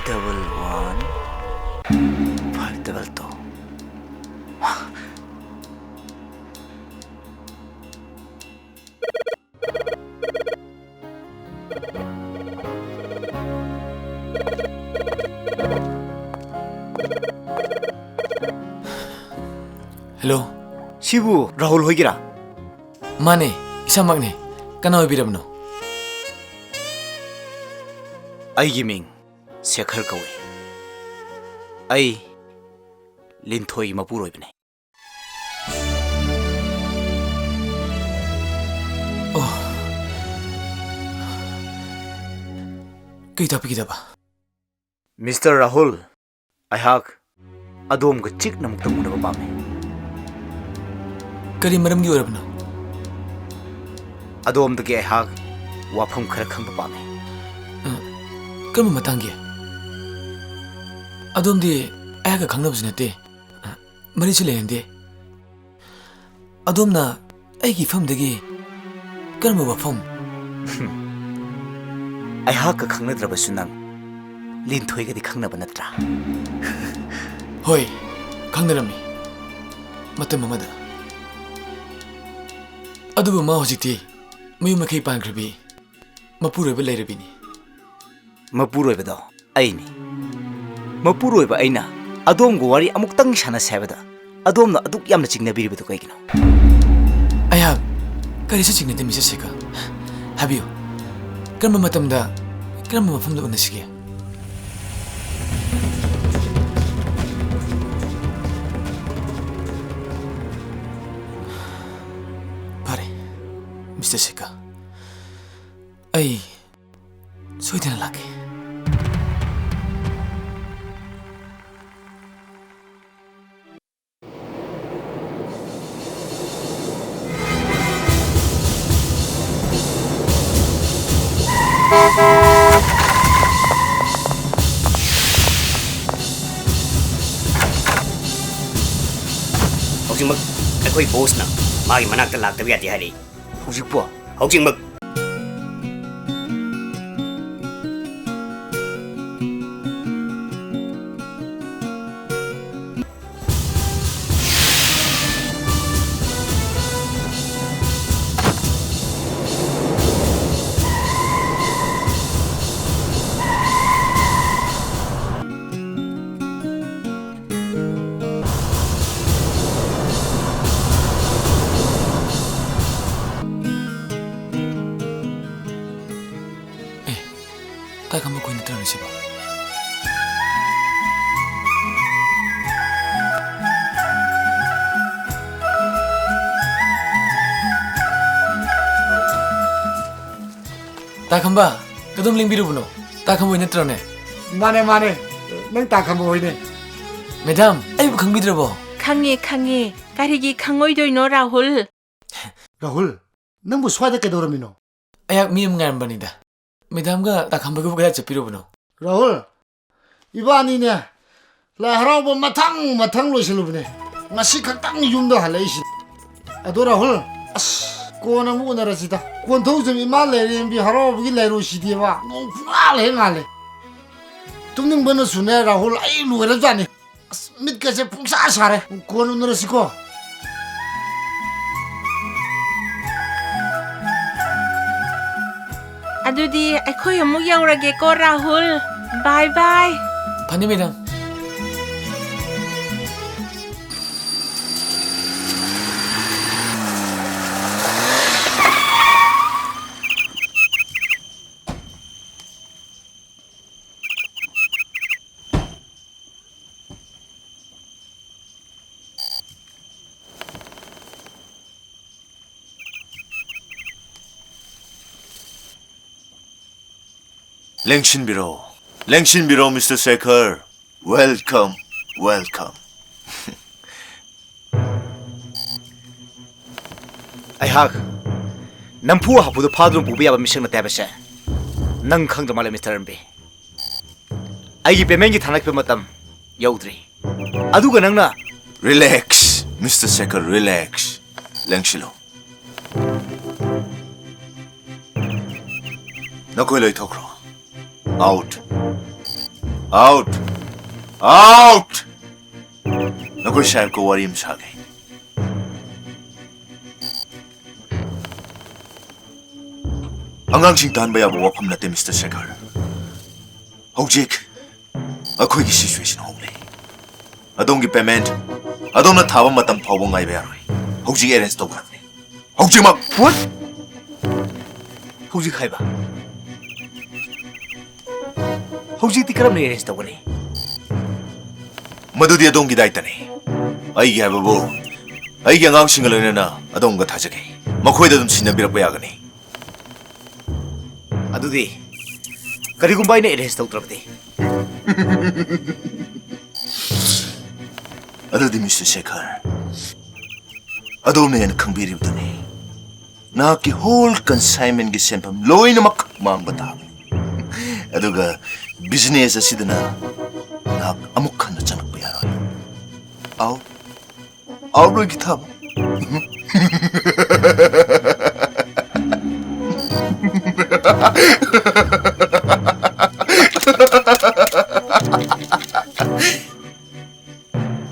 Double one, five double two. Hello. ꯁꯤꯕꯨ ꯔꯥꯍꯨꯜ ꯍꯣꯏꯒꯤꯔꯥ? ꯃꯥꯅꯦ, ꯏꯁꯥꯃꯛꯅꯦ꯫ ꯀꯅꯥ ꯑꯣꯏꯕꯤꯔꯕꯅꯣ? ꯑꯩꯒꯤ ꯃꯤꯡ ꯁꯦꯈꯔ ꯀꯧꯏ꯫ ꯑꯩ ꯂꯤꯟꯊꯣꯏꯒꯤ ꯃꯄꯨꯔꯣꯏꯕꯅꯤ꯫ ꯑꯣ꯫ ꯀꯩ ꯇꯥꯛꯄꯤꯒꯗꯕ? ꯃꯤꯁꯇꯔ ꯔꯥꯍꯨꯜ, ꯑꯩꯍꯥꯛ ꯑꯗꯣꯝꯒ ꯆꯤꯛꯅ ꯑꯃꯨꯛꯇꯪ ꯎꯅꯕ ꯄꯥꯝꯃꯤ꯫ ꯀꯔꯤ ꯃꯔꯝꯒꯤ ꯑꯣꯏꯔꯕꯅꯣ? ꯑꯗꯣꯝꯗꯒꯤ ꯑꯩꯍꯥꯛ ꯋꯥꯐꯝ ꯈꯔ ꯈꯪꯕ ꯄꯥꯝꯃꯤ꯫ ꯑ, ꯀꯔꯝꯕ ꯃꯇꯥꯡꯒꯤ? ꯑꯗꯣꯝꯗꯤ ꯑꯩꯍꯥꯛꯀ ꯈꯪꯅꯕꯁꯨ ꯅꯠꯇꯦ, ꯑ, ꯃꯔꯤꯁꯨ ꯂꯩꯅꯗꯦ꯫ ꯑꯗꯣꯝꯅ ꯑꯩꯒꯤ ꯏꯐꯝꯗꯒꯤ ꯀꯔꯝꯕ ꯋꯥꯐꯝ? ꯑꯩꯍꯥꯛꯀ ꯈꯪꯅꯗ꯭ꯔꯕꯁꯨ ꯅꯪ ꯂꯤꯟꯊꯣꯏꯒꯗꯤ ꯈꯪꯅꯕ ꯅꯠꯇ꯭ꯔꯥ? ꯍꯣꯏ, ꯈꯪꯅꯔꯝꯃꯤ ꯃꯇꯝ ꯑꯃꯗ꯫ ꯑꯗꯨꯕꯨ ꯃꯥ ꯍꯧꯖꯤꯛꯇꯤ ꯃꯌꯨꯝ ꯃꯀꯩ ꯄꯥꯟꯈ꯭ꯔꯕꯤ ꯃꯄꯨꯔꯣꯏꯕ ꯂꯩꯔꯕꯤꯅꯤ꯫ ꯃꯄꯨꯔꯣꯏꯕꯗꯣ ꯑꯩꯅꯤ꯫ ꯃꯄꯨꯔꯣꯏꯕ ꯑꯩꯅ ꯑꯗꯣꯝꯒ ꯋꯥꯔꯤ ꯑꯃꯨꯛꯇꯪ ꯁꯥꯟꯅꯁꯦ ꯍꯥꯏꯕꯗ ꯑꯗꯣꯝꯅ ꯑꯗꯨꯛ ꯌꯥꯝꯅ ꯆꯤꯡꯅꯕꯤꯔꯤꯕꯗꯨ ꯀꯩꯒꯤꯅꯣ? ꯑꯩꯍꯥꯛ ꯀꯔꯤꯁꯨ ꯆꯤꯡꯅꯗꯦ, ꯃꯤꯁꯇꯔ ꯁꯦꯈꯔ꯫ ꯍꯥꯏꯕꯤꯌꯨ, ꯀꯔꯝꯕ ꯃꯇꯝꯗ, ꯀꯔꯝꯕ ꯃꯐꯝꯗ ꯎꯅꯁꯤꯒꯦ? ꯐꯔꯦ, ꯃꯤꯁꯇꯔ ꯁꯦꯈꯔ, ꯑꯩ ꯁꯣꯏꯗꯅ ꯂꯥꯛꯀꯦ꯫ ꯍꯧꯖꯤꯛꯃꯛ ꯑꯩꯈꯣꯏ ꯕꯣꯁꯅ ꯃꯥꯒꯤ ꯃꯅꯥꯛꯇ ꯂꯥꯛꯇꯕ ꯌꯥꯗꯦ ꯍꯥꯏꯔꯛꯏ꯫ ꯍꯧꯖꯤꯛꯄꯣ? ꯍꯧꯖꯤꯛꯃꯛ꯫ ꯇꯥ ꯈꯝꯕ ꯈꯣꯏ ꯅꯠꯇ꯭ꯔꯅꯦ ꯁꯤꯕꯣ? ꯇꯥ ꯈꯝꯕ, ꯀꯗꯣꯝ ꯂꯦꯡꯕꯤꯔꯨꯕꯅꯣ? ꯇꯥ ꯈꯝꯕ ꯍꯣꯏ ꯅꯠꯇ꯭ꯔꯣꯅꯦ? ꯃꯥꯅꯦ, ꯃꯥꯅꯦ꯫ ꯅꯪ ꯇꯥ ꯈꯝꯕ ꯍꯣꯏꯅꯦ꯫ ꯃꯦꯗꯥꯝ, ꯑꯩꯕꯨ ꯈꯪꯕꯤꯗ꯭ꯔꯕꯣ? ꯈꯪꯉꯦ, ꯈꯪꯉꯦ꯫ ꯀꯔꯤꯒꯤ ꯈꯪꯉꯣꯏꯗꯣꯏꯅꯣ, ꯔꯥꯍꯨꯜ? ꯔꯥꯍꯨꯜ, ꯅꯪꯕꯨ ꯁ꯭ꯋꯥꯏꯗ ꯀꯩꯗꯧꯔꯝꯃꯤꯅꯣ? ꯑꯩꯍꯥꯛ ꯃꯤ ꯑꯃ ꯉꯥꯏꯔꯝꯕꯅꯤꯗ꯫ ꯃꯦꯗꯥꯝꯒ ꯇꯥ ꯈꯝꯕꯒꯕꯨ ꯀꯗꯥꯏ ꯆꯠꯄꯤꯔꯨꯕꯅꯣ? ꯔꯥꯍꯨꯜ, ꯏꯕꯥꯅꯤꯅꯦ ꯂꯥꯏ ꯍꯔꯥꯎꯕ ꯃꯊꯪ ꯃꯊꯪ ꯂꯣꯏꯁꯤꯜꯂꯨꯕꯅꯦ꯫ ꯉꯁꯤ ꯈꯛꯇꯪ ꯌꯨꯝꯗ ꯍꯜꯂꯛꯏꯁꯤ꯫ ꯑꯗꯣ ꯔꯥꯍꯨꯜ, ꯑꯁ, ꯀꯣꯟꯅ ꯑꯃꯨꯛ ꯎꯅꯔꯁꯤꯗ꯫ ꯀꯣꯟꯊꯧꯖꯝ ꯏꯃꯥ ꯂꯥꯏꯔꯦꯝꯕꯤ ꯍꯔꯥꯎꯕꯒꯤ ꯂꯥꯏꯔꯣꯏꯁꯤꯗꯤꯕ ꯅꯣꯡ ꯄꯨꯡꯉꯥꯜ ꯍꯦꯛ ꯉꯥꯜꯂꯦ꯫ ꯇꯨꯝꯅꯤꯡꯕꯅꯁꯨꯅꯦ ꯔꯥꯍꯨꯜ, ꯑꯩ ꯂꯣꯏꯔꯕꯖꯥꯠꯅꯤ꯫ ꯑꯁ, ꯃꯤꯠꯀꯁꯦ ꯄꯨꯡꯁꯥ ꯁꯥꯔꯦ꯫ ꯀꯣꯟꯅ ꯎꯅꯔꯁꯤꯀꯣ꯫ ꯑꯗꯨꯗꯤ ꯑꯩꯈꯣꯏ ꯑꯃꯨꯛ ꯌꯧꯔꯒꯦꯀꯣ, ꯔꯥꯍꯨꯜ꯫ Bye bye. ꯐꯅꯤ, ꯃꯦꯗꯥꯝ꯫ ꯂꯦꯡꯁꯤꯟꯕꯤꯔꯣ, ꯂꯦꯡꯁꯤꯟꯕꯤꯔꯣ, ꯃꯤꯁꯇꯔ ꯁꯦꯈꯔ꯫ Welcome, welcome꯫ ꯑꯩꯍꯥꯛ ꯅꯝꯐꯨ ꯍꯥꯐꯨꯗ ꯐꯥꯗꯨꯅ ꯄꯨꯕ ꯌꯥꯕ ꯃꯤꯁꯛ ꯅꯠꯇꯦ ꯍꯥꯏꯕꯁꯦ ꯅꯪ ꯈꯪꯗ꯭ꯔ ꯃꯥꯜꯂꯦ, ꯃꯤꯁꯇꯔ ꯑꯦꯝ ꯕꯤ꯫ ꯑꯩꯒꯤ ꯄꯦꯃꯦꯟꯒꯤ ꯊꯥꯅꯈꯤꯕ ꯃꯇꯝ ꯌꯧꯗ꯭ꯔꯤ꯫ ꯑꯗꯨꯒ ꯅꯪꯅ Relax, ꯃꯤꯁꯇꯔ ꯁꯦꯈꯔ, relax. ꯂꯦꯡꯁꯤꯜꯂꯨ꯫ ꯅꯈꯣꯏ ꯂꯣꯏ ꯊꯣꯛꯈ꯭ꯔꯣ꯫ Out. Out. Out! ꯅꯈꯣꯏ ꯁꯥꯍꯦꯕꯀ ꯋꯥꯔꯤ ꯑꯃ ꯁꯥꯒꯦ꯫ ꯑꯉꯥꯡꯁꯤꯡ ꯇꯥꯍꯟꯕ ꯌꯥꯕ ꯋꯥꯐꯝ ꯅꯠꯇꯦ, ꯃꯤꯁꯇꯔ ꯁꯦꯈꯔ꯫ ꯍꯧꯖꯤꯛ ꯑꯩꯈꯣꯏꯒꯤ situation ꯍꯣꯡꯂꯦ꯫ ꯑꯗꯣꯝꯒꯤ payment ꯑꯗꯣꯝꯅ ꯊꯥꯕ ꯃꯇꯝ ꯐꯥꯎꯕ ꯉꯥꯏꯕ ꯌꯥꯔꯣꯏ꯫ ꯍꯧꯖꯤꯛ arrange ꯇꯧꯒꯗꯕꯅꯤ꯫ ꯍꯧꯖꯤꯛꯃꯛ! What? ꯍꯧꯖꯤꯛ ꯍꯥꯏꯕ? ꯍꯧꯖꯤꯛꯇꯤ ꯀꯔꯝꯅ ꯑꯦꯔꯦꯟꯖ ꯇꯧꯒꯅꯤ? ꯃꯗꯨꯗꯤ ꯑꯗꯣꯝꯒꯤ ꯗꯥꯏꯇꯅꯤ꯫ ꯑꯩꯒꯤ ꯍꯥꯏꯕꯕꯨ, ꯑꯩꯒꯤ ꯑꯉꯥꯡꯁꯤꯡꯒ ꯂꯣꯏꯅꯅ ꯑꯗꯣꯝꯒ ꯊꯥꯖꯒꯦ꯫ ꯃꯈꯣꯏꯗ ꯑꯗꯨꯝ ꯁꯤꯟꯅꯕꯤꯔꯛꯄ ꯌꯥꯒꯅꯤ꯫ ꯑꯗꯨꯗꯤ ꯀꯔꯤꯒꯨꯝꯕ ꯑꯩꯅ ꯑꯦꯔꯦꯟꯖ ꯇꯧꯗ꯭ꯔꯕꯗꯤ? ꯑꯗꯨꯗꯤ, ꯃꯤꯁꯇꯔ ꯁꯦꯈꯔ, ꯑꯗꯣꯝꯅ ꯍꯦꯟꯅ ꯈꯪꯕꯤꯔꯤꯕꯗꯨꯅꯤ꯫ ꯅꯍꯥꯛꯀꯤ ꯍꯣꯜ ꯀꯟꯁꯥꯏꯟꯃꯦꯟꯒꯤ ꯁꯦꯟꯐꯝ ꯂꯣꯏꯅꯃꯛ ꯃꯥꯡꯕ ꯇꯥꯕꯅꯤ꯫ ꯑꯗꯨꯒ ꯕꯤꯖꯤꯅꯦꯁ ꯑꯁꯤꯗꯅ ꯅꯍꯥꯛ ꯑꯃꯨꯛ ꯍꯟꯅ ꯆꯪꯂꯛꯄ ꯌꯥꯔꯣꯏ꯫ ꯑꯥꯎ, ꯑꯥꯎ, ꯂꯣꯏꯈꯤ ꯊꯥꯕ꯫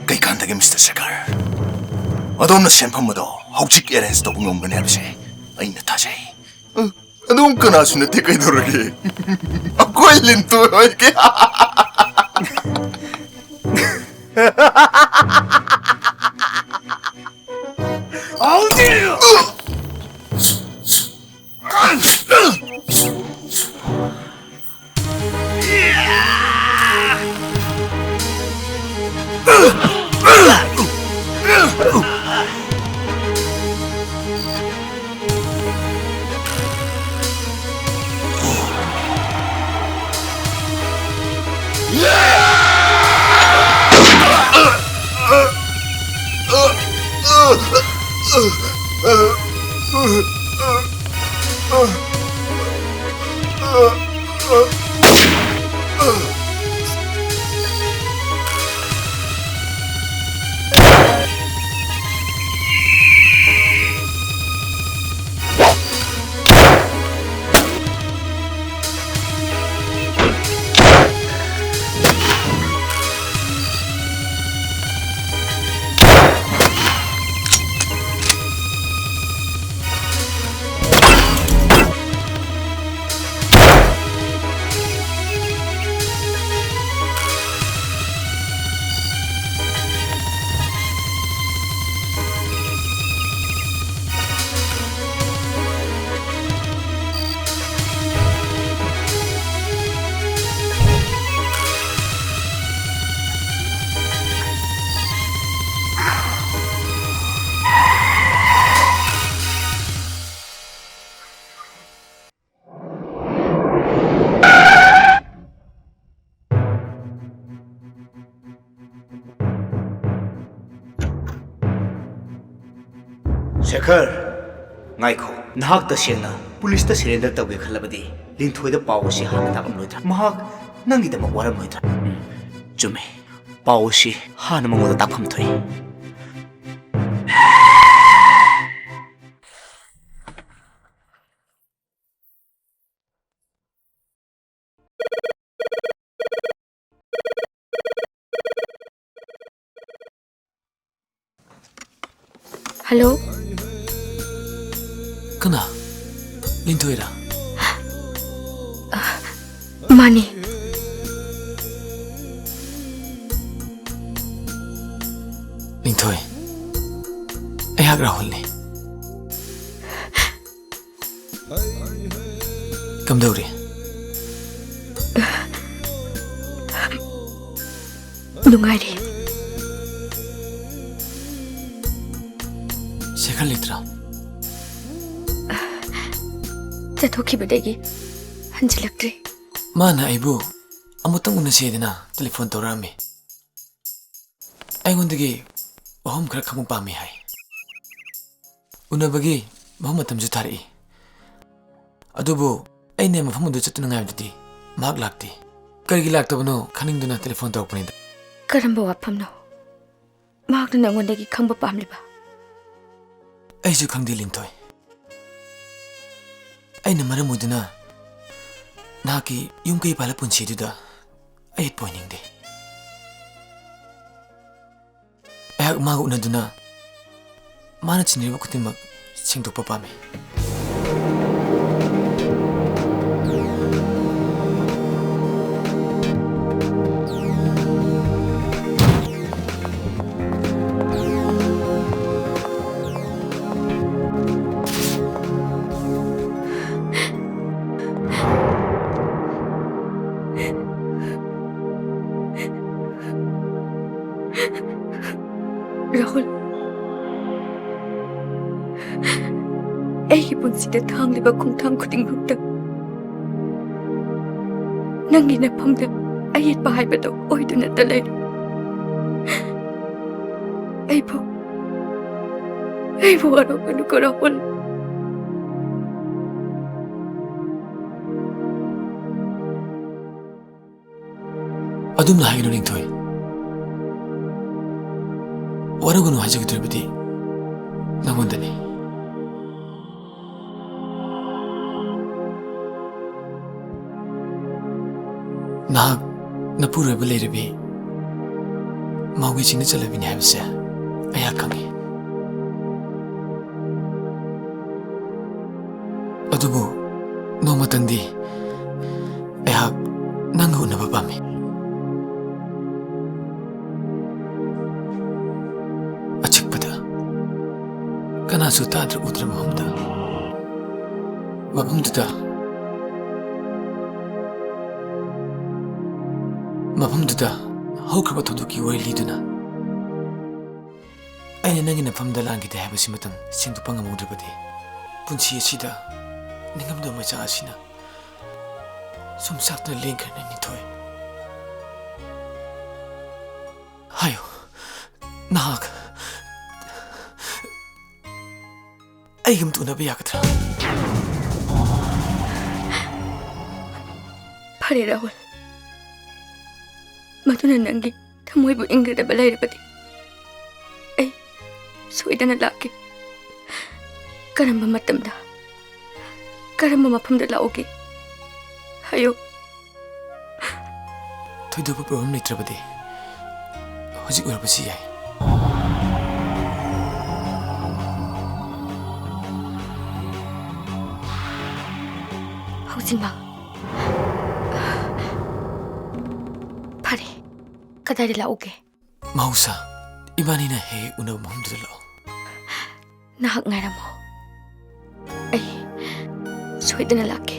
ꯀꯩꯀꯥꯟꯗꯒꯦ, ꯃꯤꯁꯇꯔ ꯁꯦꯈꯔ? ꯑꯗꯣꯝꯅ ꯁꯦꯟꯐꯝ ꯑꯗꯣ ꯍꯧꯖꯤꯛ ꯑꯦꯔꯦꯟꯖ ꯇꯧꯕ ꯉꯝꯒꯅꯤ ꯍꯥꯏꯕꯁꯦ ꯑꯩꯅ ꯊꯥꯖꯩ꯫ ꯑ, ꯑꯗꯨꯝ ꯀꯅꯥꯁꯨ ꯅꯠꯇꯦ, ꯀꯩꯗꯧꯔꯒꯦ? ꯑꯩꯈꯣꯏ ꯂꯤꯟꯇꯣꯏ ꯍꯣꯏꯒꯤ꯫ ꯁꯥꯔ, ꯉꯥꯏꯈꯣ꯫ ꯅꯍꯥꯛ ꯇꯁꯦꯡꯅ ꯄꯨꯂꯤꯁꯇ ꯁꯔꯦꯟꯗꯔ ꯇꯧꯒꯦ ꯈꯜꯂꯕꯗꯤ ꯂꯤꯟꯊꯣꯏꯗ ꯄꯥꯎ ꯑꯁꯤ ꯍꯥꯟꯅ ꯇꯥꯛꯂꯝꯂꯣꯏꯗ꯭ꯔꯥ? ꯃꯍꯥꯛ ꯅꯪꯒꯤꯗꯃꯛ ꯋꯥꯔꯝꯂꯣꯏꯗ꯭ꯔꯥ? ꯎꯝ, ꯆꯨꯝꯃꯤ꯫ ꯄꯥꯎ ꯑꯁꯤ ꯍꯥꯟꯅ ꯃꯉꯣꯟꯗ ꯇꯥꯛꯐꯝ ꯊꯣꯛꯏ꯫ ꯍꯜꯂꯣ꯫ ꯀꯅꯥ? ꯂꯤꯟꯊꯣꯏꯔꯥ? ꯃꯥꯅꯤ꯫ ꯂꯤꯟꯊꯣꯏ, ꯑꯩꯍꯥꯛ ꯔꯥꯍꯨꯜꯅꯤ꯫ ꯀꯝꯗꯧꯔꯤ? ꯅꯨꯡꯉꯥꯏꯔꯤ꯫ ꯁꯦꯈꯔ ꯂꯩꯇ꯭ꯔꯥ? ꯆꯠꯊꯣꯛꯈꯤꯕꯗꯒꯤ ꯍꯟꯖꯤꯜꯂꯛꯇ꯭ꯔꯤ꯫ ꯃꯥꯅ ꯑꯩꯕꯨ ꯑꯃꯨꯛꯇꯪ ꯎꯅꯁꯦꯗꯅ ꯇꯦꯂꯤꯐꯣꯟ ꯇꯧꯔꯛꯑꯝꯃꯤ꯫ ꯑꯩꯉꯣꯟꯗꯒꯤ ꯋꯥꯐꯝ ꯈꯔ ꯈꯪꯕ ꯄꯥꯝꯃꯤ ꯍꯥꯏ꯫ ꯎꯅꯕꯒꯤ ꯃꯐꯝ ꯃꯇꯝꯁꯨ ꯊꯥꯔꯛꯏ꯫ ꯑꯗꯨꯕꯨ ꯑꯩꯅ ꯃꯐꯝ ꯑꯗꯨ ꯆꯠꯇꯨꯅ ꯉꯥꯏꯕꯗꯗꯤ ꯃꯍꯥꯛ ꯂꯥꯛꯇꯦ꯫ ꯀꯔꯤꯒꯤ ꯂꯥꯛꯇꯕꯅꯣ ꯈꯪꯅꯤꯡꯗꯨꯅ ꯇꯦꯂꯤꯐꯣꯟ ꯇꯧꯔꯛꯄꯅꯤꯗ꯫ ꯀꯔꯝꯕ ꯋꯥꯐꯝꯅꯣ ꯃꯍꯥꯛꯅ ꯅꯪꯉꯣꯟꯗꯒꯤ ꯈꯪꯕ ꯄꯥꯝꯂꯤꯕ? ꯑꯩꯁꯨ ꯈꯪꯗꯦ, ꯂꯤꯟꯊꯣꯏ꯫ ꯑꯩꯅ ꯃꯔꯝ ꯑꯣꯏꯗꯨꯅ ꯅꯍꯥꯛꯀꯤ ꯌꯨꯝ ꯀꯩ ꯄꯥꯜꯂ ꯄꯨꯟꯁꯤꯗꯨꯗ ꯑꯌꯦꯠꯄ ꯑꯣꯏꯅꯤꯡꯗꯦ꯫ ꯑꯩꯍꯥꯛ ꯃꯥꯒ ꯎꯅꯗꯨꯅ ꯃꯥꯅ ꯆꯤꯡꯅꯔꯤꯕ ꯈꯨꯗꯤꯡꯃꯛ ꯁꯦꯡꯗꯣꯛꯄ ꯄꯥꯝꯃꯤ꯫ ꯔꯥꯍꯨꯜ, ꯑꯩꯒꯤ ꯄꯨꯟꯁꯤꯗ ꯊꯥꯡꯂꯤꯕ ꯈꯣꯡꯊꯥꯡ ꯈꯨꯗꯤꯡꯃꯛꯇ ꯅꯪꯒꯤ ꯅꯐꯝꯗ ꯑꯌꯦꯠꯄ ꯍꯥꯏꯕꯗꯣ ꯑꯣꯏꯗꯨꯅꯇ ꯂꯩꯔꯦ꯫ ꯑꯩꯕꯨ ꯑꯩꯕꯨ ꯋꯥꯔꯧꯒꯅꯨꯀꯣ, ꯔꯥꯍꯨꯜ꯫ ꯑꯗꯨꯝꯅ ꯍꯥꯏꯒꯅꯨ, ꯂꯤꯟꯊꯣꯏ꯫ ꯋꯥꯔꯧꯒꯅꯨ ꯍꯥꯏꯖꯒꯗꯧꯔꯤꯕꯗꯤ ꯅꯉꯣꯟꯗꯅꯤ꯫ ꯅꯍꯥꯛ ꯅꯄꯨꯔꯣꯏꯕ ꯂꯩꯔꯕꯤ ꯃꯥꯎꯒꯤ ꯆꯤꯡꯅ ꯆꯠꯂꯕꯤꯅꯤ ꯍꯥꯏꯕꯁꯦ ꯑꯩꯍꯥꯛ ꯈꯪꯏ꯫ ꯑꯗꯨꯕꯨ ꯅꯣꯡꯃꯇꯪꯗꯤ ꯑꯩꯍꯥꯛ ꯅꯪꯒ ꯎꯅꯕ ꯄꯥꯝꯃꯤ꯫ ꯑꯆꯤꯛꯄꯗ, ꯀꯅꯥꯁꯨ ꯇꯥꯗ꯭ꯔ ꯎꯗ꯭ꯔ ꯃꯐꯝꯗ, ꯃꯐꯝꯗꯨꯗ, ꯃꯐꯝꯗꯨꯗ ꯍꯧꯈ꯭ꯔꯕ ꯊꯧꯗꯣꯛꯀꯤ ꯋꯥꯔꯤ ꯂꯤꯗꯨꯅ, ꯑꯩꯅ ꯅꯪꯒꯤ ꯅꯐꯝꯗ ꯂꯥꯟꯈꯤꯗꯦ ꯍꯥꯏꯕꯁꯤꯃꯇꯪ ꯁꯦꯡꯗꯣꯛꯄ ꯉꯝꯍꯧꯗ꯭ꯔꯕꯗꯤ, ꯄꯨꯟꯁꯤ ꯑꯁꯤꯗ ꯅꯤꯡꯉꯝꯗꯕ ꯃꯩꯆꯥꯛ ꯑꯁꯤꯅ ꯁꯨꯝ ꯆꯥꯛꯇꯨꯅ ꯂꯦꯟꯈ꯭ꯔꯅꯤ, ꯂꯤꯟꯊꯣꯏ꯫ ꯍꯥꯏꯌꯨ, ꯅꯍꯥꯛ ꯑꯩꯒ ꯑꯃꯇ ꯎꯅꯕ ꯌꯥꯒꯗ꯭ꯔꯥ? ꯐꯔꯦ, ꯔꯥꯍꯨꯜ꯫ ꯃꯗꯨꯅ ꯅꯪꯒꯤ ꯊꯃꯣꯏꯕꯨ ꯏꯪꯒꯗꯕ ꯂꯩꯔꯕꯗꯤ, ꯑꯩ ꯁꯣꯏꯗꯅ ꯂꯥꯛꯀꯦ꯫ ꯀꯔꯝꯕ ꯃꯇꯝꯗ, ꯀꯔꯝꯕ ꯃꯐꯝꯗ ꯂꯥꯛꯎꯒꯦ? ꯍꯥꯏꯌꯨ꯫ ꯊꯣꯏꯗꯣꯛꯄ ꯄ꯭ꯔꯣꯕ꯭ꯂꯦꯝ ꯂꯩꯇ꯭ꯔꯕꯗꯤ ꯍꯧꯖꯤꯛ ꯑꯣꯏꯔꯕꯁꯨ ꯌꯥꯏ꯫ ꯍꯧꯖꯤꯛꯃꯛ? ꯐꯔꯦ, ꯀꯗꯥꯏꯗ ꯂꯥꯛꯎꯒꯦ? ꯃꯍꯧꯁꯥ ꯏꯕꯥꯅꯤꯅ ꯍꯦꯛ ꯍꯦꯛ ꯎꯅꯕ ꯃꯐꯝꯗꯨꯗ ꯂꯥꯛꯑꯣ꯫ ꯅꯍꯥꯛ ꯉꯥꯏꯔꯝꯃꯣ, ꯑꯩ ꯁꯣꯏꯗꯅ ꯂꯥꯛꯀꯦ꯫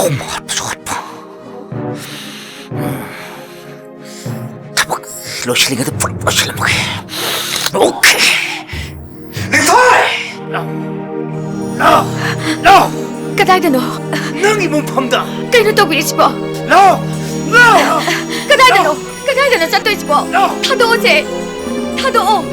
ꯎꯝ, ꯍꯥꯠꯄꯁꯨ ꯍꯥꯠꯄ꯫ ꯎꯝ꯫ ꯊꯕꯛ ꯂꯣꯏꯁꯤꯜꯂꯤꯉꯩꯗ ꯄꯨꯂꯞ ꯂꯣꯏꯁꯤꯜꯂꯝꯃꯒꯦ꯫ ꯑꯣꯀꯦ꯫ ꯂꯤꯟꯊꯣꯏ! ꯂꯥꯎ! ꯂꯥꯎ! ꯂꯥꯎ! ꯀꯗꯥꯏꯗꯅꯣ? ꯅꯪꯒꯤ ꯃꯐꯝꯗ! ꯀꯩꯅꯣ ꯇꯧꯕꯤꯔꯤꯁꯤꯕꯣ? ꯂꯥꯎ! ꯂꯥꯎ! ꯀꯗꯥꯏꯗꯅꯣ? ꯂꯥꯎ! ꯀꯗꯥꯏꯗꯅꯣ ꯆꯠꯇꯣꯏꯁꯤꯕꯣ? ꯂꯥꯎ! ꯊꯥꯗꯣꯛꯑꯣꯁꯦ! ꯊꯥꯗꯣꯛꯑꯣ!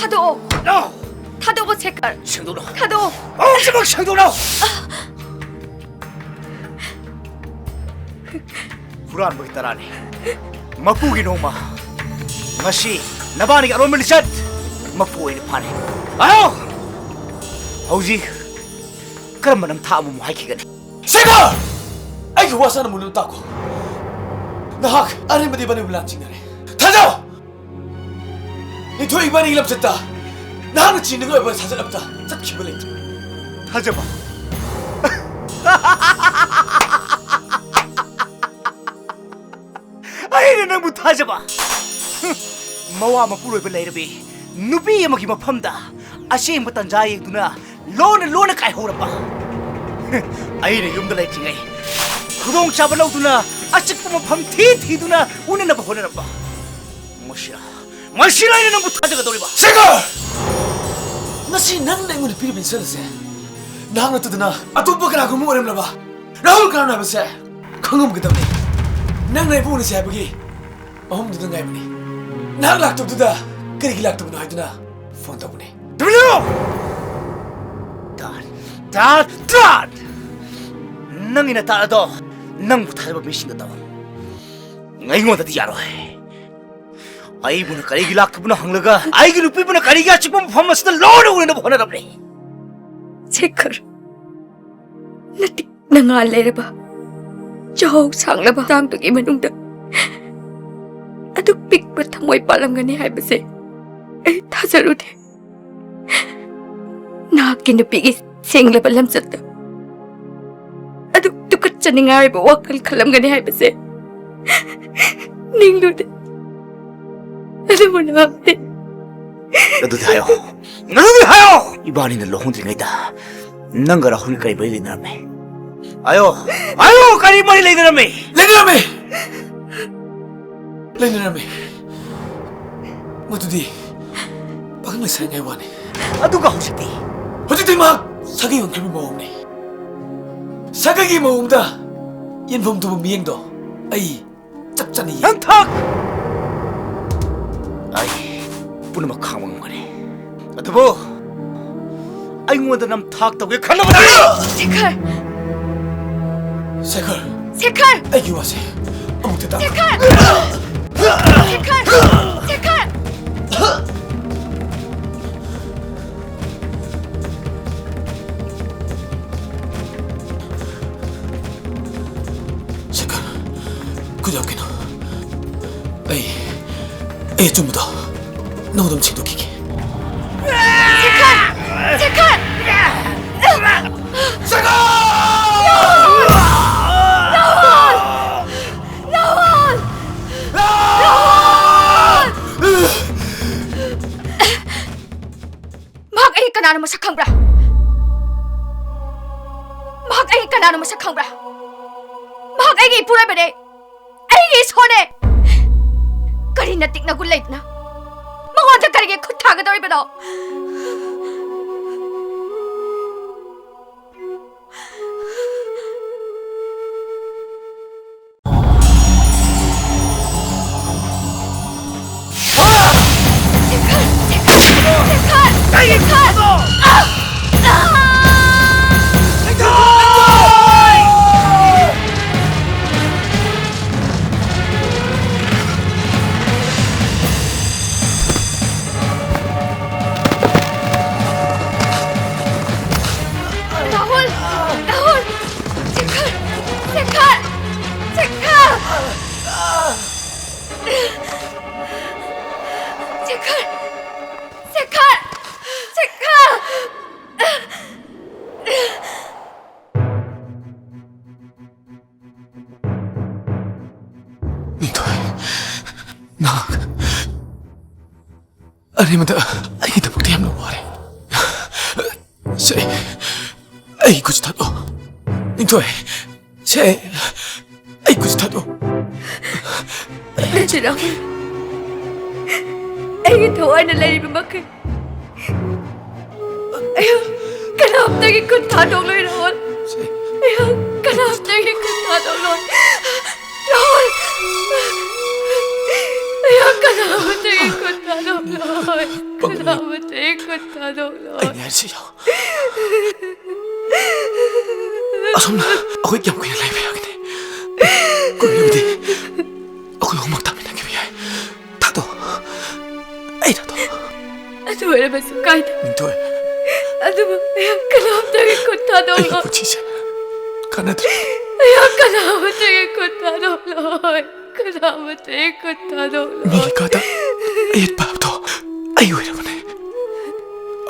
ꯊꯥꯗꯣꯛꯑꯣ! ꯊꯥꯗꯣꯛꯑꯣ, ꯁꯦꯈꯔ! ꯁꯦꯡꯗꯣꯛꯂꯣ! ꯊꯥꯗꯣꯛꯑꯣ! ꯍꯧꯖꯤꯛꯃꯛ ꯁꯦꯡꯗꯣꯛꯂꯣ! ꯍꯨꯔꯥꯟꯕꯒꯤ ꯇꯔꯥꯅꯤ꯫ ꯃꯄꯨꯒꯤ ꯅꯣꯡꯃ꯫ ꯉꯁꯤ ꯅꯕꯥꯅꯤꯒꯤ ꯑꯔꯣꯟꯕ ꯂꯤꯆꯠ ꯃꯄꯨ ꯑꯣꯏꯅ ꯐꯥꯔꯦ꯫ ꯑꯥꯎ! ꯍꯧꯖꯤꯛ ꯀꯔꯝꯕ ꯅꯝꯊꯥꯛ ꯑꯃꯃꯨꯛ ꯍꯥꯏꯈꯤꯒꯅꯤ? ꯁꯦꯈꯔ! ꯑꯩꯒꯤ ꯋꯥ ꯁꯥꯟꯅ ꯃꯨꯟꯅ ꯇꯥꯈꯣ꯫ ꯅꯍꯥꯛ ꯑꯔꯦꯝꯕꯗ ꯏꯕꯥꯅꯤꯕꯨ ꯂꯥꯟ ꯆꯤꯡꯅꯔꯦ꯫ ꯊꯥꯖꯧ! ꯂꯤꯟꯊꯣꯏ ꯏꯕꯥꯅꯤꯒꯤ ꯂꯝꯆꯠꯇ ꯅꯍꯥꯛꯅ ꯆꯤꯡꯅꯤꯡꯉꯥꯏ ꯑꯣꯏꯕ ꯁꯥꯖꯠ ꯑꯃꯠꯇ ꯆꯠꯈꯤꯕ ꯂꯩꯇꯦ꯫ ꯊꯥꯖꯕ꯫ ꯑꯩꯅ ꯅꯪꯕꯨ ꯊꯥꯖꯕ꯫ ꯃꯋꯥ ꯃꯄꯨꯔꯣꯏꯕ ꯂꯩꯔꯕꯤ ꯅꯨꯄꯤ ꯑꯃꯒꯤ ꯃꯐꯝꯗ ꯑꯁꯦꯡꯕ ꯇꯟꯖꯥ ꯌꯦꯡꯗꯨꯅ ꯂꯣꯟꯅ ꯂꯣꯟꯅ ꯀꯥꯏꯍꯧꯔꯕ꯫ ꯑꯩꯅ ꯌꯨꯝꯗ ꯂꯩꯇ꯭ꯔꯤꯉꯩ ꯈꯨꯗꯣꯡꯆꯥꯕ ꯂꯧꯗꯨꯅ ꯑꯆꯤꯛꯄ ꯃꯐꯝ ꯊꯤ ꯊꯤꯗꯨꯅ ꯎꯅꯅꯕ ꯍꯣꯠꯅꯔꯝꯕ꯫ ꯃꯁꯤꯔ, ꯃꯁꯤꯔ ꯑꯩꯅ ꯅꯪꯕꯨ ꯊꯥꯖꯒꯗꯧꯔꯤꯕ? ꯁꯦꯈꯔ! ꯉꯁꯤ ꯅꯪꯅ ꯑꯩꯉꯣꯟꯗ ꯄꯤꯔꯤꯕ ꯏꯟꯁꯜ ꯑꯁꯦ ꯅꯍꯥꯛ ꯅꯠꯇꯗꯅ ꯑꯇꯣꯞꯄ ꯀꯅꯥꯒꯨꯝꯕ ꯑꯣꯏꯔꯝꯂꯕ ꯔꯥꯍꯨꯜ ꯀꯅꯥꯅꯣ ꯍꯥꯏꯕꯁꯦ ꯈꯪꯉꯝꯒꯗꯕꯅꯤ꯫ ꯅꯪꯅ ꯑꯩꯕꯨ ꯎꯅꯁꯦ ꯍꯥꯏꯕꯒꯤ ꯑꯍꯨꯝꯗꯨꯗ ꯉꯥꯏꯕꯅꯤ꯫ ꯅꯍꯥꯛ ꯂꯥꯛꯇꯕꯗꯨꯗ ꯀꯔꯤꯒꯤ ꯂꯥꯛꯇꯕꯅꯣ ꯍꯥꯏꯗꯨꯅ ꯐꯣꯟ ꯇꯧꯕꯅꯤ꯫ ꯇꯨꯃꯤꯟ ꯂꯩꯌꯨ! ꯇꯥꯠ, ꯇꯥꯠ, ꯇꯥꯠ! ꯅꯪꯒꯤ ꯅꯇꯥꯠ ꯑꯗꯣ ꯅꯪꯕꯨ ꯊꯥꯖꯕ ꯃꯤꯁꯤꯡꯗ ꯇꯧ꯫ ꯑꯩꯉꯣꯟꯗꯗꯤ ꯌꯥꯔꯣꯏ꯫ ꯑꯩꯕꯨꯅ ꯀꯔꯤꯒꯤ ꯂꯥꯛꯇꯕꯅꯣ ꯍꯪꯂꯒ ꯑꯩꯒꯤ ꯅꯨꯄꯤꯕꯨꯅ ꯀꯔꯤꯒꯤ ꯑꯆꯤꯛꯄ ꯃꯐꯝ ꯑꯁꯤꯗ ꯂꯣꯟꯅ ꯎꯅꯅꯕ ꯍꯣꯠꯅꯔꯕꯅꯤ? ꯁꯦꯈꯔ, ꯅꯇꯤꯛ ꯅꯉꯥꯜ ꯂꯩꯔꯕ ꯆꯍꯧ ꯁꯥꯡꯂꯕ ꯇꯥꯡꯗꯨꯒꯤ ꯃꯅꯨꯡꯗ ꯑꯗꯨꯛ ꯄꯤꯛꯄ ꯊꯃꯣꯏ ꯄꯥꯜꯂꯝꯒꯅꯤ ꯍꯥꯏꯕꯁꯦ ꯑꯩ ꯊꯥꯖꯔꯨꯗꯦ꯫ ꯅꯍꯥꯛꯀꯤ ꯅꯨꯄꯤꯒꯤ ꯁꯦꯡꯂꯕ ꯂꯝꯆꯠꯇ ꯑꯗꯨꯛ ꯇꯨꯀꯠꯆꯅꯤꯡꯉꯥꯏ ꯑꯣꯏꯕ ꯋꯥꯈꯜ ꯈꯜꯂꯝꯒꯅꯤ ꯍꯥꯏꯕꯁꯦ ꯅꯤꯡꯂꯨꯗꯦ꯫ ꯑꯗꯨꯕꯨ ꯅꯍꯥꯛꯇꯤ ꯑꯗꯨꯗꯤ ꯍꯥꯏꯌꯣ, ꯑꯗꯨꯗꯤ ꯍꯥꯏꯌꯣ! ꯏꯕꯥꯅꯤꯅ ꯂꯨꯍꯣꯡꯗ꯭ꯔꯤꯉꯩꯗ ꯅꯪꯒ ꯔꯥꯍꯨꯜꯒ ꯀꯔꯤ ꯃꯔꯤ ꯂꯩꯅꯔꯝꯃꯤ? ꯍꯥꯏꯌꯣ, ꯍꯥꯏꯌꯣ, ꯀꯔꯤ ꯃꯔꯤ ꯂꯩꯅꯔꯝꯃꯤ? ꯂꯩꯅꯔꯝꯃꯤ! ꯂꯩꯅꯔꯝꯃꯤ꯫ ꯃꯗꯨꯗꯤ ꯄꯥꯈꯪ ꯂꯩꯁꯥꯔꯤꯉꯩ ꯋꯥꯅꯤ꯫ ꯑꯗꯨꯒ ꯍꯧꯖꯤꯛꯇꯤ? ꯍꯧꯖꯤꯛꯇꯤ ꯃꯍꯥꯛ ꯁꯥꯒꯩ ꯑꯣꯟꯈ꯭ꯔꯤꯕ ꯃꯑꯣꯡꯅꯤ꯫ ꯁꯥꯒꯩꯒꯤ ꯃꯑꯣꯡꯗ ꯌꯦꯟꯐꯝ ꯇꯨꯕ ꯃꯤꯠꯌꯦꯡꯗꯣ ꯑꯩ ꯆꯞ ꯆꯥꯅ ꯌꯦꯡꯏ꯫ ꯅꯪ ꯊꯛ! ꯑꯩ ꯄꯨꯝꯅꯃꯛ ꯈꯥꯡꯕ ꯉꯝꯒꯅꯤ꯫ ꯑꯗꯨꯕꯨ ꯑꯩꯉꯣꯟꯗ ꯅꯝꯊꯥꯛ ꯇꯧꯒꯦ ꯈꯜꯂꯕꯗꯤ ꯁꯦꯈꯔ! ꯁꯦꯈꯔ! ꯁꯦꯈꯔ! ꯑꯩꯒꯤ ꯋꯥꯁꯦ ꯑꯃꯨꯛꯇ ꯇꯥ꯫ ꯁꯦꯈꯔ! ꯁꯦꯈꯔ! ꯁꯦꯈꯔ! ꯁꯦꯈꯔ, ꯈꯨꯗꯥꯞ ꯀꯩꯅꯣ? ꯑꯩ, ꯑꯩ ꯑꯆꯨꯝꯕꯗꯣ ꯅꯉꯣꯟꯗ ꯑꯗꯨꯝ ꯁꯦꯡꯗꯣꯛꯈꯤꯒꯦ꯫ ꯁꯦꯈꯔ! ꯁꯦꯈꯔ! ꯁꯦꯈꯔ! ꯔꯥꯍꯨꯜ! ꯔꯥꯍꯨꯜ! ꯔꯥꯍꯨꯜ! ꯃꯍꯥꯛ ꯑꯩ ꯀꯅꯥꯅꯣ ꯃꯁꯛ ꯈꯪꯕ꯭ꯔꯥ? ꯃꯍꯥꯛ ꯑꯩ ꯀꯅꯥꯅꯣ ꯃꯁꯛ ꯈꯪꯕ꯭ꯔꯥ? ꯃꯍꯥꯛ ꯑꯩꯒꯤ ꯏꯄꯨꯔꯣꯏꯕꯅꯦ, ꯑꯩꯒꯤ ꯏꯁꯣꯔꯅꯦ꯫ ꯀꯔꯤ ꯅꯇꯤꯛ ꯅꯒꯨꯟ ꯂꯩꯗꯅ ꯃꯉꯣꯟꯗ ꯀꯔꯤꯒꯤ ꯈꯨꯠ ꯊꯥꯒꯗꯧꯔꯤꯕꯅꯣ? ꯅꯍꯥꯛ ꯑꯔꯦꯝꯕꯗ ꯑꯩꯒꯤꯗꯃꯛꯇ ꯌꯥꯝꯅ ꯋꯥꯔꯦ꯫ ꯁꯦ, ꯑꯩ ꯈꯨꯠꯁꯤ ꯊꯥꯗꯣꯛꯑꯣ꯫ ꯅꯤꯡꯊꯣꯏ, ꯁꯦ, ꯑꯩ ꯈꯨꯠꯁꯤ ꯊꯥꯗꯣꯛꯑꯣ꯫ ꯅꯠꯇꯦ, ꯔꯥꯍꯨꯜ꯫ ꯑꯩꯒꯤ ꯊꯋꯥꯏꯅ ꯂꯩꯔꯤꯕ ꯃꯈꯩ ꯑꯩꯍꯥꯛ ꯀꯅꯥꯝꯇꯒꯤ ꯈꯨꯠ ꯊꯥꯗꯣꯛꯂꯣꯏ, ꯔꯥꯍꯨꯜ꯫ ꯑꯩꯍꯥꯛ ꯀꯅꯥꯝꯇꯒꯤ ꯈꯨꯠ ꯊꯥꯗꯣꯛꯂꯣꯏ꯫ ꯔꯥꯍꯨꯜ! ꯑꯩꯍꯥꯛ ꯀꯅꯥꯃꯠꯇꯒꯤ ꯈꯨꯠ ꯊꯥꯗꯣꯛꯂꯣꯏ꯫ ꯄꯪꯒꯅꯨ꯫ ꯀꯅꯥꯃꯠꯇꯒꯤ ꯈꯨꯠ ꯊꯥꯗꯣꯛꯂꯣꯏ꯫ ꯑꯩꯅ ꯍꯥꯏꯔꯤꯁꯤ ꯌꯥꯎ꯫ ꯑꯁꯨꯝꯅ ꯑꯩꯈꯣꯏ ꯀꯌꯥꯝ ꯀꯨꯏꯅ ꯂꯩꯕ ꯌꯥꯒꯅꯤ? ꯀꯨꯏꯔꯕꯗꯤ ꯑꯩꯈꯣꯏ ꯑꯍꯨꯝꯃꯛ ꯇꯥꯃꯤꯟꯅꯈꯤꯕ ꯌꯥꯏ꯫ ꯊꯥꯗꯣꯛ꯫ ꯑꯩ ꯊꯥꯗꯣꯛ꯫ ꯑꯗꯨ ꯑꯣꯏꯔꯕꯁꯨ ꯀꯥꯏꯗꯦ꯫ ꯅꯤꯡꯊꯣꯏ꯫ ꯑꯗꯨꯕꯨ ꯑꯩꯍꯥꯛ ꯀꯅꯥꯝꯇꯒꯤ ꯈꯨꯠ ꯑꯩꯒꯤ ꯊꯥꯗꯣꯛꯂꯣꯏ꯫ ꯄꯨꯟꯁꯤꯁꯦ ꯀꯥꯟꯅꯗ꯭ꯔꯦ꯫ ꯑꯩꯍꯥꯛ ꯀꯅꯥꯃꯠꯇꯒꯤ ꯈꯨꯠ ꯊꯥꯗꯣꯛꯂꯣꯏ꯫ ꯀꯅꯥꯃꯠꯇꯒꯤ ꯈꯨꯠ ꯊꯥꯗꯣꯛꯂꯣꯏ꯫ ꯃꯤꯒꯤ ꯀꯥꯗ ꯑꯌꯦꯠꯄ ꯍꯥꯞꯇꯣ ꯑꯩ ꯑꯣꯏꯔꯕꯅꯦ꯫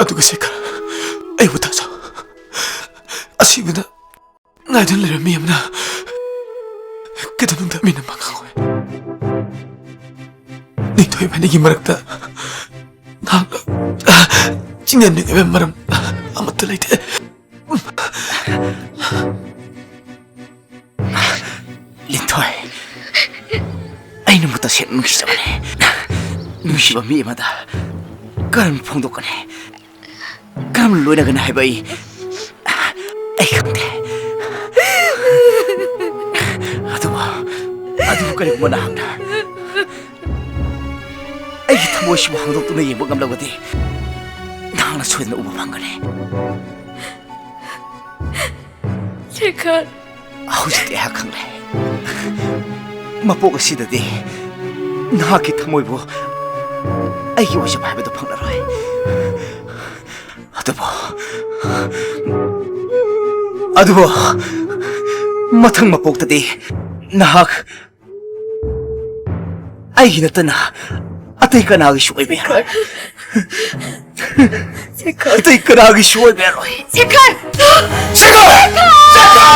ꯑꯗꯨꯒ ꯁꯦꯈꯔ, ꯑꯩꯕꯨ ꯊꯥꯖꯧ꯫ ꯑꯁꯤꯕꯗ ꯉꯥꯏꯗꯨꯅ ꯂꯩꯔꯕ ꯃꯤ ꯑꯃꯅ ꯀꯩꯗꯧꯅꯨꯡꯗ ꯃꯤꯅ ꯃꯉꯥꯡ ꯑꯣꯏ꯫ ꯅꯤꯡꯊꯣꯏ ꯏꯕꯥꯅꯤꯒꯤ ꯃꯔꯛꯇ ꯅꯍꯥꯛꯅ ꯆꯤꯡꯅꯅꯤꯡꯉꯥꯏ ꯃꯔꯝ ꯑꯃꯠꯇ ꯂꯩꯇꯦ꯫ ꯂꯤꯟꯊꯣꯏ, ꯑꯩ ꯅꯪꯕꯨ ꯇꯁꯦꯡꯅ ꯅꯨꯡꯁꯤꯖꯕꯅꯦ꯫ ꯅꯨꯡꯁꯤꯕ ꯃꯤ ꯑꯃꯗ ꯀꯔꯝꯅ ꯐꯣꯡꯗꯣꯛꯀꯅꯤ? ꯀꯔꯝꯅ ꯂꯣꯏꯅꯒꯅꯤ ꯍꯥꯏꯕ ꯑꯩ, ꯑꯩ ꯈꯪꯗꯦ꯫ ꯑꯗꯨꯕꯨ, ꯑꯗꯨꯕꯨ ꯀꯔꯤꯒꯨꯝꯕ ꯅꯍꯥꯛꯅ ꯑꯩꯒꯤ ꯊꯃꯣꯏꯁꯤꯕꯨ ꯍꯥꯡꯗꯣꯛꯇꯨꯅ ꯌꯦꯡꯕ ꯉꯝꯂꯕꯗꯤ, ꯅꯍꯥꯛꯅ ꯁꯣꯏꯗꯅ ꯎꯕ ꯐꯪꯒꯅꯤ꯫ ꯁꯦꯈꯔ꯫ ꯍꯧꯖꯤꯛꯇꯤ ꯑꯩꯍꯥꯛ ꯈꯪꯂꯦ꯫ ꯃꯄꯣꯛ ꯑꯁꯤꯗꯗꯤ ꯅꯍꯥꯛꯀꯤ ꯊꯃꯣꯏꯕꯨ ꯑꯩꯒꯤ ꯑꯣꯏꯖꯕ ꯍꯥꯏꯕꯗꯨ ꯐꯪꯂꯔꯣꯏ꯫ ꯑꯗꯨꯕꯨ, ꯑꯗꯨꯕꯨ ꯃꯊꯪ ꯃꯄꯣꯛꯇꯗꯤ ꯅꯍꯥꯛ ꯑꯩꯒꯤ ꯅꯠꯇꯅ ꯑꯇꯩ ꯀꯅꯥꯒꯤꯁꯨ ꯑꯣꯏꯕ ꯌꯥꯔꯣꯏ꯫ ꯁꯦꯈꯔ꯫ ꯑꯇꯩ ꯀꯅꯥꯒꯤꯁꯨ ꯑꯣꯏꯕ ꯌꯥꯔꯣꯏ꯫ ꯁꯦꯈꯔ! ꯁꯦꯈꯔ! ꯁꯦꯈꯔ!